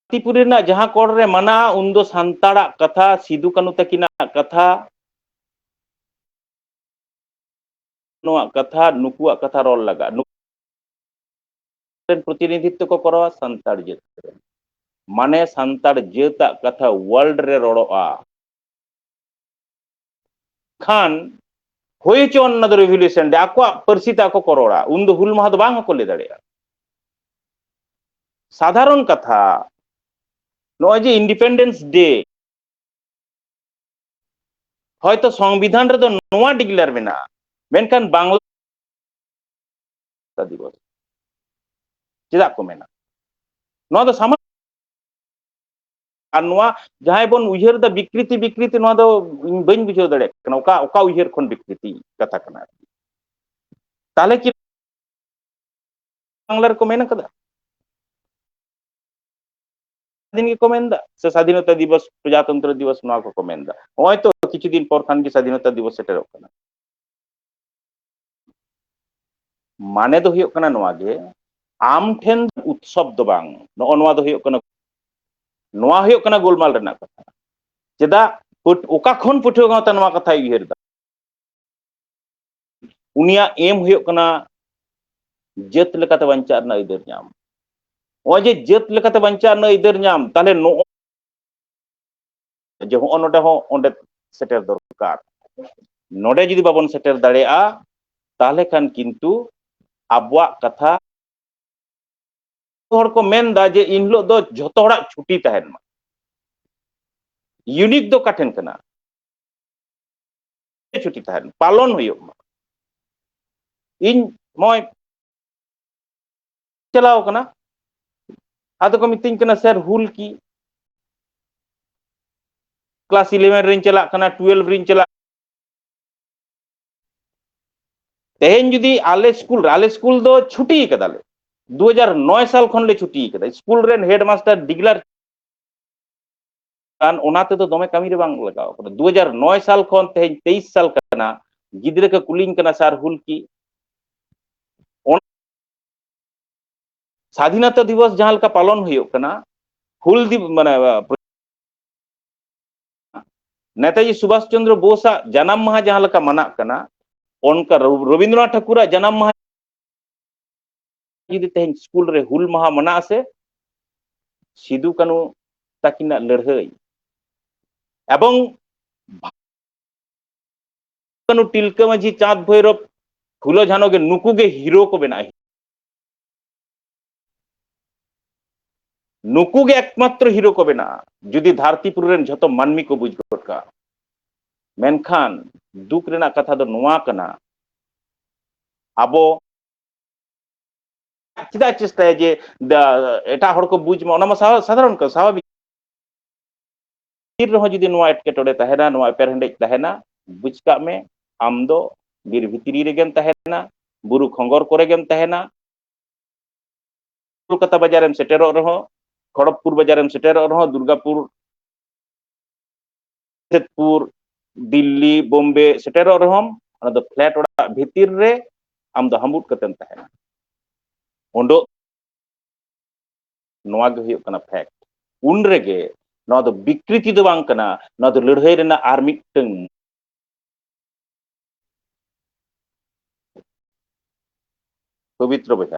ᱠᱟᱱᱪᱤᱯᱩᱨᱤ ᱨᱮᱱᱟᱜ ᱡᱟᱦᱟᱸ ᱠᱚᱬ ᱨᱮ ᱢᱟᱱᱟᱜᱼᱟ, ᱩᱱᱫᱚ ᱥᱟᱱᱛᱟᱲᱟᱜ ᱠᱟᱛᱷᱟ, ᱥᱤᱫᱩ ᱠᱟᱹᱱᱩ ᱛᱟᱹᱠᱤᱱᱟᱜ ᱠᱟᱛᱷᱟ, ᱱᱚᱣᱟ ᱠᱟᱛᱷᱟ, ᱱᱩᱠᱩᱣᱟᱜ ᱠᱟᱛᱷᱟ ᱨᱚᱲ ᱞᱟᱜᱟᱜᱼᱟ᱾ ᱱᱩᱠᱩ ᱨᱮᱱ ᱯᱨᱚᱛᱤᱱᱤᱫᱷᱤᱛᱛᱚ ᱠᱚ ᱠᱚᱨᱟᱣᱟ ᱥᱟᱱᱛᱟᱲ ᱡᱟᱹᱛ ᱨᱮᱱ᱾ ᱢᱟᱱᱮ ᱥᱟᱱᱛᱟᱲ ᱡᱟᱹᱛᱟᱜ ᱠᱟᱛᱷᱟ ᱣᱟᱨᱞᱰ ᱨᱮ ᱨᱚᱲᱚᱜᱼᱟ᱾ ᱠᱷᱟᱱ ᱦᱩᱭ ᱦᱚᱪᱚᱣᱟᱱ, ᱚᱱᱟ ᱫᱚ ᱨᱮᱵᱷᱚᱞᱩᱥᱚᱱ ᱰᱮ, ᱟᱠᱚᱣᱟᱜ ᱯᱟᱹᱨᱥᱤ ᱛᱮ ᱟᱠᱚ ᱠᱚ ᱨᱚᱲᱟ, ᱩᱱᱫᱚ ᱦᱩᱞ ᱢᱟᱦᱟ ᱫᱚ ᱵᱟᱝ ᱦᱚᱸᱠᱚ ᱞᱟᱹᱭ ᱫᱟᱲᱮᱭᱟᱜᱼᱟ᱾ ᱥᱟᱫᱷᱟᱨᱚᱱ ᱠᱟᱛᱷᱟ, ᱱᱚᱜᱼᱚᱭ ᱡᱮ ᱤᱱᱰᱤᱯᱮᱱᱰᱮᱱᱥ ᱰᱮ, ᱦᱚᱭᱛᱚ ᱥᱚᱝᱵᱤᱫᱷᱟᱱ ᱨᱮᱫᱚ ᱱᱚᱣᱟ ᱰᱤᱠᱞᱮᱭᱟᱨ ᱢᱮᱱᱟᱜᱼᱟ, ᱢᱮᱱᱠᱷᱟᱱ ᱵᱟᱝᱞᱟ ᱫᱤᱵᱚᱥ ᱪᱮᱫᱟᱜ ᱠᱚ ᱢᱮᱱᱟ? ᱱᱚᱣᱟ ᱫᱚ ᱥᱟᱢᱟᱝ ᱟᱨ ᱱᱚᱣᱟ ᱡᱟᱦᱟᱸᱭ ᱵᱚᱱ ᱩᱭᱦᱟᱹᱨ ᱮᱫᱟ ᱵᱤᱠᱨᱤᱛᱤ, ᱵᱤᱠᱨᱤᱛᱤ, ᱱᱚᱣᱟ ᱫᱚ ᱤᱧ ᱵᱟᱹᱧ ᱵᱩᱡᱷᱟᱹᱣ ᱫᱟᱲᱮᱭᱟᱜ ᱠᱟᱱᱟ, ᱚᱠᱟ, ᱚᱠᱟ ᱩᱭᱦᱟᱹᱨ ᱠᱷᱚᱱ ᱵᱤᱠᱨᱤᱛᱤ ᱠᱟᱛᱷᱟ ᱠᱟᱱᱟ᱾ ᱛᱟᱦᱞᱮ ᱠᱤ ᱵᱟᱝᱞᱟ ᱨᱮᱠᱚ ᱢᱮᱱ ᱠᱟᱫᱟ? ᱫᱤᱱ ᱜᱮᱠᱚ ᱢᱮᱱ ᱮᱫᱟ ᱥᱮ ᱥᱟᱫᱷᱤᱱᱚᱛᱟ ᱫᱤᱵᱚᱥ, ᱯᱨᱚᱡᱟᱛᱚᱱᱛᱨᱚ ᱫᱤᱵᱚᱥ, ᱱᱚᱣᱟ ᱠᱚᱠᱚ ᱢᱮᱱ ᱮᱫᱟ? ᱱᱚᱜᱼᱚᱭ ᱛᱚ ᱠᱤᱪᱷᱩ ᱫᱤᱱ ᱯᱚᱨ ᱠᱷᱟᱱ ᱜᱮ ᱥᱟᱫᱷᱤᱱᱚᱛᱟ ᱫᱤᱵᱚᱥ ᱥᱮᱴᱮᱨᱚᱜ ᱠᱟᱱᱟ᱾ ᱢᱟᱱᱮ ᱫᱚ ᱦᱩᱭᱩᱜ ᱠᱟᱱᱟ ᱱᱚᱣᱟ ᱜᱮ, ᱟᱢ ᱴᱷᱮᱱ ᱩᱛᱥᱚᱵ ᱫᱚ ᱵᱟᱝ, ᱱᱚᱜᱼᱚ ᱱᱚᱣᱟ ᱫᱚ ᱦᱩᱭᱩᱜ ᱠᱟᱱᱟ, ᱱᱚᱣᱟ ᱦᱩᱭᱩᱜ ᱠᱟᱱᱟ ᱜᱳᱞᱢᱟᱞ ᱨᱮᱱᱟᱜ ᱠᱟᱛᱷᱟ᱾ ᱪᱮᱫᱟᱜ ᱯᱟᱹᱴ-, ᱚᱠᱟ ᱠᱷᱚᱱ ᱯᱟᱹᱴᱷᱩᱣᱟᱹ ᱜᱟᱶᱛᱟ ᱱᱚᱣᱟ ᱠᱟᱛᱷᱟᱭ ᱩᱭᱦᱟᱹᱨ ᱮᱫᱟ? ᱩᱱᱤᱭᱟᱜ ᱮᱢ ᱦᱩᱭᱩᱜ ᱠᱟᱱᱟ ᱡᱟᱹᱛ ᱞᱮᱠᱟᱛᱮ ᱵᱟᱧᱪᱟᱜ ᱨᱮᱱᱟᱜ ᱟᱹᱭᱫᱟᱹᱨ ᱧᱟᱢ᱾ ᱱᱚᱜᱼᱚᱭ ᱡᱮ ᱡᱟᱹᱛ ᱞᱮᱠᱟᱛᱮ ᱵᱟᱧᱪᱟᱜ ᱨᱮᱱᱟᱜ ᱟᱹᱭᱫᱟᱹᱨ ᱧᱟᱢ, ᱛᱟᱦᱞᱮ ᱱᱚᱜᱼᱚ ᱡᱮ ᱦᱚᱸᱜᱼᱚ ᱱᱚᱰᱮ ᱦᱚᱸ ᱚᱸᱰᱮ ᱥᱮᱴᱮᱨ ᱫᱚᱨᱠᱟᱨ᱾ ᱱᱚᱰᱮ ᱡᱩᱫᱤ ᱵᱟᱵᱚᱱ ᱥᱮᱴᱮᱨ ᱫᱟᱲᱮᱭᱟᱜᱼᱟ, ᱛᱟᱦᱞᱮ ᱠᱷᱟᱱ ᱠᱤᱱᱛᱩ ᱟᱵᱚᱣᱟᱜ ᱠᱟᱛᱷᱟ ᱦᱚᱲ ᱠᱚ ᱢᱮᱱ ᱮᱫᱟ ᱡᱮ ᱤᱱ ᱦᱤᱞᱳᱜ ᱫᱚ ᱡᱷᱚᱛᱚ ᱦᱚᱲᱟᱜ ᱪᱷᱩᱴᱤ ᱛᱟᱦᱮᱱ ᱢᱟ᱾ ᱤᱭᱩᱱᱤᱠ ᱫᱚ ᱚᱠᱟ ᱴᱷᱮᱱ ᱠᱟᱱᱟ? ᱪᱷᱩᱴᱤ ᱛᱟᱦᱮᱱ, ᱯᱟᱞᱚᱱ ᱦᱩᱭᱩᱜ ᱢᱟ᱾ ᱤᱧ ᱱᱚᱜᱼᱚᱭ ᱪᱟᱞᱟᱣ ᱠᱟᱱᱟ, ᱟᱫᱚ ᱠᱚ ᱢᱤᱛᱟᱹᱧ ᱠᱟᱱᱟ, "ᱥᱮᱨ, ᱦᱩᱞ ᱠᱤ?" ᱠᱞᱟᱥ ᱤᱞᱮᱵᱷᱮᱱ ᱨᱤᱧ ᱪᱟᱞᱟᱜ ᱠᱟᱱᱟ, ᱴᱩᱭᱮᱞᱵᱷ ᱨᱤᱧ ᱪᱟᱞᱟᱜ, ᱛᱮᱦᱮᱧ ᱡᱩᱫᱤ ᱟᱞᱮ ᱥᱠᱩᱞ ᱨᱮ, ᱟᱞᱮ ᱥᱠᱩᱞ ᱫᱚ ᱪᱷᱩᱴᱤ ᱠᱟᱫᱟᱞᱮ, ᱫᱩ ᱦᱟᱡᱟᱨ ᱱᱚᱭ ᱥᱟᱞ ᱠᱷᱚᱱ ᱞᱮ ᱪᱷᱩᱴᱤ ᱠᱟᱫᱟ, ᱥᱠᱩᱞ ᱨᱮᱱ ᱦᱮᱰᱢᱟᱥᱴᱟᱨ ᱰᱤᱜᱽᱞᱟᱨ ᱠᱟᱱ, ᱚᱱᱟ ᱛᱮᱫᱚ ᱫᱚᱢᱮ ᱠᱟᱹᱢᱤ ᱨᱮ ᱵᱟᱝ ᱞᱟᱜᱟᱣ ᱠᱟᱱᱟ᱾ ᱫᱩ ᱦᱟᱡᱟᱨ ᱱᱚᱭ ᱥᱟᱞ ᱠᱷᱚᱱ ᱛᱮᱦᱮᱧ ᱛᱮᱭᱤᱥ ᱥᱟᱞ ᱠᱟᱱᱟ, ᱜᱤᱫᱽᱨᱟᱹ ᱠᱚ ᱠᱩᱞᱤᱧ ᱠᱟᱱᱟ, "ᱥᱟᱨ, ᱦᱩᱞ ᱠᱤ?" ᱚᱱ-, ᱥᱟᱫᱷᱤᱱᱚᱛᱟ ᱫᱤᱵᱚᱥ ᱡᱟᱦᱟᱸ ᱞᱮᱠᱟ ᱯᱟᱞᱚᱱ ᱦᱩᱭᱩᱜ ᱠᱟᱱᱟ, ᱦᱩᱞ ᱫᱤᱵ-, ᱢᱟᱱᱮ, ᱱᱮᱛᱟᱡᱤ ᱥᱩᱵᱷᱟᱥ ᱪᱚᱱᱫᱨᱚ ᱵᱳᱥᱟᱜ ᱡᱟᱱᱟᱢ ᱢᱟᱦᱟ ᱡᱟᱦᱟᱸ ᱞᱮᱠᱟ ᱢᱟᱱᱟᱜ ᱠᱟᱱᱟ, ᱚᱱᱠᱟ ᱨᱚ-, ᱨᱚᱵᱤᱱᱫᱨᱚᱱᱟᱛᱷ ᱴᱷᱟᱹᱠᱩᱨᱟᱜ ᱡᱟᱱᱟᱢ ᱢᱟᱦᱟ ᱡᱩᱫᱤ ᱛᱮᱦᱮᱧ ᱥᱠᱩᱞ ᱨᱮ ᱦᱩᱞ ᱢᱟᱦᱟ ᱢᱟᱱᱟᱜᱼᱟ ᱥᱮ, ᱥᱤᱫᱩ ᱠᱟᱹᱱᱦᱩ ᱛᱟᱹᱠᱤᱱᱟᱜ ᱞᱟᱹᱲᱦᱟᱹᱭ ᱮᱵᱚᱝ ᱠᱟᱹᱱᱩ, ᱛᱤᱞᱠᱟᱹ ᱢᱟᱹᱡᱷᱤ, ᱪᱟᱸᱫᱽ ᱵᱷᱳᱭᱨᱚᱵ, ᱯᱷᱩᱞᱳ ᱡᱷᱟᱱᱚ ᱜᱮ, ᱱᱩᱠᱩ ᱜᱮ ᱦᱤᱨᱳ ᱠᱚ ᱵᱮᱱᱟᱜᱼᱟ᱾ ᱱᱩᱠᱩ ᱜᱮ ᱮᱠᱢᱟᱛᱨᱚ ᱦᱤᱨᱳ ᱠᱚ ᱵᱮᱱᱟᱜᱼᱟ, ᱡᱩᱫᱤ ᱫᱷᱟᱹᱨᱛᱤᱯᱩᱨᱤ ᱨᱮᱱ ᱡᱷᱚᱛᱚ ᱢᱟᱹᱱᱢᱤ ᱠᱚ ᱵᱩᱡᱽ ᱜᱚᱫ ᱠᱟᱜᱼᱟ᱾ ᱢᱮᱱᱠᱷᱟᱱ ᱫᱩᱠ ᱨᱮᱱᱟᱜ ᱠᱟᱛᱷᱟ ᱫᱚ ᱱᱚᱣᱟ ᱠᱟᱱᱟ, ᱟᱵᱚ ᱪᱮᱫᱟᱜ ᱪᱮᱥᱴᱟᱭᱟ ᱡᱮ ᱫᱟ-, ᱮᱴᱟᱜ ᱦᱚᱲ ᱠᱚ ᱵᱩᱡᱽ ᱢᱟ, ᱚᱱᱟ ᱢᱟ ᱥᱟᱵᱷᱟ-, ᱥᱟᱫᱷᱟᱨᱚᱱ ᱠᱟᱱᱟ, ᱥᱟᱵᱷᱟᱵᱤᱠ᱾ ᱵᱷᱤᱛᱤᱨ ᱨᱮᱦᱚᱸ ᱡᱩᱫᱤ ᱱᱚᱣᱟ ᱮᱴᱠᱮᱴᱚᱬᱮ ᱛᱟᱦᱮᱱᱟ, ᱱᱚᱣᱟ ᱮᱯᱮᱨᱦᱮᱸᱰᱮᱡ ᱛᱟᱦᱮᱱᱟ, ᱵᱩᱡᱽ ᱠᱟᱜ ᱢᱮ, ᱟᱢ ᱫᱚ ᱵᱤᱨ ᱵᱷᱤᱛᱨᱤ ᱨᱮᱜᱮᱢ ᱛᱟᱦᱮᱱᱟ, ᱵᱩᱨᱩ ᱠᱷᱚᱸᱜᱚᱨ ᱠᱚᱨᱮ ᱜᱮᱢ ᱛᱟᱦᱮᱱᱟ᱾ ᱠᱳᱞᱠᱟᱛᱟ ᱵᱟᱡᱟᱨᱮᱢ ᱥᱮᱴᱮᱨᱚᱜ ᱨᱮᱦᱚᱸ, ᱠᱷᱚᱲᱚᱜᱽᱯᱩᱨ ᱵᱟᱡᱟᱨᱮᱢ ᱥᱮᱴᱮᱨᱚᱜ ᱨᱮᱦᱚᱸ, ᱫᱩᱨᱜᱟᱯᱩᱨ, ᱡᱟᱢᱥᱮᱫᱽᱯᱩᱨ, ᱫᱤᱞᱞᱤ, ᱵᱳᱢᱵᱮ ᱥᱮᱴᱮᱨᱚᱜ ᱨᱮᱦᱚᱸᱢ, ᱚᱱᱟ ᱫᱚ ᱯᱷᱞᱮᱴ ᱚᱲᱟᱜ ᱵᱷᱤᱛᱤᱨ ᱨᱮ ᱟᱢ ᱫᱚ ᱦᱟᱢᱵᱩᱫ ᱠᱟᱛᱮᱢ ᱛᱟᱦᱮᱱᱟ᱾ ᱩᱰᱩᱜ, ᱱᱚᱣᱟ ᱜᱮ ᱦᱩᱭᱩᱜ ᱠᱟᱱᱟ ᱯᱷᱮᱠᱴ᱾ ᱩᱱ ᱨᱮᱜᱮ ᱱᱚᱣᱟ ᱫᱚ ᱵᱤᱠᱨᱤᱛᱤ ᱫᱚ ᱵᱟᱝ ᱠᱟᱱᱟ, ᱱᱚᱣᱟ ᱫᱚ ᱞᱟᱹᱲᱦᱟᱹᱭ ᱨᱮᱱᱟᱜ ᱟᱨ ᱢᱤᱫᱴᱟᱝ ᱯᱚᱵᱤᱛᱨᱚ ᱵᱚᱭᱦᱟ᱾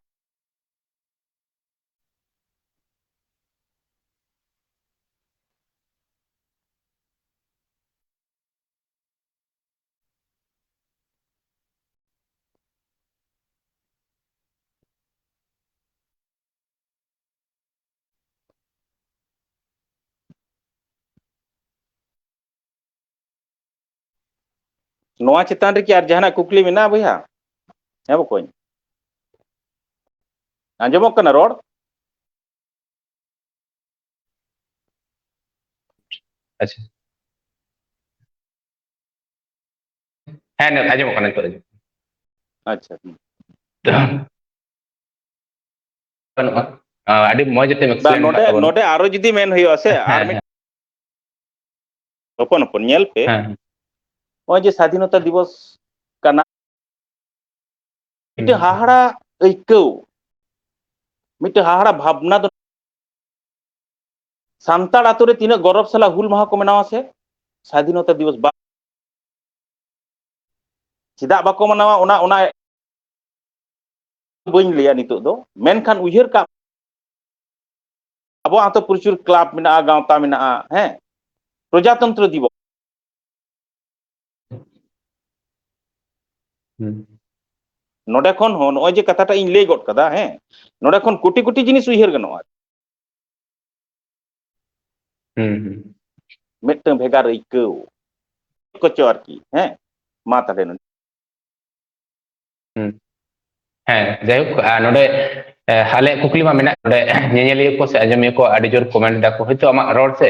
ᱱᱚᱣᱟ ᱪᱮᱛᱟᱱ ᱨᱮ ᱠᱤ ᱟᱨ ᱡᱟᱦᱟᱱᱟᱜ ᱠᱩᱠᱞᱤ ᱢᱮᱱᱟᱜᱼᱟ ᱵᱚᱭᱦᱟ? ᱦᱮᱸ ᱵᱚᱠᱚᱧ, ᱟᱸᱡᱚᱢᱚᱜ ᱠᱟᱱᱟ ᱨᱚᱲ? ᱟᱪᱪᱷᱟ᱾ ᱦᱮᱸ, ᱱᱤᱛ ᱟᱸᱡᱚᱢᱚᱜ ᱠᱟᱱᱟ, ᱱᱤᱛᱚᱜ ᱟᱸᱡᱚᱢᱚᱜ ᱠᱟᱱᱟ᱾ ᱟᱪᱪᱷᱟ᱾ ᱵᱟᱹᱱᱩᱜᱼᱟ᱾ ᱟᱹᱰᱤ ᱢᱚᱡᱽ ᱛᱮᱢ ᱵᱟᱝ, explain ᱱᱚᱰᱮ, ᱠᱟᱜ ᱛᱟᱵᱚᱱᱟ᱾ ᱱᱚᱰᱮ ᱟᱨᱚ ᱡᱩᱫᱤ ᱢᱮᱱ ᱦᱩᱭᱩᱜᱼᱟ ᱥᱮ, ᱦᱮᱸ, ᱟᱨ ᱢᱤᱫ ᱦᱮᱸ᱾ ᱦᱚᱯᱚᱱ ᱦᱚᱯᱚᱱ ᱧᱮᱞ ᱯᱮ᱾ ᱦᱮᱸ, ᱦᱮᱸ᱾ ᱱᱚᱜᱼᱚᱭ ᱡᱮ ᱥᱟᱫᱷᱤᱱᱚᱛᱟ ᱫᱤᱵᱚᱥ ᱠᱟᱱᱟ, ᱢᱤᱫᱴᱮᱱ ᱦᱩᱸ᱾ ᱦᱟᱦᱟᱲᱟ ᱟᱹᱭᱠᱟᱹᱣ, ᱢᱤᱫᱴᱮᱱ ᱦᱟᱦᱟᱲᱟ ᱵᱷᱟᱵᱽᱱᱟ ᱫᱚ ᱥᱟᱱᱛᱟᱲ ᱟᱛᱳ ᱨᱮ ᱛᱤᱱᱟᱹᱜ ᱜᱚᱨᱚᱵᱽ ᱥᱟᱞᱟᱜ ᱦᱩᱞ ᱢᱟᱦᱟ ᱠᱚ ᱢᱟᱱᱟᱣᱟ ᱥᱮ ᱥᱟᱫᱷᱤᱱᱚᱛᱟ ᱫᱤᱵᱚᱥ ᱵᱟ-, ᱪᱮᱫᱟᱜ ᱵᱟᱠᱚ ᱢᱟᱱᱟᱣᱟ, ᱚᱱᱟ, ᱚᱱᱟ ᱵᱟᱹᱧ ᱞᱟᱹᱭᱟ ᱱᱤᱛᱚᱜ ᱫᱚ, ᱢᱮᱱᱠᱷᱟᱱ ᱩᱭᱦᱟᱹᱨ ᱠᱟᱜ, ᱟᱵᱚᱣᱟᱜ ᱦᱚᱸᱛᱚ ᱯᱨᱚᱪᱩᱨ ᱠᱞᱟᱵᱽ ᱢᱮᱱᱟᱜᱼᱟ, ᱜᱟᱶᱛᱟ ᱢᱮᱱᱟᱜᱼᱟ, ᱦᱮᱸ, ᱯᱨᱚᱡᱟᱛᱚᱱᱛᱨᱚ ᱫᱤᱵᱚᱥ᱾ ᱦᱩᱸ᱾ ᱱᱚᱰᱮ ᱠᱷᱚᱱ ᱦᱚᱸ ᱱᱚᱜᱼᱚᱭ ᱡᱮ ᱠᱟᱛᱷᱟᱴᱟᱜ ᱤᱧ ᱞᱟᱹᱭ ᱜᱚᱫ ᱠᱟᱫᱟ, ᱦᱮᱸ, ᱱᱚᱰᱮ ᱠᱷᱚᱱ ᱠᱳᱴᱤ ᱠᱳᱴᱤ ᱡᱤᱱᱤᱥ ᱩᱭᱦᱟᱹᱨ ᱜᱟᱱᱚᱜᱼᱟ᱾ ᱦᱩᱸ, ᱦᱩᱸ᱾ ᱢᱤᱫᱴᱟᱝ ᱵᱷᱮᱜᱟᱨ ᱟᱹᱭᱠᱟᱹᱣ ᱠᱚᱪᱚ ᱟᱨᱠᱤ, ᱦᱮᱸ᱾ ᱢᱟ ᱛᱟᱦᱞᱮ ᱱᱚᱰᱮ᱾ ᱦᱩᱸ᱾ ᱦᱮᱸ, ᱡᱟᱭᱦᱳᱠ, ᱟᱨ ᱱᱚᱰᱮ, ᱮ, ᱟᱞᱮᱭᱟᱜ ᱠᱩᱠᱞᱤ ᱢᱟ ᱢᱮᱱᱟᱜ, ᱱᱚᱰᱮ ᱧᱮᱧᱮᱞᱤᱭᱟᱹ ᱠᱚ ᱥᱮ ᱟᱸᱡᱚᱢᱤᱭᱟᱹ ᱠᱚ ᱟᱹᱰᱤ ᱡᱳᱨ comment ᱫᱟ ᱠᱚ, ᱦᱚᱭᱛᱳ ᱟᱢᱟᱜ ᱨᱚᱲ ᱥᱮ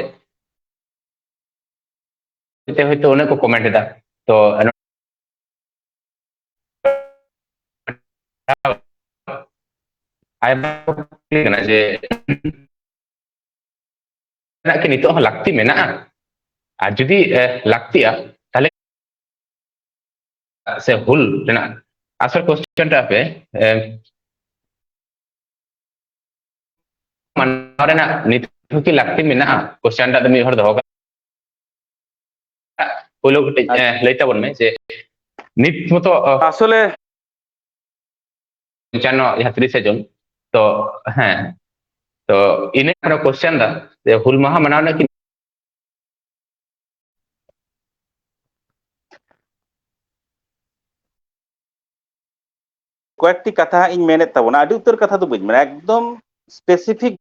ᱛᱮ ᱦᱚᱭᱛᱳ ᱩᱱᱟᱹᱜ ᱠᱚ comment ᱮᱫᱟ᱾ ᱛᱚ, ᱟᱭᱢᱟ ᱠᱚ ᱠᱩᱞᱤ ᱠᱟᱱᱟ ᱡᱮ, ᱨᱮᱱᱟᱜ ᱠᱤ ᱱᱤᱛᱚᱜ ᱦᱚᱸ ᱞᱟᱹᱠᱛᱤ ᱢᱮᱱᱟᱜᱼᱟ? ᱟᱨ ᱡᱩᱫᱤ, ᱮ, ᱞᱟᱹᱠᱛᱤᱜᱼᱟ, ᱛᱟᱦᱞᱮ ᱥᱮ ᱦᱩᱞ ᱨᱮᱱᱟᱜ ᱟᱥᱚᱞ question ᱴᱟᱜ ᱯᱮ, ᱮ, ᱢᱟᱱᱟᱣ ᱨᱮᱱᱟᱜ ᱱᱤᱛ ᱦᱚᱸ ᱠᱤ ᱞᱟᱹᱠᱛᱤ ᱢᱮᱱᱟᱜᱼᱟ? Question ᱴᱟᱜ ᱫᱚ ᱢᱤᱫ ᱦᱚᱲ ᱫᱚᱦᱚ ᱠᱟᱜ᱾ ᱯᱳᱭᱞᱳ ᱠᱟᱹᱴᱤᱡ, ᱟᱪᱪᱷᱟ᱾ ᱮ, ᱞᱟᱹᱭ ᱛᱟᱵᱚᱱ ᱢᱮ ᱡᱮ ᱱᱤᱛ ᱢᱚᱛᱚ, ᱚ, ᱟᱥᱚᱞᱮ ᱯᱚᱧᱪᱟᱱᱱᱚ ᱡᱟᱦᱟᱸ ᱛᱤᱨᱤᱥᱮ ᱡᱩᱱ, ᱛᱚ, ᱦᱮᱸ, ᱛᱚ ᱤᱱᱟᱹ ᱟᱨᱚ question ᱫᱟ ᱡᱮ ᱦᱩᱞ ᱢᱟᱦᱟ ᱢᱟᱱᱟᱣ ᱨᱮᱱᱟᱜ ᱠᱤ ᱠᱚᱭᱮᱠᱴᱤ ᱠᱟᱛᱷᱟ ᱦᱟᱸᱜ ᱤᱧ ᱢᱮᱱᱮᱫ ᱛᱟᱵᱚᱱᱟ, ᱟᱹᱰᱤ ᱩᱛᱟᱹᱨ ᱠᱟᱛᱷᱟ ᱫᱚ ᱵᱟᱹᱧ ᱢᱮᱱᱟ, ᱮᱠᱫᱚᱢ specific᱾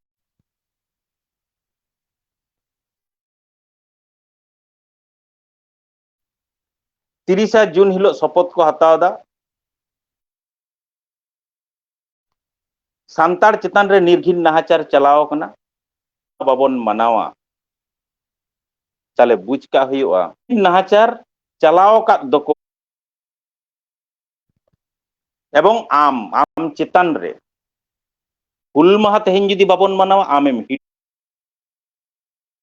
ᱛᱤᱨᱤᱥᱟ ᱡᱩᱱ ᱦᱤᱞᱳᱜ ᱥᱚᱯᱚᱛ ᱠᱚ ᱦᱟᱛᱟᱣ ᱮᱫᱟ, ᱥᱟᱱᱛᱟᱲ ᱪᱮᱛᱟᱱ ᱨᱮ ᱱᱤᱨᱜᱷᱤᱱ ᱱᱟᱦᱟᱪᱟᱨ ᱪᱟᱞᱟᱣ ᱠᱟᱱᱟ, ᱵᱟᱵᱚᱱ ᱢᱟᱱᱟᱣᱟ, ᱛᱟᱦᱞᱮ ᱵᱩᱡᱽ ᱠᱟᱜ ᱦᱩᱭᱩᱜᱼᱟ, ᱱᱟᱦᱟᱪᱟᱨ ᱪᱟᱞᱟᱣ ᱟᱠᱟᱫ ᱫᱚᱠᱚ᱾ ᱮᱵᱚᱝ ᱟᱢ, ᱟᱢ ᱪᱮᱛᱟᱱ ᱨᱮ ᱦᱩᱞ ᱢᱟᱦᱟ ᱛᱮᱦᱮᱧ ᱡᱩᱫᱤ ᱵᱟᱵᱚᱱ ᱢᱟᱱᱟᱣᱟ, ᱟᱢᱮᱢ ᱦᱤᱲᱤᱧ᱾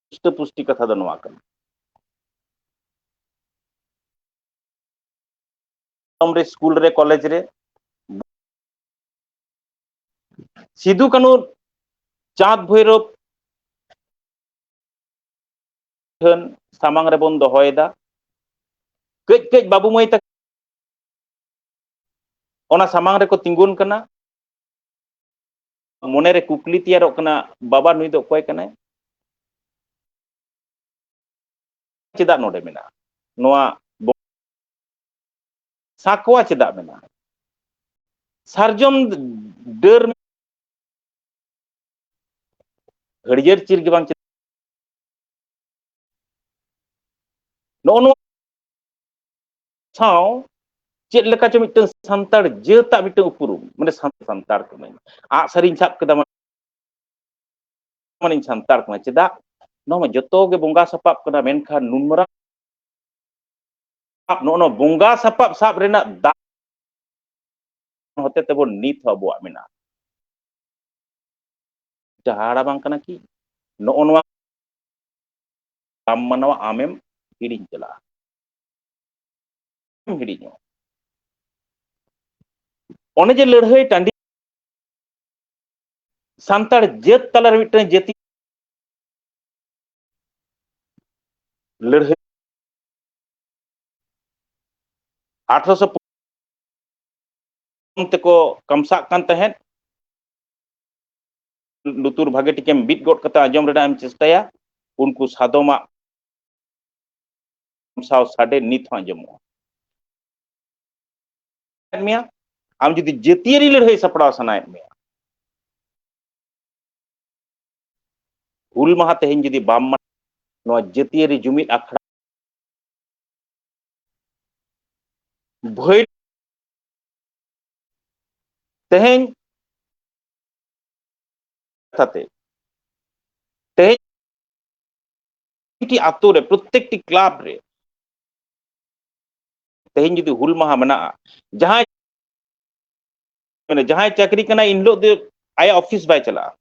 ᱯᱩᱥᱴᱟᱹ ᱯᱩᱥᱴᱤ ᱠᱟᱛᱷᱟ ᱫᱚ ᱱᱚᱣᱟ ᱠᱟᱱᱟ᱾ ᱨᱮ, ᱥᱠᱩᱞ ᱨᱮ, ᱠᱚᱞᱮᱡᱽ ᱨᱮ ᱥᱤᱫᱩ ᱠᱟᱹᱱᱩ, ᱪᱟᱸᱫᱽ ᱵᱷᱳᱭᱨᱳᱵ ᱴᱷᱮᱱ ᱥᱟᱢᱟᱝ ᱨᱮᱵᱚᱱ ᱫᱚᱦᱚᱭᱮᱫᱟ᱾ ᱠᱟᱹᱡ ᱠᱟᱹᱡ ᱵᱟᱹᱵᱩ ᱢᱟᱹᱭ ᱛᱟᱠᱚ ᱚᱱᱟ ᱥᱟᱢᱟᱝ ᱨᱮᱠᱚ ᱛᱤᱸᱜᱩᱱ ᱠᱟᱱᱟ᱾ ᱢᱚᱱᱮᱨᱮ ᱠᱩᱠᱞᱤ ᱛᱮᱭᱟᱨᱚᱜ ᱠᱟᱱᱟ, "ᱵᱟᱵᱟ, ᱱᱩᱭ ᱫᱚ ᱚᱠᱚᱭ ᱠᱟᱱᱟᱭ? ᱪᱮᱫᱟᱜ ᱱᱚᱰᱮ ᱢᱮᱱᱟᱜᱼᱟ?" ᱱᱚᱣᱟ ᱥᱟᱠᱣᱟ ᱪᱮᱫᱟᱜ ᱢᱮᱱᱟᱜᱼᱟ? ᱥᱟᱨᱡᱚᱢ ᱰᱟᱹᱨ ᱦᱟᱹᱨᱭᱟᱹᱲ ᱪᱤᱨ ᱜᱮ ᱵᱟᱝ ᱪᱮᱫᱟᱜ? ᱱᱚᱜᱼᱚ ᱱᱚᱣᱟ ᱥᱟᱶ ᱪᱮᱫ ᱞᱮᱠᱟ ᱪᱚ ᱢᱤᱫᱴᱟᱝ ᱥᱟᱱᱛᱟᱲ ᱡᱟᱹᱛᱟᱜ ᱢᱤᱫᱴᱟᱝ ᱩᱯᱨᱩᱢ, ᱢᱟᱱᱮ ᱥᱟᱱ-, ᱥᱟᱱᱛᱟᱲ ᱠᱟᱹᱱᱟᱹᱧ, ᱟᱜ ᱥᱟᱹᱨᱤᱧ ᱥᱟᱵ ᱠᱮᱫᱟ, ᱢᱟᱱᱮᱧ ᱥᱟᱱᱛᱟᱲ ᱠᱟᱱᱟ᱾ ᱪᱮᱫᱟᱜ? ᱱᱚᱣᱟ ᱢᱟ ᱡᱚᱛᱚ ᱜᱮ ᱵᱚᱸᱜᱟ ᱥᱟᱯᱟᱵ ᱠᱟᱱᱟ, ᱢᱮᱱᱠᱷᱟᱱ ᱱᱩᱱ ᱢᱟᱨᱟᱝ ᱱᱚᱜᱼᱚ ᱱᱚᱣᱟ ᱵᱚᱸᱜᱟ ᱥᱟᱯᱟᱵ ᱥᱟᱵ ᱨᱮᱱᱟᱜ ᱫᱟᱜ ᱦᱚᱛᱮ ᱛᱮᱵᱚᱱ ᱱᱤᱛ ᱦᱚᱸ ᱟᱵᱚᱣᱟᱜ ᱢᱮᱱᱟᱜᱼᱟ᱾ ᱦᱟᱦᱟᱲᱟ ᱵᱟᱝ ᱠᱟᱱᱟ ᱠᱤ? ᱱᱚᱜᱼᱚ ᱱᱚᱣᱟ ᱵᱟᱢ ᱢᱟᱱᱟᱣᱟ, ᱟᱢᱮᱢ ᱦᱤᱲᱤᱧ ᱪᱟᱞᱟᱜᱼᱟ, ᱦᱤᱲᱤᱧᱚᱜᱼᱟ᱾ ᱚᱱᱮ ᱡᱮ ᱞᱟᱹᱲᱦᱟᱹᱭ ᱴᱟᱺᱰᱤ, ᱥᱟᱱᱛᱟᱲ ᱡᱟᱹᱛ ᱛᱟᱞᱟᱨᱮ ᱢᱤᱫᱴᱟᱝ ᱡᱟᱹᱛᱤ ᱞᱟᱹᱲᱦᱟᱹᱭ, ᱟᱴᱷᱨᱚᱥᱚ ᱛᱮᱠᱚ ᱠᱟᱢᱥᱟᱜ ᱠᱟᱱ ᱛᱟᱦᱮᱸᱫ, ᱞᱩᱛᱩᱨ ᱵᱷᱟᱜᱮ ᱴᱷᱤᱠᱮᱢ ᱵᱤᱫ ᱜᱚᱫ ᱠᱟᱛᱮ ᱟᱸᱡᱚᱢ ᱨᱮᱱᱟᱜ ᱮᱢ ᱪᱮᱥᱴᱟᱭᱟ, ᱩᱱᱠᱩ ᱥᱟᱫᱚᱢᱟᱜ ᱥᱟᱶ ᱥᱟᱰᱮ ᱱᱤᱛ ᱦᱚᱸ ᱟᱸᱡᱚᱢᱚᱜᱼᱟ᱾ ᱢᱮᱭᱟ, ᱟᱢ ᱡᱩᱫᱤ ᱡᱟᱹᱛᱤᱭᱟᱹᱨᱤ ᱞᱟᱹᱲᱦᱟᱹᱭ ᱥᱟᱯᱲᱟᱣ ᱥᱟᱱᱟᱭᱮᱫ ᱢᱮᱭᱟ, ᱦᱩᱞ ᱢᱟᱦᱟ ᱛᱮᱦᱮᱧ ᱡᱩᱫᱤ ᱵᱟᱢ ᱢᱟᱱᱟᱣᱟ, ᱱᱚᱣᱟ ᱡᱟᱹᱛᱤᱭᱟᱹᱨᱤ ᱡᱩᱢᱤᱫ ᱟᱠᱷᱲᱟ ᱵᱷᱟᱹᱭ ᱛᱮᱦᱮᱧ ᱠᱟᱛᱷᱟᱛᱮ, ᱛᱮᱦᱮᱧ ᱯᱨᱚᱛᱮᱠᱴᱤ ᱟᱛᱳ ᱨᱮ, ᱯᱨᱚᱛᱮᱠᱴᱤ ᱠᱞᱟᱵᱽ ᱨᱮ ᱛᱮᱦᱮᱧ ᱡᱩᱫᱤ ᱦᱩᱞ ᱢᱟᱦᱟ ᱢᱮᱱᱟᱜᱼᱟ, ᱡᱟᱦᱟᱸᱭ, ᱢᱟᱱᱮ ᱡᱟᱦᱟᱸᱭ ᱪᱟᱹᱠᱨᱤ ᱠᱟᱱᱟᱭ, ᱮᱱ ᱦᱤᱞᱳᱜ ᱫᱚ ᱟᱭᱟᱜ ᱚᱯᱷᱤᱥ ᱵᱟᱭ ᱪᱟᱞᱟᱜᱼᱟ᱾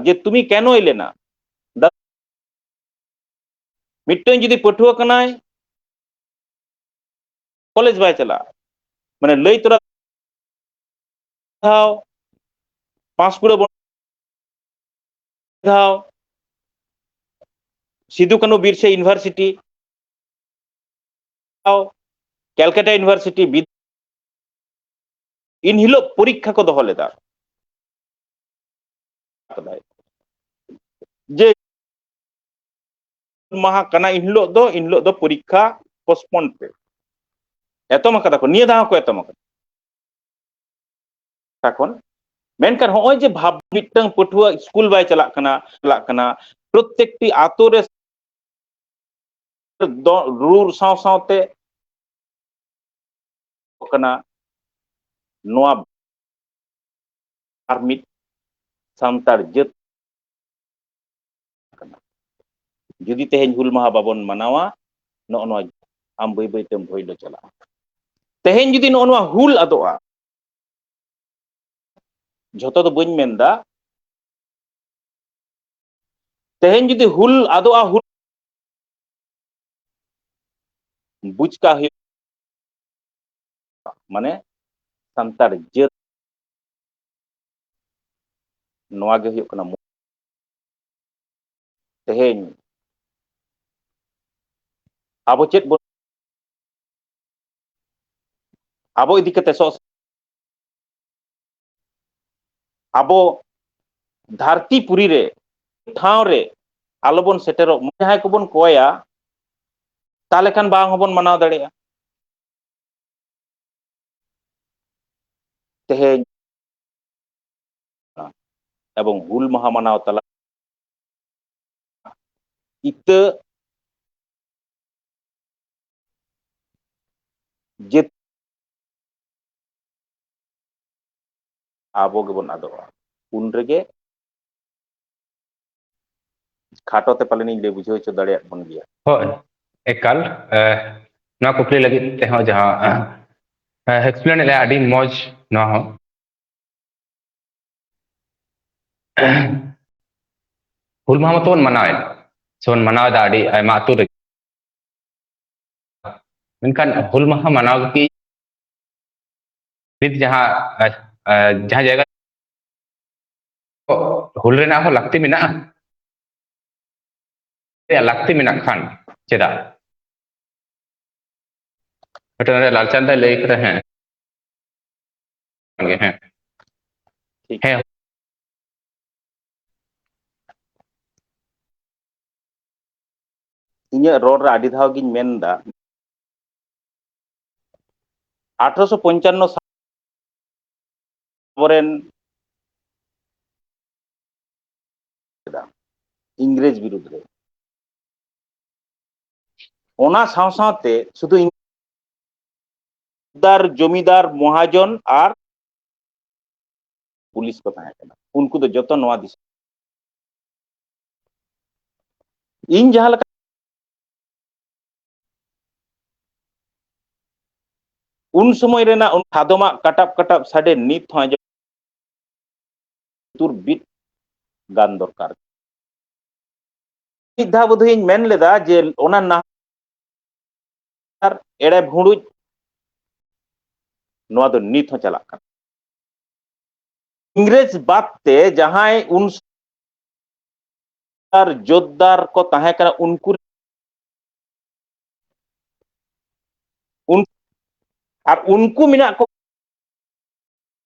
ᱡᱮ ᱛᱩᱢᱤ ᱠᱮᱱᱳ ᱮᱞᱮ ᱱᱟ? ᱫᱟ-, ᱢᱤᱫᱴᱟᱝ ᱡᱩᱫᱤ ᱯᱟᱹᱴᱷᱩᱣᱟᱹ ᱠᱟᱱᱟᱭ, ᱠᱚᱞᱮᱡᱽ ᱵᱟᱭ ᱪᱟᱞᱟᱜᱼᱟ, ᱢᱟᱱᱮ ᱞᱟᱹᱭ ᱛᱚᱨᱟ ᱫᱷᱟᱣ ᱯᱟᱸᱥᱠᱩᱲᱟᱹ ᱵᱚᱱ ᱫᱷᱟᱣ ᱥᱤᱫᱩ ᱠᱟᱹᱱᱦᱩ ᱵᱤᱨᱥᱟ ᱤᱭᱩᱱᱤᱵᱷᱟᱨᱥᱤᱴᱤ, ᱫᱷᱟᱣ ᱠᱮᱞᱠᱟᱴᱟ ᱤᱭᱩᱱᱤᱵᱷᱟᱨᱥᱤᱴᱤ ᱵᱤᱫ-, ᱤᱱ ᱦᱤᱞᱳᱜ ᱯᱚᱨᱤᱠᱠᱷᱟ ᱠᱚ ᱫᱚᱦᱚ ᱞᱮᱫᱟ᱾ ᱠᱟᱫᱟᱭ ᱡᱮ ᱢᱟᱦᱟ ᱠᱟᱱᱟ, ᱤᱱ ᱦᱤᱞᱳᱜ ᱫᱚ, ᱤᱱ ᱦᱤᱞᱳᱜ ᱫᱚ ᱯᱚᱨᱤᱠᱠᱷᱟ ᱯᱳᱥᱴᱯᱳᱱ ᱯᱮ᱾ ᱮᱛᱚᱢ ᱟᱠᱟᱫᱟ ᱠᱚ, ᱱᱤᱭᱟᱹ ᱫᱷᱟᱣ ᱦᱚᱸᱠᱚ ᱮᱛᱚᱢ ᱟᱠᱟᱫᱟ᱾ ᱛᱚᱠᱷᱚᱱ ᱢᱮᱱᱠᱷᱟᱱ ᱦᱚᱸᱜᱼᱚᱭ ᱡᱮ ᱵᱷᱟᱵᱽ ᱢᱤᱫᱴᱟᱝ ᱯᱟᱹᱴᱷᱩᱣᱟᱹ ᱥᱠᱩᱞ ᱵᱟᱭ ᱪᱟᱞᱟᱜ ᱠᱟᱱᱟ, ᱪᱟᱞᱟᱜ ᱠᱟᱱᱟ, ᱯᱨᱚᱛᱮᱠᱴᱤ ᱟᱛᱳ ᱨᱮ ᱫᱚ ᱨᱩ ᱥᱟᱶ ᱥᱟᱶᱛᱮ ᱠᱟᱱᱟ, ᱱᱚᱣᱟ ᱟᱨ ᱢᱤᱫ ᱥᱟᱱᱛᱟᱲ ᱡᱟᱹᱛ ᱠᱟᱱᱟ᱾ ᱡᱩᱫᱤ ᱛᱮᱦᱮᱧ ᱦᱩᱞ ᱢᱟᱦᱟ ᱵᱟᱵᱚᱱ ᱢᱟᱱᱟᱣᱟ, ᱱᱚᱜᱼᱚ ᱱᱚᱣᱟ ᱟᱢ ᱵᱟᱹᱭ ᱵᱟᱹᱭ ᱛᱮᱢ ᱵᱷᱚᱭᱞᱚ ᱪᱟᱞᱟᱜᱼᱟ᱾ ᱛᱮᱦᱮᱧ ᱡᱩᱫᱤ ᱱᱚᱜᱼᱚ ᱱᱚᱣᱟ ᱦᱩᱞ ᱟᱫᱚᱜᱼᱟ, ᱡᱷᱚᱛᱚ ᱫᱚ ᱵᱟᱹᱧ ᱢᱮᱱᱫᱟ, ᱛᱮᱦᱮᱧ ᱡᱩᱫᱤ ᱦᱩᱞ ᱟᱫᱚᱜᱼᱟ, ᱦᱩᱞ ᱵᱩᱡᱽ ᱠᱟᱜ ᱦᱩᱭᱩᱜ, ᱢᱟᱱᱮ ᱥᱟᱱᱛᱟᱲ ᱡᱟᱹᱛ, ᱱᱚᱣᱟ ᱜᱮ ᱦᱩᱭᱩᱜ ᱠᱟᱱᱟ ᱢᱩ-, ᱛᱮᱦᱮᱧ ᱟᱵᱚ ᱪᱮᱫ ᱵᱚᱱ, ᱟᱵᱚ ᱤᱫᱤ ᱠᱟᱛᱮ ᱥᱚ-, ᱟᱵᱚ ᱫᱷᱟᱹᱨᱛᱤ ᱯᱩᱨᱤ ᱨᱮ ᱴᱷᱟᱶ ᱨᱮ ᱟᱞᱚᱵᱚᱱ ᱥᱮᱴᱮᱨᱚᱜ ᱢᱟ᱾ ᱡᱟᱦᱟᱸᱭ ᱠᱚᱵᱚᱱ ᱠᱚᱭᱟ, ᱛᱟᱦᱚᱞᱮ ᱠᱷᱟᱱ ᱵᱟᱝ ᱦᱚᱸᱵᱚᱱ ᱢᱟᱱᱟᱣ ᱫᱟᱲᱮᱭᱟᱜᱼᱟ᱾ ᱛᱮᱦᱮᱧ ᱮᱵᱚᱝ ᱦᱩᱞ ᱢᱟᱦᱟ ᱢᱟᱱᱟᱣ ᱛᱟᱞᱟ ᱤᱛᱟᱹ ᱡᱟᱹᱛ ᱟᱵᱚ ᱜᱮᱵᱚᱱ ᱟᱫᱚᱜᱼᱟ᱾ ᱩᱱ ᱨᱮᱜᱮ ᱠᱷᱟᱴᱚ ᱛᱮ ᱯᱟᱞᱮᱱᱤᱧ ᱞᱟᱹᱭ ᱵᱩᱡᱷᱟᱹᱣ ᱦᱚᱪᱚ ᱫᱟᱲᱮᱭᱟᱜ ᱵᱚᱱ ᱜᱮᱭᱟ᱾ ᱦᱳᱭ, ᱮᱠᱟᱞ᱾ ᱮ, ᱱᱚᱣᱟ ᱠᱩᱠᱞᱤ ᱞᱟᱹᱜᱤᱫ ᱛᱮᱦᱚᱸ ᱡᱟᱦᱟᱸ, ᱮ, explain ᱮᱫᱟ, ᱟᱹᱰᱤ ᱢᱚᱡᱽ ᱱᱚᱣᱟ ᱦᱚᱸ᱾ ᱦᱩᱞ ᱢᱟᱦᱟ ᱢᱟᱛᱚ ᱵᱚᱱ ᱢᱟᱱᱟᱣᱮᱫ, ᱥᱮᱵᱚᱱ ᱢᱟᱱᱟᱣᱮᱫᱟ ᱟᱹᱰᱤ ᱟᱭᱢᱟ ᱟᱹᱛᱩ ᱨᱮ᱾ ᱢᱮᱱᱠᱷᱟᱱ ᱦᱩᱞ ᱢᱟᱦᱟ ᱢᱟᱱᱟᱣ ᱠᱤ ᱱᱤᱛ ᱡᱟᱦᱟᱸ, ᱮ, ᱮ, ᱡᱟᱦᱟᱸ ᱡᱟᱭᱜᱟ ᱦᱩᱞ ᱨᱮᱱᱟᱜ ᱦᱚᱸ ᱞᱟᱹᱠᱛᱤ ᱢᱮᱱᱟᱜᱼᱟ? ᱨᱮᱭᱟᱜ ᱞᱟᱹᱠᱛᱤ ᱢᱮᱱᱟᱜ ᱠᱷᱟᱱ ᱪᱮᱫᱟᱜ? ᱢᱤᱫᱴᱮᱱ ᱱᱚᱰᱮ ᱞᱟᱞᱪᱟᱸᱫᱽ ᱫᱟᱭ ᱞᱟᱹᱭ ᱠᱟᱫᱟ, ᱦᱮᱸ᱾ ᱦᱮᱸ᱾ ᱴᱷᱤᱠ᱾ ᱦᱮᱸ᱾ ᱤᱧᱟᱹᱜ ᱨᱚᱲ ᱨᱮ ᱟᱹᱰᱤ ᱫᱷᱟᱣ ᱜᱤᱧ ᱢᱮᱱ ᱮᱫᱟ, ᱟᱴᱷᱨᱚᱥᱚ ᱯᱚᱧᱪᱟᱱᱱᱚ ᱥᱟᱞ ᱟᱵᱚᱨᱮᱱ ᱤᱝᱨᱮᱡᱽ ᱵᱤᱨᱩᱫᱽ ᱨᱮ᱾ ᱚᱱᱟ ᱥᱟᱶ ᱥᱟᱶᱛᱮ ᱥᱩᱫᱷᱩ ᱤᱝ-, ᱫᱟᱨ, ᱡᱚᱢᱤᱫᱟᱨ, ᱢᱚᱦᱟᱡᱚᱱ ᱟᱨ ᱯᱩᱞᱤᱥ ᱠᱚ ᱛᱟᱦᱮᱸ ᱠᱟᱱᱟ᱾ ᱩᱱᱠᱩ ᱫᱚ ᱡᱚᱛᱚ ᱱᱚᱣᱟ ᱫᱤᱥᱚᱢ, ᱤᱧ ᱡᱟᱦᱟᱸ ᱞᱮᱠᱟ ᱩᱱ ᱥᱚᱢᱚᱭ ᱨᱮᱱᱟᱜ ᱩᱱ ᱥᱟᱫᱚᱢᱟᱜ ᱠᱟᱴᱟᱵ ᱠᱟᱴᱟᱵ ᱥᱟᱰᱮ ᱱᱤᱛ ᱦᱚᱸ ᱟᱸᱡᱚᱢ ᱛᱩᱨ ᱵᱤᱫ ᱜᱟᱱ ᱫᱚᱨᱠᱟᱨ᱾ ᱢᱤᱫ ᱫᱷᱟᱣ ᱵᱳᱫᱷᱚᱭ ᱤᱧ ᱢᱮᱱ ᱞᱮᱫᱟ ᱡᱮ ᱚᱱᱟ ᱱᱟᱦᱟᱪᱟᱨ, ᱮᱲᱮ ᱵᱷᱩᱸᱲᱩᱡ, ᱱᱚᱣᱟ ᱫᱚ ᱱᱤᱛ ᱦᱚᱸ ᱪᱟᱞᱟᱜ ᱠᱟᱱᱟ᱾ ᱤᱝᱨᱮᱡᱽ ᱵᱟᱫ ᱛᱮ ᱡᱟᱦᱟᱸᱭ ᱩᱱ ᱟᱨ ᱡᱳᱛᱫᱟᱨ ᱠᱚ ᱛᱟᱦᱮᱸ ᱠᱟᱱᱟ, ᱩᱱᱠᱩ ᱩᱱ-, ᱟᱨ ᱩᱱᱠᱩ ᱢᱮᱱᱟᱜ ᱠᱚ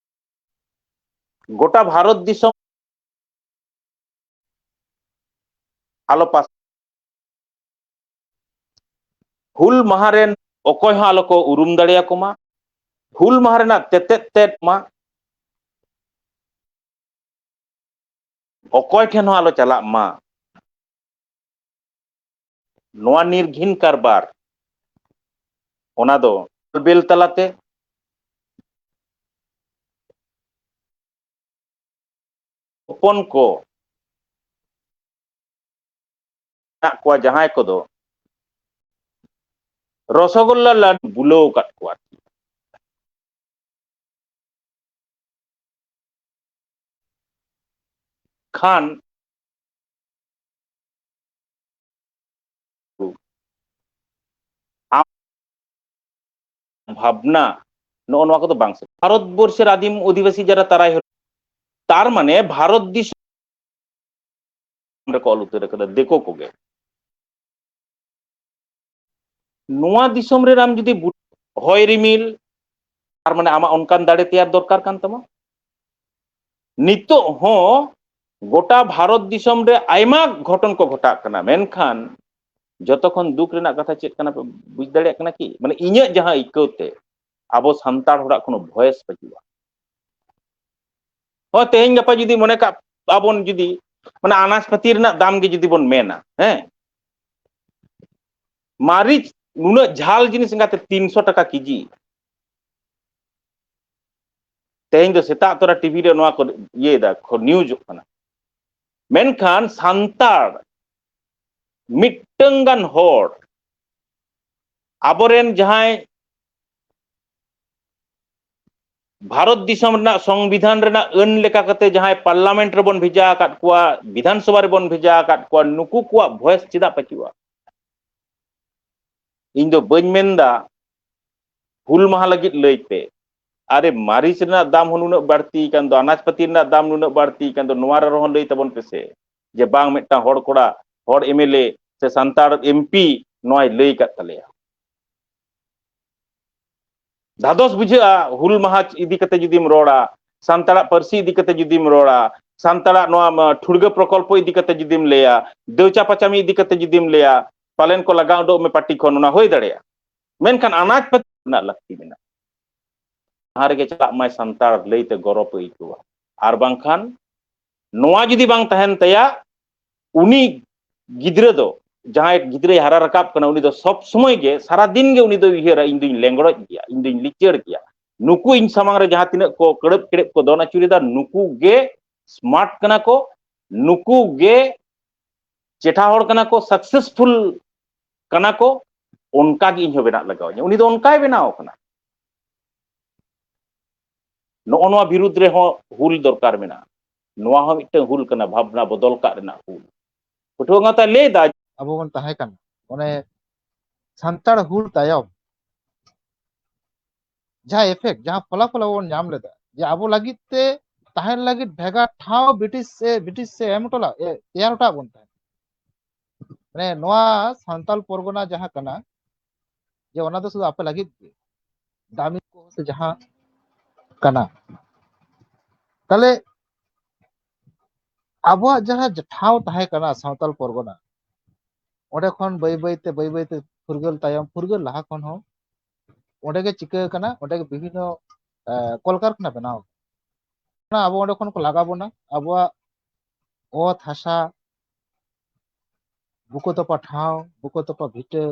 ᱜᱚᱴᱟ ᱵᱷᱟᱨᱚᱛ ᱫᱤᱥᱚᱢ ᱟᱞᱚ ᱯᱟᱥ-, ᱦᱩᱞ ᱢᱟᱦᱟ ᱨᱮᱱ ᱚᱠᱚᱭ ᱦᱚᱸ ᱟᱞᱚ ᱠᱚ ᱩᱨᱩᱢ ᱫᱟᱲᱮᱭᱟᱠᱚ ᱢᱟ, ᱦᱩᱞ ᱢᱟᱦᱟ ᱨᱮᱱᱟᱜ ᱛᱮᱛᱮᱫ ᱛᱮᱫ ᱢᱟ ᱚᱠᱚᱭ ᱴᱷᱮᱱ ᱦᱚᱸ ᱟᱞᱚ ᱪᱟᱞᱟᱜ ᱢᱟ᱾ ᱱᱚᱣᱟ ᱱᱤᱨᱜᱷᱤᱱ ᱠᱟᱨᱵᱟᱨ, ᱚᱱᱟ ᱫᱚ ᱵᱮᱞ ᱛᱟᱞᱟᱛᱮ ᱦᱚᱯᱚᱱ ᱠᱚ ᱢᱮᱱᱟᱜ ᱠᱚᱣᱟ, ᱡᱟᱦᱟᱸᱭ ᱠᱚᱫᱚ ᱨᱚᱥᱚᱜᱳᱞᱞᱟ ᱞᱟᱹᱰᱩ ᱵᱩᱞᱟᱹᱣ ᱟᱠᱟᱫ ᱠᱚᱣᱟ᱾ ᱠᱷᱟᱱ ᱟᱢ ᱵᱷᱟᱵᱽᱱᱟ, ᱱᱚᱜᱼᱚ ᱱᱚᱣᱟ ᱠᱚᱫᱚ ᱵᱟᱝ ᱥᱮ᱾ ᱵᱷᱟᱨᱚᱛ ᱵᱚᱨᱥᱮᱨ ᱟᱹᱫᱤᱢ ᱚᱫᱷᱤᱵᱟᱥᱤ ᱡᱟᱨᱟ ᱛᱟᱨᱟᱭ ᱦᱚᱨ-, ᱛᱟᱨ ᱢᱟᱱᱮ ᱵᱷᱟᱨᱚᱛ ᱫᱤᱥᱚᱢ ᱨᱮᱠᱚ ᱚᱞ ᱩᱛᱟᱹᱨ ᱟᱠᱟᱫᱟ ᱫᱤᱠᱩ ᱠᱚᱜᱮ᱾ ᱱᱚᱣᱟ ᱫᱤᱥᱚᱢ ᱨᱮ ᱟᱢ ᱡᱩᱫᱤ ᱵᱩ-, ᱦᱚᱭ ᱨᱤᱢᱤᱞ, ᱛᱟᱨ ᱢᱟᱱᱮ ᱟᱢᱟᱜ ᱚᱱᱠᱟᱱ ᱫᱟᱲᱮ ᱛᱮᱭᱟᱨ ᱫᱚᱨᱠᱟᱨ ᱠᱟᱱ ᱛᱟᱢᱟ᱾ ᱱᱤᱛᱚᱜ ᱦᱚᱸ ᱜᱚᱴᱟ ᱵᱷᱟᱨᱚᱛ ᱫᱤᱥᱚᱢ ᱨᱮ ᱟᱭᱢᱟ ᱜᱷᱚᱴᱚᱱ ᱠᱚ ᱜᱷᱚᱴᱟᱜ ᱠᱟᱱᱟ, ᱢᱮᱱᱠᱷᱟᱱ ᱡᱚᱛᱚ ᱠᱷᱚᱱ ᱫᱩᱠ ᱨᱮᱱᱟᱜ ᱠᱟᱛᱷᱟ ᱪᱮᱫ ᱠᱟᱱᱟ ᱯᱮ ᱵᱩᱡᱽ ᱫᱟᱲᱮᱭᱟᱜ ᱠᱟᱱᱟ ᱠᱤ? ᱢᱟᱱᱮ ᱤᱧᱟᱹᱜ ᱡᱟᱦᱟᱸ ᱟᱹᱭᱠᱟᱹᱣ ᱛᱮ, ᱟᱵᱚ ᱥᱟᱱᱛᱟᱲ ᱦᱚᱲᱟᱜ ᱠᱳᱱᱳ ᱵᱷᱚᱭᱮᱥ ᱵᱟᱹᱪᱩᱜᱼᱟ᱾ ᱦᱚᱸ, ᱛᱮᱦᱮᱧ ᱜᱟᱯᱟ ᱡᱩᱫᱤ ᱢᱚᱱᱮ ᱠᱟᱜ ᱟᱵᱚᱱ, ᱡᱩᱫᱤ ᱢᱟᱱᱮ ᱟᱱᱟᱡ ᱯᱟᱹᱛᱤ ᱨᱮᱱᱟᱜ ᱫᱟᱢ ᱜᱮ ᱡᱩᱫᱤ ᱵᱚᱱ ᱢᱮᱱᱟ, ᱦᱮᱸ, ᱢᱟᱹᱨᱤᱪ ᱱᱩᱱᱟᱹᱜ ᱡᱷᱟᱞ ᱡᱤᱱᱤᱥ ᱮᱸᱜᱟᱛᱮ ᱛᱤᱱᱥᱚ ᱴᱟᱠᱟ ᱠᱮᱡᱤ᱾ ᱛᱮᱦᱮᱧ ᱫᱚ ᱥᱮᱛᱟᱜ ᱛᱚᱨᱟ ᱴᱤᱵᱷᱤ ᱨᱮ ᱱᱚᱣᱟ ᱠᱚ ᱤᱭᱟᱹᱭᱮᱫᱟ, ᱠᱚ ᱱᱤᱭᱩᱡᱚᱜ ᱠᱟᱱᱟ᱾ ᱢᱮᱱᱠᱷᱟᱱ ᱥᱟᱱᱛᱟᱲ ᱢᱤᱫᱴᱟᱝ ᱜᱟᱱ ᱦᱚᱲ ᱟᱵᱚᱨᱮᱱ ᱡᱟᱦᱟᱸᱭ ᱵᱷᱟᱨᱚᱛ ᱫᱤᱥᱚᱢ ᱨᱮᱱᱟᱜ ᱥᱚᱝᱵᱤᱫᱷᱟᱱ ᱨᱮᱱᱟᱜ ᱟᱹᱱ ᱞᱮᱠᱟ ᱠᱟᱛᱮ ᱡᱟᱦᱟᱸᱭ ᱯᱟᱨᱞᱟᱢᱮᱱᱴ ᱨᱮᱵᱚᱱ ᱵᱷᱮᱡᱟ ᱟᱠᱟᱫ ᱠᱚᱣᱟ, ᱵᱤᱫᱷᱟᱱ ᱥᱚᱵᱷᱟ ᱨᱮᱵᱚᱱ ᱵᱷᱮᱡᱟ ᱟᱠᱟᱫ ᱠᱚᱣᱟ, ᱱᱩᱠᱩ ᱠᱚᱣᱟᱜ ᱵᱷᱚᱭᱮᱥ ᱪᱮᱫᱟᱜ ᱯᱟᱹᱪᱩᱜᱼᱟ? ᱤᱧ ᱫᱚ ᱵᱟᱹᱧ ᱢᱮᱱᱫᱟ ᱦᱩᱞ ᱢᱟᱦᱟ ᱞᱟᱹᱜᱤᱫ ᱞᱟᱹᱭ ᱯᱮ, ᱟᱨᱮ ᱢᱟᱹᱨᱤᱪ ᱨᱮᱱᱟᱜ ᱫᱟᱢ ᱦᱚᱸ ᱱᱩᱱᱟᱹᱜ ᱵᱟᱹᱲᱛᱤ ᱠᱟᱱ ᱫᱚ, ᱟᱱᱟᱡ ᱯᱟᱹᱛᱤ ᱨᱮᱱᱟᱜ ᱫᱟᱢ ᱱᱩᱱᱟᱹᱜ ᱵᱟᱹᱲᱛᱤ ᱠᱟᱱ ᱫᱚ, ᱱᱚᱣᱟ ᱨᱮᱦᱚᱸ ᱞᱟᱹᱭ ᱛᱟᱵᱚᱱ ᱯᱮᱥᱮ ᱡᱮ ᱵᱟᱝ ᱢᱤᱫᱴᱟᱝ ᱦᱚᱲ ᱠᱚᱲᱟ, ᱦᱚᱲ ᱮᱢᱮᱞᱮ ᱥᱮ ᱥᱟᱱᱛᱟᱲ ᱮᱢᱯᱤ ᱱᱚᱣᱟᱭ ᱞᱟᱹᱭ ᱠᱟᱫ ᱛᱟᱞᱮᱭᱟ᱾ ᱫᱷᱟᱫᱚᱥ ᱵᱩᱡᱷᱟᱹᱜᱼᱟ, ᱦᱩᱞ ᱢᱟᱦᱟ ᱤᱫᱤ ᱠᱟᱛᱮ ᱡᱩᱫᱤᱢ ᱨᱚᱲᱟ, ᱥᱟᱱᱛᱟᱲᱟᱜ ᱯᱟᱹᱨᱥᱤ ᱤᱫᱤ ᱠᱟᱛᱮ ᱡᱩᱫᱤᱢ ᱨᱚᱲᱟ, ᱥᱟᱱᱛᱟᱲᱟᱜ ᱱᱚᱣᱟ ᱢᱟ, ᱴᱷᱩᱲᱜᱟᱹ ᱯᱨᱚᱠᱚᱞᱯᱚ ᱤᱫᱤ ᱠᱟᱛᱮ ᱡᱩᱫᱤᱢ ᱞᱟᱹᱭᱟ, ᱫᱟᱹᱣᱪᱟ ᱯᱟᱪᱟᱢᱤ ᱤᱫᱤ ᱠᱟᱛᱮ ᱡᱩᱫᱤᱢ ᱞᱟᱹᱭᱟ, ᱯᱟᱞᱮᱱ ᱠᱚ ᱞᱟᱜᱟᱣ ᱩᱰᱩᱠ ᱢᱮ ᱯᱟᱨᱴᱤ ᱠᱷᱚᱱ, ᱚᱱᱟ ᱦᱩᱭ ᱫᱟᱲᱮᱭᱟᱜᱼᱟ᱾ ᱢᱮᱱᱠᱷᱟᱱ ᱟᱱᱟᱡ ᱯᱟᱹᱛᱤ ᱨᱮᱱᱟᱜ ᱞᱟᱹᱠᱛᱤ ᱢᱮᱱᱟᱜᱼᱟ᱾ ᱡᱟᱦᱟᱸ ᱨᱮᱜᱮ ᱪᱟᱞᱟᱜ ᱢᱟᱭ ᱥᱟᱱᱛᱟᱲ ᱞᱟᱹᱭᱛᱮ ᱜᱚᱨᱚᱵᱽ ᱮ ᱟᱹᱭᱠᱟᱹᱣᱟ, ᱟᱨ ᱵᱟᱝᱠᱷᱟᱱ ᱱᱚᱣᱟ ᱡᱩᱫᱤ ᱵᱟᱝ ᱛᱟᱦᱮᱱ ᱛᱟᱭᱟ, ᱩᱱᱤ ᱜᱤᱫᱽᱨᱟᱹ ᱫᱚ, ᱡᱟᱦᱟᱸᱭ ᱜᱤᱫᱽᱨᱟᱹᱭ ᱦᱟᱨᱟ ᱨᱟᱠᱟᱵ ᱠᱟᱱᱟ, ᱩᱱᱤ ᱫᱚ ᱥᱚᱵ ᱥᱚᱢᱚᱭ ᱜᱮ, ᱥᱟᱨᱟ ᱫᱤᱱ ᱜᱮ ᱩᱱᱤ ᱫᱚᱭ ᱩᱭᱦᱟᱹᱨᱟ, "ᱤᱧ ᱫᱩᱧ ᱞᱮᱸᱜᱽᱲᱚᱡ ᱜᱮᱭᱟ, ᱤᱧ ᱫᱩᱧ ᱞᱤᱪᱟᱹᱲ ᱜᱮᱭᱟ, ᱱᱩᱠᱩ ᱤᱧ ᱥᱟᱢᱟᱝ ᱨᱮ ᱡᱟᱦᱟᱸ ᱛᱤᱱᱟᱹᱜ ᱠᱚ ᱠᱟᱹᱲᱟᱹᱵ ᱠᱮᱲᱮᱵ ᱠᱚ ᱫᱚᱱ ᱟᱹᱪᱩᱨᱮᱫᱟ, ᱱᱩᱠᱩ ᱜᱮ ᱥᱢᱟᱨᱴ ᱠᱟᱱᱟ ᱠᱚ, ᱱᱩᱠᱩ ᱜᱮ ᱪᱮᱴᱷᱟ ᱦᱚᱲ ᱠᱟᱱᱟ ᱠᱚ, ᱥᱟᱠᱥᱮᱥᱯᱷᱩᱞ ᱠᱟᱱᱟ ᱠᱚ, ᱚᱱᱠᱟ ᱜᱮ ᱤᱧ ᱦᱚᱸ ᱵᱮᱱᱟᱜ ᱞᱟᱜᱟᱣ ᱤᱧᱟ᱾" ᱩᱱᱤ ᱫᱚ ᱚᱱᱠᱟᱭ ᱵᱮᱱᱟᱣ ᱠᱟᱱᱟ᱾ ᱱᱚᱜᱼᱚ ᱱᱚᱣᱟ ᱵᱤᱨᱩᱫᱽ ᱨᱮᱦᱚᱸ ᱦᱩᱞ ᱫᱚᱨᱠᱟᱨ ᱢᱮᱱᱟᱜᱼᱟ᱾ ᱱᱚᱣᱟ ᱦᱚᱸ ᱢᱤᱫᱴᱟᱝ ᱦᱩᱞ ᱠᱟᱱᱟ, ᱵᱷᱟᱵᱽᱱᱟ ᱵᱚᱫᱚᱞ ᱠᱟᱜ ᱨᱮᱱᱟᱜ ᱦᱩᱞ᱾ ᱯᱟᱹᱴᱷᱩᱣᱟᱹ ᱜᱟᱶᱛᱟ ᱞᱟᱹᱭ ᱫᱟ, ᱟᱵᱚ ᱵᱚᱱ ᱛᱟᱦᱮᱸ ᱠᱟᱱᱟ, ᱚᱱᱮ ᱥᱟᱱᱛᱟᱲ ᱦᱩᱞ ᱛᱟᱭᱚᱢ ᱡᱟᱦᱟᱸ ᱮᱯᱷᱮᱠᱴ, ᱡᱟᱦᱟᱸ ᱯᱷᱚᱞᱟᱯᱷᱚᱞ ᱟᱵᱚ ᱵᱚᱱ ᱧᱟᱢ ᱞᱮᱫᱟ, ᱡᱮ ᱟᱵᱚ ᱞᱟᱹᱜᱤᱫ ᱛᱮ ᱛᱟᱦᱮᱱ ᱞᱟᱹᱜᱤᱫ ᱵᱷᱮᱜᱟᱨ ᱴᱷᱟᱶ ᱵᱨᱤᱴᱤᱥ ᱥᱮ, ᱵᱨᱤᱴᱤᱥ ᱥᱮ ᱮᱢ ᱦᱚᱴᱚ ᱞᱮᱫ, ᱮ, ᱛᱮᱭᱟᱨ ᱦᱚᱴᱚᱣᱟᱫ ᱵᱚᱱ ᱛᱟᱦᱮᱸᱫ᱾ ᱢᱟᱱᱮ ᱱᱚᱣᱟ ᱥᱟᱱᱛᱟᱞ ᱯᱚᱨᱜᱚᱱᱟ ᱡᱟᱦᱟᱸ ᱠᱟᱱᱟ, ᱡᱮ ᱚᱱᱟ ᱫᱚ ᱥᱩᱫᱷᱩ ᱟᱯᱮ ᱞᱟᱹᱜᱤᱫ ᱜᱮ, ᱫᱟᱢᱤ ᱠᱚ ᱥᱮ ᱡᱟᱦᱟᱸ ᱠᱟᱱᱟ᱾ ᱛᱟᱦᱞᱮ ᱟᱵᱚᱣᱟᱜ ᱡᱟᱦᱟᱸ ᱴᱷᱟᱶ ᱛᱟᱦᱮᱸ ᱠᱟᱱᱟ ᱥᱟᱱᱛᱟᱞ ᱯᱚᱨᱜᱚᱱᱟ, ᱚᱸᱰᱮ ᱠᱷᱚᱱ ᱵᱟᱹᱭ ᱵᱟᱹᱭ ᱛᱮ, ᱵᱟᱹᱭ ᱵᱟᱹᱭ ᱛᱮ ᱯᱷᱩᱨᱜᱟᱹᱞ ᱛᱟᱭᱚᱢ, ᱯᱷᱩᱨᱜᱟᱹᱞ ᱞᱟᱦᱟ ᱠᱷᱚᱱ ᱦᱚᱸ ᱚᱸᱰᱮ ᱜᱮ ᱪᱤᱠᱟᱹ ᱠᱟᱱᱟ, ᱚᱸᱰᱮ ᱜᱮ ᱵᱤᱵᱷᱤᱱᱱᱚ ᱠᱚᱞᱠᱟᱨᱠᱷᱟᱱᱟ ᱵᱮᱱᱟᱣ ᱠᱟᱱᱟ᱾ ᱟᱵᱚ ᱚᱸᱰᱮ ᱠᱷᱚᱱ ᱠᱚ ᱞᱟᱜᱟ ᱵᱚᱱᱟ, ᱟᱵᱚᱣᱟᱜ ᱚᱛ ᱦᱟᱥᱟ ᱵᱩᱠᱟᱹ ᱛᱚᱯᱟ ᱴᱷᱟᱶ, ᱵᱩᱠᱟᱹ ᱛᱚᱯᱟ ᱵᱷᱤᱴᱟᱹ,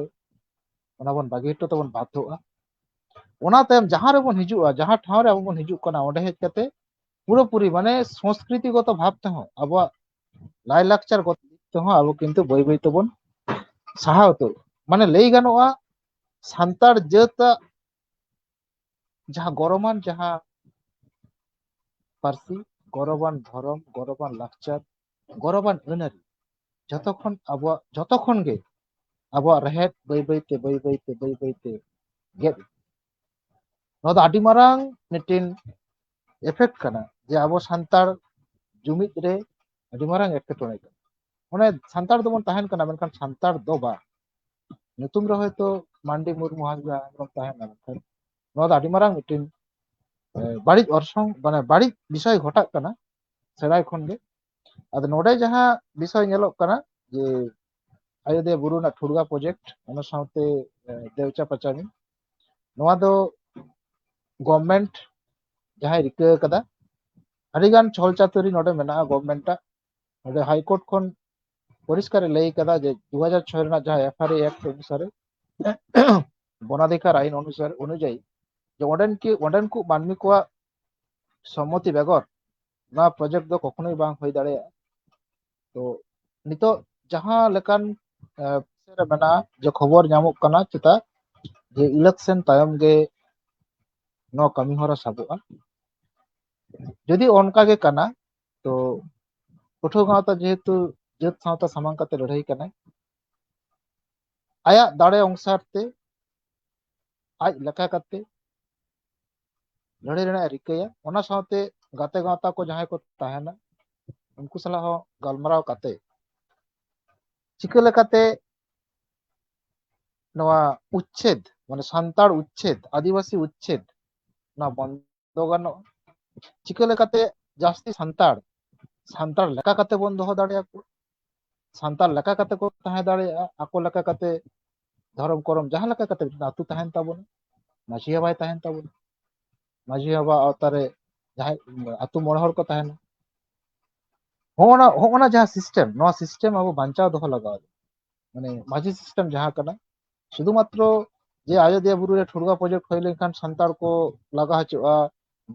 ᱚᱱᱟ ᱵᱚᱱ ᱵᱟᱹᱜᱤ ᱦᱚᱴᱚ ᱛᱮᱵᱚᱱ ᱵᱟᱫᱽᱫᱷᱚᱜᱼᱟ᱾ ᱚᱱᱟ ᱛᱟᱭᱚᱢ ᱡᱟᱦᱟᱸ ᱨᱮᱵᱚᱱ ᱦᱤᱡᱩᱜᱼᱟ, ᱡᱟᱦᱟᱸ ᱴᱷᱟᱶ ᱨᱮ ᱟᱵᱚ ᱵᱚᱱ ᱦᱤᱡᱩᱜ ᱠᱟᱱᱟ, ᱚᱸᱰᱮ ᱦᱮᱡ ᱠᱟᱛᱮ ᱯᱩᱨᱟᱹᱯᱩᱨᱤ ᱢᱟᱱᱮ ᱥᱚᱝᱥᱠᱨᱤᱛᱤᱜᱚᱛᱚ ᱵᱷᱟᱵᱽ ᱛᱮᱦᱚᱸ, ᱟᱵᱚᱣᱟᱜ ᱞᱟᱭᱞᱟᱠᱪᱟᱨ ᱜᱚᱛᱚ ᱫᱤᱠ ᱛᱮᱦᱚᱸ ᱟᱵᱚ ᱠᱤᱱᱛᱩ ᱵᱟᱹᱭ ᱵᱟᱹᱭ ᱛᱮᱵᱚᱱ ᱥᱟᱦᱟ ᱩᱛᱟᱹᱨᱚᱜᱼᱟ᱾ ᱢᱟᱱᱮ ᱞᱟᱹᱭ ᱜᱟᱱᱚᱜᱼᱟ, ᱥᱟᱱᱛᱟᱲ ᱡᱟᱹᱛᱟᱜ ᱡᱟᱦᱟᱸ ᱜᱚᱨᱚᱵᱟᱱ ᱡᱟᱦᱟᱸ ᱯᱟᱹᱨᱥᱤ, ᱜᱚᱨᱚᱵᱟᱱ ᱫᱷᱚᱨᱚᱢ, ᱜᱚᱨᱚᱵᱟᱱ ᱞᱟᱠᱪᱟᱨ, ᱜᱚᱨᱚᱵᱟᱱ ᱟᱹᱱ ᱟᱹᱨᱤ, ᱡᱚᱛᱚ ᱠᱷᱚᱱ ᱟᱵᱚᱣᱟᱜ, ᱡᱚᱛᱚ ᱠᱷᱚᱱ ᱜᱮ ᱟᱵᱚᱣᱟᱜ ᱨᱮᱦᱮᱫ ᱵᱟᱹᱭ ᱵᱟᱹᱭ ᱛᱮ, ᱵᱟᱹᱭ ᱵᱟᱹᱭ ᱛᱮ, ᱵᱟᱹᱭ ᱵᱟᱹᱭ ᱛᱮ ᱜᱮᱫ᱾ ᱱᱚᱣᱟ ᱫᱚ ᱟᱹᱰᱤ ᱢᱟᱨᱟᱝ ᱢᱤᱫᱴᱮᱱ ᱮᱯᱷᱮᱠᱴ ᱠᱟᱱᱟ, ᱡᱮ ᱟᱵᱚ ᱥᱟᱱᱛᱟᱲ ᱡᱩᱢᱤᱫ ᱨᱮ ᱟᱹᱰᱤ ᱢᱟᱨᱟᱝ ᱮᱴᱠᱮᱴᱚᱬᱮ ᱠᱟᱱᱟ᱾ ᱚᱱᱮ ᱥᱟᱱᱛᱟᱲ ᱫᱚᱵᱚᱱ ᱛᱟᱦᱮᱱ ᱠᱟᱱᱟ, ᱢᱮᱱᱠᱷᱟᱱ ᱥᱟᱱᱛᱟᱲ ᱫᱚ ᱵᱟᱝ᱾ ᱧᱩᱛᱩᱢ ᱨᱮ ᱦᱚᱭᱛᱳ ᱢᱟᱱᱰᱤ, ᱢᱩᱨᱢᱩ, ᱦᱟᱸᱥᱫᱟ, ᱦᱮᱢᱵᱨᱚᱢ ᱛᱟᱦᱮᱱᱟ, ᱢᱮᱱᱠᱷᱟᱱ ᱱᱚᱣᱟ ᱫᱚ ᱟᱹᱰᱤ ᱢᱟᱨᱟᱝ ᱢᱤᱫᱴᱮᱱ, ᱮ, ᱵᱟᱹᱲᱤᱡ ᱚᱨᱥᱚᱝ, ᱢᱟᱱᱮ ᱵᱟᱹᱲᱤᱡ ᱵᱤᱥᱚᱭ ᱜᱷᱚᱴᱟᱜ ᱠᱟᱱᱟ ᱥᱮᱫᱟᱭ ᱠᱷᱚᱱ ᱜᱮ᱾ ᱟᱫᱚ ᱱᱚᱰᱮ ᱡᱟᱦᱟᱸ ᱵᱤᱥᱚᱭ ᱧᱮᱞᱚᱜ ᱠᱟᱱᱟ, ᱡᱮ ᱟᱡᱚᱫᱤᱭᱟᱹ ᱵᱩᱨᱩ ᱨᱮᱱᱟᱜ ᱴᱷᱩᱲᱜᱟ ᱯᱨᱚᱡᱮᱠᱴ, ᱚᱱᱟ ᱥᱟᱶᱛᱮ, ᱮ, ᱫᱮᱣᱪᱟ ᱯᱟᱪᱟᱢᱤ, ᱱᱚᱣᱟ ᱫᱚ ᱜᱚᱵᱷᱢᱮᱱᱴ ᱡᱟᱦᱟᱸᱭ ᱨᱤᱠᱟᱹ ᱟᱠᱟᱫᱟ, ᱟᱹᱰᱤᱜᱟᱱ ᱪᱷᱚᱞ ᱪᱟᱹᱛᱩᱨᱤ ᱱᱚᱰᱮ ᱢᱮᱱᱟᱜᱼᱟ ᱜᱚᱵᱷᱢᱮᱱᱴᱟᱜ᱾ ᱱᱚᱰᱮ ᱦᱟᱭᱠᱳᱨᱴ ᱠᱷᱚᱱ ᱯᱚᱨᱤᱥᱠᱟᱨ ᱮ ᱞᱟᱹᱭ ᱠᱟᱫᱟ ᱡᱮ ᱫᱩ ᱦᱟᱡᱟᱨ ᱪᱷᱚᱭ ᱨᱮᱱᱟᱜ ᱡᱟᱦᱟᱸ ᱮᱯᱷ ᱟᱨ ᱮ ᱮᱠᱴ ᱚᱱᱩᱥᱟᱨᱮ, ᱵᱚᱱᱟᱫᱷᱤᱠᱟᱨ ᱟᱭᱤᱱ ᱚᱱᱩᱥᱟᱨ, ᱚᱱᱩᱡᱟᱭᱤ, ᱡᱮ ᱚᱸᱰᱮᱱ ᱠᱤ, ᱚᱸᱰᱮᱱ ᱠᱚ ᱢᱟᱹᱱᱢᱤ ᱠᱚᱣᱟᱜ ᱥᱚᱢᱢᱚᱛᱤ ᱵᱮᱜᱚᱨ ᱱᱚᱣᱟ ᱯᱨᱚᱡᱮᱠᱴ ᱫᱚ ᱠᱚᱠᱷᱚᱱᱳᱭ ᱵᱟᱝ ᱦᱩᱭ ᱫᱟᱲᱮᱭᱟᱜᱼᱟ᱾ ᱛᱚ ᱱᱤᱛᱚᱜ ᱡᱟᱦᱟᱸ ᱞᱮᱠᱟᱱ, ᱮ, ᱯᱟᱥᱮ ᱨᱮ ᱢᱮᱱᱟᱜᱼᱟ, ᱡᱮ ᱠᱷᱚᱵᱚᱨ ᱧᱟᱢᱚᱜ ᱠᱟᱱᱟ ᱪᱮᱛᱟ ᱡᱮ ᱤᱞᱮᱠᱥᱚᱱ ᱛᱟᱭᱚᱢ ᱜᱮ ᱱᱚᱣᱟ ᱠᱟᱹᱢᱤ ᱦᱚᱨᱟ ᱥᱟᱵᱚᱜᱼᱟ᱾ ᱡᱩᱫᱤ ᱚᱱᱠᱟ ᱜᱮ ᱠᱟᱱᱟ, ᱛᱚ ᱯᱟᱹᱴᱷᱩᱣᱟᱹ ᱜᱟᱶᱛᱟ ᱡᱮᱦᱮᱛᱩ ᱡᱟᱹᱛ ᱥᱟᱶᱛᱟ ᱥᱟᱢᱟᱝ ᱠᱟᱛᱮ ᱞᱟᱹᱲᱦᱟᱹᱭ ᱠᱟᱱᱟᱭ, ᱟᱭᱟᱜ ᱫᱟᱲᱮ ᱚᱱᱩᱥᱟᱨ ᱛᱮ, ᱟᱡ ᱞᱮᱠᱟ ᱠᱟᱛᱮ ᱞᱟᱹᱲᱦᱟᱹᱭ ᱨᱮᱱᱟᱜ ᱮ ᱨᱤᱠᱟᱹᱭᱟ᱾ ᱚᱱᱟ ᱥᱟᱶᱛᱮ ᱜᱟᱛᱮ ᱜᱟᱶᱛᱟ ᱠᱚ ᱡᱟᱦᱟᱸᱭ ᱠᱚ ᱛᱟᱦᱮᱱᱟ, ᱩᱱᱠᱩ ᱥᱟᱞᱟᱜ ᱦᱚᱸ ᱜᱟᱞᱢᱟᱨᱟᱣ ᱠᱟᱛᱮ ᱪᱤᱠᱟᱹ ᱞᱮᱠᱟᱛᱮ ᱱᱚᱣᱟ ᱩᱪᱪᱷᱮᱫ, ᱢᱟᱱᱮ ᱥᱟᱱᱛᱟᱲ ᱩᱪᱪᱷᱮᱫ, ᱟᱹᱫᱤᱵᱟᱹᱥᱤ ᱩᱪᱪᱷᱮᱫ, ᱱᱚᱣᱟ ᱵᱚᱱᱫᱚ ᱜᱟᱱᱚᱜᱼᱟ, ᱪᱤᱠᱟᱹ ᱞᱮᱠᱟᱛᱮ ᱡᱟᱹᱥᱛᱤ ᱥᱟᱱᱛᱟᱲ, ᱥᱟᱱᱛᱟᱲ ᱞᱮᱠᱟ ᱠᱟᱛᱮ ᱵᱚᱱ ᱫᱚᱦᱚ ᱫᱟᱲᱮᱭᱟᱠᱚᱣᱟ, ᱥᱟᱱᱛᱟᱲ ᱞᱮᱠᱟ ᱠᱟᱛᱮ ᱠᱚ ᱛᱟᱦᱮᱸ ᱫᱟᱲᱮᱭᱟᱜᱼᱟ, ᱟᱠᱚ ᱞᱮᱠᱟ ᱠᱟᱛᱮ ᱫᱷᱚᱨᱚᱢ ᱠᱚᱨᱚᱢ ᱡᱟᱦᱟᱸ ᱞᱮᱠᱟ ᱠᱟᱛᱮ ᱢᱤᱫᱴᱮᱱ ᱟᱹᱛᱩ ᱛᱟᱦᱮᱱ ᱛᱟᱵᱚᱱᱟ, ᱢᱟᱹᱡᱷᱤ ᱦᱚᱸ ᱵᱟᱭ ᱛᱟᱦᱮᱱ ᱛᱟᱵᱚᱱᱟ᱾ ᱢᱟᱹᱡᱷᱤ ᱵᱟᱵᱟ ᱟᱣᱛᱟ ᱨᱮ ᱡᱟᱦᱟᱸᱭ ᱟᱹᱛᱩ ᱢᱚᱬᱮ ᱦᱚᱲ ᱠᱚ ᱛᱟᱦᱮᱱᱟ᱾ ᱦᱚᱸᱜᱼᱚ ᱱᱟ, ᱦᱚᱸᱜᱼᱚ ᱱᱟ ᱡᱟᱦᱟᱸ system, ᱱᱚᱣᱟ system ᱟᱵᱚ ᱵᱟᱧᱪᱟᱣ ᱫᱚᱦᱚ ᱞᱟᱜᱟᱣ ᱟᱵᱚᱱᱟ᱾ ᱢᱟᱱᱮ ᱢᱟᱹᱡᱷᱤ system ᱡᱟᱦᱟᱸ ᱠᱟᱱᱟ, ᱥᱩᱫᱷᱩ ᱢᱟᱛᱨᱚ ᱡᱮ ᱟᱡᱚᱫᱤᱭᱟᱹ ᱵᱩᱨᱩ ᱨᱮ ᱴᱷᱩᱲᱜᱟ project ᱦᱩᱭ ᱞᱮᱱᱠᱷᱟᱱ ᱥᱟᱱᱛᱟᱲ ᱠᱚ ᱞᱟᱜᱟ ᱦᱚᱪᱚᱜᱼᱟ,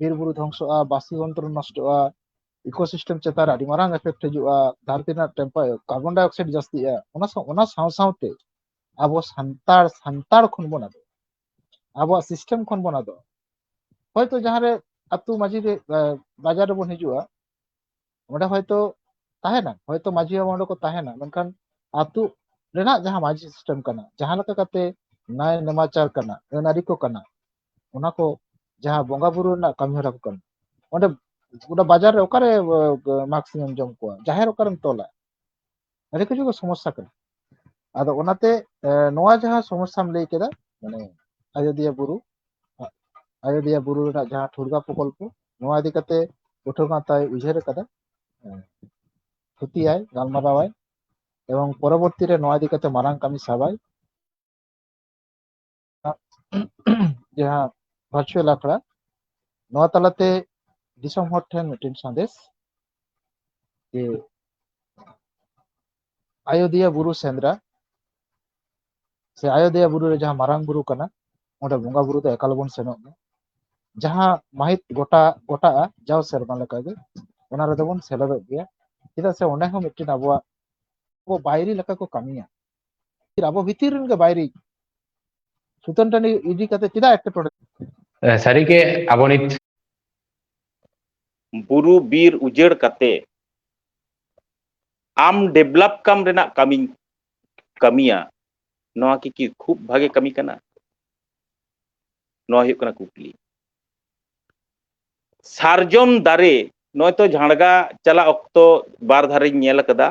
ᱵᱤᱨ ᱵᱩᱨᱩ ᱫᱷᱚᱝᱥᱚᱜᱼᱟ, ᱵᱟᱥᱛᱩ ᱛᱚᱱᱛᱨᱚ ᱱᱚᱥᱴᱚᱜᱼᱟ, ecosystem ᱪᱮᱛᱟᱱ ᱨᱮ ᱟᱹᱰᱤ ᱢᱟᱨᱟᱝ effect ᱦᱤᱡᱩᱜᱼᱟ, ᱫᱷᱟᱹᱨᱛᱤ ᱨᱮᱱᱟᱜ temper-, carbon dioxide ᱡᱟᱹᱥᱛᱤᱜᱼᱟ, ᱚᱱᱟ ᱥᱟᱶ, ᱚᱱᱟ ᱥᱟᱶ ᱥᱟᱶᱛᱮ ᱟᱵᱚ ᱥᱟᱱᱛᱟᱲ, ᱥᱟᱱᱛᱟᱲ ᱠᱷᱚᱱ ᱵᱚᱱ ᱟᱫᱚᱜᱼᱟ, ᱟᱵᱚᱣᱟᱜ system ᱠᱷᱚᱱ ᱵᱚᱱ ᱟᱫᱚᱜᱼᱟ᱾ ᱦᱚᱭᱛᱳ ᱡᱟᱦᱟᱸ ᱨᱮ ᱟᱹᱛᱩ ᱢᱟᱹᱡᱷᱤ ᱨᱮ, ᱮ, ᱵᱟᱡᱟᱨ ᱨᱮᱵᱚᱱ ᱦᱤᱡᱩᱜᱼᱟ, ᱚᱸᱰᱮ ᱦᱚᱭᱛᱳ ᱛᱟᱦᱮᱱᱟ, ᱦᱚᱭᱛᱳ ᱢᱟᱹᱡᱷᱤ ᱵᱟᱵᱟ ᱚᱸᱰᱮ ᱠᱚ ᱛᱟᱦᱮᱱᱟ, ᱢᱮᱱᱠᱷᱟᱱ ᱟᱹᱛᱩ ᱨᱮᱱᱟᱜ ᱡᱟᱦᱟᱸ ᱢᱟᱹᱡᱷᱤ system ᱠᱟᱱᱟ, ᱡᱟᱦᱟᱸ ᱞᱮᱠᱟ ᱠᱟᱛᱮ ᱱᱟᱭ ᱱᱮᱢᱟᱪᱟᱨ ᱠᱟᱱᱟ, ᱟᱹᱱ ᱟᱹᱨᱤ ᱠᱚ ᱠᱟᱱᱟ, ᱚᱱᱟ ᱠᱚ ᱡᱟᱦᱟᱸ ᱵᱚᱸᱜᱟ ᱵᱩᱨᱩ ᱨᱮᱱᱟᱜ ᱠᱟᱹᱢᱤ ᱦᱚᱨᱟ ᱠᱚ ᱠᱟᱱᱟ, ᱚᱸᱰᱮ, ᱚᱸᱰᱮ ᱵᱟᱡᱟᱨ ᱨᱮ ᱚᱠᱟᱨᱮ, ᱮ, ᱢᱟᱜᱽ ᱥᱤᱢᱮᱢ ᱡᱚᱢ ᱠᱚᱣᱟ? ᱡᱟᱦᱮᱨ ᱚᱠᱟᱨᱮᱢ ᱛᱚᱞᱟ? ᱟᱹᱰᱤ ᱠᱤᱪᱷᱩ ᱜᱮ ᱥᱚᱢᱚᱥᱥᱟ ᱠᱟᱱᱟ᱾ ᱟᱫᱚ ᱚᱱᱟᱛᱮ, ᱮ, ᱱᱚᱣᱟ ᱡᱟᱦᱟᱸ ᱥᱚᱢᱚᱥᱥᱟᱢ ᱞᱟᱹᱭ ᱠᱮᱫᱟ, ᱢᱟᱱᱮ ᱟᱡᱚᱫᱤᱭᱟᱹ ᱵᱩᱨᱩ, ᱟ-, ᱟᱡᱚᱫᱤᱭᱟᱹ ᱵᱩᱨᱩ ᱨᱮᱱᱟᱜ ᱡᱟᱦᱟᱸ ᱴᱷᱩᱲᱜᱟ ᱯᱨᱚᱠᱚᱞᱯᱚ, ᱱᱚᱣᱟ ᱤᱫᱤ ᱠᱟᱛᱮ ᱯᱟᱹᱴᱷᱩᱣᱟᱹ ᱜᱟᱶᱛᱟᱭ ᱩᱭᱦᱟᱹᱨ ᱟᱠᱟᱫᱟ, ᱮ, ᱛᱷᱩᱛᱤᱭᱟᱭ, ᱜᱟᱞᱢᱟᱨᱟᱣᱟᱭ, ᱮᱵᱚᱝ ᱯᱚᱨᱚᱵᱚᱨᱛᱤ ᱨᱮ ᱱᱚᱣᱟ ᱤᱫᱤ ᱠᱟᱛᱮ ᱢᱟᱨᱟᱝ ᱠᱟᱹᱢᱤ ᱥᱟᱵᱟᱭ᱾ ᱡᱟᱦᱟᱸ virtual ᱟᱠᱷᱲᱟ, ᱱᱚᱣᱟ ᱛᱟᱞᱟᱛᱮ ᱫᱤᱥᱚᱢ ᱦᱚᱲ ᱴᱷᱮᱱ ᱢᱤᱫᱴᱮᱱ ᱥᱟᱸᱫᱮᱥ ᱡᱮ ᱟᱡᱚᱫᱤᱭᱟᱹ ᱵᱩᱨᱩ ᱥᱮᱸᱫᱽᱨᱟ ᱥᱮ ᱟᱡᱚᱫᱤᱭᱟᱹ ᱵᱩᱨᱩ ᱨᱮ ᱡᱟᱦᱟᱸ ᱢᱟᱨᱟᱝ ᱵᱩᱨᱩ ᱠᱟᱱᱟ, ᱚᱸᱰᱮ ᱵᱚᱸᱜᱟ ᱵᱩᱨᱩ ᱫᱚ ᱮᱠᱟᱞ ᱵᱚᱱ ᱥᱮᱱᱚᱜ ᱢᱟ᱾ ᱡᱟᱦᱟᱸ ᱢᱟᱹᱦᱤᱛ ᱜᱚᱴᱟ, ᱜᱚᱴᱟᱜᱼᱟ ᱡᱟᱣ ᱥᱮᱨᱢᱟ ᱞᱮᱠᱟᱜᱮ, ᱚᱱᱟ ᱨᱮᱫᱚ ᱵᱚᱱ ᱥᱮᱞᱮᱫᱚᱜ ᱜᱮᱭᱟ᱾ ᱪᱮᱫᱟᱜ ᱥᱮ ᱚᱸᱰᱮ ᱦᱚᱸ ᱢᱤᱫᱴᱮᱱ ᱟᱵᱚᱣᱟᱜ, ᱟᱵᱚ ᱵᱟᱭᱨᱤ ᱞᱮᱠᱟ ᱠᱚ ᱠᱟᱹᱢᱤᱭᱟ᱾ ᱟᱵᱚ ᱵᱷᱤᱛᱤᱨ ᱨᱮᱱ ᱜᱮ ᱵᱟᱭᱨᱤ᱾ ᱥᱩᱛᱟᱹᱱ ᱴᱟᱺᱰᱤ ᱤᱫᱤ ᱠᱟᱛᱮ ᱪᱮᱫᱟᱜ ᱮᱴᱠᱮᱴᱚᱬᱮ? ᱮ, ᱥᱟᱹᱨᱤᱜᱮ ᱟᱵᱚ ᱱᱤᱛ ᱵᱩᱨᱩ ᱵᱤᱨ ᱩᱡᱟᱹᱲ ᱠᱟᱛᱮ ᱟᱢ develop ᱠᱟᱢ ᱨᱮᱱᱟᱜ ᱠᱟᱹᱢᱤᱧ ᱠᱟᱹᱢᱤᱭᱟ, ᱱᱚᱣᱟ ᱠᱤ, ᱠᱤ ᱠᱷᱩᱵ ᱵᱷᱟᱜᱮ ᱠᱟᱹᱢᱤ ᱠᱟᱱᱟ? ᱱᱚᱣᱟ ᱦᱩᱭᱩᱜ ᱠᱟᱱᱟ ᱠᱩᱠᱞᱤ᱾ ᱥᱟᱨᱡᱚᱢ ᱫᱟᱨᱮ, ᱱᱚᱜᱼᱚᱭ ᱛᱚ ᱡᱷᱟᱲᱜᱟ ᱪᱟᱞᱟᱜ ᱚᱠᱛᱚ ᱵᱟᱨ ᱫᱷᱟᱨᱮᱧ ᱧᱮᱞ ᱟᱠᱟᱫᱟ,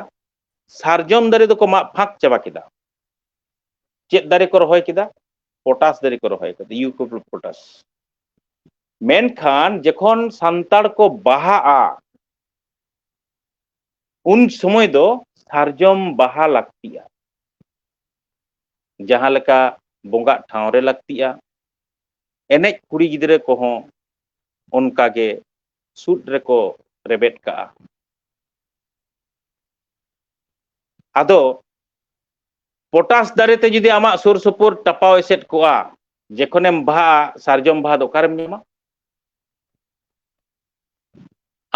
ᱥᱟᱨᱡᱚᱢ ᱫᱟᱨᱮ ᱫᱚᱠᱚ ᱢᱟᱜ ᱯᱷᱟᱸᱠ ᱪᱟᱵᱟ ᱠᱮᱫᱟ᱾ ᱪᱮᱫ ᱫᱟᱨᱮ ᱠᱚ ᱨᱚᱦᱚᱭ ᱠᱮᱫᱟ? ᱯᱚᱴᱟᱥ ᱫᱟᱨᱮ ᱠᱚ ᱨᱚᱦᱚᱭ ᱠᱮᱫᱟ, eucalyptus᱾ ᱢᱮᱱᱠᱷᱟᱱ ᱡᱚᱠᱷᱚᱱ ᱥᱟᱱᱛᱟᱲ ᱠᱚ ᱵᱟᱦᱟᱜᱼᱟ, ᱩᱱ ᱥᱚᱢᱚᱭ ᱫᱚ ᱥᱟᱨᱡᱚᱢ ᱵᱟᱦᱟ ᱞᱟᱹᱠᱛᱤᱜᱼᱟ᱾ ᱡᱟᱦᱟᱸ ᱞᱮᱠᱟ ᱵᱚᱸᱜᱟᱜ ᱴᱷᱟᱶ ᱨᱮ ᱞᱟᱹᱠᱛᱤᱜᱼᱟ, ᱮᱱᱮᱡ ᱠᱩᱲᱤ ᱜᱤᱫᱽᱨᱟᱹ ᱠᱚᱦᱚᱸ ᱚᱱᱠᱟ ᱜᱮ ᱥᱩᱫ ᱨᱮᱠᱚ ᱨᱮᱵᱮᱫ ᱠᱟᱜᱼᱟ᱾ ᱟᱫᱚ ᱯᱚᱴᱟᱥ ᱫᱟᱨᱮ ᱛᱮ ᱡᱩᱫᱤ ᱟᱢᱟᱜ ᱥᱩᱨ ᱥᱩᱯᱩᱨ ᱴᱟᱯᱟᱣ ᱮᱥᱮᱫ ᱠᱚᱜᱼᱟ, ᱡᱚᱠᱷᱚᱱᱮᱢ ᱵᱟᱦᱟᱜᱼᱟ, ᱥᱟᱨᱡᱚᱢ ᱵᱟᱦᱟ ᱫᱚ ᱚᱠᱟᱨᱮᱢ ᱧᱟᱢᱟ?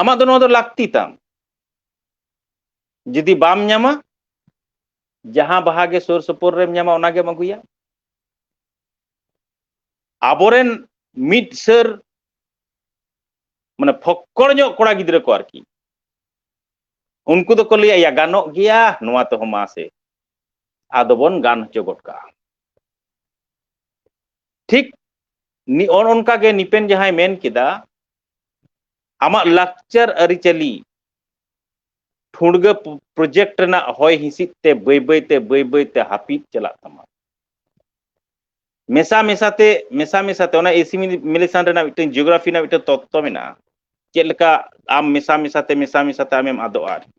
ᱟᱢᱟᱜ ᱫᱚ ᱱᱚᱣᱟ ᱫᱚ ᱞᱟᱹᱠᱛᱤ ᱛᱟᱢ᱾ ᱡᱩᱫᱤ ᱵᱟᱢ ᱧᱟᱢᱟ, ᱡᱟᱦᱟᱸ ᱵᱟᱦᱟ ᱜᱮ ᱥᱩᱨ ᱥᱩᱯᱩᱨ ᱨᱮᱢ ᱧᱟᱢᱟ, ᱚᱱᱟ ᱜᱮᱢ ᱟᱹᱜᱩᱭᱟ᱾ ᱟᱵᱚᱨᱮᱱ ᱢᱤᱫ ᱥᱟᱹᱨ, ᱢᱟᱱᱮ, ᱯᱷᱚᱠᱠᱚᱲ ᱧᱚᱜ ᱠᱚᱲᱟ ᱜᱤᱫᱽᱨᱟᱹ ᱠᱚ ᱟᱨᱠᱤ, ᱩᱱᱠᱩ ᱫᱚᱠᱚ ᱞᱟᱹᱭᱟ, "ᱭᱟ, ᱜᱟᱱᱚᱜ ᱜᱮᱭᱟ, ᱱᱚᱣᱟ ᱛᱮᱦᱚᱸ ᱢᱟᱥᱮ", ᱟᱫᱚ ᱵᱚᱱ ᱜᱟᱱ ᱦᱚᱪᱚ ᱜᱚᱫ ᱠᱟᱜᱼᱟ᱾ ᱴᱷᱤᱠ ᱱᱤ-, ᱚᱱ-, ᱚᱱᱠᱟ ᱜᱮ ᱱᱤᱯᱮᱱ ᱡᱟᱦᱟᱸᱭ ᱢᱮᱱ ᱠᱮᱫᱟ, ᱟᱢᱟᱜ ᱞᱟᱠᱪᱟᱨ ᱟᱹᱨᱤᱪᱟᱹᱞᱤ ᱴᱷᱩᱲᱜᱟᱹ ᱯᱨᱚ-, project ᱨᱮᱱᱟᱜ ᱦᱚᱭ ᱦᱤᱸᱥᱤᱫ ᱛᱮ ᱵᱟᱹᱭ ᱵᱟᱹᱭ ᱛᱮ, ᱵᱟᱹᱭ ᱵᱟᱹᱭ ᱛᱮ ᱦᱟᱹᱯᱤᱫ ᱪᱟᱞᱟᱜ ᱛᱟᱢᱟ᱾ ᱢᱮᱥᱟ ᱢᱮᱥᱟ ᱛᱮ, ᱢᱮᱥᱟ ᱢᱮᱥᱟ ᱛᱮ, ᱚᱱᱟ assimilation ᱨᱮᱱᱟᱜ ᱢᱤᱫᱴᱟᱝ geography ᱨᱮᱱᱟᱜ ᱢᱤᱫᱴᱟᱝ ᱛᱚᱛᱛᱚ ᱢᱮᱱᱟᱜᱼᱟ, ᱪᱮᱫ ᱞᱮᱠᱟ ᱟᱢ ᱢᱮᱥᱟ ᱢᱮᱥᱟ ᱛᱮ, ᱢᱮᱥᱟ ᱢᱮᱥᱟ ᱛᱮ ᱟᱢᱮᱢ ᱟᱫᱚᱜᱼᱟ ᱟᱨᱠᱤ᱾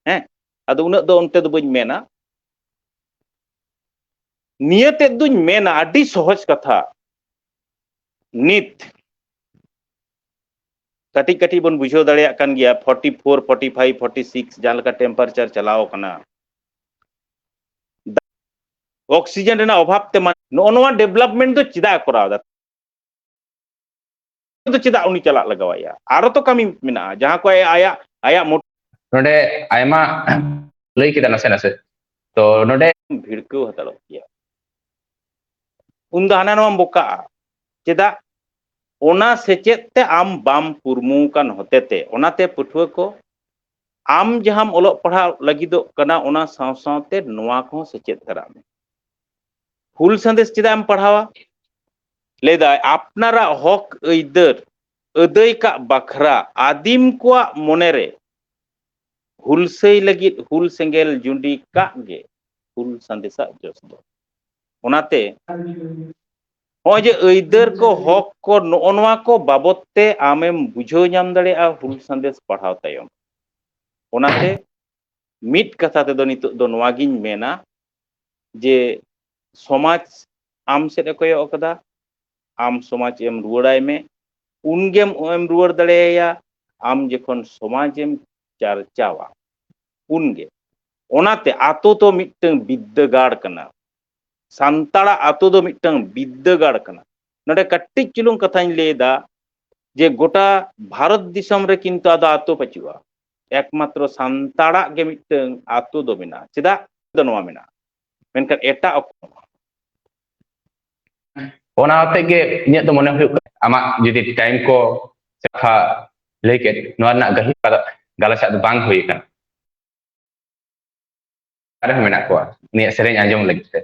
ᱦᱮᱸ, ᱟᱫᱚ ᱩᱱᱟᱹᱜ ᱫᱚ ᱚᱱᱛᱮ ᱫᱚ ᱵᱟᱹᱧ ᱢᱮᱱᱟ᱾ ᱱᱤᱭᱟᱹ ᱛᱮᱫ ᱫᱩᱧ ᱢᱮᱱᱟ, ᱟᱹᱰᱤ ᱥᱚᱦᱚᱡ ᱠᱟᱛᱷᱟ, ᱱᱤᱛ ᱠᱟᱹᱴᱤᱡ ᱠᱟᱹᱴᱤᱡ ᱵᱚᱱ ᱵᱩᱡᱷᱟᱹᱣ ᱫᱟᱲᱮᱭᱟᱜ ᱠᱟᱱ ᱜᱮᱭᱟ, forty four, forty five, forty six ᱡᱟᱦᱟᱸ ᱞᱮᱠᱟ temperature ᱪᱟᱞᱟᱣ ᱠᱟᱱᱟ᱾ ᱚᱠᱥᱤᱡᱮᱱ ᱨᱮᱱᱟᱜ ᱚᱵᱷᱟᱵ ᱛᱮ ᱢᱟ-, ᱱᱚᱜᱼᱚ ᱱᱚᱣᱟ development ᱫᱚ ᱪᱮᱫᱟᱜ ᱮ ᱠᱚᱨᱟᱣ ᱮᱫᱟ? ᱫᱚ ᱪᱮᱫᱟᱜ ᱩᱱᱤ ᱪᱟᱞᱟᱜ ᱞᱟᱜᱟᱣᱟᱭᱟ? ᱟᱨᱚ ᱛᱚ ᱠᱟᱹᱢᱤ ᱢᱮᱱᱟᱜᱼᱟ, ᱡᱟᱦᱟᱸ ᱠᱚ ᱟᱭᱟᱜ, ᱟᱭᱟᱜ, ᱟᱭᱟᱜ ᱢᱚᱴ- ᱱᱚᱰᱮ ᱟᱭᱢᱟ ᱞᱟᱹᱭ ᱠᱮᱫᱟ ᱱᱟᱥᱮ ᱱᱟᱥᱮ, ᱛᱚ ᱱᱚᱰᱮ ᱵᱷᱤᱲᱠᱟᱹᱣ ᱦᱟᱛᱟᱲᱚᱜ ᱜᱮᱭᱟ᱾ ᱩᱱᱫᱚ ᱦᱟᱱᱟ ᱱᱚᱣᱟᱢ ᱵᱚᱠᱟᱜᱼᱟ᱾ ᱪᱮᱫᱟᱜ? ᱚᱱᱟ ᱥᱮᱪᱮᱫ ᱛᱮ ᱟᱢ ᱵᱟᱢ ᱯᱩᱨᱢᱩ ᱟᱠᱟᱱ ᱦᱚᱛᱮᱛᱮ, ᱚᱱᱟᱛᱮ ᱯᱟᱹᱴᱷᱩᱣᱟᱹ ᱠᱚ, ᱟᱢ ᱡᱟᱦᱟᱸᱢ ᱚᱞᱚᱜ ᱯᱟᱲᱦᱟᱜ ᱞᱟᱹᱜᱤᱫᱚᱜ ᱠᱟᱱᱟ, ᱚᱱᱟ ᱥᱟᱶ ᱥᱟᱶᱛᱮ ᱱᱚᱣᱟ ᱠᱚᱦᱚᱸ ᱥᱮᱪᱮᱫ ᱛᱟᱨᱟᱜ ᱢᱮ᱾ ᱦᱩᱞ ᱥᱟᱸᱫᱮᱥ ᱪᱮᱫᱟᱜ ᱮᱢ ᱯᱟᱲᱦᱟᱣᱟ? ᱞᱟᱹᱭᱫᱟᱭ, ᱟᱯᱱᱟᱨᱟᱜ ᱦᱚᱠ ᱟᱹᱭᱫᱟᱹᱨ ᱟᱹᱫᱟᱹᱭ ᱠᱟᱜ ᱵᱟᱠᱷᱨᱟ ᱟᱹᱫᱤᱢ ᱠᱚᱣᱟᱜ ᱢᱚᱱᱮᱨᱮ ᱦᱩᱞᱥᱟᱹᱭ ᱞᱟᱹᱜᱤᱫ ᱦᱩᱞ ᱥᱮᱸᱜᱮᱞ ᱡᱩᱸᱰᱤ ᱠᱟᱜ ᱜᱮ ᱦᱩᱞ ᱥᱟᱸᱫᱮᱥᱟᱜ ᱡᱚᱥ ᱫᱚ᱾ ᱚᱱᱟᱛᱮ ᱱᱚᱜᱼᱚᱭ ᱡᱮ ᱟᱹᱭᱫᱟᱹᱨ ᱠᱚ, ᱦᱚᱠ ᱠᱚ, ᱱᱚᱜᱼᱚ ᱱᱚᱣᱟ ᱠᱚ ᱵᱟᱵᱚᱛ ᱛᱮ ᱟᱢᱮᱢ ᱵᱩᱡᱷᱟᱹᱣ ᱧᱟᱢ ᱫᱟᱲᱮᱭᱟᱜᱼᱟ ᱦᱩᱞ ᱥᱟᱸᱫᱮᱥ ᱯᱟᱲᱦᱟᱣ ᱛᱟᱭᱚᱢ᱾ ᱚᱱᱟᱛᱮ ᱢᱤᱫ ᱠᱟᱛᱷᱟ ᱛᱮᱫᱚ ᱱᱤᱛᱚᱜ ᱫᱚ ᱱᱚᱣᱟᱜᱤᱧ ᱢᱮᱱᱟ ᱡᱮ ᱥᱚᱢᱟᱡᱽ ᱟᱢ ᱥᱮᱫ ᱮ ᱠᱚᱭᱚᱜ ᱟᱠᱟᱫᱟ, ᱟᱢ ᱥᱚᱢᱟᱡᱽ ᱮᱢ ᱨᱩᱣᱟᱹᱲᱟᱭ ᱢᱮ᱾ ᱩᱱᱜᱮᱢ ᱮᱢ ᱨᱩᱣᱟᱹᱲ ᱫᱟᱲᱮᱭᱟᱭᱟ ᱟᱢ ᱡᱚᱠᱷᱚᱱ ᱥᱚᱢᱟᱡᱽ ᱮᱢ ᱪᱟᱨᱪᱟᱣᱟ, ᱩᱱᱜᱮ᱾ ᱚᱱᱟᱛᱮ ᱟᱛᱳ ᱫᱚ ᱢᱤᱫᱴᱟᱝ ᱵᱤᱫᱽᱫᱟᱹᱜᱟᱲ ᱠᱟᱱᱟ᱾ ᱥᱟᱱᱛᱟᱲᱟᱜ ᱟᱛᱳ ᱫᱚ ᱢᱤᱫᱴᱟᱝ ᱵᱤᱫᱽᱫᱟᱹᱜᱟᱲ ᱠᱟᱱᱟ᱾ ᱱᱚᱰᱮ ᱠᱟᱹᱴᱤᱡ ᱪᱩᱞᱩᱝ ᱠᱟᱛᱷᱟᱧ ᱞᱟᱹᱭ ᱮᱫᱟ ᱡᱮ ᱜᱚᱴᱟ ᱵᱷᱟᱨᱚᱛ ᱫᱤᱥᱚᱢ ᱨᱮ ᱠᱤᱱᱛᱩ ᱟᱫᱚ ᱟᱛᱳ ᱯᱟᱹᱪᱩᱜᱼᱟ, ᱮᱠᱢᱟᱛᱨᱚ ᱥᱟᱱᱛᱟᱲᱟᱜ ᱜᱮ ᱢᱤᱫᱴᱟᱝ ᱟᱛᱳ ᱫᱚ ᱢᱮᱱᱟᱜᱼᱟ᱾ ᱪᱮᱫᱟᱜ ᱫᱚ ᱱᱚᱣᱟ ᱢᱮᱱᱟᱜᱼᱟ, ᱢᱮᱱᱠᱷᱟᱱ ᱮᱴᱟᱜ ᱚᱠᱚ ᱚᱱᱟ ᱦᱚᱛᱮᱡ ᱜᱮ ᱤᱧᱟᱹᱜ ᱫᱚ ᱢᱚᱱᱮ ᱦᱩᱭᱩᱜ ᱠᱟᱱᱟ, ᱟᱢᱟᱜ ᱡᱩᱫᱤ ᱴᱟᱭᱤᱢ ᱠᱚ ᱠᱟᱛᱷᱟ ᱞᱟᱹᱭ ᱠᱮᱫ, ᱱᱚᱣᱟ ᱨᱮᱱᱟᱜ ᱜᱟᱹᱦᱤᱨ ᱯᱟᱨᱟ-, ᱜᱟᱞᱚᱪᱟᱜ ᱫᱚ ᱵᱟᱝ ᱦᱩᱭ ᱟᱠᱟᱱᱟ᱾ ᱨᱮᱦᱚᱸ ᱢᱮᱱᱟᱜ ᱠᱚᱣᱟ ᱩᱱᱤᱭᱟᱜ ᱥᱮᱨᱮᱧ ᱟᱸᱡᱚᱢ ᱞᱟᱹᱜᱤᱫ ᱛᱮ᱾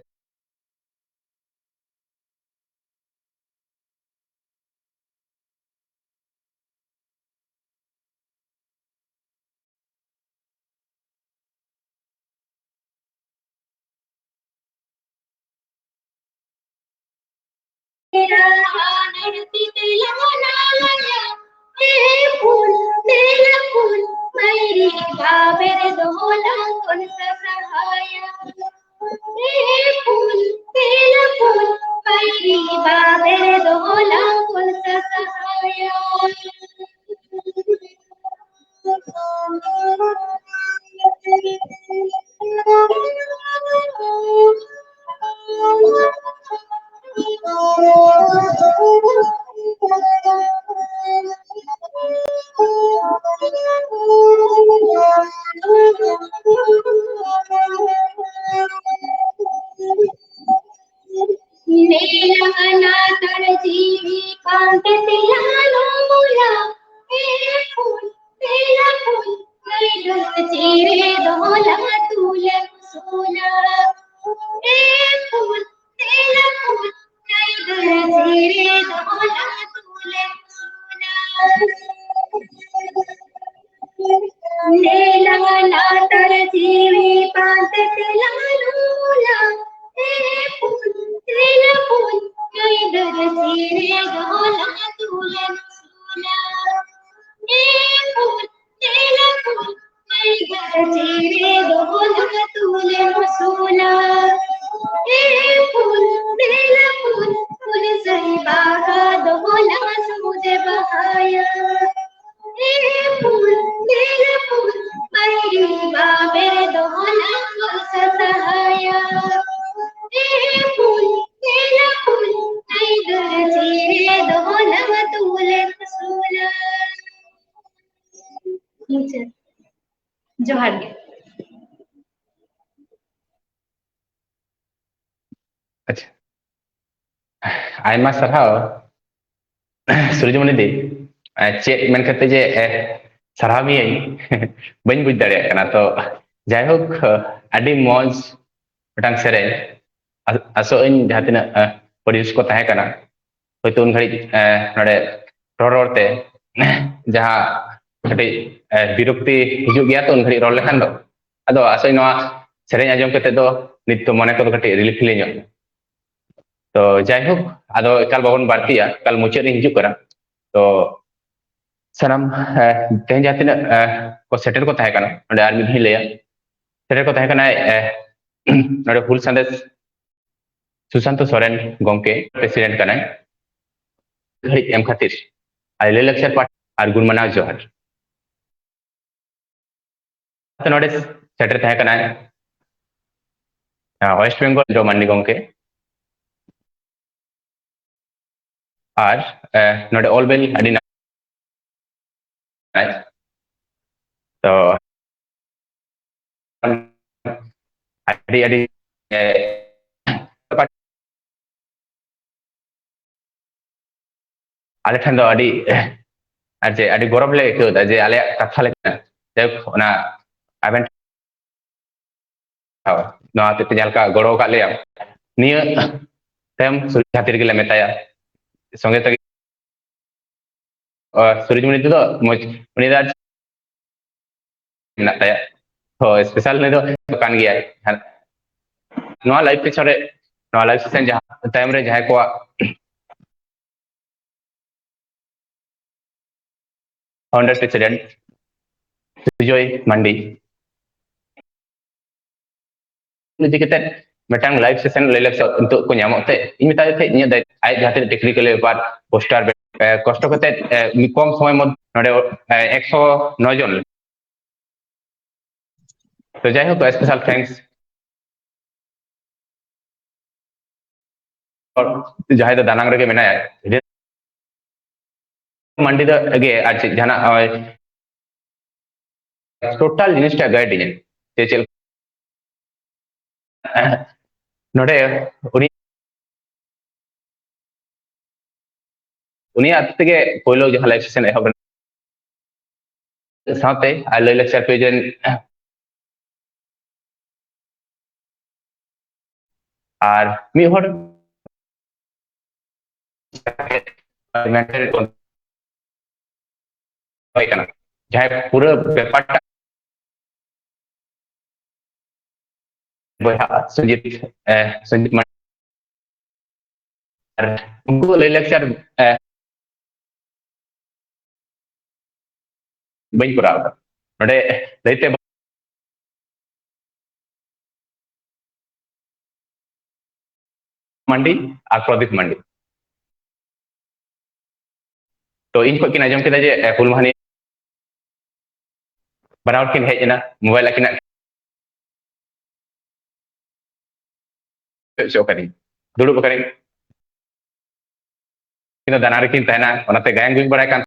ᱡᱚᱦᱟᱨ ᱜᱮ᱾ ᱟᱪᱪᱷᱟ, ᱟᱭᱢᱟ ᱥᱟᱨᱦᱟᱣ ᱥᱩᱨᱡᱚᱢᱚᱱᱤ ᱫᱤ᱾ ᱪᱮᱫ ᱢᱮᱱ ᱠᱟᱛᱮ ᱡᱮ ᱥᱟᱨᱦᱟᱣ ᱢᱤᱭᱟᱹᱧ, ᱵᱟᱹᱧ ᱵᱩᱡᱽ ᱫᱟᱲᱮᱭᱟᱜ ᱠᱟᱱᱟ᱾ ᱛᱚ ᱡᱟᱭᱦᱳᱠ, ᱟᱹᱰᱤ ᱢᱚᱡᱽ ᱢᱤᱫᱴᱟᱝ ᱥᱮᱨᱮᱧ᱾ ᱟᱥᱚᱜ ᱟᱹᱧ ᱡᱟᱦᱟᱸ ᱛᱤᱱᱟᱹᱜ ᱚᱰᱤᱭᱮᱱᱥ ᱠᱚ ᱛᱟᱦᱮᱸ ᱠᱟᱱᱟ, ᱦᱚᱭᱛᱳ ᱩᱱ ᱜᱷᱟᱹᱲᱤᱡ ᱱᱚᱰᱮ ᱨᱚᱲ ᱨᱚᱲ ᱛᱮ ᱡᱟᱦᱟᱸ ᱠᱟᱹᱴᱤᱡ ᱵᱤᱨᱚᱠᱛᱤ ᱦᱤᱡᱩᱜ ᱜᱮᱭᱟ ᱛᱚ ᱩᱱ ᱜᱷᱟᱹᱲᱤᱡ ᱨᱚᱲ ᱞᱮᱠᱷᱟᱱ ᱫᱚ᱾ ᱟᱫᱚ ᱟᱥᱚᱜ ᱟᱹᱧ ᱱᱚᱣᱟ ᱥᱮᱨᱮᱧ ᱟᱸᱡᱚᱢ ᱠᱟᱛᱮ ᱫᱚ ᱱᱤᱛ ᱫᱚ ᱢᱚᱱᱮ ᱠᱚᱫᱚ ᱠᱟᱹᱴᱤᱡ ᱨᱤᱞᱤᱯᱷ ᱧᱚᱜ᱾ ᱛᱚ ᱡᱟᱭᱦᱳᱠ, ᱟᱫᱚ ᱮᱠᱟᱞ ᱵᱟᱵᱚᱱ ᱵᱟᱹᱲᱛᱤᱭᱟ, ᱮᱠᱟᱞ ᱢᱩᱪᱟᱹᱫ ᱨᱤᱧ ᱦᱤᱡᱩᱜ ᱠᱟᱱᱟ᱾ ᱛᱚ ᱥᱟᱱᱟᱢ ᱛᱮᱦᱮᱧ ᱡᱟᱦᱟᱸ ᱛᱤᱱᱟᱹᱜ ᱠᱚ ᱥᱮᱴᱮᱨ ᱠᱚ ᱛᱟᱦᱮᱸ ᱠᱟᱱᱟ, ᱱᱚᱰᱮ ᱟᱨ ᱢᱤᱫ ᱫᱷᱟᱣ ᱤᱧ ᱞᱟᱹᱭᱟ, ᱥᱮᱴᱮᱨ ᱠᱚ ᱛᱟᱦᱮᱸ ᱠᱟᱱᱟ ᱱᱚᱰᱮ ᱦᱩᱞ ᱥᱟᱸᱫᱮᱥ ᱥᱩᱥᱟᱱᱛᱚ ᱥᱚᱨᱮᱱ ᱜᱚᱢᱠᱮ, ᱯᱨᱮᱥᱤᱰᱮᱱᱴ ᱠᱟᱱᱟᱭ᱾ ᱜᱷᱟᱹᱲᱤᱡ ᱮᱢ ᱠᱷᱟᱹᱛᱤᱨ ᱟᱨ ᱞᱟᱹᱭ ᱞᱟᱠᱪᱟᱨ ᱯᱟᱦᱴᱟ ᱟᱨ ᱜᱩᱱ ᱢᱟᱱᱟᱣ ᱡᱚᱦᱟᱨ᱾ ᱱᱚᱰᱮ ᱥᱮᱴᱮᱨ ᱛᱟᱦᱮᱸ ᱠᱟᱱᱟᱭ ᱳᱭᱮᱥᱴ ᱵᱮᱝᱜᱚᱞ ᱡᱚ ᱢᱟᱱᱰᱤ ᱜᱚᱢᱠᱮ, ᱟᱨ ᱱᱚᱰᱮ ᱚᱞ ᱵᱮᱞ ᱟᱹᱰᱤ ᱱᱟᱯᱟᱭ᱾ ᱛᱚ ᱟᱹᱰᱤ ᱟᱹᱰᱤ ᱟᱞᱮ ᱴᱷᱮᱱ ᱫᱚ ᱟᱹᱰᱤ ᱟᱨ ᱪᱮᱫ ᱟᱹᱰᱤ ᱜᱚᱨᱚᱵᱽ ᱞᱮ ᱟᱹᱭᱠᱟᱹᱣ ᱮᱫᱟ ᱡᱮ ᱟᱞᱮᱭᱟᱜ ᱠᱟᱛᱷᱟ ᱞᱮᱠᱟ ᱡᱟᱭᱦᱳᱠ ᱚᱱᱟ ᱟᱵᱮᱱ ᱱᱚᱣᱟ ᱦᱚᱛᱮᱡ ᱛᱮ ᱡᱟᱦᱟᱸ ᱞᱮᱠᱟ ᱜᱚᱲᱚ ᱟᱠᱟᱫ ᱞᱮᱭᱟ, ᱱᱤᱭᱟᱹ ᱛᱟᱭᱚᱢ ᱥᱩᱨ ᱠᱷᱟᱹᱛᱤᱨ ᱜᱮᱞᱮ ᱢᱮᱛᱟᱭᱟ ᱥᱚᱸᱜᱮ ᱛᱮᱜᱮ᱾ ᱥᱩᱨᱡᱢᱚᱱᱤ ᱛᱮᱫᱚ ᱢᱚᱡᱽ, ᱩᱱᱤ ᱫᱚ ᱢᱮᱱᱟᱜ ᱛᱟᱭᱟ᱾ ᱦᱳᱭ, ᱥᱯᱮᱥᱟᱞ ᱩᱱᱤ ᱫᱚ ᱠᱟᱱ ᱜᱮᱭᱟᱭ᱾ ᱱᱚᱣᱟ ᱞᱟᱭᱤᱵᱷ ᱯᱤᱪᱷᱚᱱ ᱨᱮ, ᱱᱚᱣᱟ ᱞᱟᱭᱤᱵᱷ ᱥᱮᱥᱚᱱ ᱡᱟᱦᱟᱸ ᱛᱟᱭᱚᱢ ᱨᱮ ᱡᱟᱦᱟᱸᱭ ᱠᱚᱣᱟᱜ ᱯᱷᱟᱣᱩᱱᱰᱟᱨ ᱯᱨᱮᱥᱤᱰᱮᱱᱴ ᱥᱩᱡᱚᱭ ᱢᱟᱱᱰᱤ ᱤᱫᱤ ᱠᱟᱛᱮ ᱢᱤᱫᱴᱟᱝ ᱞᱟᱭᱤᱵᱷ ᱥᱮᱥᱚᱱ ᱞᱟᱹᱭ ᱞᱟᱹᱜᱤᱫ ᱱᱤᱛᱚᱜ ᱠᱚ ᱧᱟᱢᱚᱜ ᱛᱮ ᱤᱧ ᱢᱮᱛᱟᱭ ᱛᱟᱦᱮᱸᱫ ᱤᱧᱟᱹᱜ ᱫᱟᱭ-, ᱟᱡ ᱡᱟᱦᱟᱸ ᱛᱤᱱᱟᱹᱜ ᱴᱮᱠᱱᱤᱠᱮᱞ ᱵᱮᱯᱟᱨ ᱯᱳᱥᱴᱟᱨ ᱠᱚᱥᱴᱚ ᱠᱟᱛᱮ ᱠᱚᱢ ᱥᱚᱢᱚᱭ ᱢᱚᱫᱽᱫᱷᱮ ᱱᱚᱰᱮ ᱮᱠᱥᱚ ᱱᱚ ᱡᱚᱱ ᱛᱚ ᱡᱟᱭᱦᱳᱠ, ᱥᱯᱮᱥᱟᱞ ᱛᱷᱮᱝᱠᱥ᱾ ᱡᱟᱦᱟᱸᱭ ᱫᱚ ᱫᱟᱱᱟᱝ ᱨᱮᱜᱮ ᱢᱮᱱᱟᱭᱟ, ᱢᱟᱱᱰᱤ ᱫᱚ ᱜᱮ ᱟᱨ ᱪᱮᱫ ᱡᱟᱦᱟᱱᱟᱜ ᱳᱭ ᱴᱳᱴᱟᱞ ᱡᱤᱱᱤᱥᱴᱟ ᱜᱟᱭᱤᱰ ᱤᱧᱟᱹ ᱡᱮ ᱪᱮᱫ ᱞᱮᱠᱟ᱾ ᱱᱚᱰᱮ ᱩᱱᱤ ᱩᱱᱤᱭᱟᱜ ᱛᱮᱜᱮ ᱯᱳᱭᱞᱳ ᱡᱟᱦᱟᱸ ᱞᱟᱭᱤᱵᱷ ᱥᱮᱥᱚᱱ ᱮᱦᱚᱵ ᱮᱱᱟ, ᱥᱟᱶᱛᱮ ᱟᱨ ᱞᱟᱹᱭ ᱞᱟᱠᱪᱟᱨ ᱯᱮᱡᱮᱱᱴ ᱟᱨ ᱢᱤᱫ ᱦᱚᱲ ᱦᱩᱭ ᱠᱟᱱᱟ, ᱡᱟᱦᱟᱸᱭ ᱯᱩᱨᱟᱹ ᱵᱮᱯᱟᱨᱴᱟ ᱵᱚᱭᱦᱟ ᱥᱩᱡᱤᱛ, ᱮ, ᱥᱩᱡᱤᱛ ᱢᱟᱱᱰᱤ᱾ ᱟᱨ ᱩᱱᱠᱩ ᱞᱟᱹᱭ ᱞᱟᱠᱪᱟᱨ, ᱮ, ᱵᱟᱹᱧ ᱠᱚᱨᱟᱣ ᱮᱫᱟ ᱱᱚᱰᱮ ᱞᱟᱹᱭᱛᱮ᱾ ᱢᱟᱱᱰᱤ ᱟᱨ ᱯᱨᱚᱫᱤᱯ ᱢᱟᱱᱰᱤ᱾ ᱛᱚ ᱤᱧ ᱠᱷᱚᱡ ᱠᱤᱱ ᱟᱸᱡᱚᱢ ᱠᱮᱫᱟ ᱡᱮ, ᱮ, ᱦᱩᱞ ᱢᱟᱦᱟ ᱱᱤᱭᱮ ᱵᱟᱱᱟ ᱦᱚᱲ ᱠᱤᱱ ᱦᱮᱡ ᱮᱱᱟ, ᱢᱳᱵᱟᱭᱤᱞ ᱟᱹᱠᱤᱱᱟᱜ ᱦᱚᱪᱚ ᱠᱟᱹᱫᱤᱧ, ᱫᱩᱲᱩᱵ ᱟᱠᱟᱱᱟᱹᱧ᱾ ᱠᱤᱱ ᱫᱚ ᱫᱟᱱᱟ ᱨᱮᱠᱤᱱ ᱛᱟᱦᱮᱱᱟ, ᱚᱱᱟᱛᱮ ᱜᱟᱭᱟᱱ ᱜᱤᱧ ᱵᱟᱲᱟᱭ ᱠᱟᱱ